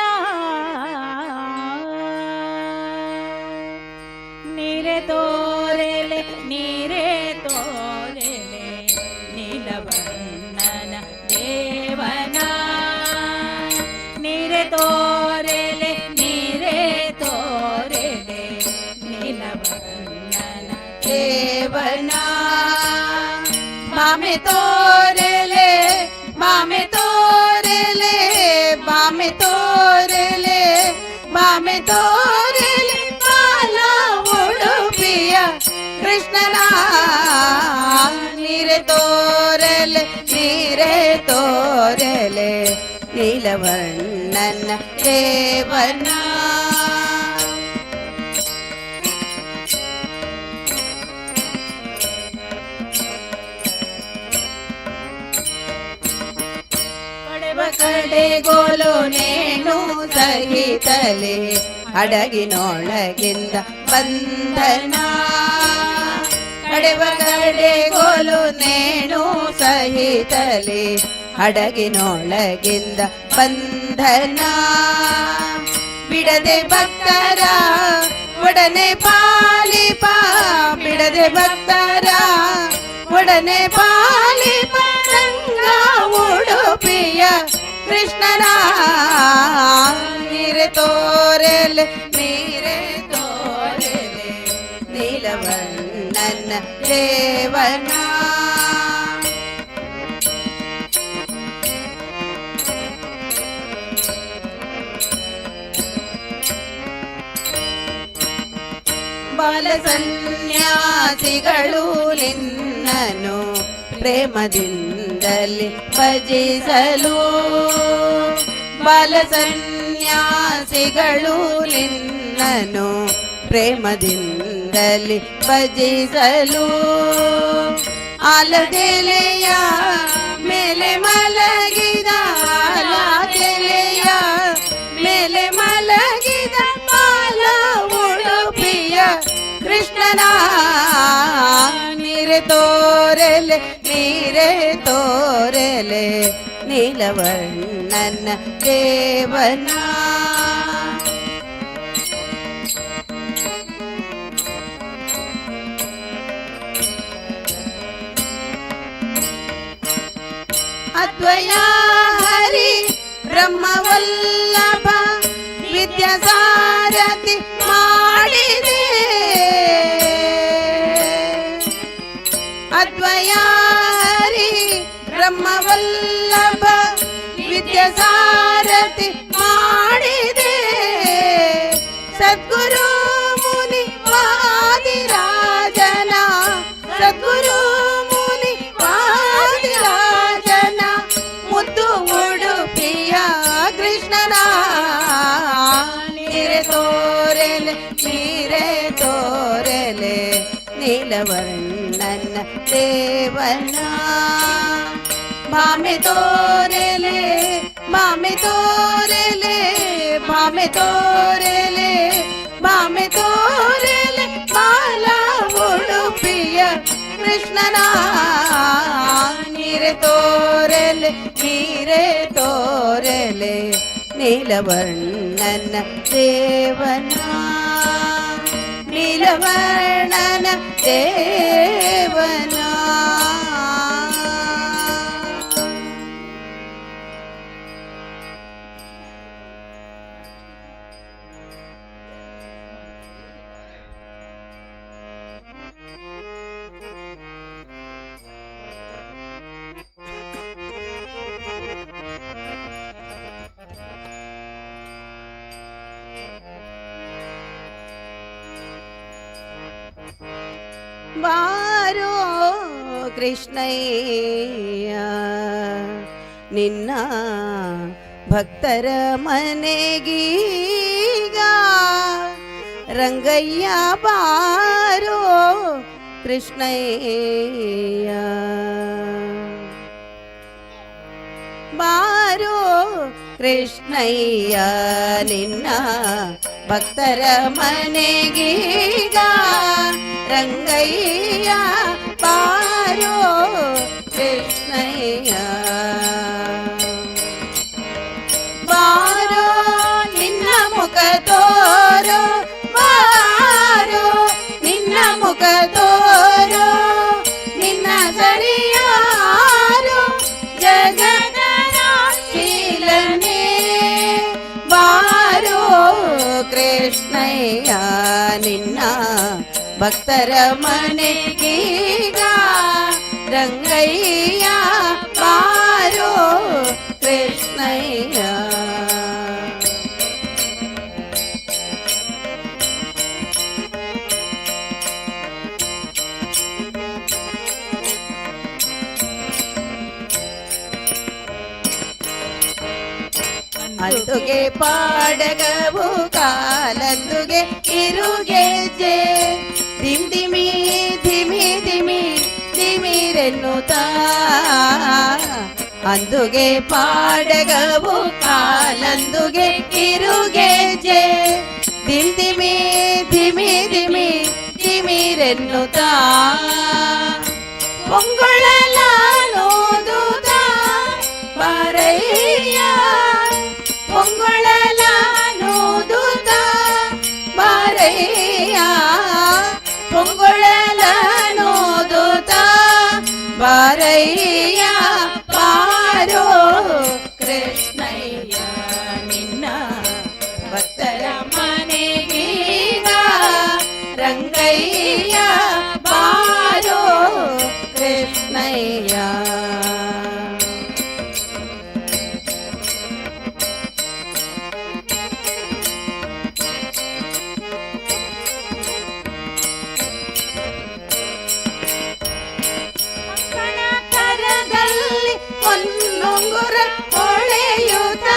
ನೀರೆ ತೋರೆಲೆ ನೀರೇ ತೋರೆಲೆ ನೀಲವರ್ಣನ ದೇವನ, ನೀರೆ ತೋರೆಲೆ ನೀರೇ ತೋರೆಲೆ ನೀಲವರ್ಣನ ದೇವನ. ಬಾಮೆ ತೋರೆಲೆ ಬಾಮೆ ತೋರೆಲೆ ಬಾಮೆ ತೋರೆಲೆ ಬಾಮೆ ತೋರೆಲೆ ಬಾಲ ಉಡುಪಿಯ ಕೃಷ್ಣನ. ನೀರೆ ತೋರೆಲೆ ನೀರೇ ತೋರೆಲೆ ನೀಲವರ್ಣನ ದೇವನ. ಪಡೆವ ಕಡೆಗೋಲು ನೇಣು ಸಹಿತಲೆ ಹಡಗಿನೊಳಗಿಂದ ಬಂಧನ. ಕಡೆವ ಕಡೆಗೋಲು ನೇಣು ಸಹಿತಲೆ ಹಡಗಿನೊಳಗಿಂದ ಬಂಧನ. ಬಿಡದೆ ಭಕ್ತರ ಒಡನೆ ಪಾಲಿಪ, ಬಿಡದೆ ಭಕ್ತರ ಒಡನೆ ಪಾಲಿಪ. ರಂಗ ಉಡುಪಿಯ ಕೃಷ್ಣನ ನೀರೆ ತೋರೆಲೆ ನೀರೆ ತೋರೆಲೆ ನೀಲವಣ್ಣನ ದೇವನ. ಬಾಲ ಸನ್ಯಾಸಿಗಳು ನಿನ್ನನು ಪ್ರೇಮದಿಂದಲೇ ಭಜಿಸಲು, ಬಾಲ ಸನ್ಯಾಸಿಗಳು ನಿನ್ನನು ಪ್ರೇಮದಿಂದಲೇ ಭಜಿಸಲು, ಆಲದೆಲೆಯ ಮೇಲೆ ಮಲಗಿದ, ಆಲದೆಲೆಯ ಮೇಲೆ ಮಲಗಿದ ಬಾಲ ಉಡುಪಿಯ ಕೃಷ್ಣನ ನೀರೆ ತೋರೆಲೆ ನೀರೆ ತೋರೆಲೆ ನೀಲವರ್ಣನ ದೇವನ. ಅದ್ವಯ ಹರಿ ಬ್ರಹ್ಮವಲ್ಲಭ ವಿದ್ಯಾಸಾರಥಿ ಮಾಡಿದೆ, ಅದ್ವಯ ಹರಿ ಬ್ರಹ್ಮವಲ್ಲಭ ವಿದ್ಯಾಸಾರಥಿ ಮಾಡಿದೆ, ಸದ್ಗುರು ಮುನಿ ವಾದಿರಾಜನ, ಸದ್ಗುರು ಮುನಿ ವಾದಿರಾಜನ ಮುದ್ದು ಉಡುಪಿಯ ಕೃಷ್ಣನ ನೀರೆ ತೋರೆಲೆ ನೀರೆ ತೋರೆಲೆ ನೀಲವರ್ಣನ ದೇವನ. ಭಾಮೆ ತೋರೆಲೆ ಭಾಮೆ ತೋರೆಲೆ ಭಾಮೆ ತೋರೆಲೆ ಭಾಮೆ ತೋರೆಲೆ ಬಾಲ ಉಡುಪಿಯ ಕೃಷ್ಣನ ನೀರೆ ತೋರೆಲೆ ನೀರೆ ತೋರೆಲೆ ನೀಲವರ್ಣನ ದೇವನ, ನೀಲವರ್ಣನ ದೇವನ. ಬಾರೋ ಕೃಷ್ಣಯ್ಯ ನಿನ್ನ ಭಕ್ತರ ಮನೆಗೀಗ, ರಂಗಯ್ಯ ಬಾರೋ ಕೃಷ್ಣಯ್ಯ, ಬಾರೋ ಕೃಷ್ಣಯ್ಯ ನಿನ್ನ ಭಕ್ತರ ಮನೆಗೀಗ, ರಂಗಯ್ಯ ಬಾರೋ ಕೃಷ್ಣಯ್ಯ, ಬಾರೋ ನಿನ್ನ ಮುಖ ತೋರೋ, ಬಾರೋ ನಿನ್ನ ಮುಖ ತೋರೋ, ನಿನ್ನ ಸರಿಯಾರೋ ಜಗದನ ಶೀಲನೆ, ಬಾರೋ ಕೃಷ್ಣಯ್ಯ ನಿನ್ನ ಭಕ್ತರ ಮನೆಗೀಗ, ರಂಗಯ್ಯ ಬಾರೋ ಕೃಷ್ಣಯ್ಯ. ಅಂದುಗೆ ಪಾಡಗವು ಕಾಲಂದುಗೆ ಇರುಗೆಜ್ಜೆ ಧಿಮ್ ಧಿಮಿ ಧಿಮಿ ಧಿಮಿ ಧಿಮಿರೆನ್ನುತ್ತ, ಅಂದುಗೆ ಪಾಡಗವು ಕಾಲಂದುಗೆ ಇರುಗೆಜ್ಜೆ ಧಿಮ್ ಧಿಮಿ ಧಿಮಿ ಧಿಮಿ ಧಿಮಿರೆನ್ನುತ್ತ, ಪೊಂಗೊಳಲಾನೋದುತ ಬಾರಯ್ಯ, ಪೊಂಗೊಳಲಾನೋದುತ ಬಾರಯ್ಯ, ಪೊಂಗೊಳಲಾನೋದುತ ಬಾರಯ್ಯ. ಬಾರಯ್ಯ ಬಾರೋ ಕೃಷ್ಣಯ್ಯ ನಿನ್ನ ಭಕ್ತರ ಮನೆಗೀಗ ರಂಗಯ್ಯ ಬಾರೋ ಕೃಷ್ಣಯ್ಯ. ಕರದಲ್ಲಿ ಹೊನ್ನುಂಗುರ ಹೊಳೆಯುತ್ತ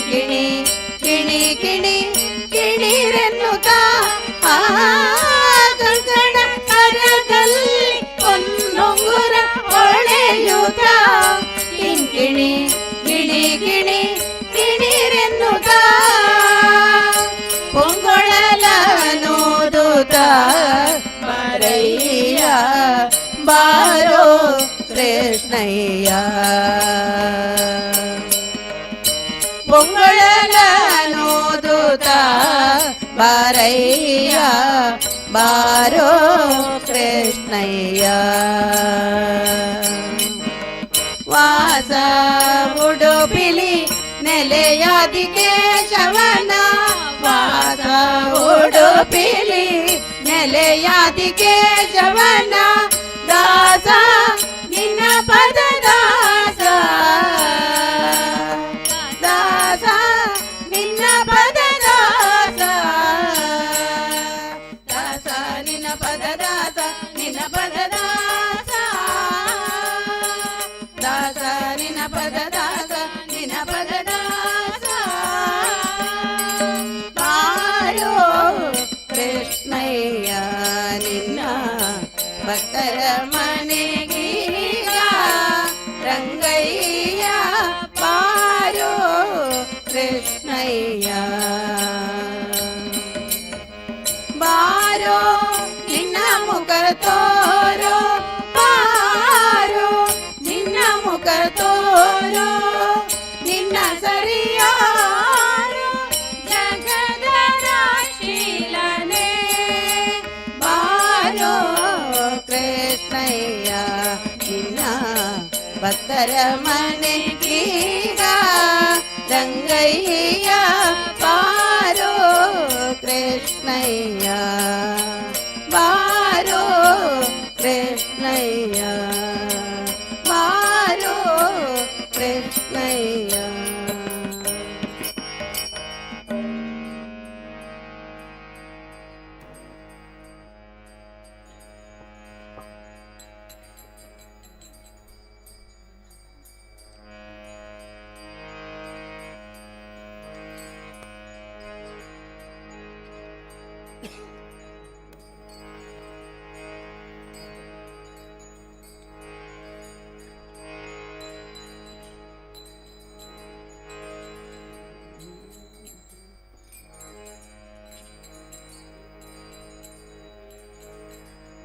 ಕಿಣಿ ಕಿಣಿ ಕಿಣಿ ಕಿಣಿರೆನ್ನುತ್ತ, ಆ ಕಂಕಣ ಕರದಲ್ಲಿ ಹೊನ್ನುಂಗುರ ಹೊಳೆಯುತ್ತ ಕಿಂಕಿಣಿ ಕಿಣಿ ಕಿಣಿ ಕಿಣಿರೆನ್ನುತ್ತ, ಪೊಂಗೊಳಲನೂದುತ ಬರಯ್ಯ ಬಾರೋ ಕೃಷ್ಣಯ್ಯ, ಪೊಂಗೊಳಲನೂದುತ ಬಾರಯ್ಯ ಬಾರೋ ಕೃಷ್ಣಯ್ಯ. ವಾಸ ಉಡುಪಿಲಿ ನೆಲೆಯಾದಿ ಕೇಶವನ, ವಾಸ ಉಡುಪಿಲಿ ನೆಲೆಯಾದಿ ಕೇಶವನ, ದಾಸ ನಿನ್ನ ಪದ ದಾಸ, ದಾಸ ನಿನ್ನ ಪದ ದಾಸ, ದಾಸ ನಿನ್ನ ಪದ ದಾಸ, ನಿನ್ನ ಪದ ದಾಸ, ದಾಸ ನಿನ್ನ ಪದ ದಾಸ, ನಿನ್ನ ಪದ ದಾಸ. ಬಾರೋ ಕೃಷ್ಣಯ್ಯ ನಿನ್ನ ಭಕ್ತರ ಮನೆಗೀಗ ರಂಗಯ್ಯ ಬಾರೋ ಕೃಷ್ಣಯ್ಯ. ಬಾರೋ ನಿನ್ನ ಮುಖ ತೋರೋ, ಬಾರೋ ನಿನ್ನ ಮುಖ ತೋರೋ, ನಿನ್ನ ಸರಿಯಾರೋ ಜಗದ ರಾಶೀಲನೆ. ಬಾರೋ ಕೃಷ್ಣಯ್ಯ ನಿನ್ನ ಭಕ್ತರ ಮನೆಗೀಗ ರಂಗಯ್ಯ ಬಾರೋ ಕೃಷ್ಣಯ್ಯ, ಬಾರೋ ಕೃಷ್ಣಯ್ಯ, ಬಾರೋ ಕೃಷ್ಣಯ್ಯ.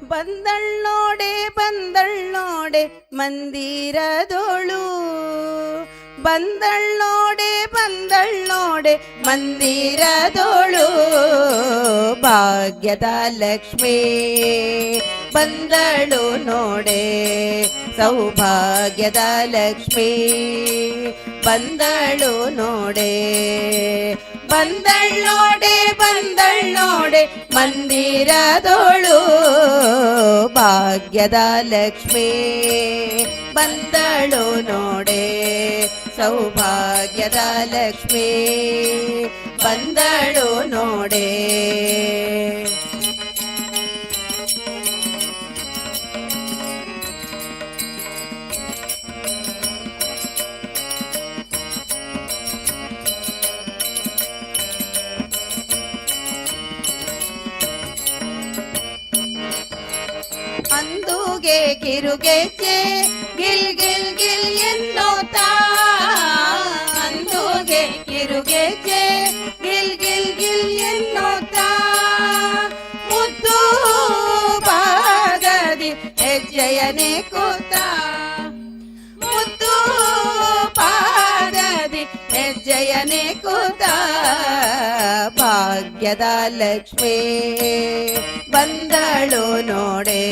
ಬಂದಳ್ಳೋಡೆ ಬಂದಳ್ಳೋಡೆ ಮಂದಿರದೋಳು, ಬಂದಳ್ಳೋಡೆ ಬಂದಳ್ಳೋಡೆ ಮಂದಿರದೋಳು, ಭಾಗ್ಯದ ಲಕ್ಷ್ಮೀ ಬಂದಳು ನೋಡೆ, ಸೌಭಾಗ್ಯದ ಲಕ್ಷ್ಮೀ ಬಂದಳು ನೋಡೆ. ಬಂದಳ್ಳೋಡೆ ಬಂದಳ್ಳೋಡೆ ಮಂದಿರದೋಳು, ಭಾಗ್ಯದ ಲಕ್ಷ್ಮೀ ಬಂದಳು ನೋಡೆ, ಸೌಭಾಗ್ಯದ ಲಕ್ಷ್ಮೀ ಬಂದಳು ನೋಡೆ. ಅಂದುಗೆ ಕಿರುಗೆಜ್ಜೆ ಗಿಲ್ ಗಿಲ್ ಗಿಲ್ ಎನ್ನುತ್ತಾ, ಅಂದುಗೆ ಕಿರುಗೆಜ್ಜೆ ಗಿಲ್ ಗಿಲ್ ಗಿಲ್ ಎನ್ನುತ್ತಾ, ಮುದ್ದು ಪಾದದಿ ಹೆಜ್ಜೆಯನೆ ಕೂತ, ಮುದ್ದು ಪಾದದಿ ಹೆಜ್ಜೆಯ ಜಯನೆ ಕೂತ ಭಾಗ್ಯದ ಲಕ್ಷ್ಮೀ ಬಂದಳು ನೋಡೆ,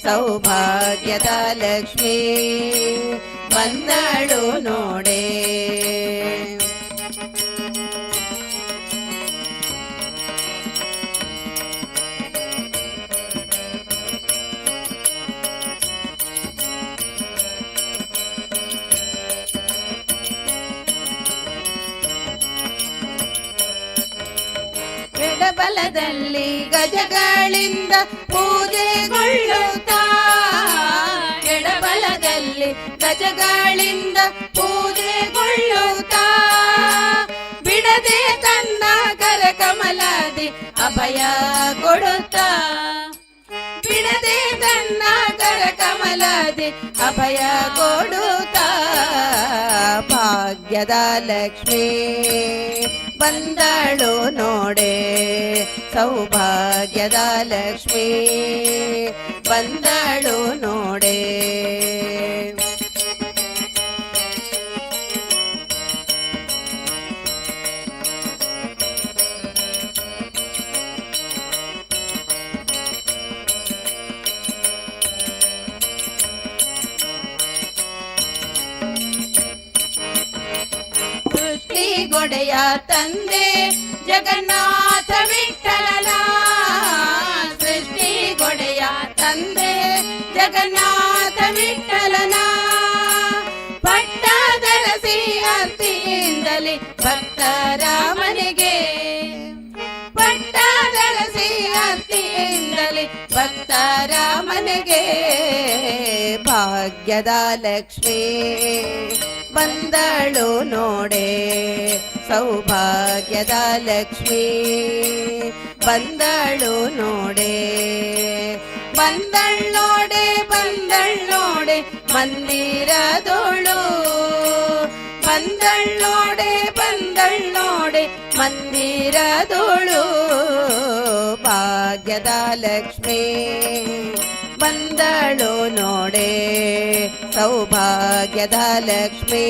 ಸೌಭಾಗ್ಯದ ಲಕ್ಷ್ಮೀ ಬಂದಳು ನೋಡೆ. ಎಡಬಲದಲ್ಲಿ ಗಜಗಳಿಂದ ಪೂಜೆಗೊಳ್ಳುತ್ತಾ, ಎಡಬಲದಲ್ಲಿ ಗಜಗಳಿಂದ ಪೂಜೆಗೊಳ್ಳುತ್ತಾ, ಬಿಡದೆ ತನ್ನ ಕರಕಮಲದಿ ಅಭಯ ಕೊಡುತ್ತಾ, ಬಿಡದೆ ತನ್ನ ಕರಕಮಲದಿ ಅಭಯ ಕೊಡುತ್ತಾ, ಭಾಗ್ಯದ ಲಕ್ಷ್ಮೀ ಬಂದಳು ನೋಡೆ, ಸೌಭಾಗ್ಯದ ಲಕ್ಷ್ಮೀ ಬಂದಳು ನೋಡೆ. ಸೃಷ್ಟಿಗೊಡೆಯ ತಂದೆ ಜಗನ್ನಾಥ ವಿಠಲನ, ಸೃಷ್ಟಿಗೊಡೆಯ ತಂದೆ ಜಗನ್ನಾಥ ವಿಠಲನ, ಪಟ್ಟದರಸಿ ಅರ್ತಿಯಿಂದಲೇ ಭಕ್ತರ ಮನೆಗೆ, ಪಟ್ಟದರಸಿ ಅರ್ತಿಯಿಂದಲೇ ಭಕ್ತರ ಮನೆಗೆ, ಭಾಗ್ಯದ ಲಕ್ಷ್ಮೀ ಬಂದಳು ನೋಡೆ, ಸೌಭಾಗ್ಯದ ಲಕ್ಷ್ಮೀ ಬಂದಳು ನೋಡೆ. ಬಂದಳ್ ನೋಡೆ ಬಂದಳ್ ನೋಡೆ ಮಂದಿರದೋಳು, ಬಂದಳ್ ನೋಡೆ ಬಂದಳ್ ನೋಡೆ ಮಂದಿರದೋಳು, ಭಾಗ್ಯದ ಲಕ್ಷ್ಮೀ ಬಂದಳು ನೋಡೆ, ಸೌಭಾಗ್ಯದ ಲಕ್ಷ್ಮೀ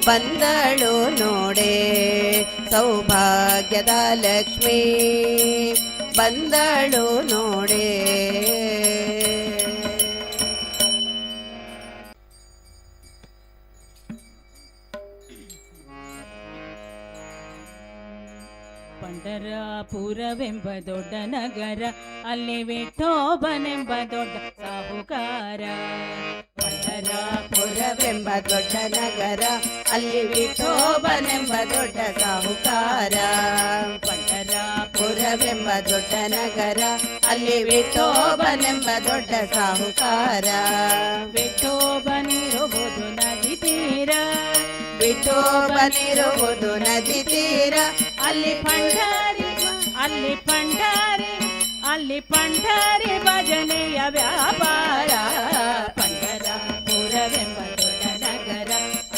ಬಂದಳು ನೋಡೆ, ಸೌಭಾಗ್ಯದ ಲಕ್ಷ್ಮೀ ಬಂದಳು ನೋಡೆ. ಪಂಡರಾಪುರವೆಂಬ ದೊಡ್ಡ ನಗರ, ಅಲ್ಲಿ ವಿಠೋಬನೆಂಬ ದೊಡ್ಡ ಸಾಹುಕಾರ. ಪುರವೆಂಬ ದೊಡ್ಡ ನಗರ, ಅಲ್ಲಿ ವಿಠೋಬನೆಂಬ ದೊಡ್ಡ ಸಾಹುಕಾರ. ಪುರವೆಂಬ ದೊಡ್ಡ ನಗರ, ಅಲ್ಲಿ ವಿಠೋಬನೆಂಬ ದೊಡ್ಡ ಸಾಹುಕಾರ. ವಿಠೋಬನಿರುವುದು ನದಿ ತೀರ, ವಿಠೋಬನಿರುವುದು ನದಿ ತೀರ, ಅಲ್ಲಿ ಪಂಡರಿ ಅಲ್ಲಿ ಪಂಡರಿ ಅಲ್ಲಿ ಪಂಡರಿ ಭಜನೆಯ ವ್ಯಾಪಾರ. ಪಂಡರಾಪುರವೆಂಬ ದೊಡ್ಡ ನಗರ,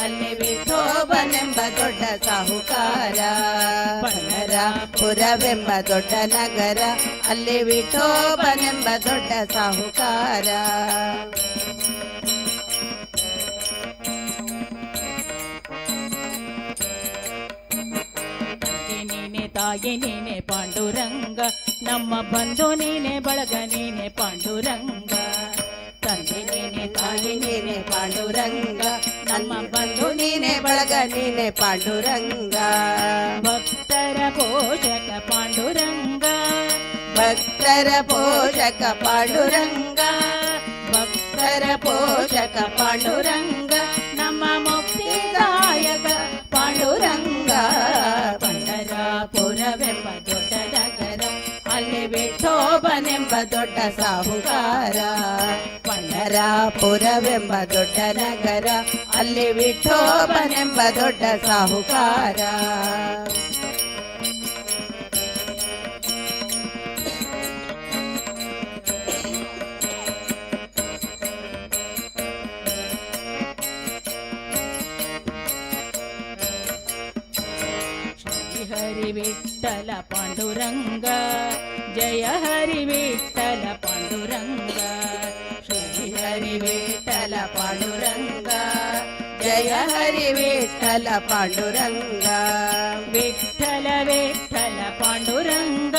ಅಲ್ಲಿ ವಿಠೋಬನೆಂಬ ದೊಡ್ಡ ಸಾಹುಕಾರ. ಪುರವೆಂಬ ದೊಡ್ಡ ನಗರ, ಅಲ್ಲಿ ವಿಠೋಬನೆಂಬ ದೊಡ್ಡ ಸಾಹುಕಾರ. ತಂದೆ ನೀನೆ ತಾಯಿ ನೀನೆ ಪಾಂಡುರಂಗ, ನಮ್ಮ ಬಂಧು ನೀನೆ ಬಳಗ ನೀನೆ ಪಾಂಡುರಂಗ. ತಂದೆ ನೀನೆ ತಾಯಿ ನೀನೆ ಪಾಂಡುರಂಗ, ನಮ್ಮ ಬಂಧು ನೀನೆ ಬಳಗ ನೀನೆ ಪಾಂಡುರಂಗ. ಭಕ್ತರ ಪೋಷಕ ಪಾಂಡುರಂಗ, ಭಕ್ತರ ಪೋಷಕ ಪಾಂಡುರಂಗ, ಭಕ್ತರ ಪೋಷಕ ಪಾಂಡುರಂಗ, ನಮ್ಮ ಮುಕ್ತಿದಾಯಕ ಪಾಂಡುರಂಗ. ಪಂಡರಾಪುರವೆಂಬ ದೊಡ್ಡ ನಗರ, ಅಲ್ಲಿ ವಿಠೋಬನೆಂಬ ದೊಡ್ಡ ಸಾಹುಕಾರ. ಪಂಡರಾಪುರವೆಂಬ ದೊಡ್ಡ ನಗರ, ಅಲ್ಲಿ ವಿಠೋಬನೆಂಬ ದೊಡ್ಡ ಸಾಹುಕಾರ. ಶ್ರೀ ಹರಿ ವಿಠಲ ಪಾಂಡುರಂಗ, ಜಯ ಹರಿ ವಿಠಲ ಪಾಂಡುರಂಗ. ಶ್ರೀ ಹರಿ ವಿಠಲ ಪಾಂಡುರಂಗ, ಜಯ ಜಯ ಹರಿ ವಿಠಲ ಪಾಂಡುರಂಗ. ವಿಠಲ ವಿಠಲ ಪಾಂಡುರಂಗ.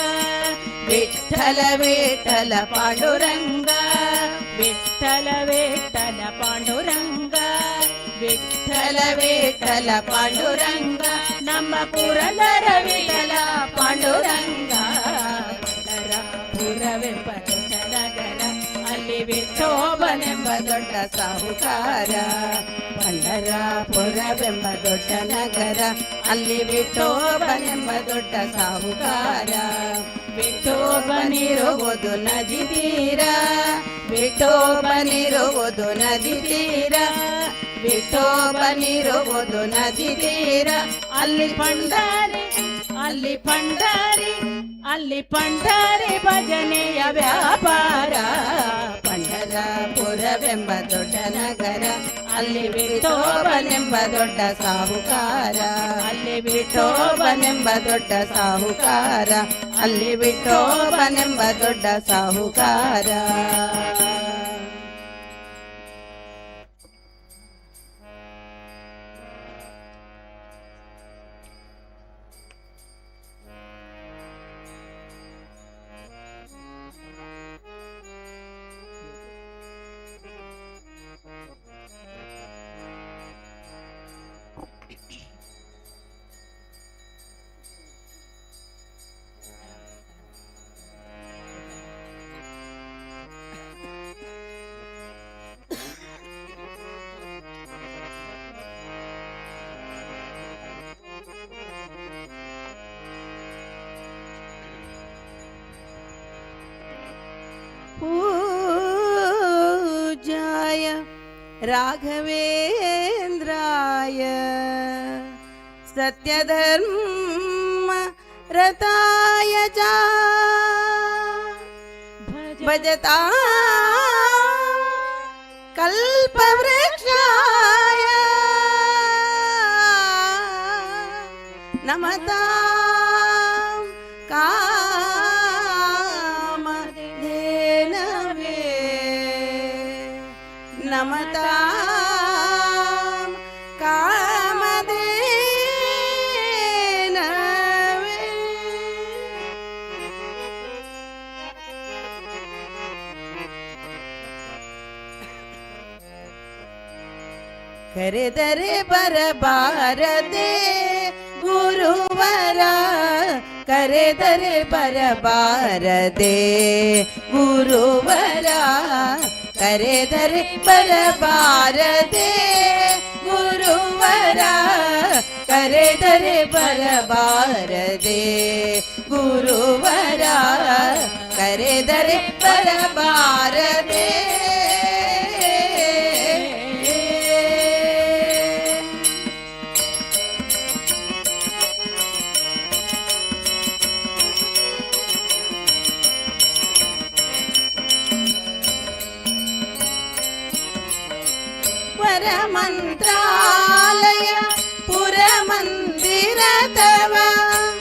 ವಿಠಲ ವಿಠಲ ಪಾಂಡುರಂಗ. ವಿಠಲ ವಿಠಲ ಪಾಂಡುರಂಗ. ವಿಠಲ ವಿಠಲ ವಿಠಲ ಪಾಂಡುರಂಗ. ನಮ್ಮ ಪುರಂದರ ವಿಠಲ ಪಾಂಡುರಂಗ. ಪುರವೆಂಬ ದೊಡ್ಡ ನಗರ, ಅಲ್ಲಿ ವಿಠೋಬನೆಂಬ ದೊಡ್ಡ ಸಾಹುಕಾರ. ಪಂಡರಾಪುರವೆಂಬ ದೊಡ್ಡ ನಗರ, ಅಲ್ಲಿ ವಿಠೋಬನೆಂಬ ದೊಡ್ಡ ಸಾಹುಕಾರ. ವಿಠೋಬನಿರುವುದು ನದಿ ತೀರ, ವಿಠೋಬನಿರುವುದು ನದಿ ತೀರ, ವಿಠೋಬನಿರುವುದು ನದಿ ತೀರ. ಅಲ್ಲಿ ಪಂಡಾರಿ, ಅಲ್ಲಿ ಪಂಡಾರಿ, ಅಲ್ಲಿ ಪಂಡಾರಿ ಭಜನೆಯ ವ್ಯಾಪಾರ. ಪಂಡರಾಪುರವೆಂಬ ದೊಡ್ಡ ನಗರ, ಅಲ್ಲಿ ವಿಠೋಬನೆಂಬ ದೊಡ್ಡ ಸಾಹುಕಾರ. ಅಲ್ಲಿ ವಿಠೋಬನೆಂಬ ದೊಡ್ಡ ಸಾಹುಕಾರ, ಅಲ್ಲಿ ವಿಠೋಬನೆಂಬ ದೊಡ್ಡ ಸಾಹುಕಾರ. पूजाय राघवेन्द्राय सत्यधर्म रताय च भजता कल्पवृक्षाय नमता कामधेनवे, नमता कामधेनवे। ಕರೆದರೆ ಬರಬಾರದೆ ಗುರುವರ, ಕರೆದರೆ ಬರಬಾರದೆ ಗುರುವರ, ಕರೆದರೆ ಬರಬಾರದೆ ಗುರುವರ, ಕರೆದರೆ ಬರಬಾರದೆ ಗುರುವರ, ಕರೆದರೆ ಬರಬಾರದೆ. ವರಮಂತ್ರಾಲಯ ಪುರಮಂದಿರ ತವ,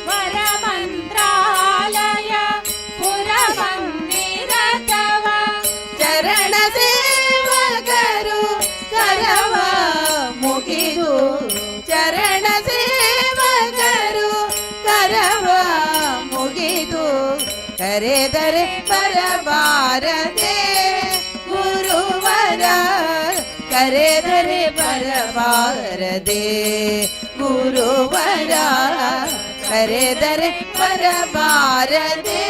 ವರಮಂತ್ರಾಲಯ ಪುರಮಂದಿರ ತವ, ಚರಣ ಸೇವಕರು ಕರವ ಮುಗಿದು, ಚರಣ ಸೇವಕರು ಕರವ ಮುಗಿದು, ಕರೆದರೆ ಬರಬಾರದೆ ಗುರುವರ, ಕರೆದರೆ ಬರಬಾರದೆ ಗುರುವರ, ಕರೆದರೆ ಬರಬಾರದೆ.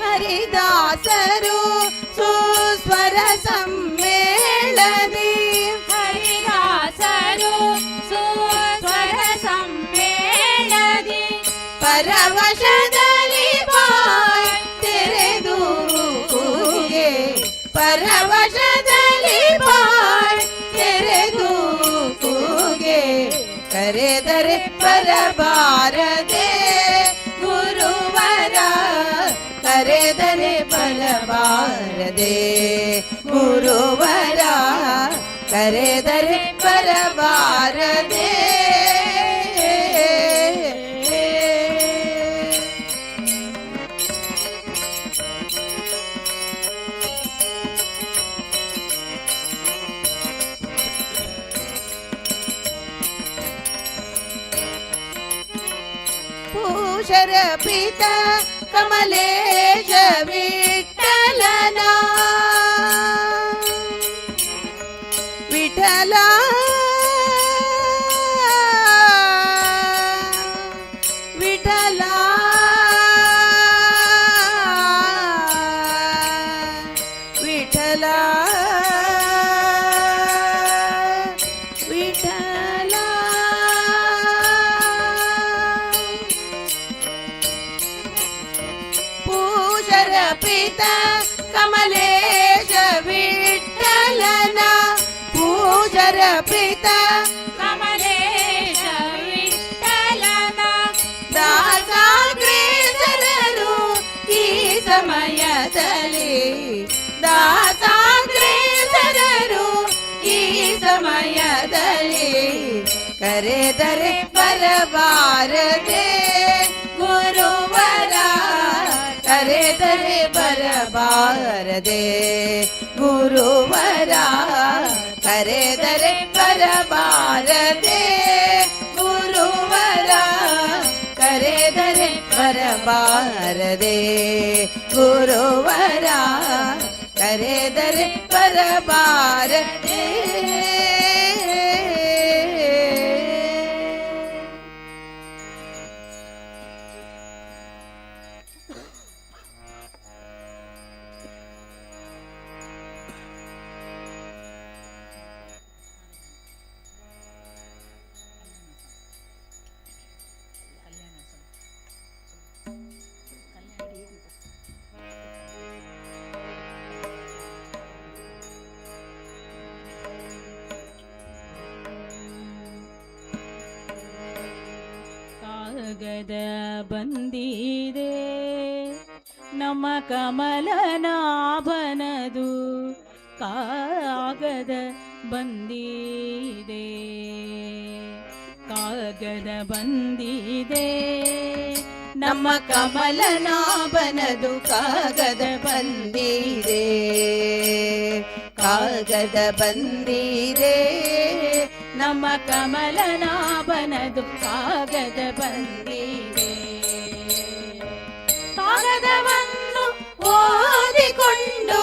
ಹರಿದಾಸರು ಸುಸ್ವರ ಸಮ್ಮೇಳನೆ, ಹರಿದಾಸರು ಸುಸ್ವರ ಸಮ್ಮೇಳದಿ, ಪರವಶದಲ್ಲಿ ಬಾಯ್ ತೆರೆದು ಕೂಗೆ, ಪರವಶದಲ್ಲಿ ಬಾಯ್ ತೆರೆದು ಕೂಗೆ, ಕರೆದರೆ ಬರಬಾರದೆ ಗುರುವರ, ಕರೆದರೆ ಬರಬಾರದೆ ಗುರುವರ, ಕರೆದರೆ ಬರಬಾರದೆ. ಪೂಷರ ಪಿತ ಕಮಲೇಶ ವಿಠಲನ, ವಿಠಲ ವಿಠಲ ವಿಠಲ ವಿಠಲ. ಪೂಷರ ಪಿತ ಕಮಲೇಶ ವಿಠಲನ, ಪೂಜರ ಪಿತ ಕಮಲೇಶ ವಿಠಲನ, ದಾಸಾಗ್ರೇಸರರು ಈ ಸಮಯದಲ್ಲಿ, ದಾಸಾಗ್ರೇಸರರು ಈ ಸಮಯದಲ್ಲಿ ಕರೆದರೆ ಬರಬಾರದೆ ಗುರುವರ, ಕರೆದರೆ ಬರಬಾರದೆ ಗುರುವರ, ಕರೆದರೆ ಬರಬಾರದೆ ಗುರುವರ, ಕರೆದರೆ ಬರಬಾರದೆ ಗುರುವರ, ಕರೆದರೆ ಬರಬಾರದೆ. ಕಾಗದ ಬಂದಿದೆ ನಮ್ಮ ಕಮಲನಾಭನದು, ಕಾಗದ ಬಂದಿದೆ, ಕಾಗದ ಬಂದಿದೆ ನಮ್ಮ ಕಮಲನಾಭನದು, ಕಾಗದ ಬಂದಿದೆ, ಕಾಗದ ಬಂದಿದೆ ನಮ್ಮ ಕಮಲನಾಭನದು, ಕಾಗದ ಬಂದಿದೆ. ಕಾಗದವನ್ನು ಓದಿಕೊಂಡು,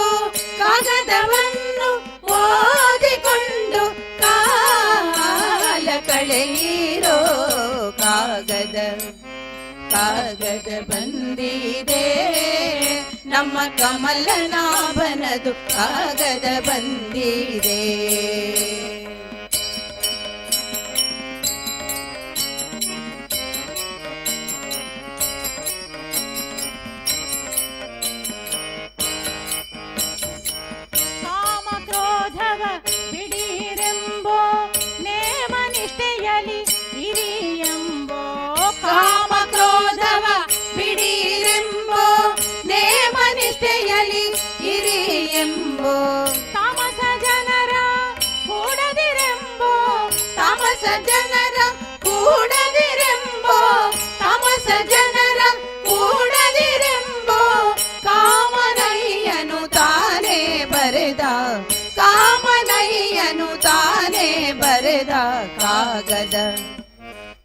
ಕಾಗದವನ್ನು ಓದಿಕೊಂಡು ಕಾಲ ಕಳೆಯಿರೋ, ಕಾಗದ ಕಾಗದ ಬಂದಿದೆ ನಮ್ಮ ಕಮಲನಾಭನದು, ಕಾಗದ ಬಂದಿದೆ. ಕಾಮ ಕ್ರೋಧವ ಬಿಡಿರೆಂಬೋ, ನೇಮ ನಿಷ್ಠೆಯಲಿ ಇರಿಯೆಂಬೋ, ಕಾಮ ಕ್ರೋಧವ ಬಿಡಿರೆಂಬೋ, ನೇಮ ನಿಷ್ಠೆಯಲಿ ಇರಿ ಎಂಬೋ, ತಾಮಸ ಜನರ ಕೂಡದಿರೆಂಬೋ, ತಾಮಸ ಜನರ ಕೂಡದಿರೆಂಬೋ, ತಾಮಸ ಜನರ ಕೂಡದಿರೆಂಬೋ, ಕಾಮನಯ್ಯನು ತಾನೇ ಬರೆದ, ಕಾಮನಯ್ಯನು ತಾನೇ ಬರೆದ ಕಾಗದ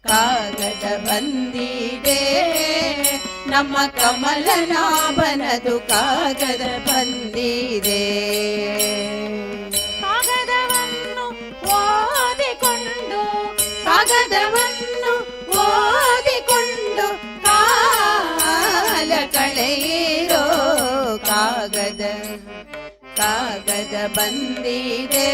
ಕಾಗದ ಬಂದಿದೆ ನಮ್ಮ ಕಮಲನಾಭನದು, ಕಾಗದ ಬಂದಿದೆ. ಕಾಗದವನ್ನು ಓದಿಕೊಂಡು, ಕಾಗದವನ್ನು ಓದಿಕೊಂಡು ಕಾಲ ಕಳೆಯಿರೋ, ಕಾಗದ ಕಾಗದ ಬಂದಿದೆ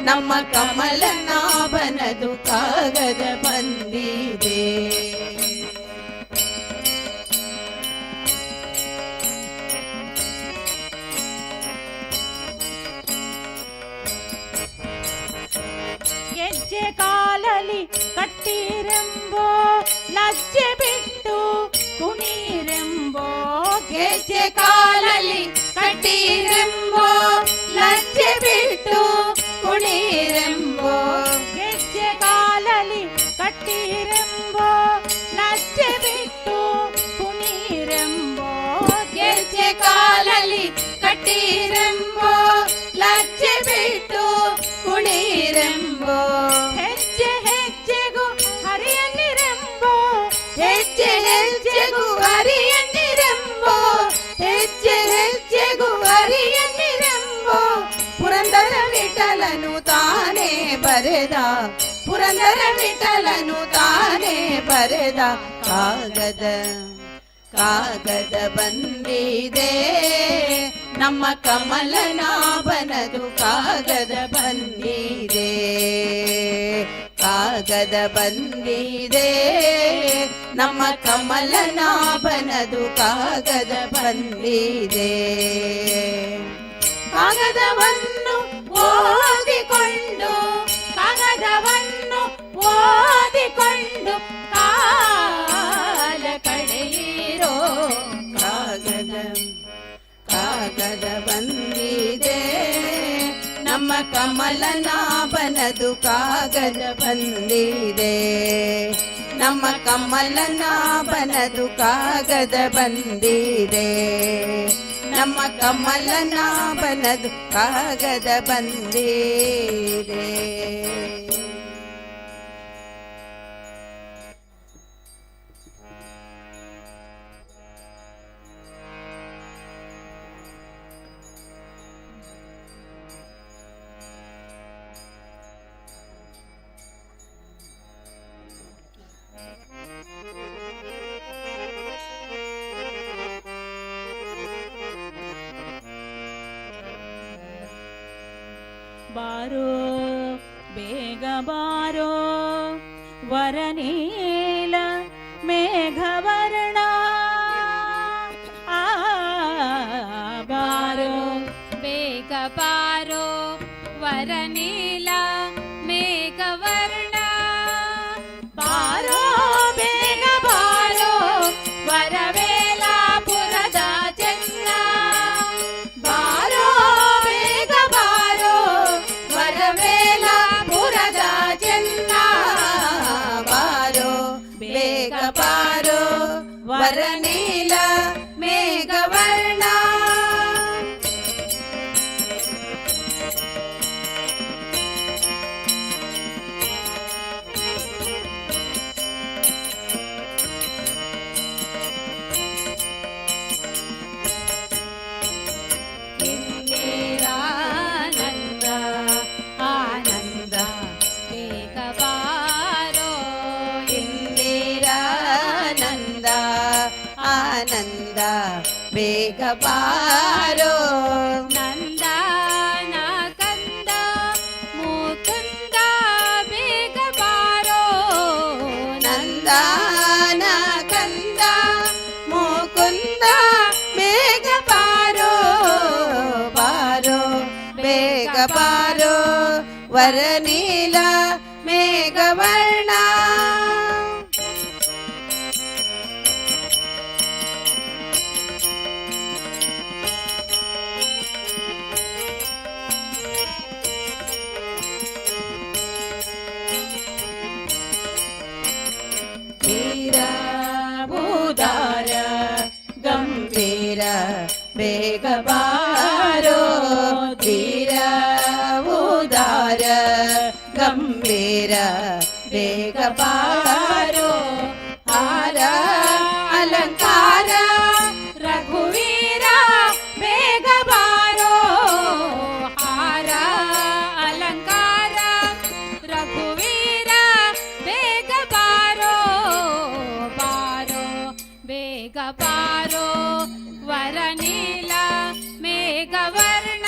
ನಮ್ಮ ಕಮಲನಾಭನದು, ಕಾಗದ ಬಂದಿದೆ. ಗೆಜ್ಜೆ ಕಾಲಲಿ ಕಟ್ಟಿರೆಂಬೋ, ಲಜ್ಜೆ ಬಿಟ್ಟು ಕುಣೀರೆಂಬೋ, ಗೆಜ್ಜೆ ಕಾಲಲಿ ಕಟ್ಟಿರೆಂಬೋ, ಲಜ್ಜೆ ಬಿಟ್ಟು ಕಾಲಲ್ಲಿ ಕಟ್ಟಿರೆಂಬೋ ಲಜ್ಜೆ ಬಿಟ್ಟು ಕುಣೀರೆಂಬೋ. ಹೆಜ್ಜೆ ಹೆಜ್ಜೆಗೂ ಹರಿಯನ್ನಿರೆಂಬೋ. ಹೆಜ್ಜೆ ಹೆಜ್ಜೆಗೂ ಹರಿಯನ್ನಿರೆಂಬೋ. ಹೆಜ್ಜೆ ಹೆಜ್ಜೆಗೂ ಹರಿಯನ್ನಿರೆಂಬೋ. ಪುರಂದರ ವಿಠಲನು ತಾನೇ ಬರೆದ, ಪುರಂದರ ವಿಠಲನು ತಾನೇ ಬರೆದ ಕಾಗದ, ಕಾಗದ ಬಂದಿದೆ. ನಮ್ಮ ಕಮಲನಾಭನದು ಕಾಗದ ಬಂದಿದೆ. ಕಾಗದ ಬಂದಿದೆ, ನಮ್ಮ ಕಮಲನಾಭನದು ಕಾಗದ ಬಂದಿದೆ. ಕಾಗದವನ್ನು ಓದಿಕೊಂಡು, ಕಾಗದವನ್ನು ಓದಿಕೊಂಡು ಕಾಲ ಕಳೆಯಿರೋ. ಕಾಗದ, ಕಾಗದ ಬಂದಿದೆ. ನಮ್ಮ ಕಮಲನಾಭನದು ಕಾಗದ ಬಂದಿದೆ. ನಮ್ಮ ಕಮಲನಾಭನದು ಕಾಗದ ಬಂದಿದೆ. ನಮ್ಮ ಕಮಲನಾಭನದು ಕಾಗದ ಬಂದಿದೆ. ಬಾರೋ ಬೇಗ ಬಾರೋ ವರನೀಲ ಮೇಘವರ್ಣ, ಆ ಬಾರೋ ಬೇಗ ಬಾರೋ ವರನೀಲ ಮೇಘವರ್ಣ. ಬಾರೋ ಬೇಗ ಬಾರೋ ವರವೇಲಾಪುರದ ಚೆನ್ನ. ಬಾರೋ ಬೇಗ ಬಾರೋ ವರವೇಲಾಪುರದ ಚೆನ್ನ. ಬಾರೋ ಬೇಗ ಬಾರೋ ವರನೀಲ ಮೇಘವರ್ಣ. ಇಂದಿರಾನಂದ ಆನಂದ ಬೇಗ ಬಾರೋ. ಇಂದಿರಾನಂದ ಆನಂದ ಬೇಗ ಬಾರೋ. ನಂದನ ಕಂದ ಮುಕುಂದ ಬೇಗ ಬಾರೋ. ನಂದನ ಕಂದ ಮುಕುಂದ ಬೇಗ ಬಾರೋ. ಬಾರೋ ಬೇಗ ಬಾರೋ ವರನೀಲ ಮೇಘವರ್ಣ. ಧೀರ ಭೂದಾರ ಗಂಭೀರ ಬೇಗ ಬಾರೋ. ಧೀರ ಉದಾರ ಗಂಭೀರ ಬೇಗ ಬಾರೋ. ಹಾರ ಅಲಂಕಾರ ರಘುವೀರ ಬೇಗ ಬಾರೋ. ಹಾರ ಅಲಂಕಾರ ರಘುವೀರ ಬೇಗ ಬಾರೋ. ಬಾರೋ ಬೇಗ ಬಾರೋ ವರನೀಲ ಮೇಘವರ್ಣ.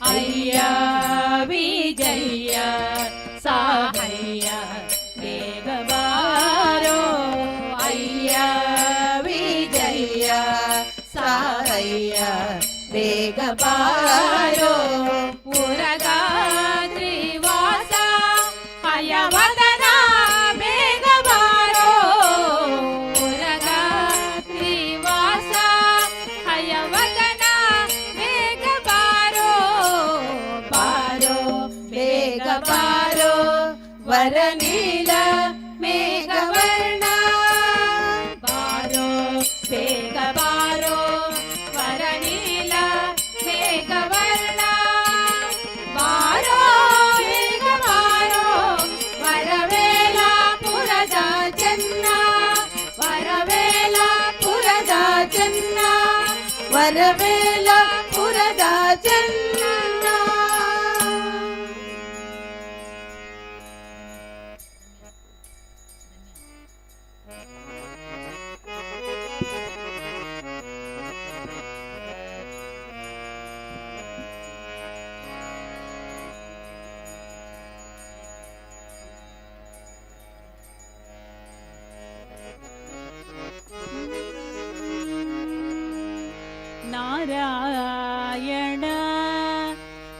ಅಯ್ಯ ವಿಜಯ ಸಾಹಯ್ಯ ಬೇಗ ಬಾರೋ. ಅಯ್ಯ ವಿಜಯ ಸಾರಯ್ಯ ಬೇಗ ಬಾರೋ. ಪುರಗಾದ್ರಿವಾಸ ಹಯವದನ ಬೇಗ ಬಾರೋ. ಪುರಗಾದ್ರಿವಾಸ ವರನೀಲ ಮೇಘವರ್ಣ. ಬಾರೋ ಬೇಗ ಬಾರೋ ವರನೀಲ ಮೇಘವರ್ಣ, ಬಾರೋ ಬೇಗ ಬಾರೋ ವರವೇಲಾಪುರದ ಚೆನ್ನ, ವರವೇಲಾಪುರದ ಚೆನ್ನ, ವರವೇಲಾಪುರದ ಚೆನ್ನ. ನಾರಾಯಣ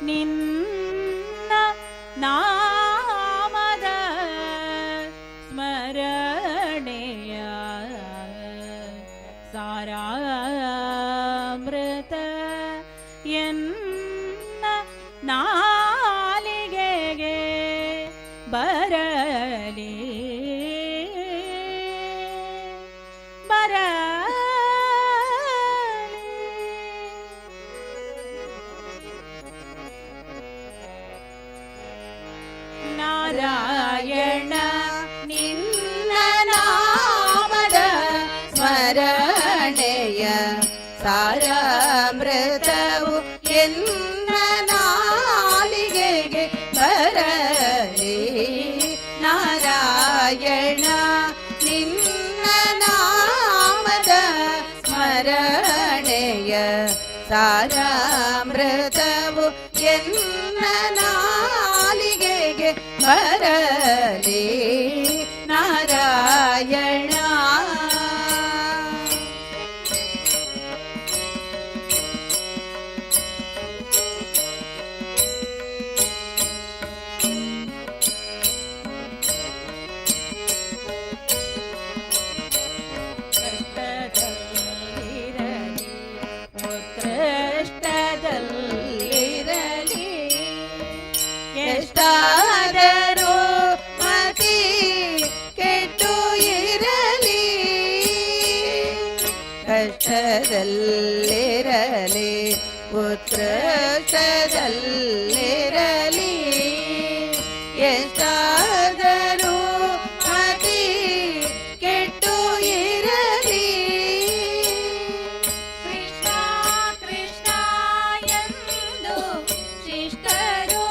ನಿನ್ನ ನಾಮದ ಸ್ಮರಣೆಯ ಸಾರಾಮೃತ ಎನ್ನ ನಾಲಿಗೆಗೆ ಬರಲಿ, ಬರಲಿ. ನಾರಾಯಣ ನಿನ್ನ ನಾಮದ ಸ್ಮರಣೆಯ ಸಾರಾಮೃತವು ಎನ್ನ ನಾಲಿಗೆಗೆ ಬರಲಿ. ನಾರಾಯಣ ನಿನ್ನ ನಾಮದ ಸ್ಮರಣೆಯ ಸಾರಾಮೃತವು ಎನ್ನ ನಾಲಿಗೆಗೆ ಬರಲಿ. ನಾರಾಯಣ. ಕಷ್ಟದಲ್ಲಿರಲಿ ಉತ್ಕೃಷ್ಟದಲ್ಲಿರಲಿ, ಎಷ್ಟಾದರೂ ಮತಿ ಕೆಟ್ಟು ಇರಲಿ, ಕಷ್ಟದಲ್ಲಿರಲಿ ಉತ್ಕೃಷ್ಟದಲ್ಲಿರಲಿ, ಎಷ್ಟಾದರೂ ಮತಿ ಕೆಟ್ಟು ಇರಲಿ. ಕೃಷ್ಣ ಕೃಷ್ಣ ಎಂದು ಶಿಷ್ಟರು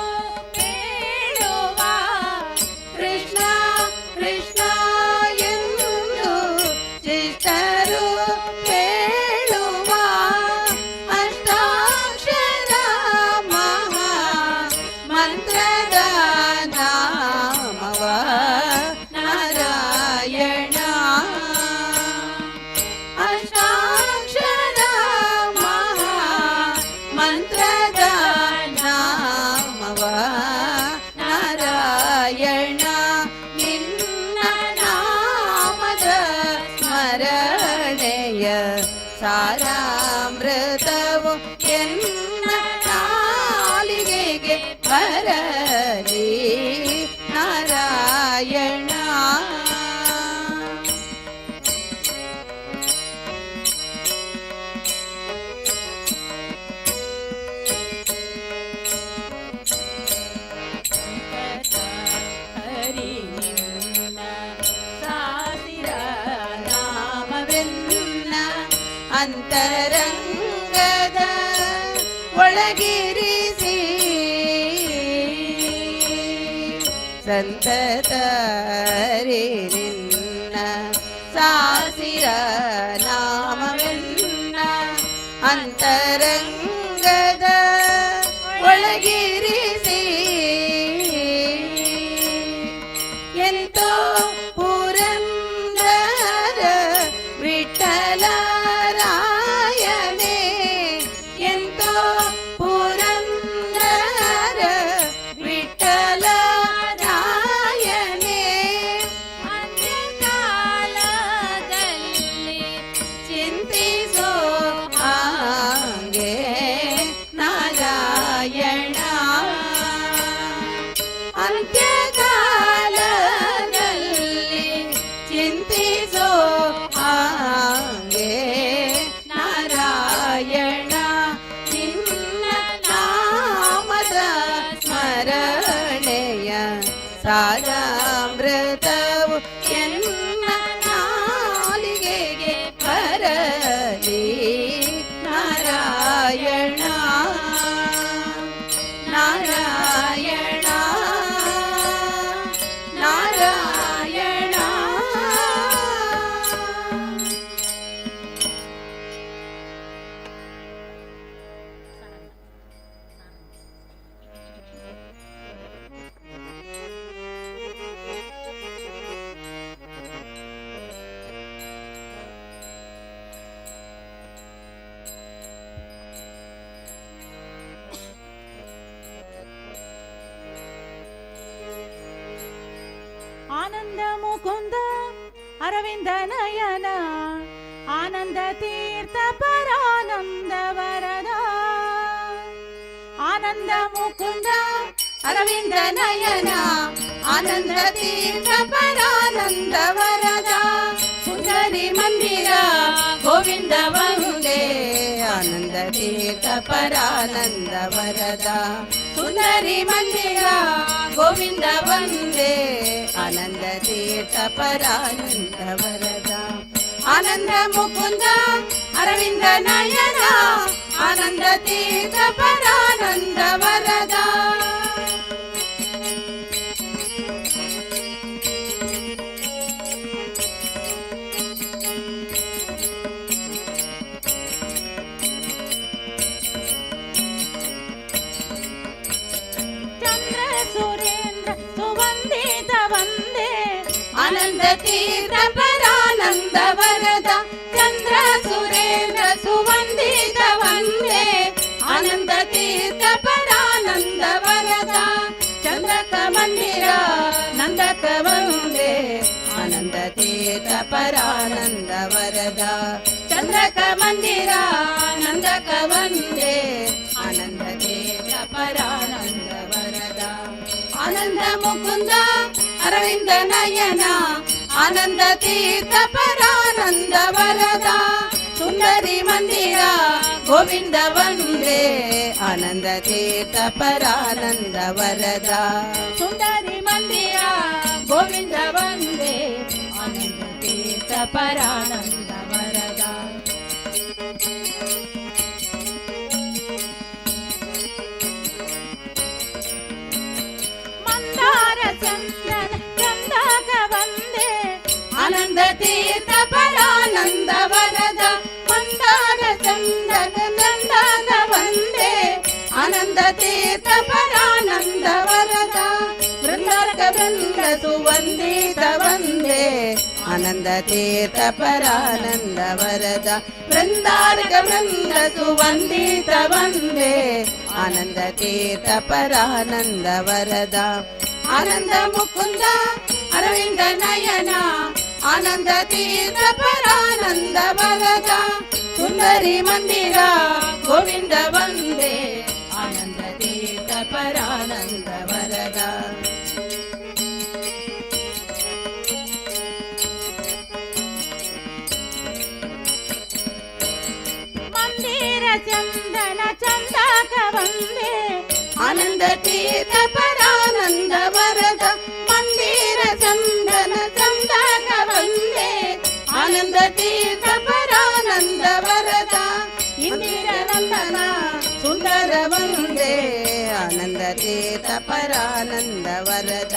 ಹೇಳುವ, ಕೃಷ್ಣ ಕೃಷ್ಣ ಎಂದು ಶಿಷ್ಟರು ಹೇಳುವ, ಅಷ್ಟಾಕ್ಷರ ಮಹಾ ಮಂತ್ರದ ನಾಮವ ನಾರಾಯಣ. ಅಷ್ಟಾಕ್ಷರ ಮಹಾ ಮಂತ್ರದ ನಾಮವ ನಾರಾಯಣ. ನಿನ್ನ ನಾಮದ ಸ್ಮರಣೆಯ ಸಾರಾಮೃತವು ಎನ್ನ ನಾಲಿಗೆಗೆ ಬರಲಿ. ನಾರಾಯಣ. ಹರಿ ನಿನ್ನ ಸಾಸಿರ ನಾಮವೆನ್ನ ಅಂತರಂಗದ ಒಳಗಿರಿಸಿ, ಸಂತತರಿ ನಿನ್ನ ಸಾಸಿರ ನಾಮವೆನ್ನ ಅಂತರಂಗದ ಒಳಗಿರಿಸಿ, ಎಂತೋ ಪುರಂದರ ವಿಠಲರಾಯನೇ, ಎಂತೋ ಪುರಂದರ ವಿಠಲರಾಯನೇ. ಅಂತ್ಯಕಾಲದಲ್ಲಿ ಚಿಂತಿಸೋ ಹಾಗೆ. ಸಾರಾಮೃತವು ಎನ್ನ ನಾಲಿಗೆಗೆ ಬರಲಿ. ನಾರಾಯಣ ನಾರಾಯಣ ನಾರಾಯಣ. ಆನಂದ ಮುಕುಂದ ಅರವಿಂದ ನಯನ, ಆನಂದ ತೀರ್ಥ ಪರಾನಂದ ವರದ. ಆನಂದ ಮುಕುಂದ ಅರವಿಂದ ನಯನ, ಆನಂದ ತೀರ್ಥ ಪರಾನಂದ ವರದ. ಸುಂದರಿ ಮಂದಿರ ಗೋವಿಂದ ವಂದೇ, ಆನಂದ ತೀರ್ಥ ಪರಾನಂದ ವರದ. ಸುಂದರಿ ಮಂದಿರ ಗೋವಿಂದ ವಂದೇ, ಆನಂದ ತೀರ್ಥ ಪರಾನಂದ ವರದ. ಆನಂದ ಮುಕುಂದ ಅರವಿಂದ ನಯನ, ಆನಂದ ತೀರ್ಥ ಪರಾನಂದ ವರದ. ಚಂದ್ರ ಸುರೇಂದ್ರ ಸುವಂದಿತ ವಂದೇ, ಆನಂದ ತೀರ್ಥ ಪರಾನಂದ ವರದ. ಚಂದ್ರ ಸುರೇಂದ್ರ ಸುವಂದಿತ ವಂದೇ, ಆನಂದ ತೀರ್ಥ ಪರಾನಂದ ವರದ. ಚಂದ್ರಕ ಮಂದಿರ ನಂದಕ ವಂದೇ, ಆನಂದ ತೀರ್ಥ ಪರಾನಂದ ವರದ. ಚಂದ್ರಕ ಮಂದಿರ ನಂದಕ ವಂದೇ, ಆನಂದ ತೀರ್ಥ ಪರಾನಂದ ವರದ. ಆನಂದ ಮುಕುಂದ ಅರವಿಂದ ನಯನ, ಆನಂದ ತೀರ್ಥ ಪರಾನಂದ ವರದ. ಸುಂದರಿ ಮಂದಿರ ಗೋವಿಂದ ವಂದೇ, ಆನಂದ ತೀರ್ಥ ಪರಾನಂದ ವರದ. ಸುಂದರಿ ಮಂದಿರ ಗೋವಿಂದ ವಂದೇ, ಆನಂದ ತೀರ್ಥ ಪರಾನಂದ ವರದ. ಮಂದಾರ ಚಂದನ ಚಂದಕ ವಂದೇ, ಆನಂದ ತೀರ್ಥ ಪರಾನಂದ ವರದ. ಮಂದಾರ ಚಂದನ ನಂದನ ವಂದೇ, ಆನಂದ ತೀರ್ಥ ಪರಾನಂದ ವರದ. ಬೃಂದಾರಕ ಬೃಂದ ಸುವಂದಿತ ವಂದೇ, ಆನಂದ ತೀರ್ಥ ಪರಾನಂದ ವರದ. ಬೃಂದಾರಕ ಬೃಂದ ಸುವಂದಿತ ವಂದೇ, ಆನಂದ ತೀರ್ಥ ಪರಾನಂದ ವರದ. ಆನಂದ ಮುಕುಂದ ಅರವಿಂದ ನಯನ, ಆನಂದ ತೀರ್ಥ ಪರಾನಂದ ವರದ. ಸುಂದರಿ ಮಂದಿರ ಗೋವಿಂದ ವಂದೇ, ಆನಂದ ತೀರ್ಥ ಪರಾನಂದ ವರದ. ಮಂದಿರ ಚಂದನ ಚಂದಕ ವಂದೇ, ಆನಂದ ತೀರ್ಥ ಪರಾನಂದ ವರದ. ಮಂದಿರ ಚಂದನ ಚಂದಕ ವಂದೇ, ಆನಂದ ತೀರ್ಥ ಪರಾನಂದ ವರದ. ಇಂದಿರ ನಂದನ ಸುಂದರ ವಂದೇ, ಆನಂದ ತೀರ್ಥ ಪರಾನಂದ ವರದ.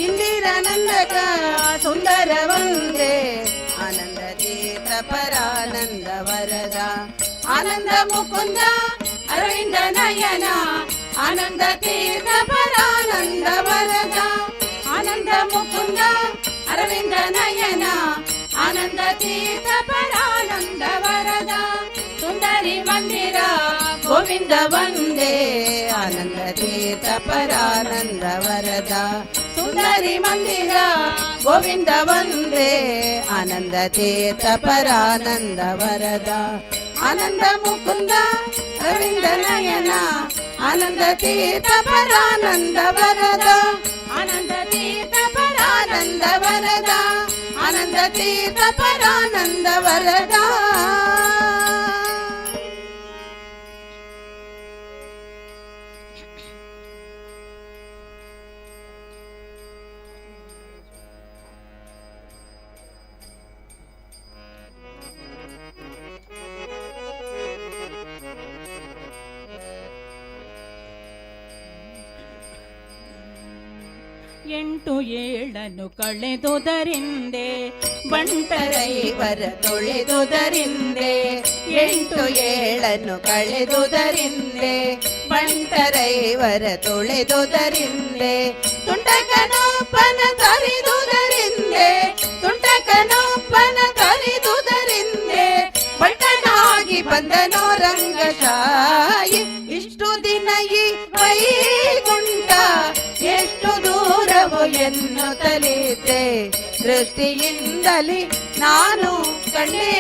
ಇಂದಿರ ನಂದಕ ಸುಂದರ ವಂದೇ, ಆನಂದ ತೀರ್ಥ ಪರಾನಂದ ವರದ. ಆನಂದ ಮುಕುಂದ ಅರವಿಂದ ನಯನ, ಆನಂದ ತೀರ್ಥ ಪರಾನಂದ ವರದ. ಆನಂದ ಮುಕುಂದ ಅರವಿಂದ ನಯನ, ಆನಂದ ತೀರ್ಥ ಪರಾನಂದ ವರದ. ಸುಂದರಿ ಮಂದಿರ ಗೋವಿಂದ ವಂದೇ, ಆನಂದ ತೀರ್ಥ ಪರಾನಂದ ವರದ. ಸುಂದರಿ ಮಂದಿರ ಗೋವಿಂದ ವಂದೇ, ಆನಂದ ತೀರ್ಥ ಪರಾನಂದ ವರದ. ಆನಂದ ಮುಕುಂದ ಅರವಿಂದ ನಯನ, ಆನಂದ ತೀರ್ಥ ಪರಾನಂದ ವರದ. ಆನಂದ ತೀರ್ಥ ಪರಾನಂದ ವರದ, ಆನಂದ ತೀರ್ಥ ಪರಾನಂದ ವರದ. ಎಂಟು ಏಳನ್ನು ಕಳೆದುದರಿಂದೆ ಬಂಟರೈವರ ತೊಳೆದುದರಿಂದೆ, ಎಂಟು ಏಳನ್ನು ಕಳೆದುದರಿಂದೆ, ಬಂಟರೈವರ ತೊಳೆದುದರಿಂದೆ, ತುಂಟಕನೊಬ್ಬನ ತರಿದುದರಿಂದೆ, ತುಂಟಕನೊಬ್ಬನ ತರಿದುದರಿಂದೆ, ಬಂಟನಾಗಿ ಬಂದನೋ ರಂಗಶಾಯಿ. ಇಷ್ಟು ದಿನ ಈ ವೈಕುಂಠ ಎಷ್ಟು ದೂರವು ಎನ್ನುತ್ತಲಿದ್ದೆ, ದೃಷ್ಟಿಯಿಂದಲೇ ನಾನು ಕಂಡೆ.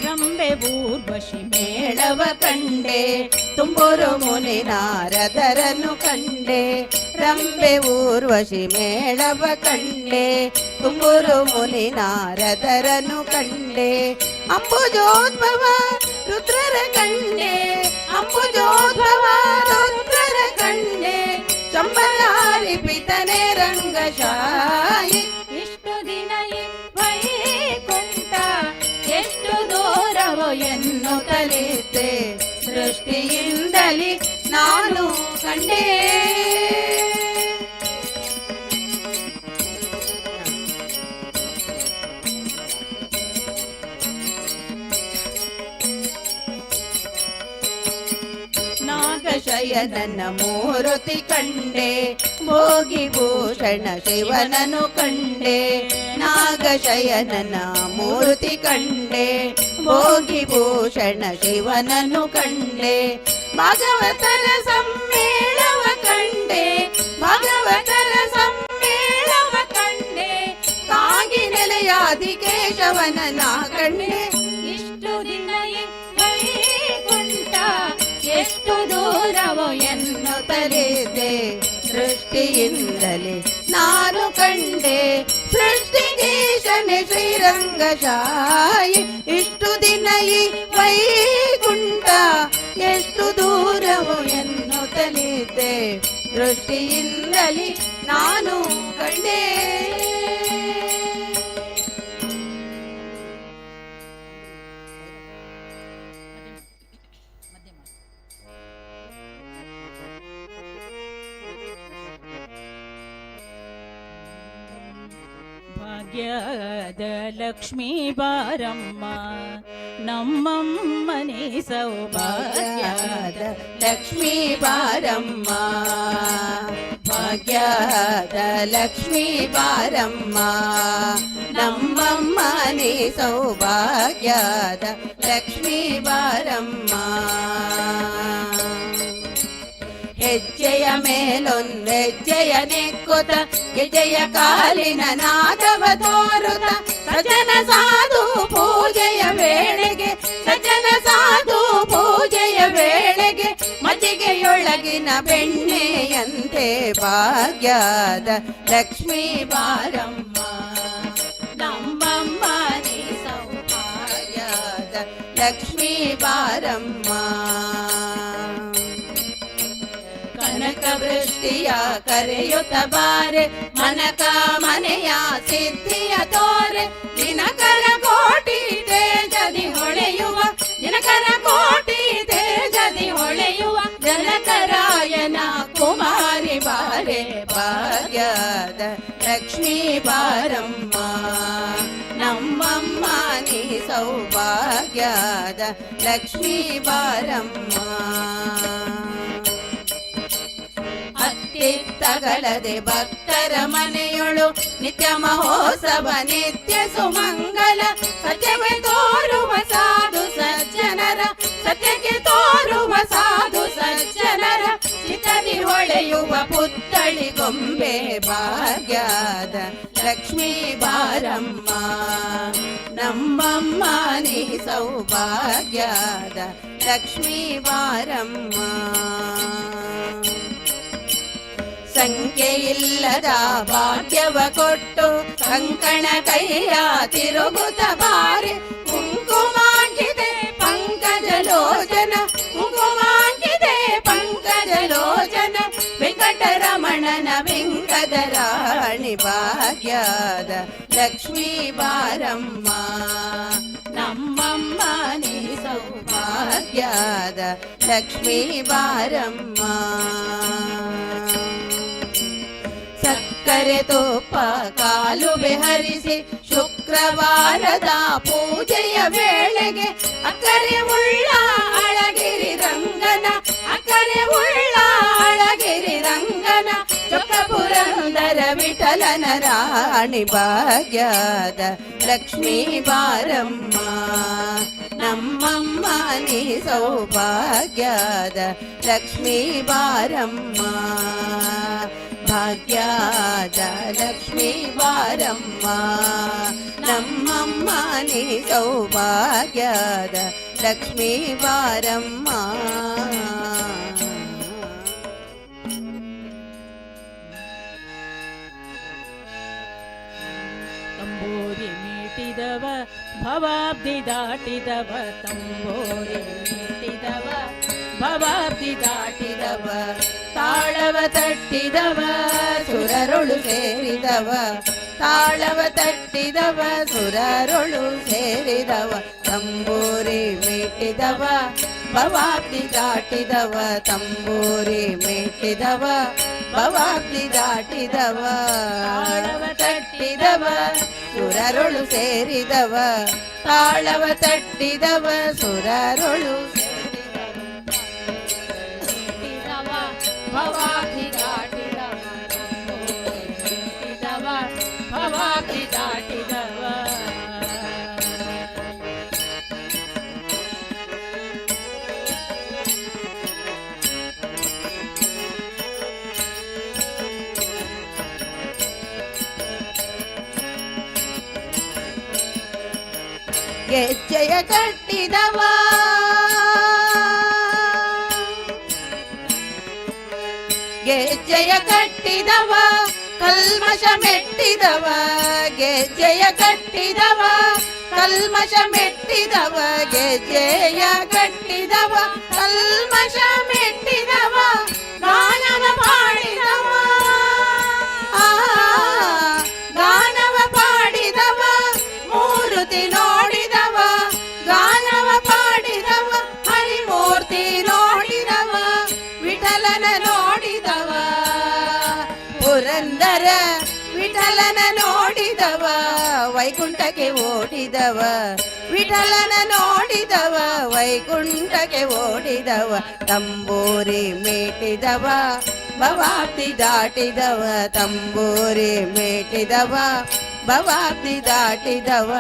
ರಂಬೆ ಊರ್ವಶಿ ಮೇಳವ ಕಂಡೆ, ತುಂಬುರು ಮುನಿ ನಾರದರನು ಕಂಡೆ, ರಂಬೆ ಊರ್ವಶಿ ಮೇಳವ ಕಂಡೆ, ತುಂಬುರು ಮುನಿ ನಾರದರನು ಕಂಡೆ, ಅಂಬುಜೋದ್ಭವ ರುದ್ರರ ಕಂಡೆ, ಅಂಬುಜೋದ್ಭವ ರುದ್ರರ ಕಂಡೆ, ಶಂಬರಾರಿ ಪಿತನೆ ರಂಗಶಾಯಿ. ಇಷ್ಟು ದಿನ ಈ ವೈಕುಂಠ ಎಷ್ಟು ದೂರವೋ ಎನ್ನುತ್ತಲಿದ್ದೆ, ದೃಷ್ಟಿಯಿಂದಲೇ ನಾನು ಕಂಡೆ. ನಾಗಶಯನನ ಮೂರುತಿ ಕಂಡೆ, ಭೋಗಿ ಭೂಷಣ ಶಿವನನು ಕಂಡೆ, ನಾಗಶಯನನ ಮೂರ್ತಿ ಕಂಡೆ, ಭೋಗಿ ಭೂಷಣ ಶಿವನನು ಕಂಡೆ, ಭಾಗವತರ ಸಮ್ಮೇಳವ ಕಂಡೆ, ಭಾಗವತರ ಸಮ್ಮೇಳವ ಕಂಡೆ, ಕಾಗಿ ನೆಲೆಯಾದಿ ಕೇಶವನ ಕಂಡೆ. ಇಷ್ಟು ದಿನ ಈ ವೈಕುಂಠ ಎಷ್ಟು ದೂರವೋ ಎನ್ನುತ್ತಲಿದ್ದೆ, ದೃಷ್ಟಿಯಿಂದಲೇ ನಾನು ಕಂಡೆ, ಸೃಷ್ಟಿಗೀಶನೆ ಶ್ರೀರಂಗಶಾಯಿ. ಇಷ್ಟು ದಿನ ಈ ವೈಕುಂಠ ಎಷ್ಟು ದೂರವು ಎನ್ನುತ್ತಲಿದ್ದೆ, ದೃಷ್ಟಿಯಿಂದಲೇ ನಾನು ಕಂಡೆ. ಭಾಗ್ಯದ ಲಕ್ಷ್ಮೀ ಬಾರಮ್ಮ ನಮ್ಮಮ್ಮನೆ ಸೌಭಾಗ್ಯದ ಭಾಗ್ಯದ ಲಕ್ಷ್ಮೀ ಬಾರಮ್ಮ, ಭಾಗ್ಯದ ಲಕ್ಷ್ಮೀ ಬಾರಮ್ಮ, ನಮ್ಮಮ್ಮನೆ ಸೌಭಾಗ್ಯದ ಲಕ್ಷ್ಮೀ ಬಾರಮ್ಮ. ಹೆಜ್ಜೆಯ ಮೇಲೊಂದೆಜ್ಜೆಯ ನೆಕ್ಕುತ, ಗೆಜೆಯ ಕಾಲಿನ ನಾದವ ತೋರುತ, ಸಜ್ಜನ ಸಾಧು ಪೂಜೆಯ ವೇಳೆಗೆ, ಸಜ್ಜನ ಸಾಧು ಪೂಜೆಯ ವೇಳೆಗೆ, ಮಜ್ಜಿಗೆಯೊಳಗಿನ ಬೆಣ್ಣೆಯಂತೆ ಭಾಗ್ಯದ ಲಕ್ಷ್ಮೀ ಬಾರಮ್ಮ, ನಮ್ಮಮ್ಮನೆ ಸೌಭಾಗ್ಯದ ಲಕ್ಷ್ಮೀ ಬಾರಮ್ಮ. ಕನಕ ವೃಷ್ಟಿಯ ಕರೆಯುತ್ತ ಬಾರೆ, ಮನಕ ಮನೆಯ ಸಿದ್ಧಿಯ ತೋರೆ, ದಿನಕರ ಕೋಟಿ ತೇಜದಿ ಹೊಳೆಯುವ, ದಿನಕರ ಕೋಟಿ ತೇಜದಿ ಹೊಳೆಯುವ, ಜನಕರಾಯನ ಕುಮಾರಿ ಬಾರೆ, ಭಾಗ್ಯದ ಲಕ್ಷ್ಮೀ ಬಾರಮ್ಮ, ನಮ್ಮಮ್ಮ ನೀ ಸೌಭಾಗ್ಯದ ಲಕ್ಷ್ಮೀ ಬಾರಮ್ಮ. ಅತ್ತಿತ್ತಗಳದೆ ಭಕ್ತರ ಮನೆಯೊಳು ನಿತ್ಯ ಮಹೋತ್ಸವ ನಿತ್ಯ ಸುಮಂಗಲ, ಸತ್ಯವೇ ತೋರುವ ಸಾಧು ಸಜ್ಜನರ, ಸತ್ಯಕ್ಕೆ ತೋರುವ ಸಾಧು ಸಜ್ಜನರ, ಚಿತದಿ ಹೊಳೆಯುವ ಪುತ್ತಳಿ ಗೊಂಬೆ, ಭಾಗ್ಯದ ಲಕ್ಷ್ಮೀ ಬಾರಮ್ಮ, ನಮ್ಮಮ್ಮ ನೀ ಸೌಭಾಗ್ಯದ ಲಕ್ಷ್ಮೀ ಬಾರಮ್ಮ. ಸಂಖ್ಯೆಯಿಲ್ಲದ ಭಾಗ್ಯವ ಕೊಟ್ಟು ಕಂಕಣ ಕೈಯ ತಿರುಗುತ್ತ ಬಾರೆ, ಕುಂಕುಮಾಂಕಿತೆ ಪಂಕಜಲೋಚನ, ಕುಂಕುಮಾಂಕಿತೆ ಪಂಕಜಲೋಚನ, ವೆಂಕಟರಮಣ ವೆಂಕಟರಮಣನ ವೆಂಕದ ರಾಣಿ ಭಾಗ್ಯದ ಲಕ್ಷ್ಮೀ ಬಾರಮ್ಮ. ನಮ್ಮಮ್ಮ ನೀ ಸೌಭಾಗ್ಯದ ಲಕ್ಷ್ಮೀ ಬಾರಮ್ಮ. ಸಕ್ಕರೆ ತುಪ್ಪ ಕಾಲುವೆ ಹರಿಸಿ ಶುಕ್ರವಾರದ ಪೂಜೆಯ ವೇಳೆಗೆ ಅಕ್ಕರೆ ಉಳ್ಳ ಅಳಗಿರಿ ರಂಗನ, ಅಕ್ಕರೆ ಉಳ್ಳ ಅಳಗಿರಿ ರಂಗನ, ಚೊಕ್ಕ ಪುರಂದರ ವಿಠಲನ ರಾಣಿ ಭಾಗ್ಯದ ಲಕ್ಷ್ಮೀ ಬಾರಮ್ಮ. ನಮ್ಮಮ್ಮ ನೀ ಸೌಭಾಗ್ಯದ ಲಕ್ಷ್ಮೀ ಬಾರಮ್ಮ. ಭಾಗ್ಯದ ಲಕ್ಷ್ಮೀ ಬಾರಮ್ಮ, ನಮ್ಮಮ್ಮ ನೀ ಸೌಭಾಗ್ಯದ ಲಕ್ಷ್ಮೀ ಬಾರಮ್ಮ. ತಂಬೂರಿ ಮೀಟಿದವ ಭವಾಬ್ಧಿ ದಾಟಿದವ, ತಂಬೂರಿ ಮೀಟಿದವ ಭವಾಬ್ಧಿ ದಾಟಿದವ, ತಾಳವ ತಟ್ಟಿದವ ಸುರರೊಳು ಸೇರಿದವ, ತಾಳವ ತಟ್ಟಿದವ ಸುರರೊಳು ಸೇರಿದವ, ತಂಬೂರಿ ಮೀಟಿದವ ಭವಾಬ್ಧಿ ದಾಟಿದವ, ತಂಬೂರಿ ಮೀಟಿದವ ಭವಾಬ್ಧಿ ದಾಟಿದವ, ತಾಳವ ತಟ್ಟಿದವ ಸುರರೊಳು ಸೇರಿದವ, ತಾಳವ ತಟ್ಟಿದವ ಸುರರೊಳು ಸೇರಿದವ. ಮೀಟಿದವ ಭವಾಬ್ಧಿ ದಾಟಿದವ, ತಂಬೂರಿ ಮೀಟಿದವ ಭವಾಬ್ಧಿ ದಾಟಿದವ. ಗೆಜ್ಜೆಯ ಕಟ್ಟಿದವ, ಗೆಜ್ಜೆಯ ಕಟ್ಟಿದವ ಕಲ್ಮಶ ಮೆಟ್ಟಿದವ, ಗೆಜ್ಜೆಯ ಕಟ್ಟಿದವ ಕಲ್ಮಶ ಮೆಟ್ಟಿದವ, ಗೆಜ್ಜೆಯ ಕಟ್ಟಿದವ ಕಲ್ಮಶ ಮೆಟ್ಟಿದವ, ಗಾನವ ಪಾಡಿದವ, ಆ, ಗಾನವ ಪಾಡಿದವ ಮೂರುತಿ ನೋಡಿದವ, ಗಾನವ ಪಾಡಿದವ ಹರಿಮೂರ್ತಿ ನೋಡಿದವ, ವಿಠಲನ ನೋಡಿದವ ಪುರಂದರ ವಿಠಲನ ನೋಡಿದವ ವೈಕುಂಠಕ್ಕೆ ಓಡಿದವ, ವಿಠಲನ ನೋಡಿದವ ವೈಕುಂಠಕ್ಕೆ ಓಡಿದವ, ತಂಬೂರಿ ಮೀಟಿದವ ಭವಾಬ್ಧಿ ದಾಟಿದವ, ತಂಬೂರಿ ಮೀಟಿದವ ಭವಾಬ್ಧಿ ದಾಟಿದವ,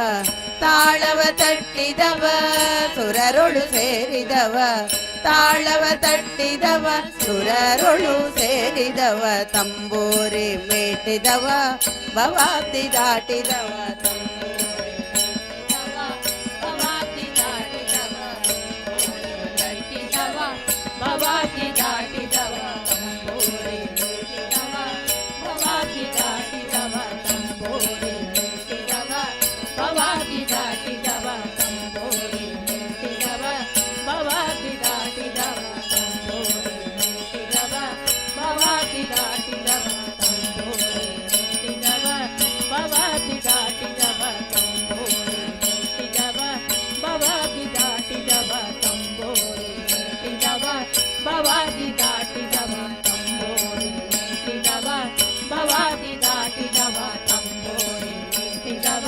ತಾಳವ ತಟ್ಟಿದವ ಸುರರೊಳು ಸೇರಿದವ, ತಾಳವ ತಟ್ಟಿದವ ಸುರರೊಳು ಸೇರಿದವ, ತಂಬೂರಿ ಮೀಟಿದವ ಭವಾಬ್ಧಿ ದಾಟಿದವ, ತಂಬೂರಿ ಭವಾಬ್ಧಿ ದಾಟಿದವ, ತಟ್ಟಿದವ ಭವಾಬ್ಧಿ ದಾಟಿದವ, ತಂಬೂರಿ ಮೀಟಿದವ ಭವಾಬ್ಧಿ ದಾಟಿದವ, ತಂಬೂರಿ ಮೀಟಿದವ ಭವಾಬ್ಧಿ ದಾಟಿದವ, ತಂಬೂರಿ ಮೀಟಿದವ ಭವಾಬ್ಧಿ ದಾಟಿದವ, ತಂಬೂರಿ ಮೀಟಿದವ ಭವಾಬ್ಧಿ ದಾಟಿದವ, ತಂಬೂರಿ ಮೀಟಿದವ ಭವಾಬ್ಧಿ ದಾಟಿದವ, ತಂಬೂರಿ ಮೀಟಿದವ ಭವಾಬ್ಧಿ ದಾಟಿದವ, ತಂಬೂರಿ ಮೀಟಿದವ ಭವಾಬ್ಧಿ ದಾಟಿದವ, ತಂಬೂರಿ ಮೀಟಿದವ ಭವಾಬ್ಧಿ ದಾಟಿದವ, ತಂಬೂರಿ ಮೀಟಿದವ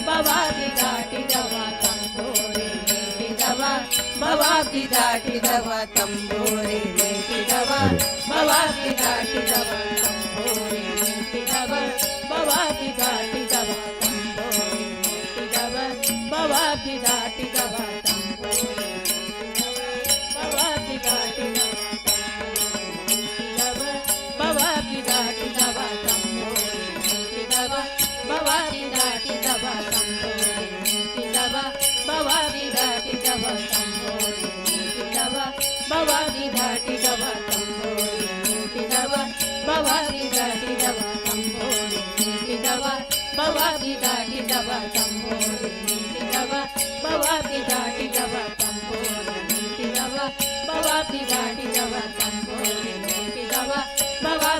ಭವಾಬ್ಧಿ ದಾಟಿದವ, ತಂಬೂರಿ ಮೀಟಿದವ ಭವಾಬ್ಧಿ ದಾಟಿದವ, ತಂಬೂರಿ ಮೀಟಿದವ ಭವಾಬ್ಧಿ ದಾಟಿದವ, ತಂಬೂರಿ ಮೀಟಿದವ ಭವಾಬ್ಧಿ ದಾಟಿದವ, ತಂಬೂರಿ ಮೀಟಿದವ ಭವಾಬ್ಧಿ ದಾಟಿದವ, ತಂಬೂರಿ ಭವಾಬ್ಧಿ ದಾಟಿದವ, ಭವಾಬ್ಧಿ ದಾಟಿದವ, ತಂಬೂರಿ ಮೀಟಿದವ ಭವಾಬ್ಧಿ ದಾಟಿದವ, ತಂಬೂರಿ ಮೀಟಿದವ ಭವಾಬ್ಧಿ ದಾಟಿದವ, ತಂಬೂರಿ ಮೀಟಿದವ ಭವಾಬ್ಧಿ ದಾಟಿದವ, ತಂಬೂರಿ ಮೀಟಿದವ ಭವಾಬ್ಧಿ ದಾಟಿದವ, ತಂಬೂರಿ ಮೀಟಿದವ ಭವಾಬ್ಧಿ ದಾಟಿದವ, ತಂಬೂರಿ ಮೀಟಿದವ ಭವಾಬ್ಧಿ ದಾಟಿದವ, ತಂಬೂರಿ ಮೀಟಿದವ ಭವಾಬ್ಧಿ ದಾಟಿದವ, ತಂಬೂರಿ ಮೀಟಿದವ ಭವಾಬ್ಧಿ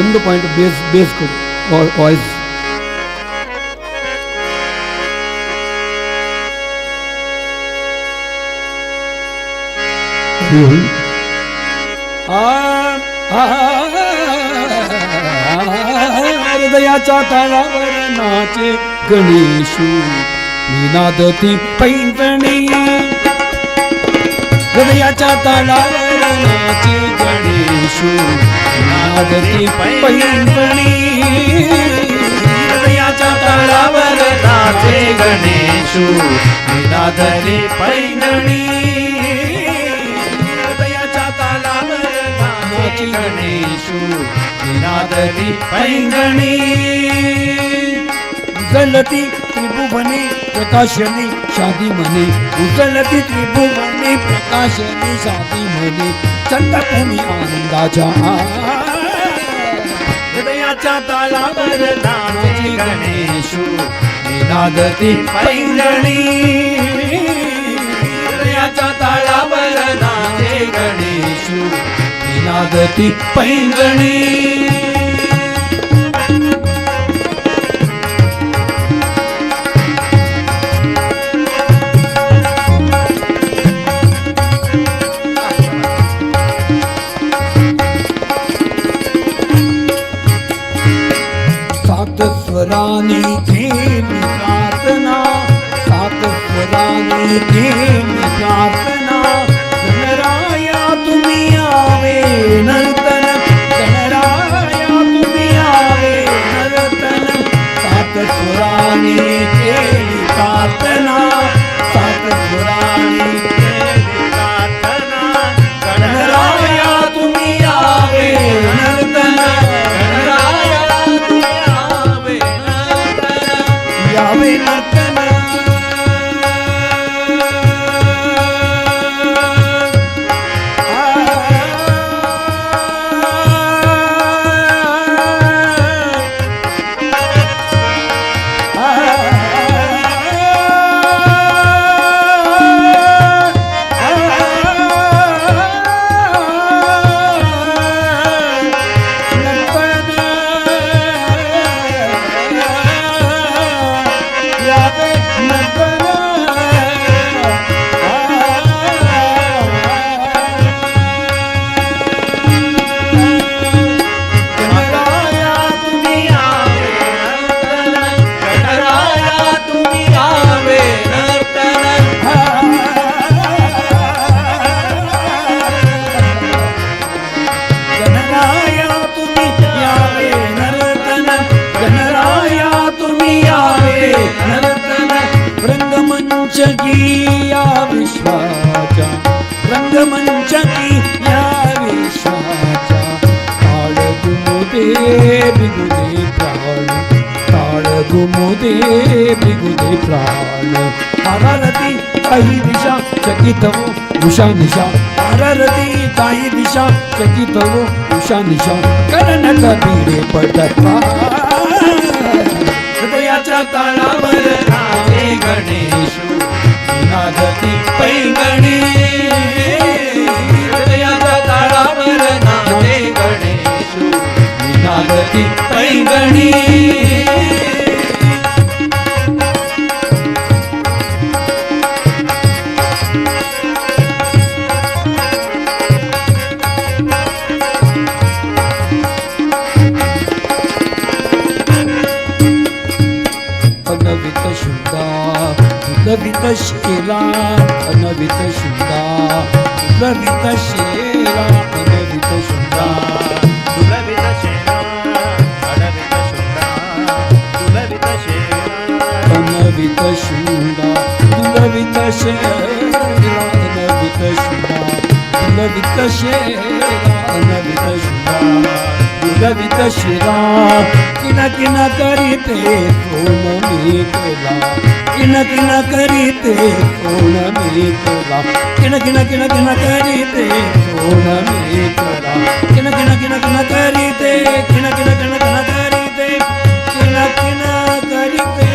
ಒಂದು ಪಾಯಿಂಟ್ ಬೇಸ್ ಬೇಸ್ ಕೊಡು ವಾಯ್ಸ್. हृदयाच्या ताळावर नाचे गणेशू निनादती पैंजणी. हृदयाच्या ताळावर नाचे गणेशू निनादती पैंजणी. हृदयाच्या ताळावर नाचे गणेशू निनादती पैंजणी. हृदयाच्या तालावर नाचे गणेशू निनादती पैंजणी. उजलती त्रिभुवने प्रकाशने शादी मने. उजलती त्रिभुवने प्रकाशने शादी मने. चंद्रभूमी आनंदाच्या. हृदयाच्या तालावर नाचे गणेशू निनादती पैंजणी. हृदयाच्या तालावर नाचे गणेशू निनादती पैंजणी. सात स्वरांनी केली प्रार्थना. सात स्वरांनी केली प्रार्थना. गणराया तुम्ही यावे नर्तन. गणराया तुम्ही यावे नर्तन. सात स्वरांनी केली प्रार्थना. सात स्वरांनी केली प्रार्थना. गणराया तुम्ही यावे नर्तन. गणराया तुम्ही यावे नर्तन. यावे नर्तन. गणराया तुम्ही यावे नर्तन. गणराया तुम्ही यावे नर्तन. गणराया तुम्ही यावे नर्तन. गणराया तुम्ही यावे नर्तन. रंगमंच की या विश्वाच्या. रंगमंच की या विश्वाच्या. ताळ गुमुदे बिगुदे प्राण. ताळ गुमुदे बिगुदे प्राण. आरती काही दिशा चकित हो उषा निशा. आरती काही दिशा चकित हो उषा निशा. करणत भिडे पडता. हृदयाच्या तालावर नाचे गणेशू निनादती पैंगणी. हृदयाच्या तालावर नाचे गणेशू निनादती पैंगणी. अनवित शुद्धा दुलवित शेला. अनवित शुद्धा दुलवित शेला. अनवित शुद्धा दुलवित शेला अडवित शुंडा दुलवित शेला. अनवित शुंडा दुलवित शेला. अनवित शुंडा दुलवित शेला. अनवित शुंडा दुलवित शिरा. किन किन करीते कोण मेकला. किन किन करीते कोण मेकला. किन किन किन किन करीते कोण मेकला. किन किन किन किन करीते किन किन किन किन करीते किन किन करीते.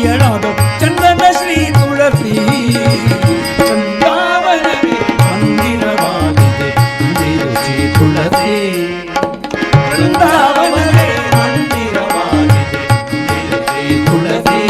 ಪ್ರಿಯಳಾದ ಚಂದನ ಶ್ರೀ ತುಳಸಿ. ವೃಂದಾವನವೇ ಮಂದಿರವಾಗಿದೆ ಇಂದಿರೆ ಶ್ರೀ ತುಳಸಿ. ವೃಂದಾವನವೇ ಮಂದಿರವಾಗಿದೆ ಇಂದಿರೆ ಶ್ರೀ ತುಳಸಿ.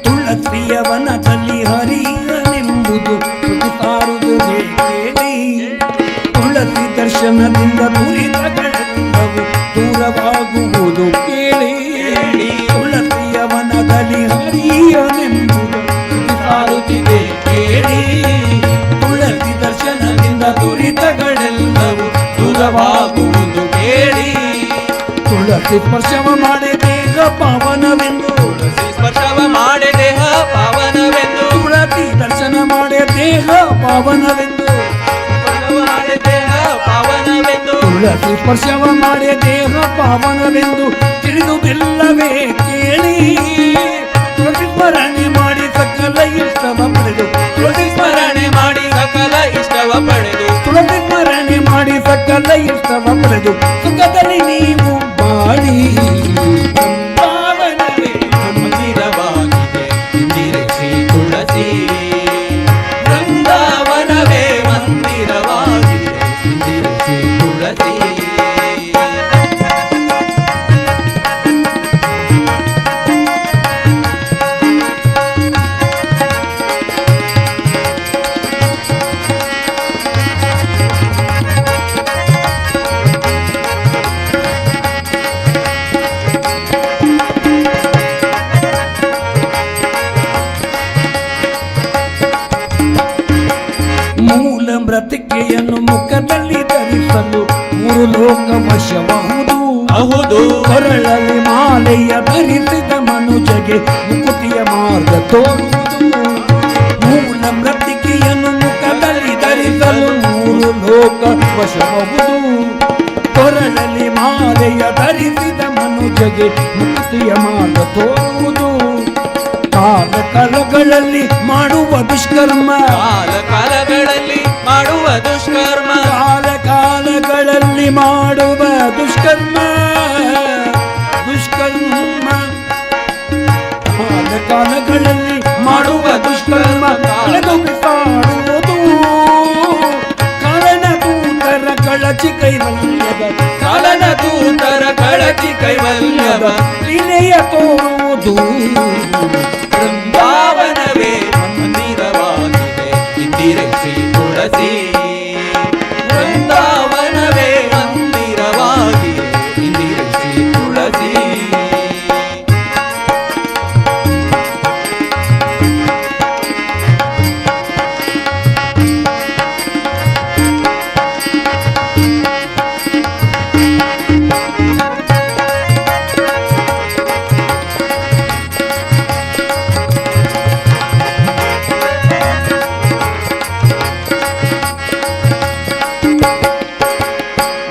ತುಳಸಿಯ ವನದಲ್ಲಿ ಹರಿಯನೆಂಬುದು ಶ್ರುತಿ ಸಾರುವುದು ಕೇಳಿ. ತುಳಸಿ ದರ್ಶನದಿಂದ ದುರಿತಗಳೆಲ್ಲವೂ ದೂರವಾಗುವುದು ಕೇಳಿ. ತುಳಸಿಯ ವನದಲ್ಲಿ ಹರಿಯನೆಂಬುದು ಶ್ರುತಿ ಸಾರುತ್ತಿದೆ ಕೇಳಿ. ತುಳಸಿ ದರ್ಶನದಿಂದ ದುರಿತಗಳೆಲ್ಲವೂ ದೂರವಾಗುವುದು ಕೇಳಿ. ತುಳಸಿ ಸ್ಪರ್ಶವ ಮಾಡಿ ದೇಹ ಪಾವನವೆಂದು, ತುಳಸಿ ಸ್ಪರ್ಶವ ಮಾಡಿ ದೇಹ ಪಾವನವೆಂದು, ತುಳಸಿ ದರ್ಶನ ಮಾಡಿ ದೇಹ ಪಾವನವೆಂದು, ಸ್ಪರ್ಶವ ಮಾಡಿ ದೇಹ ಪಾವನವೆಂದು, ತುಳಸಿ ಸ್ಪರ್ಶವ ಮಾಡಿ ದೇಹ ಪಾವನವೆಂದು ತಿಳಿದುದಿಲ್ಲವೇ ಕೇಳಿ. ತುಳಸಿ ಸ್ಮರಣೆ ಮಾಡಿ ಸಕಲ ಇಷ್ಟವ ಪಡೆದು, ತುಳಸಿ ಸ್ಮರಣೆ ಮಾಡಿ ಸಕಲ ಇಷ್ಟವ ಪಡೆದು, ತುಳಸಿ ಸ್ಮರಣೆ ಮಾಡಿ ಸಕಲ ಇಷ್ಟವ ಪಡೆದು ಸುಖದಲ್ಲಿ ನೀವು ಬಾಳಿ. ವೃಂದಾವನವೇ ಮಂದಿರವಾಗಿದೆ ಇಂದಿರೆ ಶ್ರೀ ತುಳಸಿ. ವೃಂದಾವನವೇ ಮಂದಿರವಾಗಿದೆ ಇಂದಿರೆ ಶ್ರೀ ತುಳಸಿ. ಮೂಲ ಮೃತಿಕೆಯನ್ನು ಮುಖದಲ್ಲಿ ಧರಿಸಲು ಮೂರು ಲೋಕ ವಶಬಹುದು. ಹೌದು. ಕೊರಳಲ್ಲಿ ಮಾಲೆಯ ಧರಿಸಿದ ಮನುಜಗೆ ಮುಕುತಿಯ ಮಾರ್ಗ ತೋರುವುದು. ಮೂಲ ಮೃತಿಕೆಯನ್ನು ಮುಖದಲ್ಲಿ ಧರಿಸಲು ಮೂರು ಲೋಕ ವಶಬಹುದು. ಕೊರಳಲ್ಲಿ ಮಾಲೆಯ ಧರಿಸಿದ ಮನುಜಗೆ ಮುಕ್ತಿಯ ಮಾರ್ಗ ತೋರುವುದು. ಕಾಲ ಕಾಲಗಳಲ್ಲಿ ಮಾಡುವ ದುಷ್ಕರ್ಮ, ಕಾಲ ಕಾಲಗಳಲ್ಲಿ ಮಾಡುವ ದುಷ್ಕರ್ಮ, ಕಾಲ ಕಾಲಗಳಲ್ಲಿ ಮಾಡುವ ದುಷ್ಕರ್ಮ, ದುಷ್ಕರ್ಮ, ಕಾಲ ಕಾಲಗಳಲ್ಲಿ ಮಾಡುವ ದುಷ್ಕರ್ಮ ಕಳೆದು ಬಿಸಾಡುವುದು. ಕಾಲನ ದೂತರ ಕಳಚಿ ಕೈವಲ್ಯದ, ಕಾಲನ ದೂತರ ಕಳಚಿ ಕೈವಲ್ಯವ ಲೀಲೆಯ ತೋರುವುದು. ವೃಂದಾವನವೇ ಮಂದಿರವಾಗಿದೆ ಇಂದಿರೆ ಶ್ರೀ ತುಳಸಿ. ವೃಂದಾವನವೇ ಮಂದಿರವಾಗಿದೆ ಇಂದಿರೆ ಶ್ರೀ ತುಳಸಿ.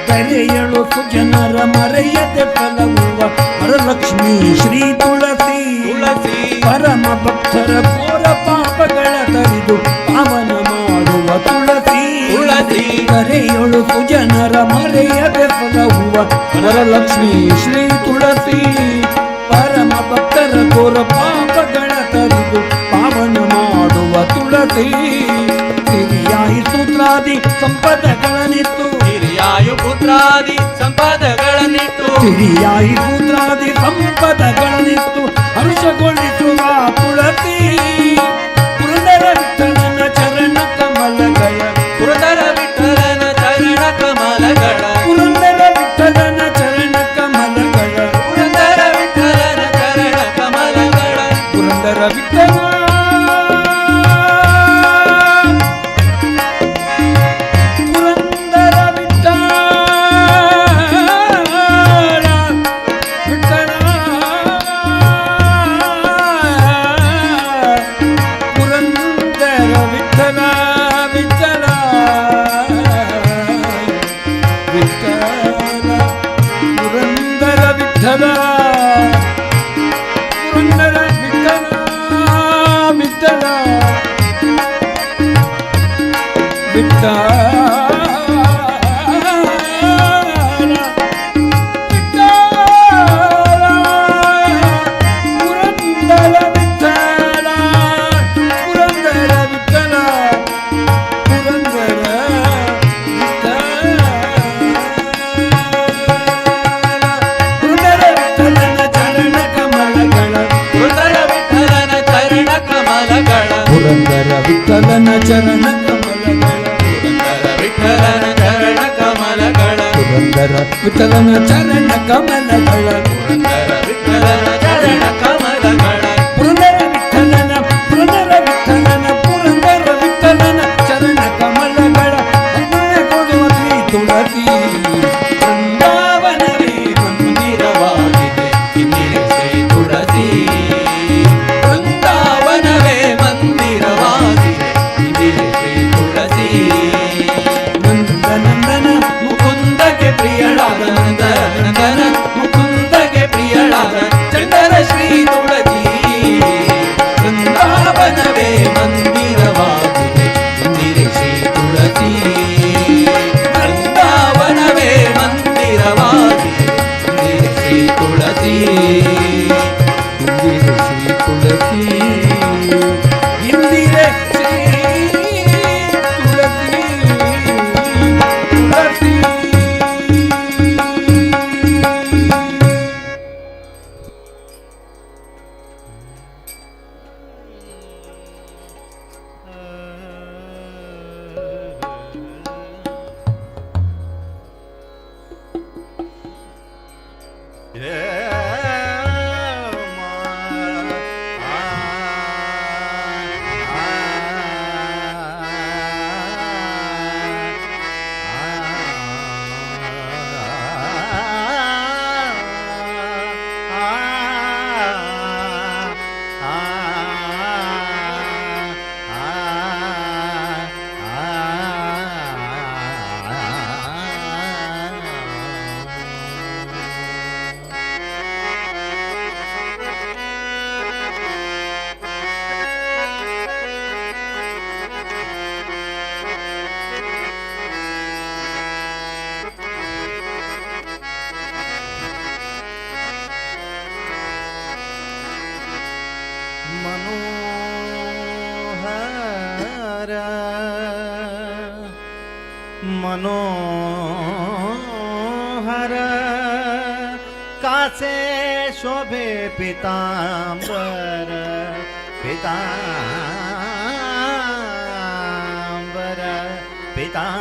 ಬೆರೆಯಳು ಸುಜನರ ಮರೆಯದೆ ಫಲವುವ ವರಲಕ್ಷ್ಮೀ ಶ್ರೀ ತುಳಸಿ. ತುಳಸಿ ಪರಮ ಭಕ್ತರ ಘೋರ ಪಾಪಗಳ ತರಿದು ಪಾವನ ಮಾಡುವ ತುಳಸಿ. ತುಳಸಿ ಕರೆಯೊಳು ಸುಜನರ ಮರೆಯದೆ ಫಲವುವ ವರಲಕ್ಷ್ಮೀ ಶ್ರೀ ತುಳಸಿ. ಪರಮ ಭಕ್ತರ ಘೋರ ಪಾಪಗಳ ತರಿದು ಪಾವನ ಮಾಡುವ ತುಳಸಿ. ಸಿರಿಯಾಯಿ ಸೂತ್ರಾದಿ ಸಂಪದಗಳನ್ನಿತ್ತು, ಹಿರಿಯಾಯು ಪುತ್ರಾದಿ ಸಂಪದಗಳನ್ನಿಟ್ಟು, ಸಿರಿಯಾಯಿ ಸೂತ್ರಾದಿ ಸಂಪದಗಳನ್ನಿತ್ತು ಹರ್ಷಗೊಳಿಸುವ ತುಳಸಿ. ಪುರಂದರ ವಿಠಲನ ಚರಣ ಕಮಲಗಳ, ಪುರಂದರ ವಿಠಲನ ಚರಣ ಕಮಲಗಳ, ಪುರಂದರ ವಿಠಲನ ಚರಣ ಕಮಲಗಳ, ಪುರಂದರ ವಿಠಲನ ಚರಣ ಕಮಲಗಳ, ಪುರಂದರ ವಿಠಲ ಪುರಂದರ ವಿಠಲ ವಿಠಲ. ವಿಠಲನ ಚರಣ ಕಮಲಗಳ, ವಿಠಲನ ಚರಣ ಕಮಲಗಳ, ಪುರಂದರ ವಿಠಲನ ಚರಣ ಕಮಲಗಳ, ಪುರಂದರ ವಿಠಲನ ಚರಣ ಕಮಲಗಳ, ಪುರಂದರ ವಿಠಲನ, ಪುರಂದರ ವಿಠಲನ, ಪುರಂದರ ವಿಠಲನ ಚರಣ ಕಮಲಗಳ ಅಮ್ಮನ ಕೊಡುವ ಶ್ರೀ ತುಳಸಿ ಬೃಂದಾವನವೇ ಮಂದಿರವಾಗಿದೆ ಇಂದಿರೆ ಶ್ರೀ ತುಳಸಿ, ಬೃಂದಾವನವೇ ಮಂದಿರವಾಗಿದೆ ಇಂದಿರೆ ಶ್ರೀ ತುಳಸಿ. ನಂದನಂದನ ಮುಕುಂದಕ್ಕೆ ಪ್ರಿಯಳಾದ ನಂದ ನಂದನ ಮುಕುಂದಕ್ಕೆ ಪ್ರಿಯಳಾದ ಚಂದನ ಶ್ರೀ ತುಳಸಿ, ಬೃಂದಾವನವೇ ಮಂದಿರವಾಗಿದೆ ಇಂದಿರೆ ಶ್ರೀ ತುಳಸಿ, ಬೃಂದಾವನವೇ ಮಂದಿರವಾಗಿದೆ ಇಂದಿರೆ ಶ್ರೀ ತುಳಸಿ, ಇಂದಿರೆ ಶ್ರೀ ತುಳಸಿ, ಇಂದಿರೆ ಶ್ರೀ ತುಳಸಿ ತುಳಸಿ. ಮನೋಹರ ಮನೋಹರ ಕಾಸೆ ಶೋಭೆ ಪಿತಾಂಬರ ಪಿತಾಂಬರ ಪಿತಾಂಬರ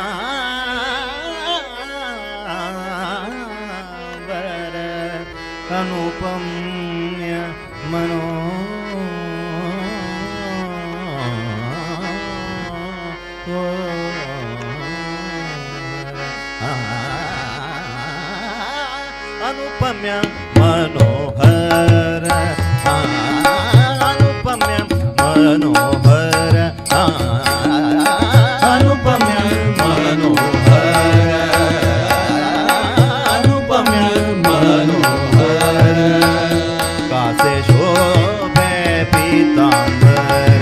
ಅನುಪಮ್ಯ ಮನೋ अनुपम्य मनोहर अनुपम्य मनोहर अनुपम्य मनोहर अनुपम्य मनोहर कासे शोभे पीतांबर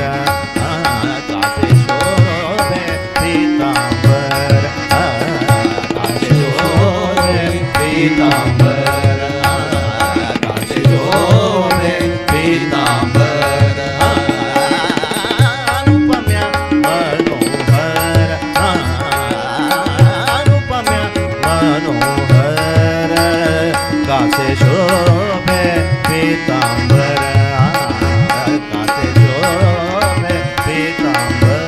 कासे शोभे पीतांबर कासे शोभे पीतांबर कासे शोभे पीतांबर अनुपम्य मनोहर अनुपम्य मनोहर कासे शोभे पीतांबर कासे शोभे पीतांबर।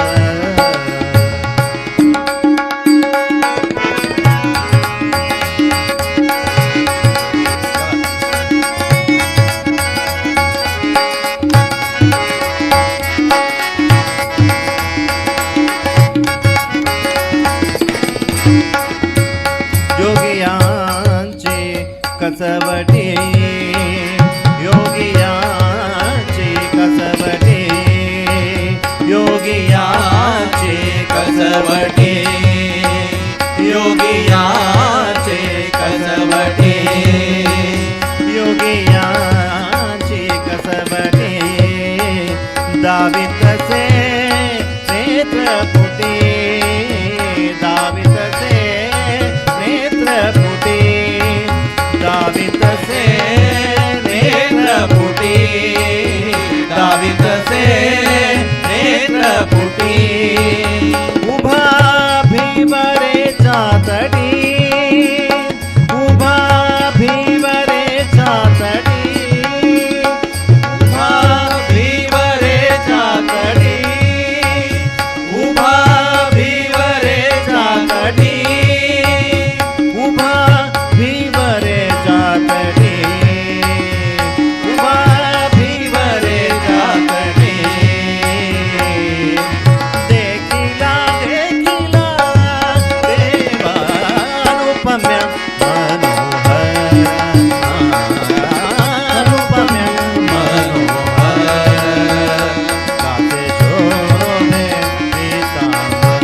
योगियांची कसवटी योगियांची कसवटी योगियांची कसवटी योगियाचे कसवटी योगियांची कसवटी दावितसे नेत्रपुटी। पोटी, उभा भीवरेच्या तटी, उभा भीवरेच्या तटी, उभा भीवरेच्या तटी, उभा भीवरेच्या तटी, उभा भीवरेच्या तटी, उभा भीवरेच्या तटी. देखिला देखिला देवा अनुपम्य मनोहर, अनुपम्य मनोहर, कासे शोभे पीतांबर,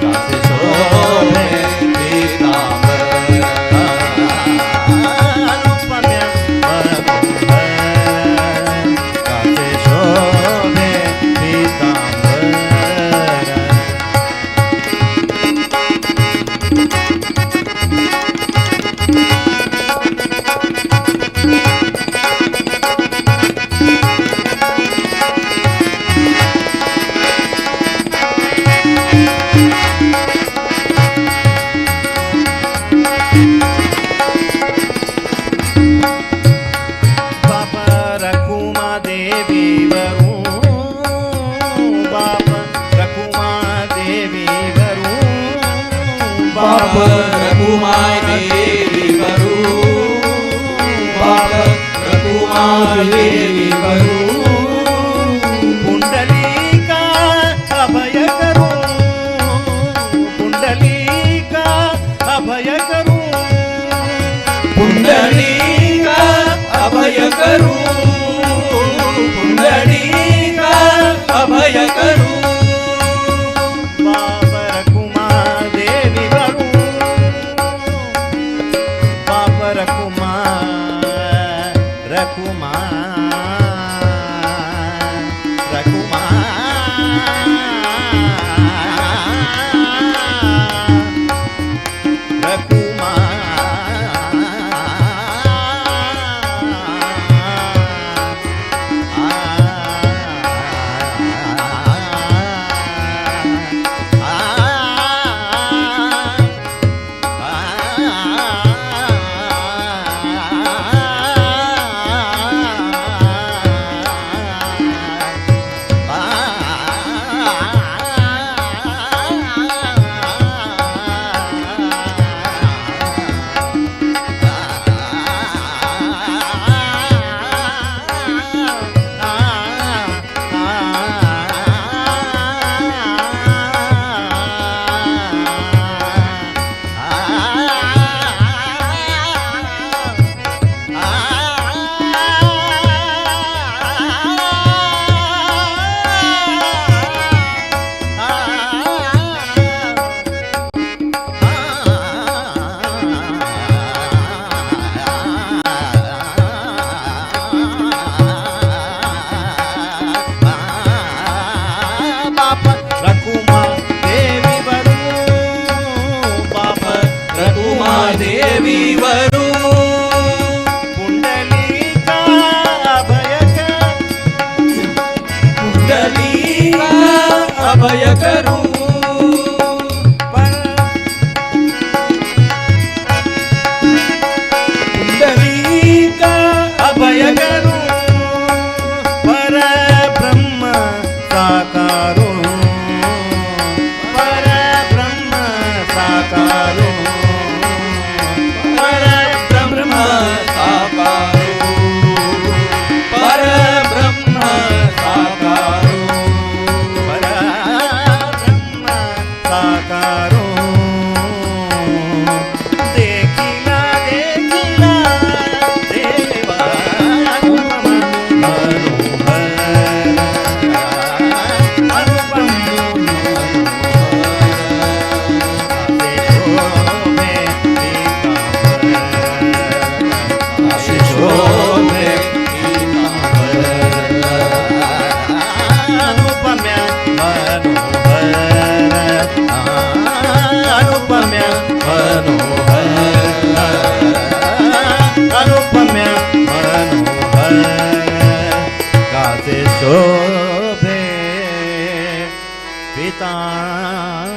कासे शोभे पीतांबर, अनुपम्य मनोहर, कासे शोभे पीतांबर. बाप रघुमा देवी वरू, बाप रघुमा देवी वरू, बाप रघुमाय देवी वरू, बाप रघुमाय देवी वरू. पुंडलिका अभय करू, पुंडलिका अभय करू, पुंडलिका अभय करू, पुंडलिका अभय करू. बाप रघुमा देवी वरू, बाप रघुमा रघुमा रघुमा रघुमा बाप रघुमा देवी वरू, बाप रघुमा देवी वरू, पुंडलिका अभय पुंडलिका अभय करू. पुंडलिका अभय करू, परब्रह्म साकारो, परब्रह्म साकारो, परब्रह्म साकारो, परब्रह्म साकारो, परब्रह्म ಪೀತಾಂಬರ.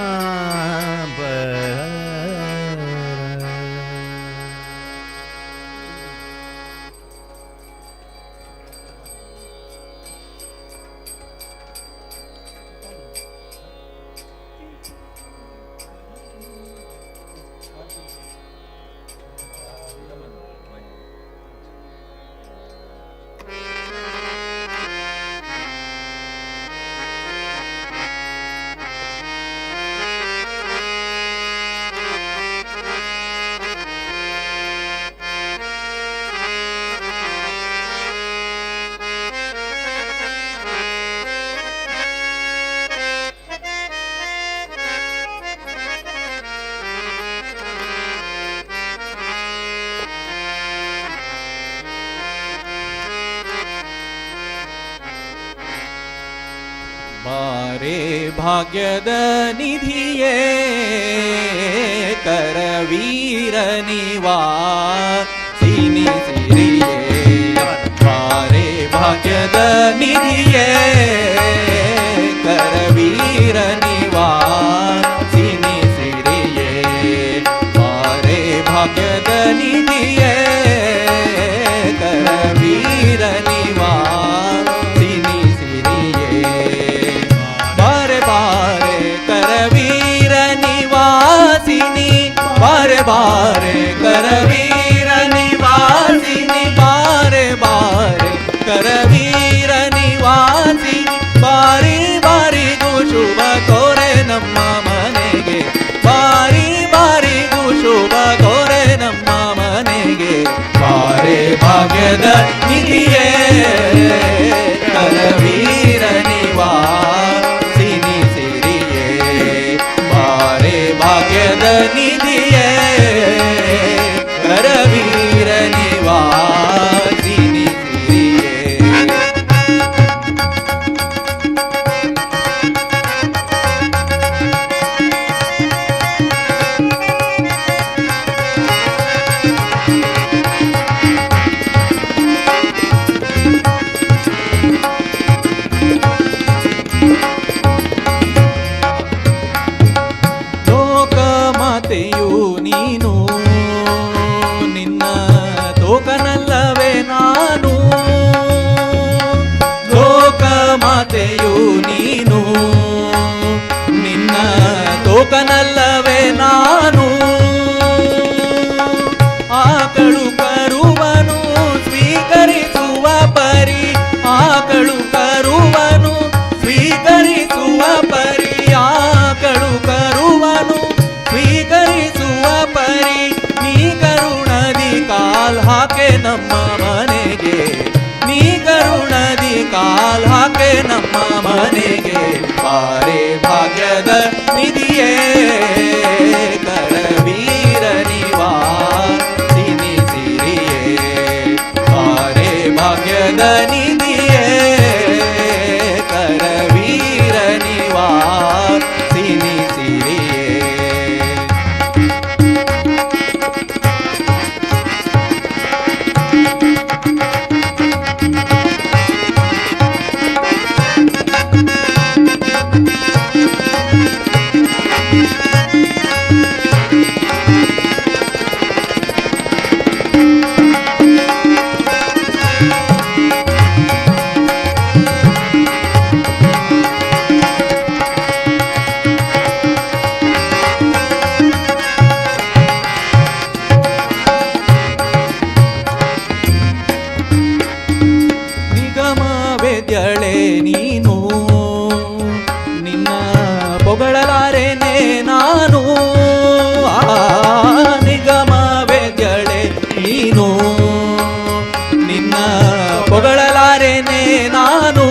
ಬಾರೆ ಭಾಗ್ಯದ ನಿಧಿಯೇ ಕರವೀರ ನಿವಾಸಿನಿ ಸಿರಿಯೇ. ಬಾರೆ ಭಾಗ್ಯದ ನಿಧಿಯೇ ಕರವೀರ ನಿವಾಸಿನಿ ಸಿರಿಯೇ. ಬಾರೆ ಭಾಗ್ಯದ ನಿಧಿಯೇ ಕರವೀರ ನಿವಾಸಿನಿ ಸಿರಿಯೇ. ಬಾರೆ ಬಾರೆ ಕರವೀರ ನಿವಾಸಿನಿ, ಬಾರೆ ಬಾರೆ ಕರವೀರ ನಿವಾಸಿನಿ, ಬಾರೆ ಬಾರೆ ಕರವೀರ ನಿವಾಸಿನಿ. ಬಾರಿ ಬಾರಿಗೂ ಶುಭ ಕೋರೆ ನಮ್ಮ ಮನೆಗೆ, ಬಾರಿ ಬಾರಿಗೂ ಶುಭ ಕೋರೆ ನಮ್ಮ ಮನೆಗೆ. ಬಾರೆ ಭಾಗ್ಯದ ನಿಧಿಯೇ ಕರವೀರ ನಿವಾಸಿನಿ ಸಿರಿಯೇ. ಬಾರೆ ಭಾಗ್ಯದ ನಿಧಿಯೇ ಕರವೀರ ನಿವಾಸಿನಿ ಸಿರಿಯೇ. ಲೋಕ ಮಾತೆಯು ನೀನು, ನಿನ್ನ ತೋಕನಲ್ಲವೇ ನಾನು. ಲೋಕ ಮಾತೆಯು ನೀನು, ನಿನ್ನ ತೋಕನಲ್ಲವೇ ನಾನು. ಆಕಳು ಕರುವನು ಸ್ವೀಕರಿಸುವ ಪರಿ, ಆಕಳು ಕರುವನು ಸ್ವೀಕರಿಸುವ ಪರಿ, ಆಕಳು ಕರುವನು ಸ್ವೀಕರಿಸುವ ಪರಿ. ನೀ ಕರುಣದಿ ಕಾಲ್ ಹಾಕೆ ನಮ್ಮ ಮನೆಗೆ, ನೀ ಕರುಣದಿ ಕಾಲ್ ಹಾಕೆ ನಮ್ಮ ಮನೆಗೆ. ಬಾರೆ ಭಾಗ್ಯದ ನಿಧಿಯೇ ಕರವೀರ ನಿವಾಸಿನಿ ಸಿರಿಯೇ. ಬಾರೆ ಭಾಗ್ಯದ ನಿಧಿಯೇ ಕರವೀರ ನಿವಾಸಿನಿ ಸಿರಿಯೇ. ನಿಗಮ ವೇದ್ಯಳೆ ನೀನು, ನಿನ್ನ ಪೊಗಳಲಾರೆನೆ ನಾನು. ಆ ನಿಗಮ ವೇದ್ಯಳೆ ನೀನು, ನಿನ್ನ ಪೊಗಳಲಾರೆನೆ ನಾನು.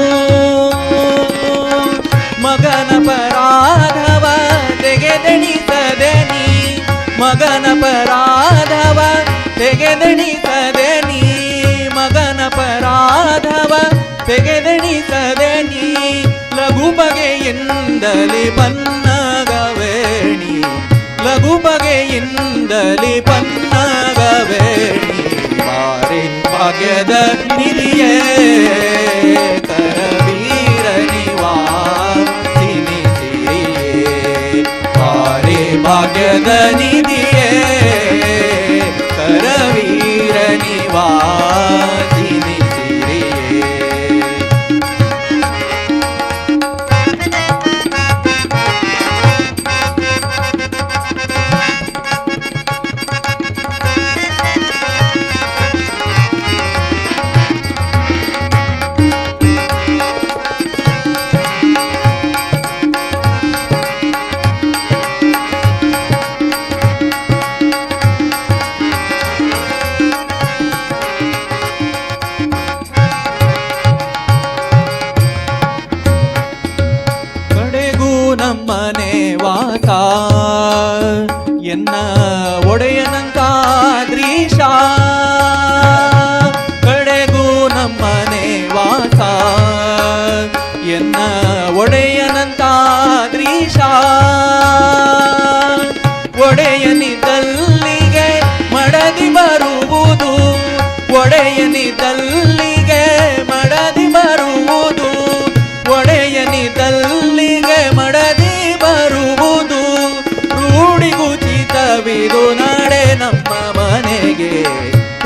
ಮಗನ ಪರಾಧವ ತೆಗೆದೆಣಿಸದೆ ನೀ, ಮಗನ ಪರಾಧವ ತೆಗೆದೆಣಿಸದೆ ನೀ, ಮಗನ ಪರಾಧವ ತೆಗೆದೆಣಿಸದೆ ನೀ. ಲಘು ಬಗೆಯಿಂದಲೇ ಪನ್ನಗವೇಣಿ, ಲಘು ಬಗೆಯಿಂದಲೇ ಪನ್ನಗವೇಣಿ. ಬಾರೆ ಭಾಗ್ಯದ ನಿಧಿಯೇ ಕರವೀರ ನಿವಾಸಿನಿ. ಭಾಗ್ಯದ ನಿಧಿಯೇ ಕರವೀರ ನಿವಾಸಿನಿ ಸಿರಿಯೇ. ಕಡೆಗೂ ನಮ್ಮನೆ ವಾಸ ಎನ್ನ ಒಡೆಯನಂತಾದ್ರೀಶ. ಕಡೆಗೂ ನಮ್ಮನೆ ವಾಸ ಎನ್ನ ಒಡೆಯನಂತಾದ್ರೀಶ. ಒಡೆಯನಿದ್ದಲ್ಲಿಗೆ ಮಡದಿ ಬರುವುದು, ಒಡೆಯನಿದ್ದಲ್ಲಿಗೆ ಮಡದಿ ಬರುವುದು, ಒಡೆಯನಿದ್ದಲ್ಲಿಗೆ ಮಡದಿ ಬರುವುದು. ರೂಢಿಗುಚಿತವಿದು ನಾಡೆ ನಮ್ಮ ಮನೆಗೆ,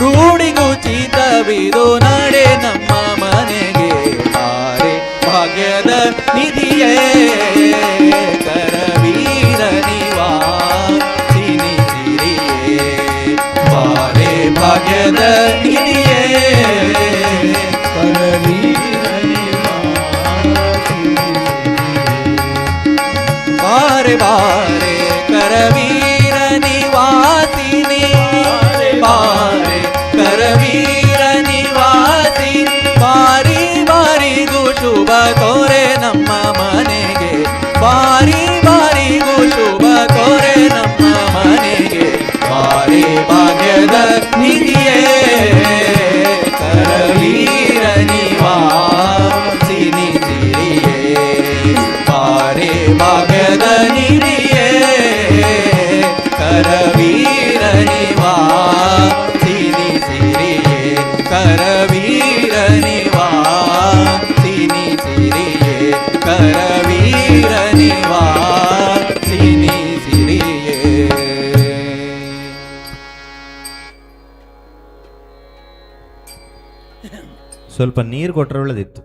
ರೂಢಿಗುಚಿತವಿದು ನಾಡೆ ನಮ್ಮ ಮನೆಗೆ. ತಾರೆ ಭಾಗ್ಯದ ನಿಧಿಯೇ ಕರವೀರ ನಿವಾಸಿನಿ ಸಿರಿಯೇ. ಬಾರೆ ಭಾಗ್ಯದ ನಿಧಿಯೇ ಕರವೀರ ನಿವಾಸಿನಿ ಸಿರಿಯೇ. ಬಾರೆ ಬಾರೆ ಕರವೀರ ನಿವಾಸಿನಿ, ಬಾರೆ ಕರವೀರ ನಿವಾಸಿನಿ. ಬಾರಿ ಬಾರಿಗೂ ಶುಭ ತೋರೆ ನಮ್ಮ ಮನೆಗೆ, ಬಾರಿ ಬಾರಿಗೂ ಶುಭ ತೋರೆ ನಮ್ಮ ಮನೆಗೆ. ಬಾರಿ ಭಾಗ್ಯದ ನಿಧಿಯೇ ಕರವೀರ ನಿವಾಸಿನಿ ಸಿರಿಯೇ. ಬಾರೆ ಭಾಗ್ಯದ ನಿಧಿಯೇ ಕರವೀರ ನಿವಾಸಿನಿ ಸಿರಿಯೇ. ಕರವೀರ ನಿವಾಸಿನಿ ಸಿರಿಯೇ. ಕರವೀರ ನಿವಾಸಿನಿ ಸಿರಿಯೇ. ಸ್ವಲ್ಪ ನೀರು ಕೊಟ್ಟರೆ ಒಳ್ಳೆದಿತ್ತು.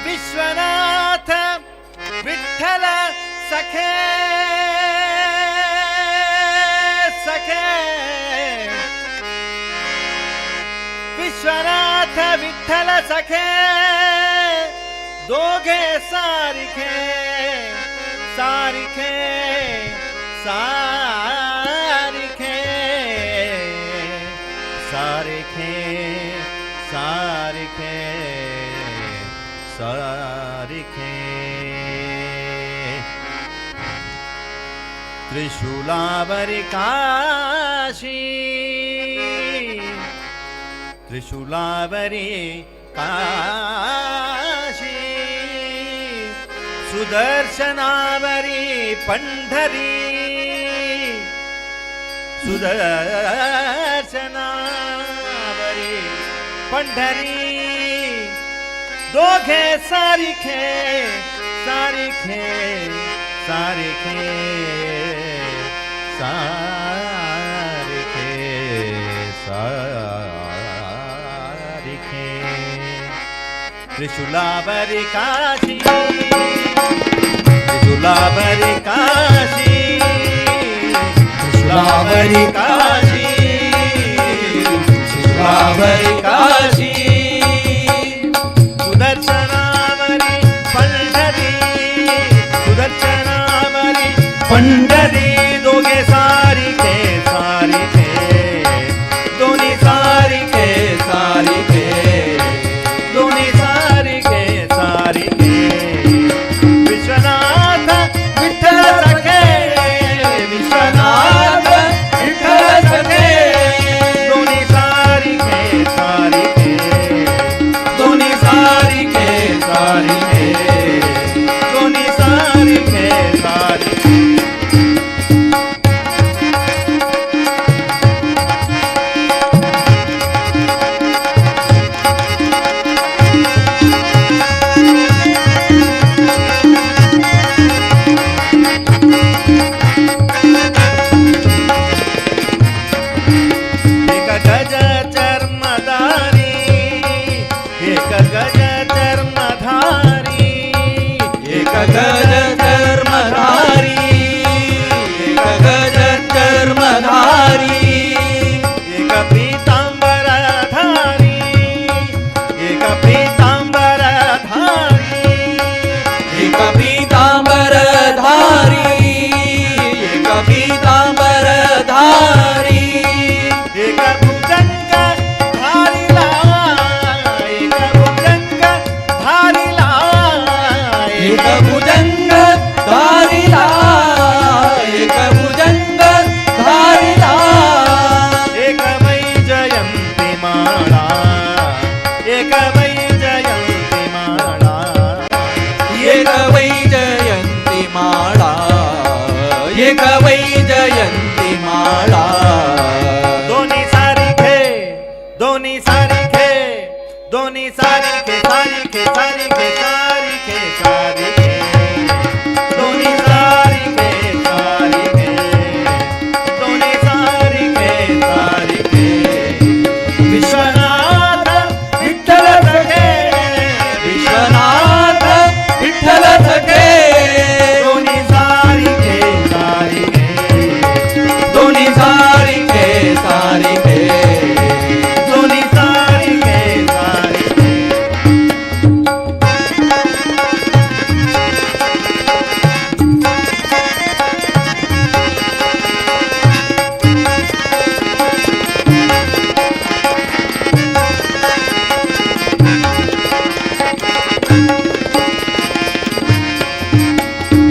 ವಿಶ್ವನಾಥ ವಿಠಲ ಸಖೇ ಸಖೇ, ವಿಶ್ವನಾಥ ವಿಠಲ ಸಖೇ, ದೋಘೆ ಸಾರಿಖೆ ಸಾರಿಖೆ ಸಾರಿಖೆ ಸಾರಿಖೆ ಸಾರಿಖೆ ಸಾರಿಖೆ. ತ್ರಿಶೂಲಾವರಿ ಕಾಶಿ, ತ್ರಿಶೂಲಾವರಿ ಕಾಶಿ, ಸುದರ್ಶನಾವರಿ ಪಂಢರಿ, ಸುದರ್ಶನಾವರಿ ಪಂಢರಿ. ದೋಘೆ ಸಾರಿಖೆ ಸಾರಿಖೆ ಸಾರಿಖೆ ಸಾರಿಖೆ ಸಾರಿಖೆ. ತ್ರಿಶೂಲಾವರಿ ಕಾಶಿ, ತ್ರಿಶೂಲಾವರಿ ಕಾಶಿ, ತ್ರಿಶೂಲಾವರಿ ಕಾಶಿ, ತ್ರಿಶೂಲಾವರಿ ಕಾಶಿ. ಸುದರ್ಶನಾವರಿ ಪಂಡರಿ, ಸುದರ್ಶನಾವರಿ ಪಂಡರಿ. ದೋಗೆ ಸಾರಿಕೆ एक वैजयंती माळा. दोन्ही सारिखे, दोन्ही सारिखे, दोन्ही सारिखे, सारिखे, सारिखे, सारिखे, सारिखे, दोन्ही सारिखे, सारिखे, दोन्ही सारिखे, सारिखे. विश्वनाथ विठ्ठल सखे, विश्वनाथ विठ्ठल सखे, दोन्ही सारिखे, सारिखे, दोन्ही सारिखे, सारिखे, दोन्ही सारिखे, सारिखे.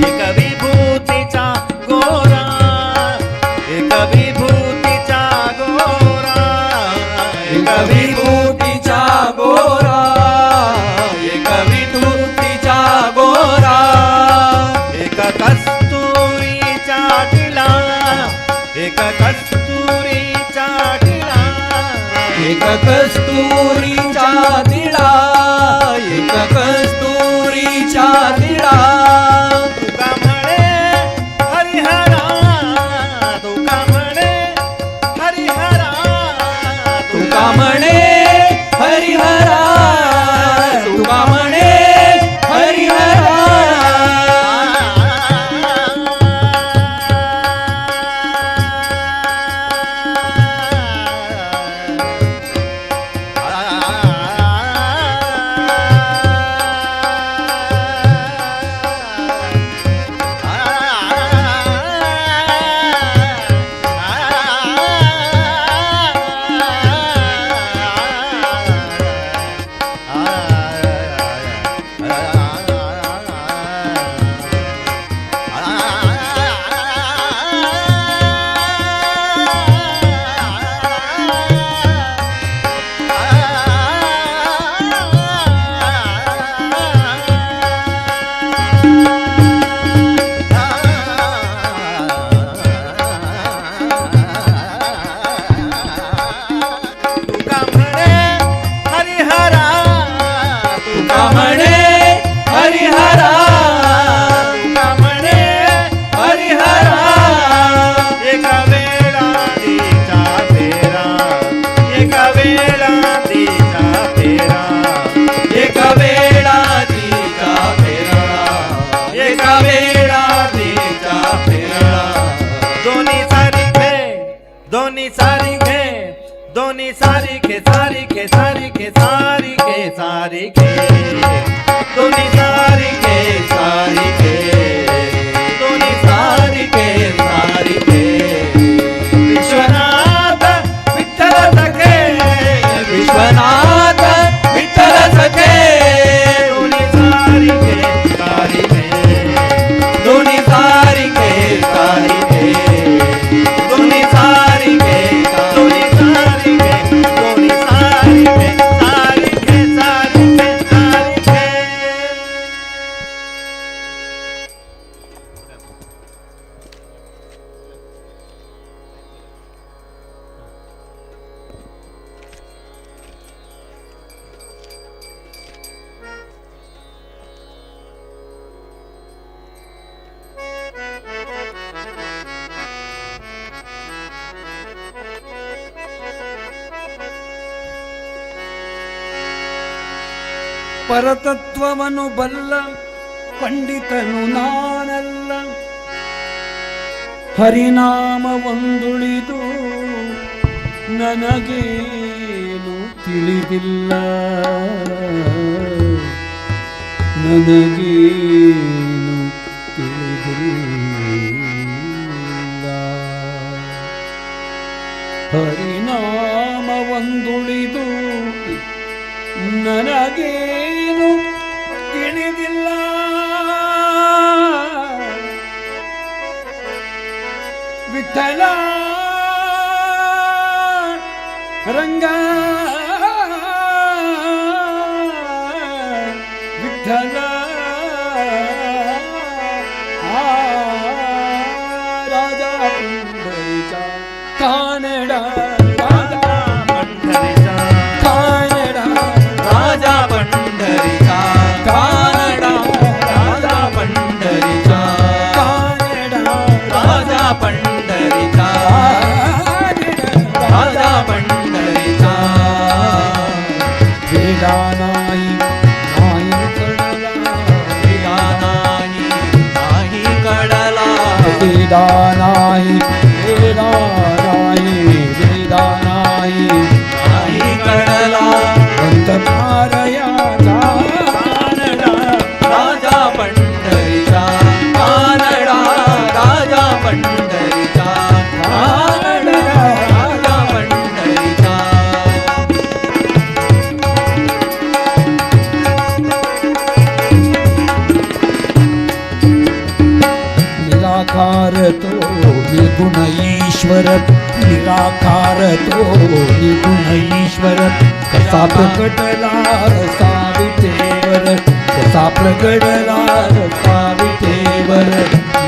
एक विभूतीचा गोरा, एक विभूतीचा गोरा, एक विभूतीचा गोरा, एक विभूतीचा गोरा, एक कस्तुरीचा टिळा, एक कस्तुरीचा टिळा, एक कस्तुरीचा तिळा, एक कस्तुरीचा तिळा. तुका म्हणे हरिहरा, तुका म्हणे हरिहरा, तुका म्हणे हरिहरा, तुका म्हणे हरिहरा. तुका म्हणे हरिहरा, तुका म्हणे हरिहरा, तुका म्हणे हरिहरा. एका वेळा तिचा फेरा, एका वेळा तिचा फेरा, एका वेळा तिचा फेरा, एका वेळा तिचा फेरा. दोन्ही सारिखे, दोन्ही सारिखे, दोन्ही सारिखे, सारिखे, सारिखे, सारिखे, सारिखे, दोन्ही सारिखे, सारिखे, दोन्ही सारिखे, सारिखे. विश्वनाथ विठ्ठल सखे, विश्वनाथ विठ्ठल सखे, दोन्ही सारिखे, सारिखे, दोन्ही सारिखे, सारिखे, दोन्ही सारिखे, दोन्ही सारिखे, दोन्ही सारिखे, सारिखे, सारिखे, सारिखे. ಪರತತ್ವವನ್ನು ಬಲ್ಲ ಪಂಡಿತನು ನಾನಲ್ಲ, ಹರಿನಾಮ ಒಂದುಳಿದು ನನಗೇನು ತಿಳಿದಿಲ್ಲ, ನನಗೇನು ತಿಳಿದಿಲ್ಲ. ಹರಿನಾಮ ಒಂದುಳಿದು ನನಗೇನು ತಿಳಿದಿಲ್ಲ. ವಿಠಲ ರಂಗ ವಿಠಲ ಆ. पंढरीचा कानडा राजा पंढरीचा कानडा राजा पंढरीचा कानडा राजा पंढरीचा कानडा राजा पंढरीचा राजा पंढरीचा वेडा नाही नाही कळला वेडा नाही नाही कळला वेडा नाही वेडा नाही वेडा नाही नाही कळला अंत पारयाचा कानडा राजा पंढरीचा कानडा राजा पंढरीचा कानडा राजा पंढरीचा. निराकार तो निर्गुण ईश्वर निराकार तो निर्गुण ईश्वर कसा प्रकटला सावितेवर कसा प्रकटला सावितेवर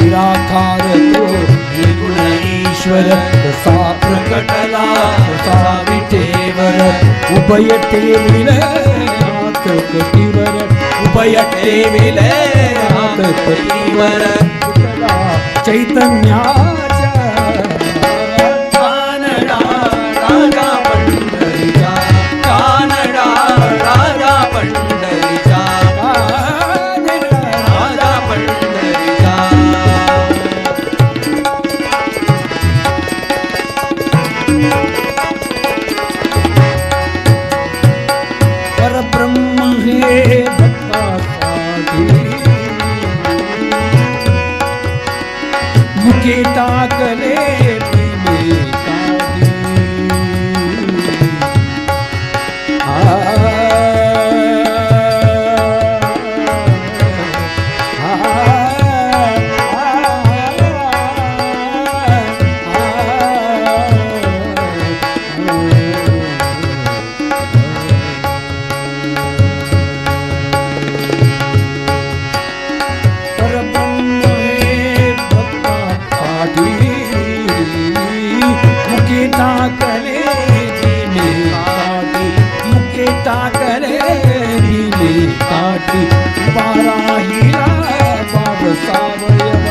निराकार तो निर्गुण ईश्वर कसा प्रकटला सावितेवर उभय ठेविले हात कटीवर उभय ठेविले हात कटीवर चैतन्याच्या कानडा राजा पंढरीचा कानडा राजा पंढरीचा राजा पंढरीचा. परब्रह्म हे भक्तासाठी मुखे टाकले प्रेमे काठी. आ, आ, परब्रह्म हे भक्तासाठी मुखे टाकले दिले काठी मुखे टाकले दिले काठी उभा राहिला भाव सावयव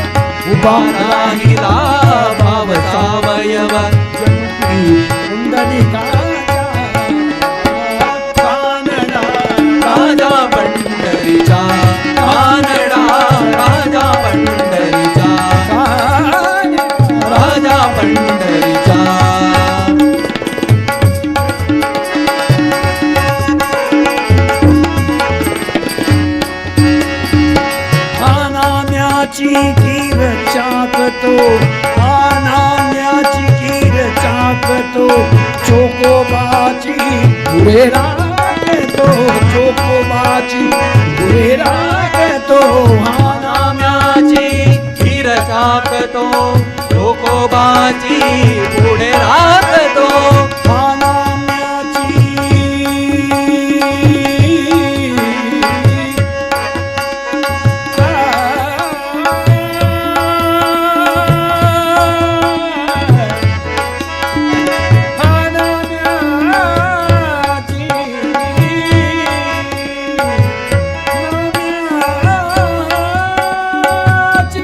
उभा राहिला भाव सावयव कुंडलिकाच्या कानडा राजा पंढरीचा कानडा राजा पंढरीचा राजा पंढरीचा. आनाम्याची कीर चाकतो आनाम्याची कीर चाकतो चोकोबाची पुढे राखतो चोकोबाची पुढे राखतो नाम्याची खीर चाकतो चोकोबाची पुढे राखतो आनाम्याची नाम्याची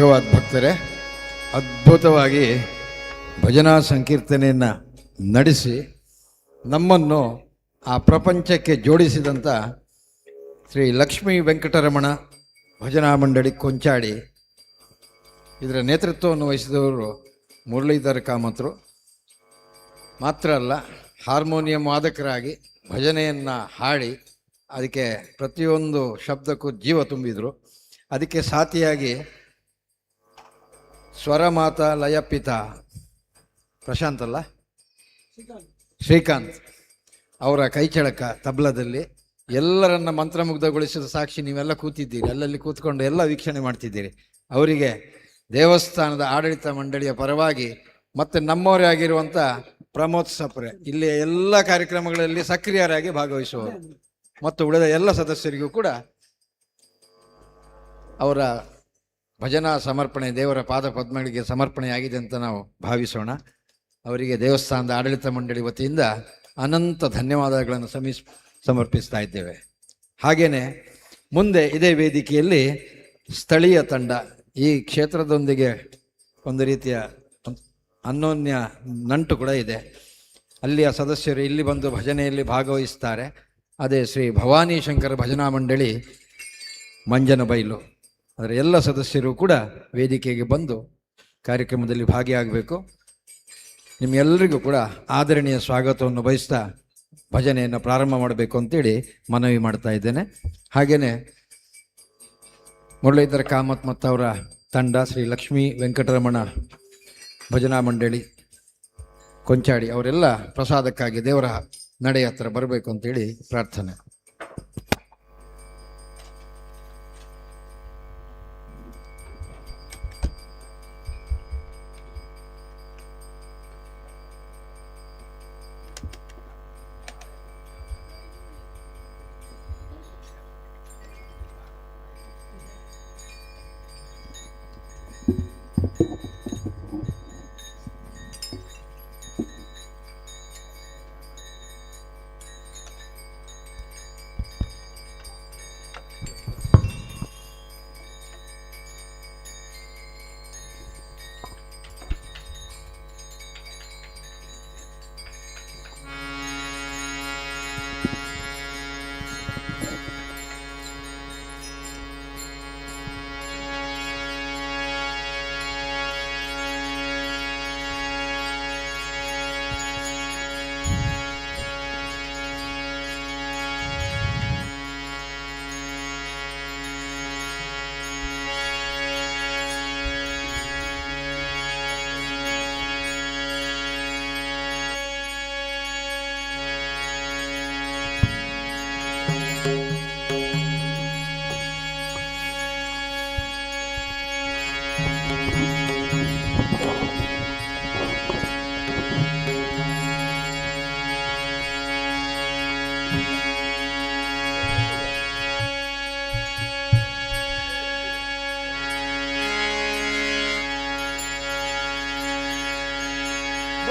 ಭಗವದ್ ಭಕ್ತರೇ, ಅದ್ಭುತವಾಗಿ ಭಜನಾ ಸಂಕೀರ್ತನೆಯನ್ನು ನಡೆಸಿ ನಮ್ಮನ್ನು ಆ ಪ್ರಪಂಚಕ್ಕೆ ಜೋಡಿಸಿದಂಥ ಶ್ರೀ ಲಕ್ಷ್ಮೀ ವೆಂಕಟರಮಣ ಭಜನಾ ಮಂಡಳಿ ಕೊಂಚಾಡಿ, ಇದರ ನೇತೃತ್ವವನ್ನು ವಹಿಸಿದವರು ಮುರಳೀಧರ ಕಾಮತ್ರು. ಮಾತ್ರ ಅಲ್ಲ, ಹಾರ್ಮೋನಿಯಂ ವಾದಕರಾಗಿ ಭಜನೆಯನ್ನು ಹಾಡಿ ಅದಕ್ಕೆ ಪ್ರತಿಯೊಂದು ಶಬ್ದಕ್ಕೂ ಜೀವ ತುಂಬಿದರು. ಅದಕ್ಕೆ ಸಾಥಿಯಾಗಿ ಸ್ವರಮಾತ ಲಯಪಿತ ಪ್ರಶಾಂತ್ ಅಲ್ಲ, ಶ್ರೀಕಾಂತ್ ಅವರ ಕೈಚಳಕ ತಬ್ಲದಲ್ಲಿ ಎಲ್ಲರನ್ನ ಮಂತ್ರಮುಗ್ಧಗೊಳಿಸಿದ ಸಾಕ್ಷಿ ನೀವೆಲ್ಲ ಕೂತಿದ್ದೀರಿ, ಅಲ್ಲಲ್ಲಿ ಕೂತ್ಕೊಂಡು ಎಲ್ಲ ವೀಕ್ಷಣೆ ಮಾಡ್ತಿದ್ದೀರಿ. ಅವರಿಗೆ ದೇವಸ್ಥಾನದ ಆಡಳಿತ ಮಂಡಳಿಯ ಪರವಾಗಿ ಮತ್ತು ನಮ್ಮವರೇ ಆಗಿರುವಂಥ ಪ್ರಮೋದ್ ಸಪ್ರೆ ಇಲ್ಲಿ ಎಲ್ಲ ಕಾರ್ಯಕ್ರಮಗಳಲ್ಲಿ ಸಕ್ರಿಯರಾಗಿ ಭಾಗವಹಿಸುವವರು ಮತ್ತು ಉಳಿದ ಎಲ್ಲ ಸದಸ್ಯರಿಗೂ ಕೂಡ ಅವರ ಭಜನಾ ಸಮರ್ಪಣೆ ದೇವರ ಪಾದ ಪದ್ಮಗಳಿಗೆ ಸಮರ್ಪಣೆಯಾಗಿದೆ ಅಂತ ನಾವು ಭಾವಿಸೋಣ. ಅವರಿಗೆ ದೇವಸ್ಥಾನದ ಆಡಳಿತ ಮಂಡಳಿ ವತಿಯಿಂದ ಅನಂತ ಧನ್ಯವಾದಗಳನ್ನು ಸಮರ್ಪಿಸ್ತಾ ಇದ್ದೇವೆ. ಹಾಗೆಯೇ ಮುಂದೆ ಇದೇ ವೇದಿಕೆಯಲ್ಲಿ ಸ್ಥಳೀಯ ತಂಡ ಈ ಕ್ಷೇತ್ರದೊಂದಿಗೆ ಒಂದು ರೀತಿಯ ಅನ್ಯೋನ್ಯ ನಂಟು ಕೂಡ ಇದೆ. ಅಲ್ಲಿಯ ಸದಸ್ಯರು ಇಲ್ಲಿ ಬಂದು ಭಜನೆಯಲ್ಲಿ ಭಾಗವಹಿಸ್ತಾರೆ. ಅದೇ ಶ್ರೀ ಭವಾನಿ ಶಂಕರ ಭಜನಾ ಮಂಡಳಿ ಮಂಜನಬೈಲು, ಅದರ ಎಲ್ಲ ಸದಸ್ಯರು ಕೂಡ ವೇದಿಕೆಗೆ ಬಂದು ಕಾರ್ಯಕ್ರಮದಲ್ಲಿ ಭಾಗಿಯಾಗಬೇಕು. ನಿಮ್ಗೆಲ್ಲರಿಗೂ ಕೂಡ ಆದರಣೀಯ ಸ್ವಾಗತವನ್ನು ಬಯಸ್ತಾ ಭಜನೆಯನ್ನು ಪ್ರಾರಂಭ ಮಾಡಬೇಕು ಅಂತೇಳಿ ಮನವಿ ಮಾಡ್ತಾ ಇದ್ದೇನೆ. ಹಾಗೆಯೇ ಮುರಳೀಧರ ಕಾಮತ್ ಮತ್ತು ಅವರ ತಂಡ ಶ್ರೀ ಲಕ್ಷ್ಮೀ ವೆಂಕಟರಮಣ ಭಜನಾ ಮಂಡಳಿ ಕೊಂಚಾಡಿ ಅವರೆಲ್ಲ ಪ್ರಸಾದಕ್ಕಾಗಿ ದೇವರ ನಡೆಯ ಹತ್ರ ಬರಬೇಕು ಅಂತೇಳಿ ಪ್ರಾರ್ಥನೆ.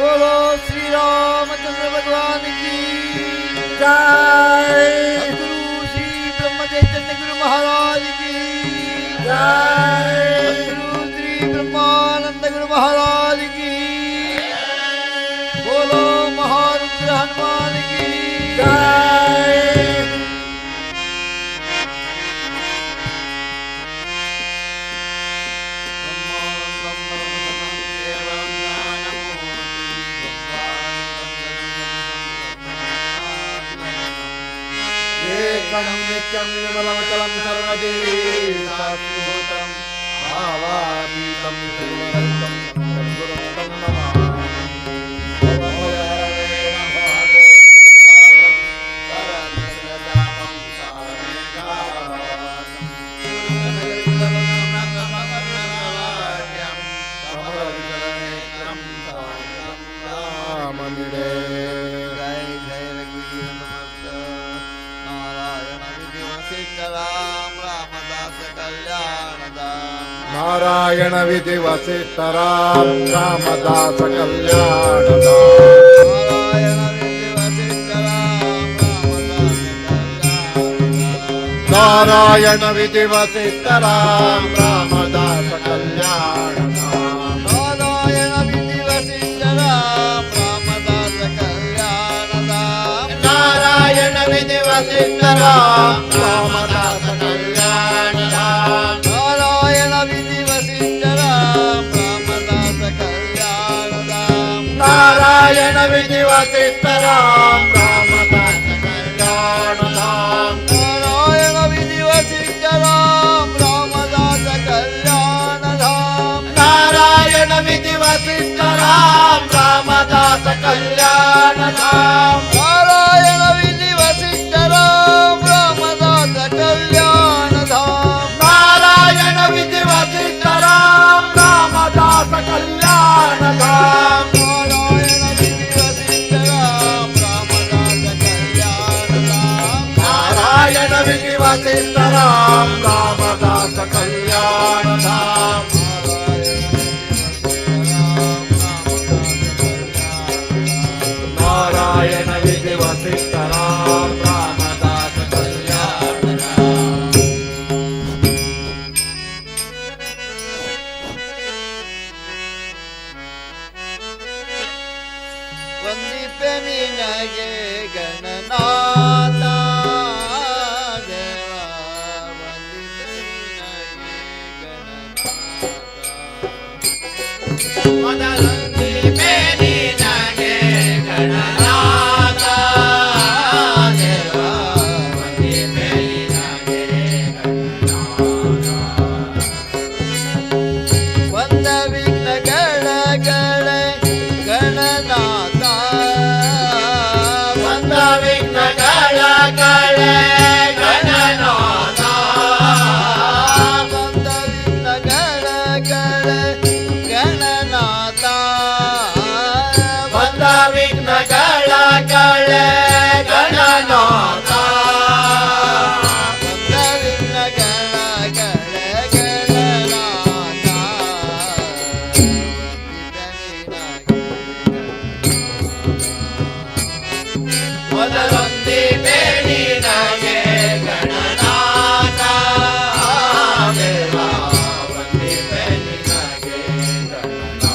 बोलो श्री रामचंद्र भगवान की जय। सद्गुरु श्री ब्रह्म चैतन्य गुरु महाराज की जय। सद्गुरु श्री ब्रह्मानंद गुरु महाराज की। बोलो महारुद्र हनुमान की जय। एकं नित्यं विमलमचलं सर्वदेशात्मभूतं भावातीतं सर्वरहितं सद्गुरुं तं नमामि। जय जय रघुवीर समर्थ नारायण विधि वसिष्ठ राम रामदास कल्याणदाम। नारायण विधि वसिष्ठ राम रामदास कल्याणदाम। नारायण विधि वसिष्ठ राम रामदास कल्याणदाम। ಕಲ್ಯಾಣ ಧಾಮ. ನಾರಾಯಣ ವಿಧಿ ವಸಿಷ್ಠ ರಾಮ ರಾಮದಾಸ ಕಲ್ಯಾಣ ಧಾಮ. ನಾರಾಯಣ ವಿಧಿ ವಸಿಷ್ಠ ರಾಮ ರಾಮದಾಸ ಕಲ್ಯಾಣ ಧಾಮ. ನಾರಾಯಣ ವಿಧಿ ವಸಿಷ್ಠ ರಾಮ ರಾಮದಾಸ ಕಲ್ಯಾಣ ಧಾಮ. ನಾರಾಯಣ ವಿಧಿ ವಸಿಷ್ಠ ರಾಮ ರಾಮದಾಸ ಕಲ್ಯಾಣ ಧಾಮ. ನಾರಾಯಣ ವಿಧಿ ವಸಿಷ್ಠ ರಾಮ ರಾಮದಾಸ ಕಲ್ಯಾಣ ಧಾಮ. ನಾರಾಯಣ ವಿಧಿ ವಸಿಷ್ಠ ರಾಮ ರಾಮದಾಸ ಕಲ್ಯಾಣ ಧಾಮ. ನಾರಾಯಣ ವಿಧಿ ವಸಿಷ್ಠ ರಾಮ ರಾಮದಾಸ ಕಲ್ಯಾಣ ಧಾಮ. ನಾರಾಯಣ ವಿಧಿ ವಸಿಷ್ಠ ರಾಮ ರಾಮದಾಸ ಕಲ್ಯಾಣ ಧಾಮ. ನಾರಾಯಣ ವಿಧಿ ವಸಿಷ್ಠ ರಾಮ ರಾಮದಾಸ ಕಲ್ಯಾಣ ಧಾಮ. ನಾರಾಯಣ ವಿಧಿ ವಸಿಷ್ಠ ರಾಮ ರಾಮದಾಸ ಕಲ್ಯಾಣ ಧಾಮ. ನಾರಾಯಣ ವಿಧಿ ವಸಿಷ್ಠ ರಾಮ ರಾಮದಾಸ ಕಲ್ಯಾಣ ಧಾಮ. ವಂದಿಪೆ ನಿನಗೆ ಗಣನಾಥ ದೇವ, ವಂದಿಪೆ ನಿನಗೆ ಗಣನಾಥ. ಮೊದಲೊಂದಿಪೆ ನಿನಗೆ ಗಣನಾಥ ದೇವ, ವಂದಿಪೆ ನಿನಗೆ ಗಣನಾಥ. ಬಂದ ವಿಘ್ನಗಳ ಕಳೆ ಗಣನಾಥ. ಬಂದ ವಿಘ್ನಗಳ ಕಳೆ ಗಣನಾಥ. ಬಂದ ವಿಘ್ನಗಳ ಕಳೆ ಗಣನಾಥ. ಬಂದ ವಿಘ್ನಗಳ ಕಳೆ ಗಣನಾಥ. ಬಂದ ವಿಘ್ನಗಳ ಕಳೆ ಗಣನಾಥ. ಮೊದಲೊಂದಿಪೆ ನಿನಗೆ ಗಣನಾಥ ದೇವ, ವಂದಿಪೆ ನಿನಗೆ ಗಣನಾಥ.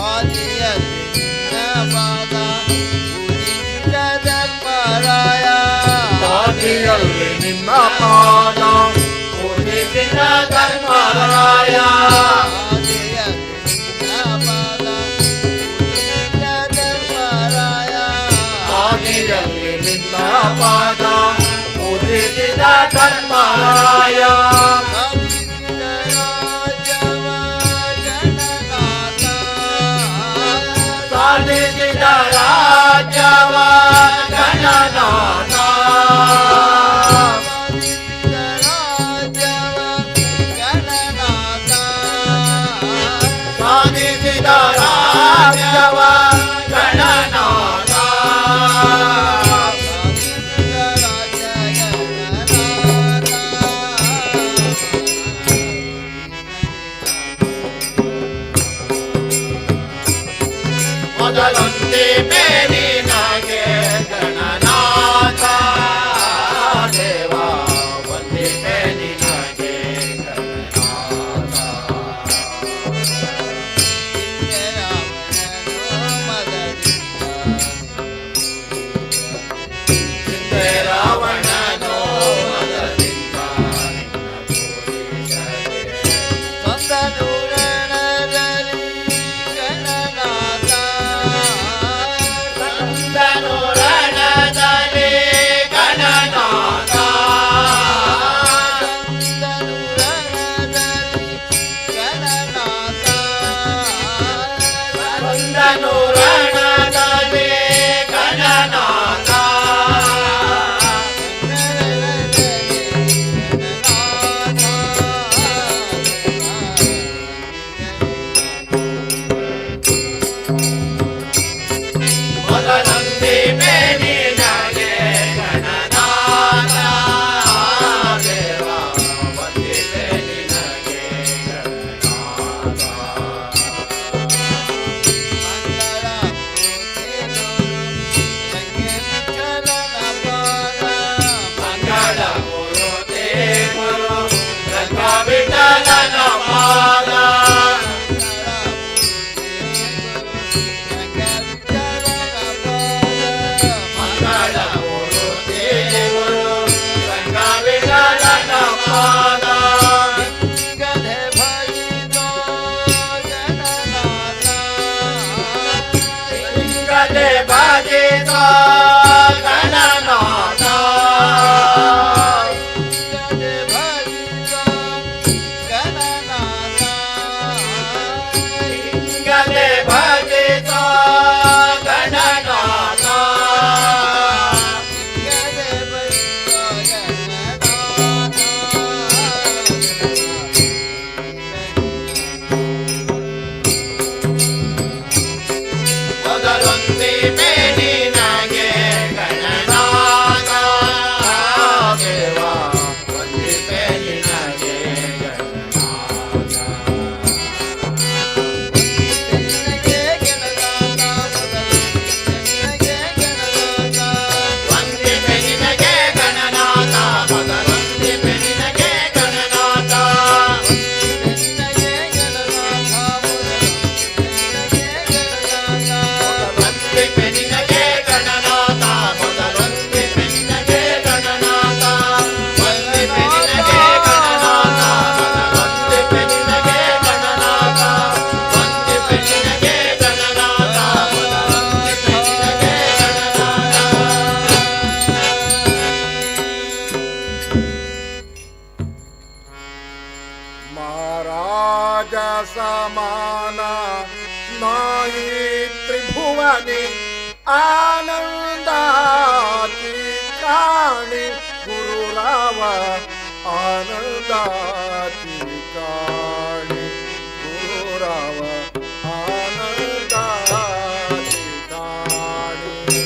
ಆದಿಯಲ್ಲಿ ನಿನ್ನ ಪಾದ ಪೂಜಿಸಿದ ಧರ್ಮರಾಯ. ಆದಿಯಲ್ಲಿ ನಿನ್ನ ಪಾದ ಪೂಜಿಸಿದ ಧರ್ಮರಾಯ. ಆದಿಯಲ್ಲಿ ನಿನ್ನ ಪಾದ ಪೂಜಿಸಿದ ಧರ್ಮರಾಯ. ಆದಿಯಲ್ಲಿ ನಿನ್ನ ಪಾದ ಪೂಜಿಸಿದ ಧರ್ಮರಾಯ. ಸಾಧಿಸಿದ ರಾಜವ ಗಣನಾಥ. ಸಾಧಿಸಿದ ರಾಜ್ಯವ ಗಣನಾಥ. ಸಾಧಿಸಿದ ರಾಜವ ಗಣನಾಥ. ಸಾಧಿಸಿದ ರಾಜ್ಯವ ಗಣನಾಥ. ಸಾಧಿಸಿದ ರಾಜ ಗಣನಾಥ. ಆನಂದಾತಿ ಕಾಣಿ ಗುರುರಾವ ಆನಂದಾತಿ ಕಾಣಿ ಗುರುರಾವ ಆನಂದಾತಿ ಕಾಣಿ.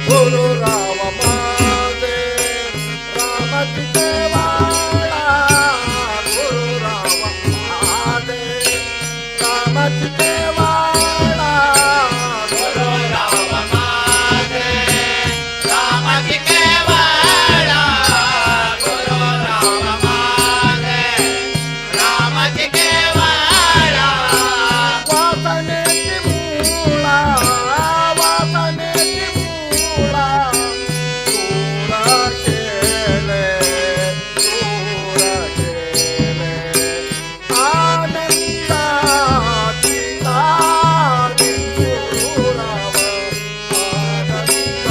ಗುರು ರಾಮ ಮಾತೆ ರಾಮ ಚಿತವಾಳ ಗುರು ರಾಮ ಮಾತೆ ರಾಮ ಚಿತವಾಳ ಗುರು ರಾಮ ಮಾತೆ ರಾಮ ಚಿತವಾಳ ಗುರು ರಾಮ ಮಾತೆ ರಾಮ ಚಿತವಾಳ ವಾಸನೆ ಮೂಲ ವಾಸನೆ ಮೂಲ ದೂರ ಕೇಳೆ ದೂರ ಕೇಳೆ ಆನಂದ ಗುರುರಾವ ಆನಂದ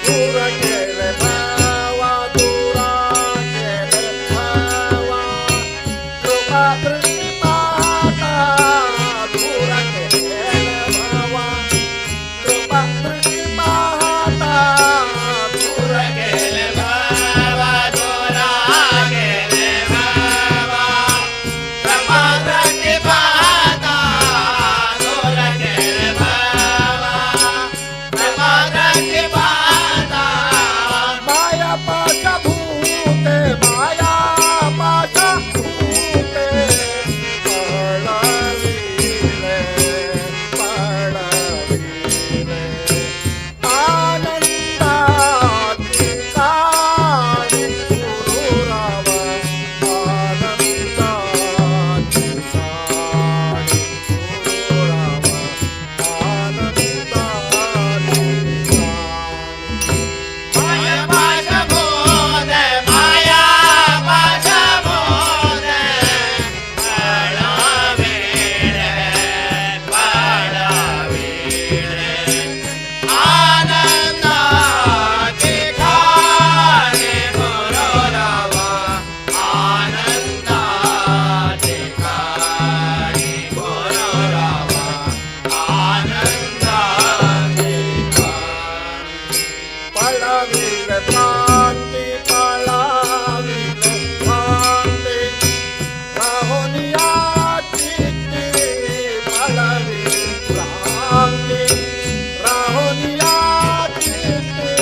ದೂರ ಕೇಳೆ ಭಾವ ದೂರ ಕೇಳೆ ಭಾವ ಕೃಪಾ ದೃಷ್ಟಿ ಪಾತ ದೂರ ಕೇಳೆ ಭಾವ ಕೃಪಾ ದೃಷ್ಟಿ ಪಾತ ದೂರ ಕೇಳೆ ಭಾವ ದೂರ ಕೇಳೆ ಭಾವ ಕೃಪಾ ದೃಷ್ಟಿ ಪಾತ ದೂರ ಕೇಳೆ ಭಾವ ಮಾಯಾ ಪಾಶ ಭೂತೆ ಮಾಯಾ ಪಾಶ ಭೂತೆ ಪಳವೀರೆ ಪಳವೀರೆ ಆನಂದ ಕಾಣಿ ಗುರುರಾವ ಆನಂದ ಕಾಣಿ ಗುರುರಾವ ಆನಂದ ಪಳವಿಲೆ ಪ್ರಾಂತಿ ಪಳವಿಲೆ ಪ್ರಾಂತಿ ರಾಹುನಿಯ ಚಿತ್ತಿ ಪಳವಿಲೆ ಪ್ರಾಂತಿ ರಾಹುನಿಯ ಚಿತ್ತಿ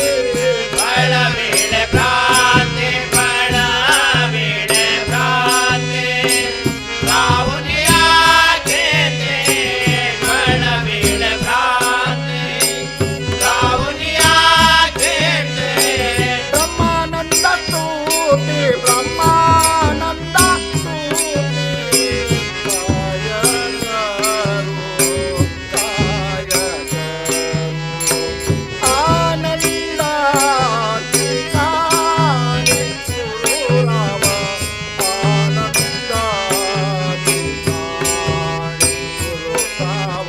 ಪಳವಿಳೆ ಪ್ರಾಂತಿ ಪಳವಿಳೆ ಪ್ರಾಂತಿ ರಾಹುನಿಯ ಚಿತ್ತಿ ಪಳವಿಳೆ ಪ್ರಾಂತಿ ರಾಹುನಿಯ ಚಿತ್ತಿ. ಬ್ರಹ್ಮಾನಂದ ಸ್ತುತಿ ಬ್ರಹ್ಮಾನಂದ ಸ್ತುತಿ ಕಾಯಕರು ಕಾಯಕರು ಆನಂದ ಕಾಣಿ ಗುರುರಾವ ಆನಂದ ಕಾಣಿ ಗುರುರಾವ.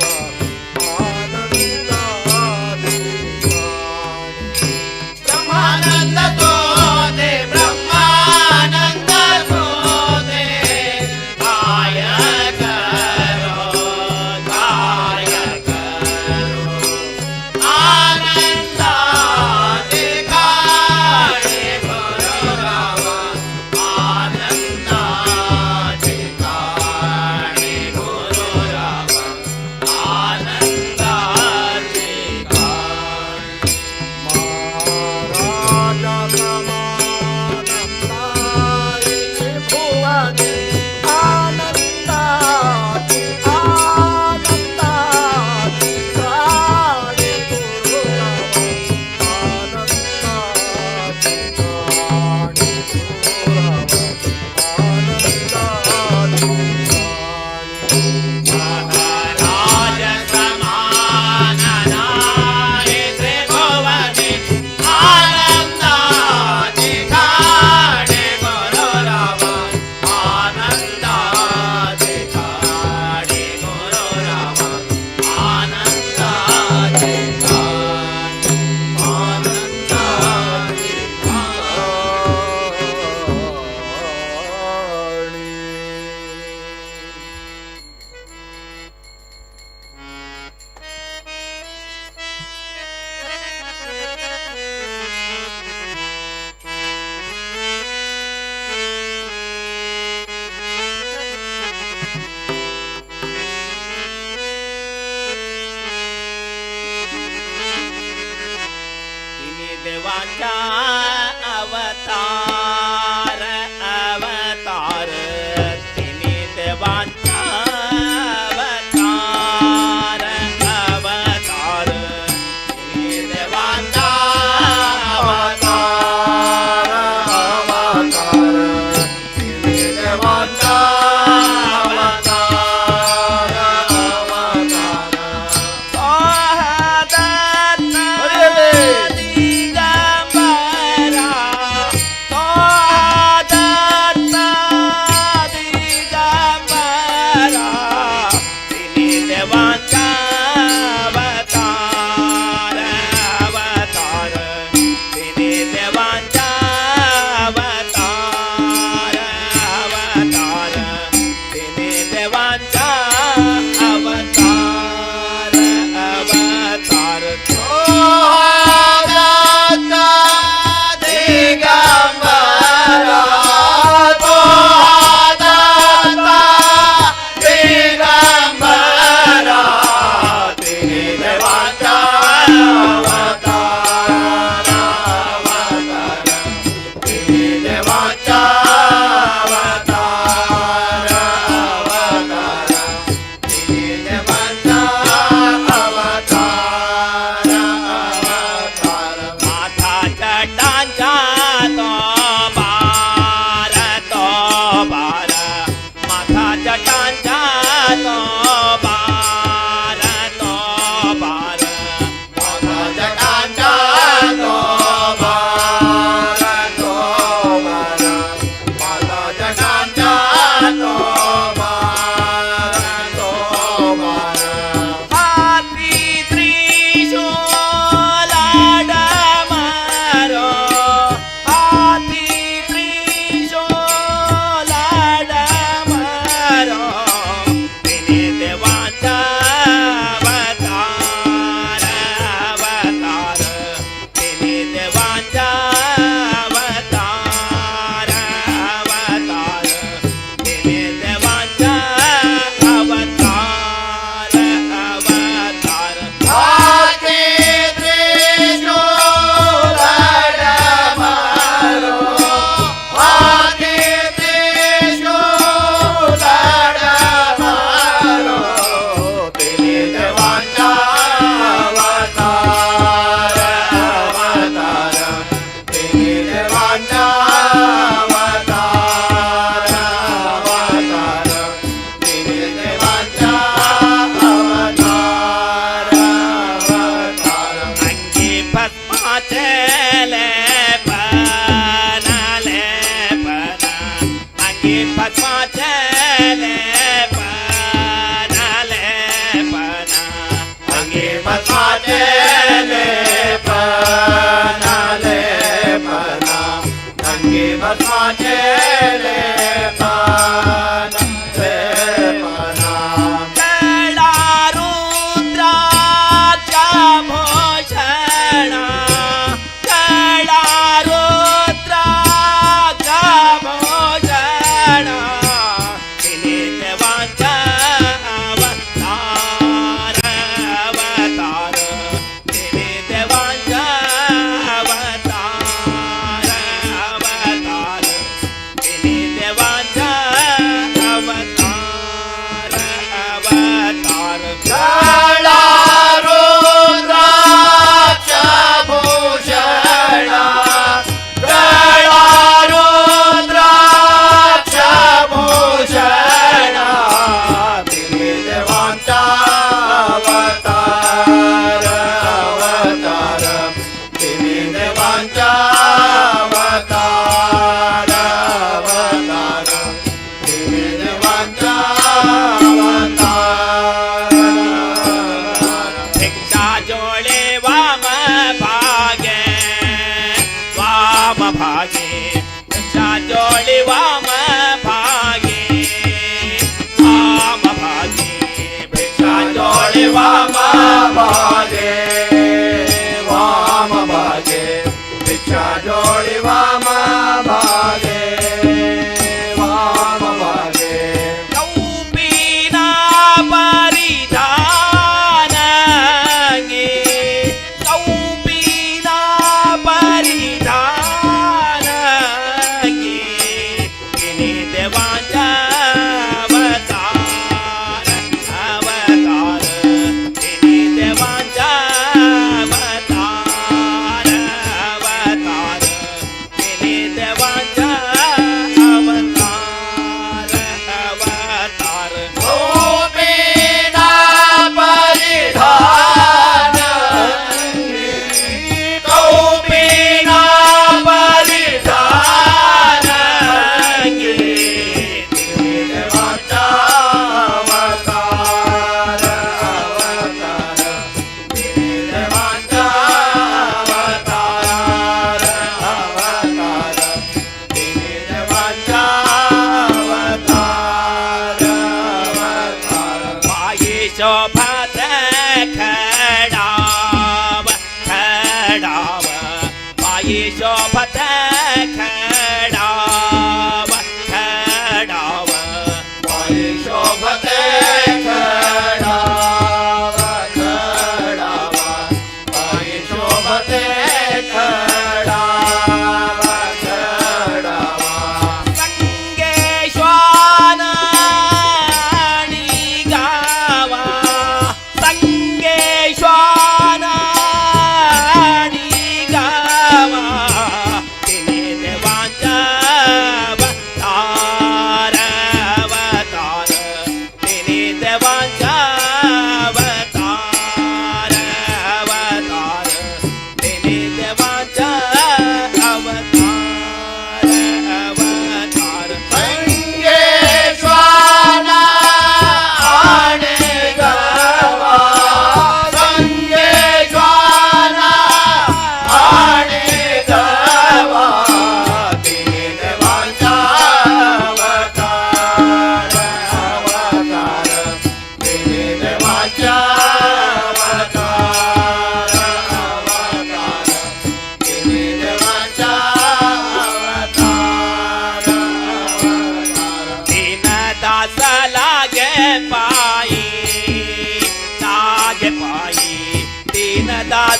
देवांचा अवतार अवतार तिन्ही देवांचा अवतार अवतार तिन्ही देवांचा अवतार अवतार तिन्ही देवांचा अवतार अवतार. दत्त दिगंबरा, तो दत्त दिगंबरा, तिन्ही देवांचा अवतार अवतार तिन्ही देवांचा अवतार अवतार तिन्ही देवांचा अवतार अवतार. दिगंबरा, तो दत्त दिगंबरा, तिन्ही देवांचा अवतार अवतार तिन्ही देवांचा अवतार अवतार तिन्ही देवांचा अवतार अवतार. माथा चटांचा तो बार तो बार, माथा चटांचा तो बार तो बार, माथा जटांचा तो बार तो बार, माथा जटांचा तो बार तो बार. हाती त्रिशूल मारो, हाती त्रिशूल मारो, तिन्ही देवांचा अवतार अवतार तिन्ही देवांचा अवतार अवतार तिन्ही देवांचा अवतार अवतार. हाती त्रिशूल मारो, हाती त्रिशूल मारो, तिन्ही देवांचा अवतार अवतार तिन्ही देवांचा अवतार अवतार तिन्ही देवांचा अवतार अवतार. अंगी भस्माचे लेपन लेपन, अंगी भस्माचे लेपन लेपन, अंगी भस्माचे लेपन लेपन, अंगी भस्माचे लेपन लेपन. गळा रुद्राक्षा भूषण, गळा रुद्राक्षा भूषण, तिन्ही देवांचा अवतार अवतार तिन्ही देवांचा अवतार अवतार तिन्ही देवांचा अवतार अवतार. गळा रुद्राक्ष भूषण, गळा रुद्राक्ष भूषण, तिन्ही देवांचा अवतार अवतार तिन्ही देवांचा अवतार अवतार तिन्ही देवांचा अवतार. भिक्षा जोडे वाम भागे वाम भागे, भिक्षा जोडे वाम भागे वाम भागे, भिक्षा जोडे वाम भागे वाम भागे, भिक्षा जोडी वाम भागे वाम भागे. कौपीना परिधान गे, कौपीना.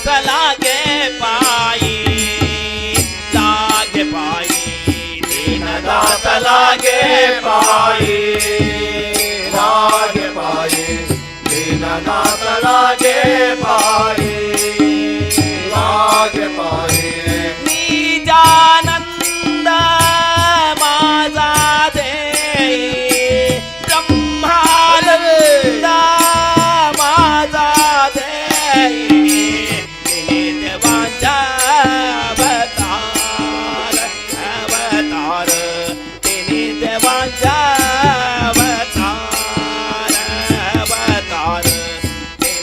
दीनदास लागे पायी, लागे पायी. दीनदास लागे पायी, लागे पायी. दीनदास लागे पायी, लागे पायी. निजानंद माझा देई, ब्रह्मानंद माझा देई. तिन्ही देवांचा अवतार, अवतार. तिन्ही देवांचा अवतार, अवतार. तिन्ही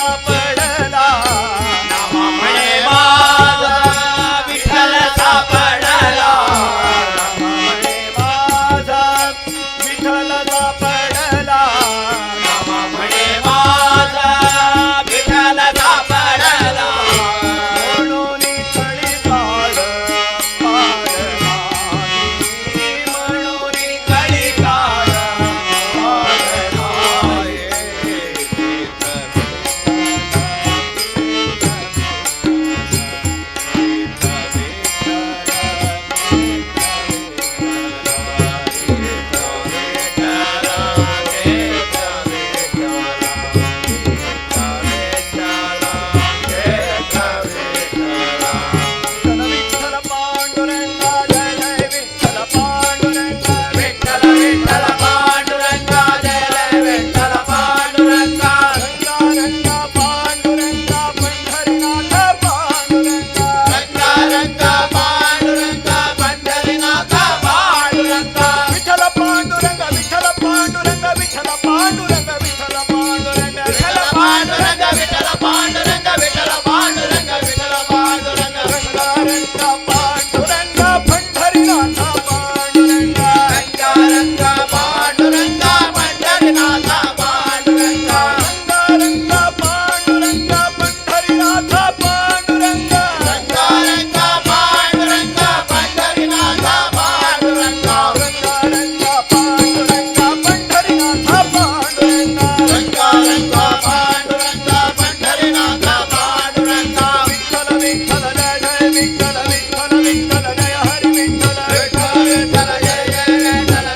सापडला, नामा म्हणे माझा विठ्ठल सापडला, नामा म्हणे माझा विठ्ठल सापडला, नामा म्हणे माझा विठ्ठल सापडला. म्हणून कळी काळ पार नाही, म्हणून कळी काळ पार नाही. विठ्ठल पांडुरंगा जय जय विठ्ठल पांडुरंगा, विठ्ठल विठ्ठल पांडुरंगा जय जय विठ्ठल पांडुरंगा. रंगा रंगा पांडुरंगा पंढरीनाथ पांडुरंगा, रंगा रंगा पांडुरंगा पंढरीनाथ पांडुरंगा. विठ्ठल पांडुरंगा विठ्ठल पांडुरंगा विठ्ठल पांडुरंगा विठ्ठल पांडुरंगा, विठ्ठल पांडुरंगा विठ्ठल पांडुरंगा विठ्ठल पांडुरंगा विठ्ठल पांडुरंगा. रंगा रंगा पांडुरंगा पंढरीनाथ पांडुरंगा, रंगा रंगा पांडुरंगा पंढरीनाथ पांडुरंगा, रंगा रंगा पांडुरंगा पंढरीनाथ पांडुरंगा, रंगा रंगा पांडुरंगा पंढरीनाथ पांडुरंगा, रंगा रंगा पांडुरंगा पंढरीनाथ पांडुरंगा, रंगा रंगा पांडुरंगा पंढरीनाथ पांडुरंगा. विठ्ठल विठ्ठल जय जय विठ्ठल विठ्ठल विठ्ठल जय हरी विठ्ठल, विठ्ठल विठ्ठल जय जय विठ्ठल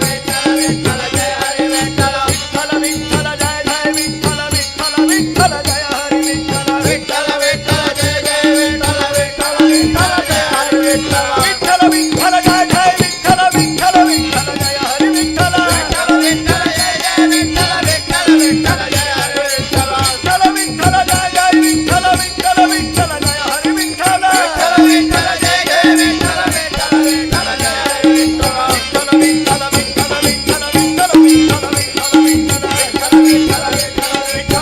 विठ्ठल विठ्ठल जय हरी विठ्ठल, विठ्ठल विठ्ठल जय जय विठ्ठल विठ्ठल विठ्ठल जय हरी विठ्ठल, विठ्ठल विठ्ठल जय जय विठ्ठल विठ्ठल विठ्ठल जय हरी विठ्ठल, विठ्ठल विठ्ठल जय जय विठ्ठल विठ्ठल विठ्ठल जय हरी विठ्ठल, विठ्ठल विठ्ठल जय जय विठ्ठल विठ्ठल विठ्ठल जय हरी विठ्ठल, विठ्ठल विठ्ठल जय जय विठ्ठल विठ्ठल विठ्ठल जय हरी विठ्ठल, विठ्ठल विठ्ठल जय जय विठ्ठल विठ्ठल विठ्ठल जय हरी विठ्ठल, विठ्ठल विठ्ठल विठ्ठल विठ्ठल विठ्ठल विठ्ठल विठ्ठल विठ्ठल विठ्ठल विठ्ठल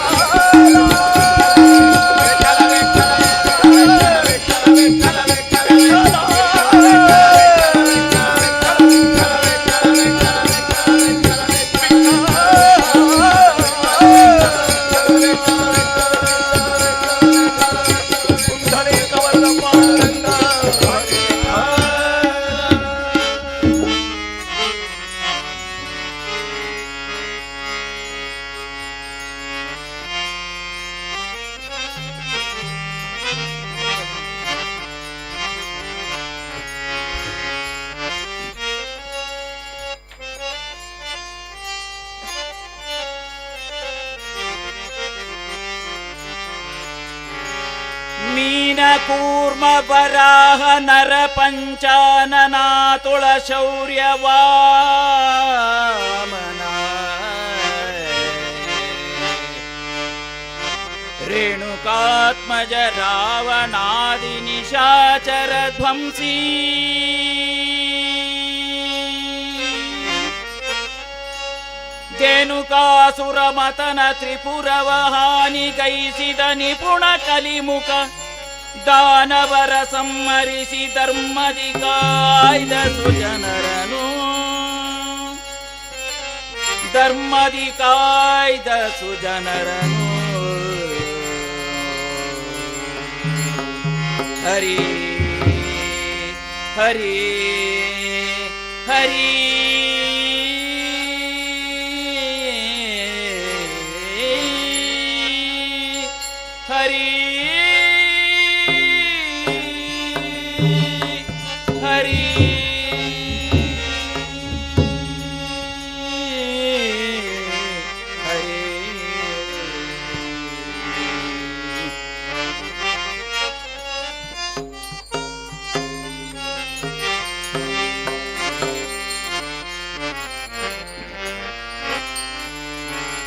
ಮೀನ ಕೂರ್ಮ ವರಾಹ ನರ ಪಂಚಾನನಾತುಳ ಶೌರ್ಯ ವಾಮನ ರೇಣುಕಾತ್ಮಜ ರಾವಣಾದಿ ನಿಶಾಚರ ಧ್ವಂಸಿ ಧೇನುಕಾಸುರ ಮತನ ತ್ರಿಪುರವ ಹಾನಿಗೈಸಿದ ನಿಪುಣ ಕಲಿಮುಖ ದಾನವರ ಸಂಹರಿಸಿ ಧರ್ಮದಿ ಕಾಯ್ದ ಸುಜನರನು, ಧರ್ಮದಿ ಕಾಯ್ದ ಸುಜನರನು. ಹರಿ ಹರಿ ಹರಿ ಹರಿ ಹರಿ ಹರಿ.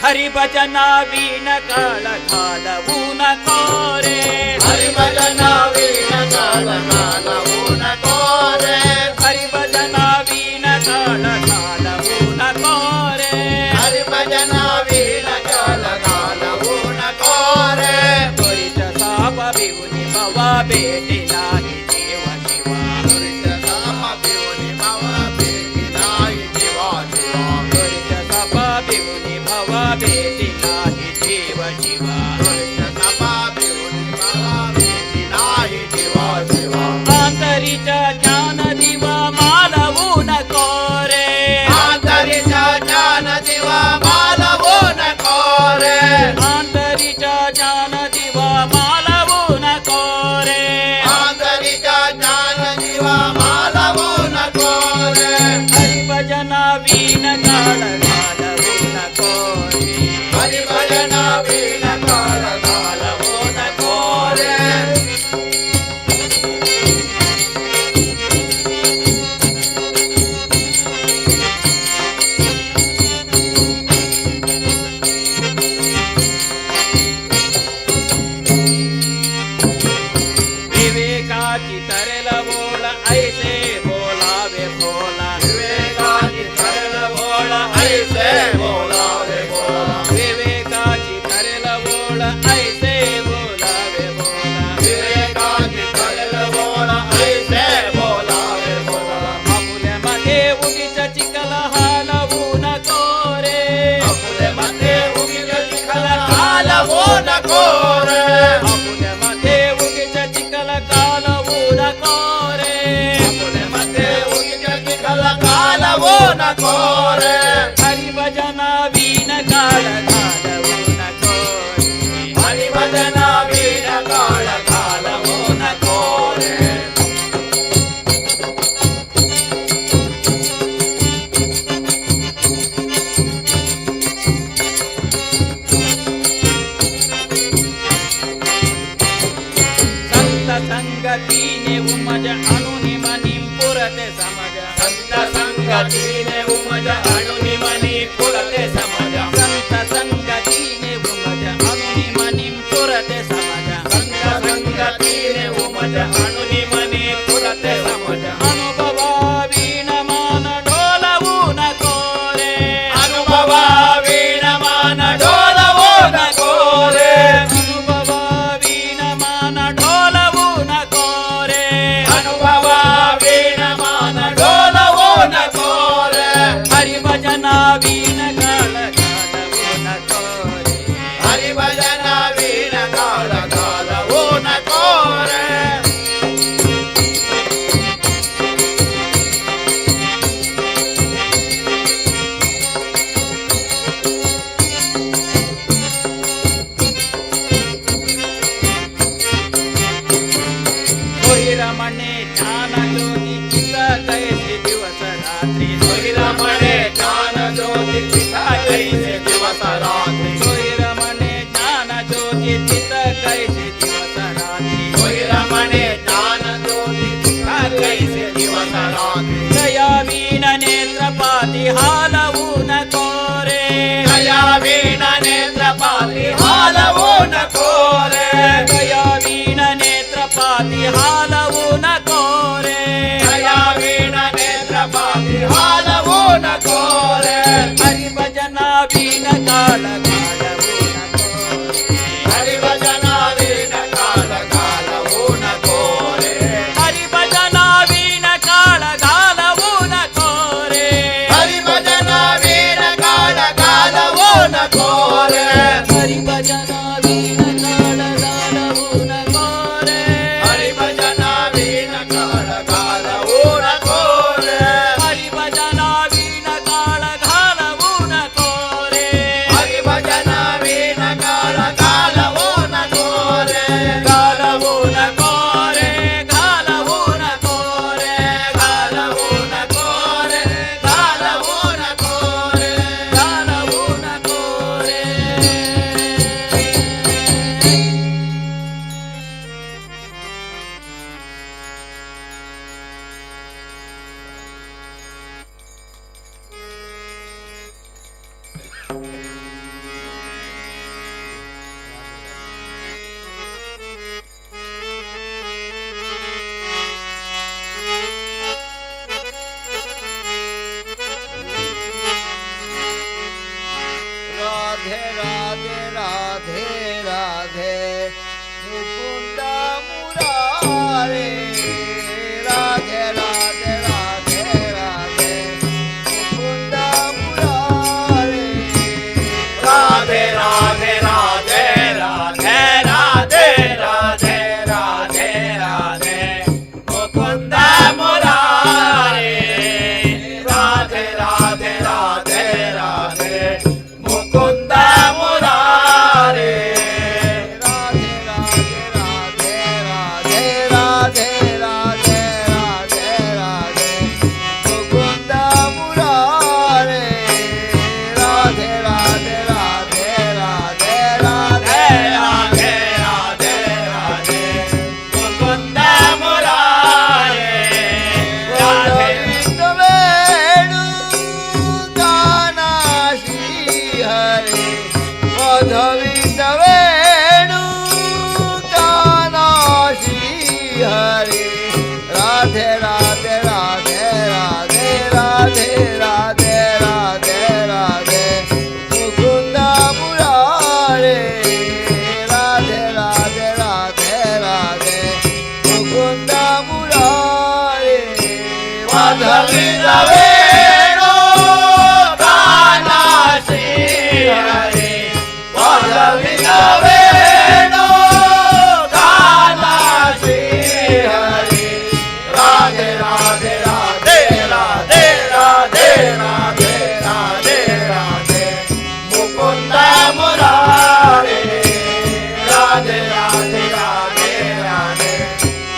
ಹರಿ ಭಜನ ವೀಣ ಕಾಳ ಕಾಲವೂನ ಕೋರೆ, ಹರಿ ಭಜನ ವೀಣ ಕಾಳ ಕಾಲವೂನ ಕೋರೆ, ಹರಿ ಭಜನ ವೀಣ ಕಾಳ ಕಾಲವೂನ ಕೋರೆ, ಹರಿ ಭಜನ ವೀಣ ಕಾಳ ಕಾಲವೂನ ಕೋರೆ. ಭೇಟಿ ನಾಹಿ ಜೀವ ಶಿವ. ದುರಿತ ಸಭಾ ಬಿವುನಿ ಭವ ಭೇಟಿ ನಾಹಿ ಜೀವ ಶಿವ. ಆಂತರಿಕ ಜ್ಞಾನ ದಿವ ಮಾನವು ನ ಕೋರೆ. ಆಂತರಿಕ ಜ್ಞಾನ ದಿವ ಮಾಲವೋ ನ ಕೋರೆ. ಆಂತರಿಕ ಜ್ಞಾನ ದಿವ ಮಾಲವು ನ ಕೋರೆ. ಆಂತರಿಕ ಜ್ಞಾನ ದಿವ ಮಾಲವೋ ನ ಕೋರೆ. ಹರಿಭಜನ ವೀಣ ಕಾಳ ಕಾಲವು ನ ಕೋರೆ. ಹರಿಭಜನ ವೀಣ ಕಾಳ ಕಾಲವೋ ನ ಕೋರೆ. ವಿವೇಕಾಚಿ ತರೆಲವೋಳ ಐಸೆ ಬೋಲಾವೆ ಭೋಲ. ವಿವೇಕಾಜಿ ತರಲವೋಳ ಐಸೆ ಬೋಲಾವೆ ಬೋಲ. ವಿವೇಕಾಚಿ ತರೆಲವೋಳ ಐಸೆ ಬೋಲಾವೆ ಭೋಲ. ವಿವೇಕಾಜಿ ತರಲವೋಳ ಐಸೆ ಬೋಲಾವೆ ಬೋಲ. ಅಮುಲೆ ಮತೆ ಉಗಿಚ ಚಿಕ್ಕಲ ಹಾಲವು ನ ಕೋರೆ. ಅಪುಲೆ ಮತೆ ಉಗಿದ ಚಿಕ್ಕಲ ಕಾಲವೋ ನ ಕೋರೆ. ಅಮುಲೆ ಮತೆ ಉಗಿಚ ಚಿಕ್ಕಲ ಕಾಲವು ನ ಕೋರೆ. ಅಪುಲೆ ಮತೆ ಉಗಿದ ಚಿಕ್ಕಲ ಕಾಲವೋ ನ ಕೋರೆ. ಹರಿಭಜನ ವೀಣ ಕಾಳ ಕಾಲವು ನ ಕೋರೆ. ಹರಿಭಜನ ವೀಣ ಕಾಳ ಕಾಲವೋ ನ ಕೋರೆ. ಸಂತ ಸಂಗತೀನೆ ಉಮಜ ಅಣು ನಿಮ ನಿಂಪುರತೆ ಸಮಜ. ಸಂತ ಸಂಗತೀನೆ ಉಮಜ ಅಣು ನಿಮನಿ ಪುರತೆ ಸಮಜ. ಸಂತ ಸಂಗತೀನೆ ಉಮಜ ಅಣು ನಿಮ ನಿಂಪುರತೆ ಸಮಜ. ಸಂತ ಸಂಗತೀನೆ ಉಮಜ ಅಣು ನಿಮನಿ ಪುರತೆ ಸಮಜ. ಅನುಭವ ವೀಣಮಾನ ಡೋಲವು ನ ಕೋರೆ. ಅನುಭವ ವೀಣಮಾನ ಡೋಲವೋ ನ ಕೋರೆ. ಅನುಭವ ವೀಣಮಾನ ಡೋಲವು ನ ಕೋರೆ. ಅನುಭವ ವೀಣಮಾನ ಡೋಲವೋ ನ ಕೋರೆ. ಹರಿಭಜನ ವೀಣ ಕಾಳ ಕಾಲವು ನ ಕೋರೆ. ಹರಿಭಜನ ವೀಣ ಕಾಳ ಕಾಲವೋ ನ ಕೋರೆ. ರಮಣೆ ಜ್ಞಾನ ಜ್ಯೋತಿ ಚಿತ್ತ ಕೈಸಿ ದಿವಸ ರಾತ್ರಿ. ರಮಣೆ ಜ್ಞಾನ ಜ್ಯೋತಿ ಚಿತ್ತ ಕೈಸೆ ದಿವಸ ರಾತ್ರಿ. ರಮಣೆ ಜ್ಞಾನ ಜ್ಯೋತಿ ಚಿತ್ತ ಕೈಸಿ ದಿವಸ ರಾತ್ರಿ. ರಮಣೆ ಜ್ಞಾನ ಜ್ಯೋತಿ ಚಿತ್ತ ಕೈಸೆ ದಿವಸ ರಾತ್ರಿ. ಜಯ ವೀಣ ನೇತ್ರ ಪಾತಿ ಹಾಲವು ನ ಕೋರೆ. ಜಯ ವೀಣ ನೇತ್ರ ಪಾತಿ ಹಾಲವೋ ನ ಕೋರೆ. ಜಯ ವೀಣ ನೇತ್ರ ಪಾತಿ ಹಾಲವು ನ ಕೋರೆ. ಜಯ ವೀಣ ನೇತ್ರ ಪಾತಿ ಹಾಲವೋ ನ ಕೋರೆ. ಹರಿಭಜನ ವೀಣ ಕಾಳ ಕಾಲವು ನ ಕೋರೆ. ಹರಿಭಜನ ವೀಣ ಕಾಳ ಕಾಲವೋ ನ ಕೋರೆ. ಹರಿಭಜನ ವೀಣ ಕಾಳ ಕಾಲವು ನ ಕೋರೆ. ಹರಿಭಜನ ವೀಣ ಕಾಳ ಕಾಲವೋ ನ ಕೋರೆ. ಹರಿಭಜನ ವೀಣ ಕಾಳ ಕಾಲವು ನ ಕೋರೆ. ಹರಿಭಜನ ವೀಣ ಕಾಳ ಕಾಲವೋ ನ ಕೋರೆ. ಹರಿಭಜನ ವೀಣ ಕಾಳ ಕಾಲವು ನ ಕೋರೆ. ಹರಿಭಜನ ವೀಣ ಕಾಳ ಕಾಲವೋ ನ ಕೋರೆ. ಕಾಲವು ನ ಕೋರೆ, ಕಾಲವು ನ ಕೋರೆ, ಕಾಲವೋ ನ ಕೋರೆ, ಕಾಲವೋ ನ ಕೋರೆ. ಕಾಲವು ನ ಕೋರೆ. ರಾಧೆ ರಾಧೆ ರಾಧೆ ರಾಧೆ ಮುಕುಂದ ಮುರಾರಿ. ರಾಧೆ ರಾಧೆ ರಾಧೆ ರಾಧೆ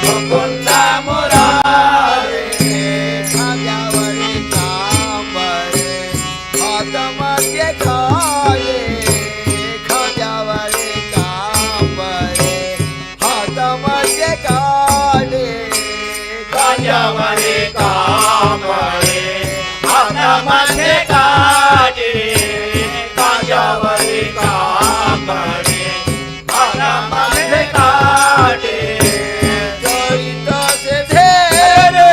ಮುಕುಂದ ಮುರಾರಿ. खांद्यावरी कांबळे हातामध्ये काळे, खांद्यावरी कांबळे हातामध्ये काळे, खांद्यावरी कांबळे हातामध्ये काटे, खांद्यावरी कांबळे हातामध्ये काटे. चरिताचे धेनु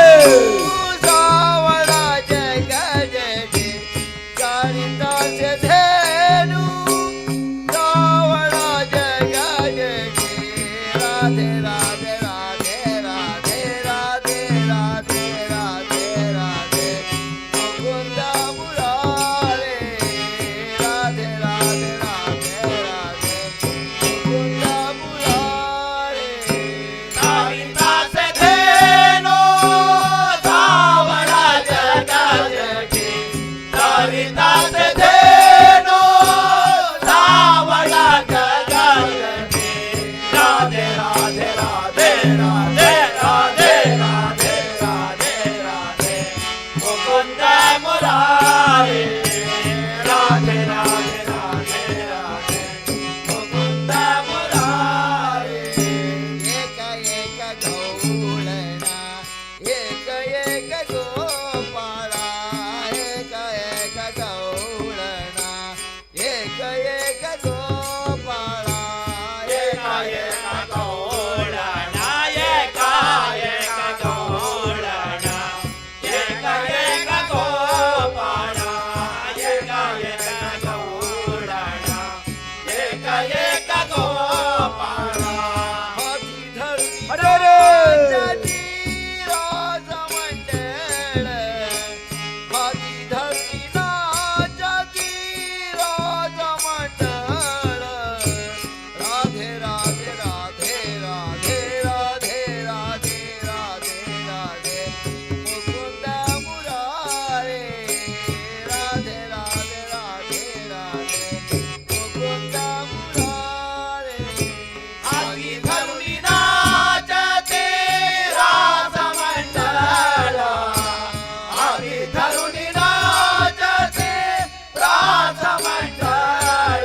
सावळा जग जगे, चरिताचे धेनु सावळा जग जगे, राधे राधे राधे राधे राधे राधे राधे राधे मुकुंद मुरारे, राधे राधे राधे राधे मुकुंद मुरारे. चारितासे धेनु सावळा जग जगे, चारितासे धेनु सावळा जग जगे, राधे राधे राधे राधे राधे राधे राधे राधे मुकुंद मुरारी, राधे राधे राधे राधे मुकुंद मुरारी. एक एक गौळणा एक एक गोपाळा, एक एक गौळणा एक एक गोपाळा, एक एक गौळणा एक एक गौळणा एक एक गोपाळा, एक एक गौळणा एक एक गोपाळा. हाती धरुनी हरे रे. नाचती राजमंडळ, हाती धरुनी नाचती राजमंडळ, राधे राधे राधे राधे राधे राधे राधे राधे मुकुंद मुरारे, राधे राधे राधे राधे मुकुंद मुरारे. हाती धरुनी नाचते रासमंडळ, हाती धरुनी नाचते रासमंडळ,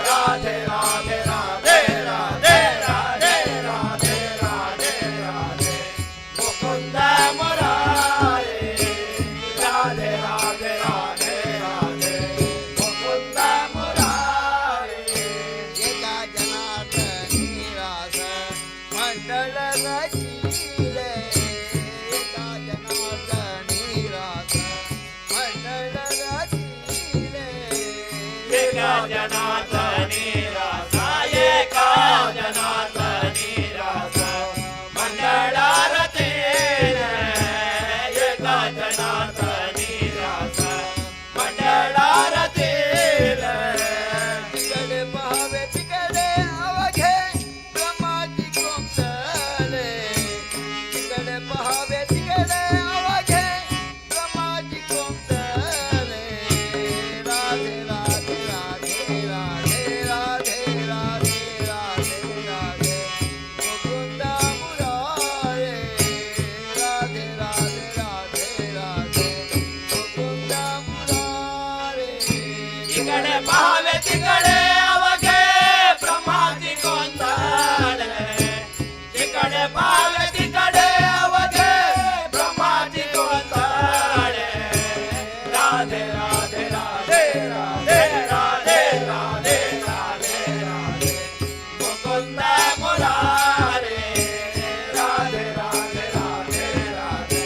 राधे राधे राधे राधे राधे राधे राधे राधे मुकुंद मुरारे, राधे राधे राधे राधे मुकुंद मुरारे. एका जनार्दनी रास मंडळ रचिले, एका जनार्दनी रास मंडळ रचिले, एका जनार्दनी रासा, एका जनार्दनी रास मंडळारतीले, एका जनार्दनी रास मंडळारतीले. तिकडे पहावे तिकडे अवघे ब्रह्माजी कोंदले, तिकडे पहावे तिकडे अवघे ब्रह्माजी कोंदले, राधे राधे राधे राधे राधे राधे राधे राधे मुकुंद मुरारे, राधे राधे राधे राधे मुकुंद मुरारे. तिकडे पहावे तिकडे अवघे ब्रह्माजी गोंधळे, तिकडे पहावे तिकडे अवघे ब्रह्माजी गोंधळे, राधे राधे राधे राधे राधे राधे राधे राधे मुकुंद मुरारे, राधे राधे राधे राधे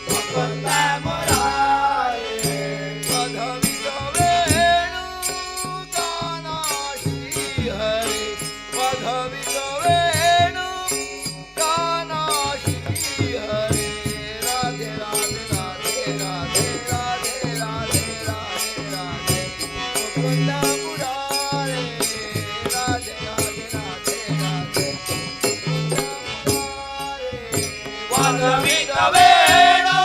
मुकुंद मुरारे. माधवी वेणू गाना श्री हरी, माधवी वेणू गाना श्री हरी, राधे राधे राधे राधे राधे राधे राधे राधे मुकुंद मुरारे, राधे राधे राधे राधे मुकुंद मुरारे. वाजवित वेणू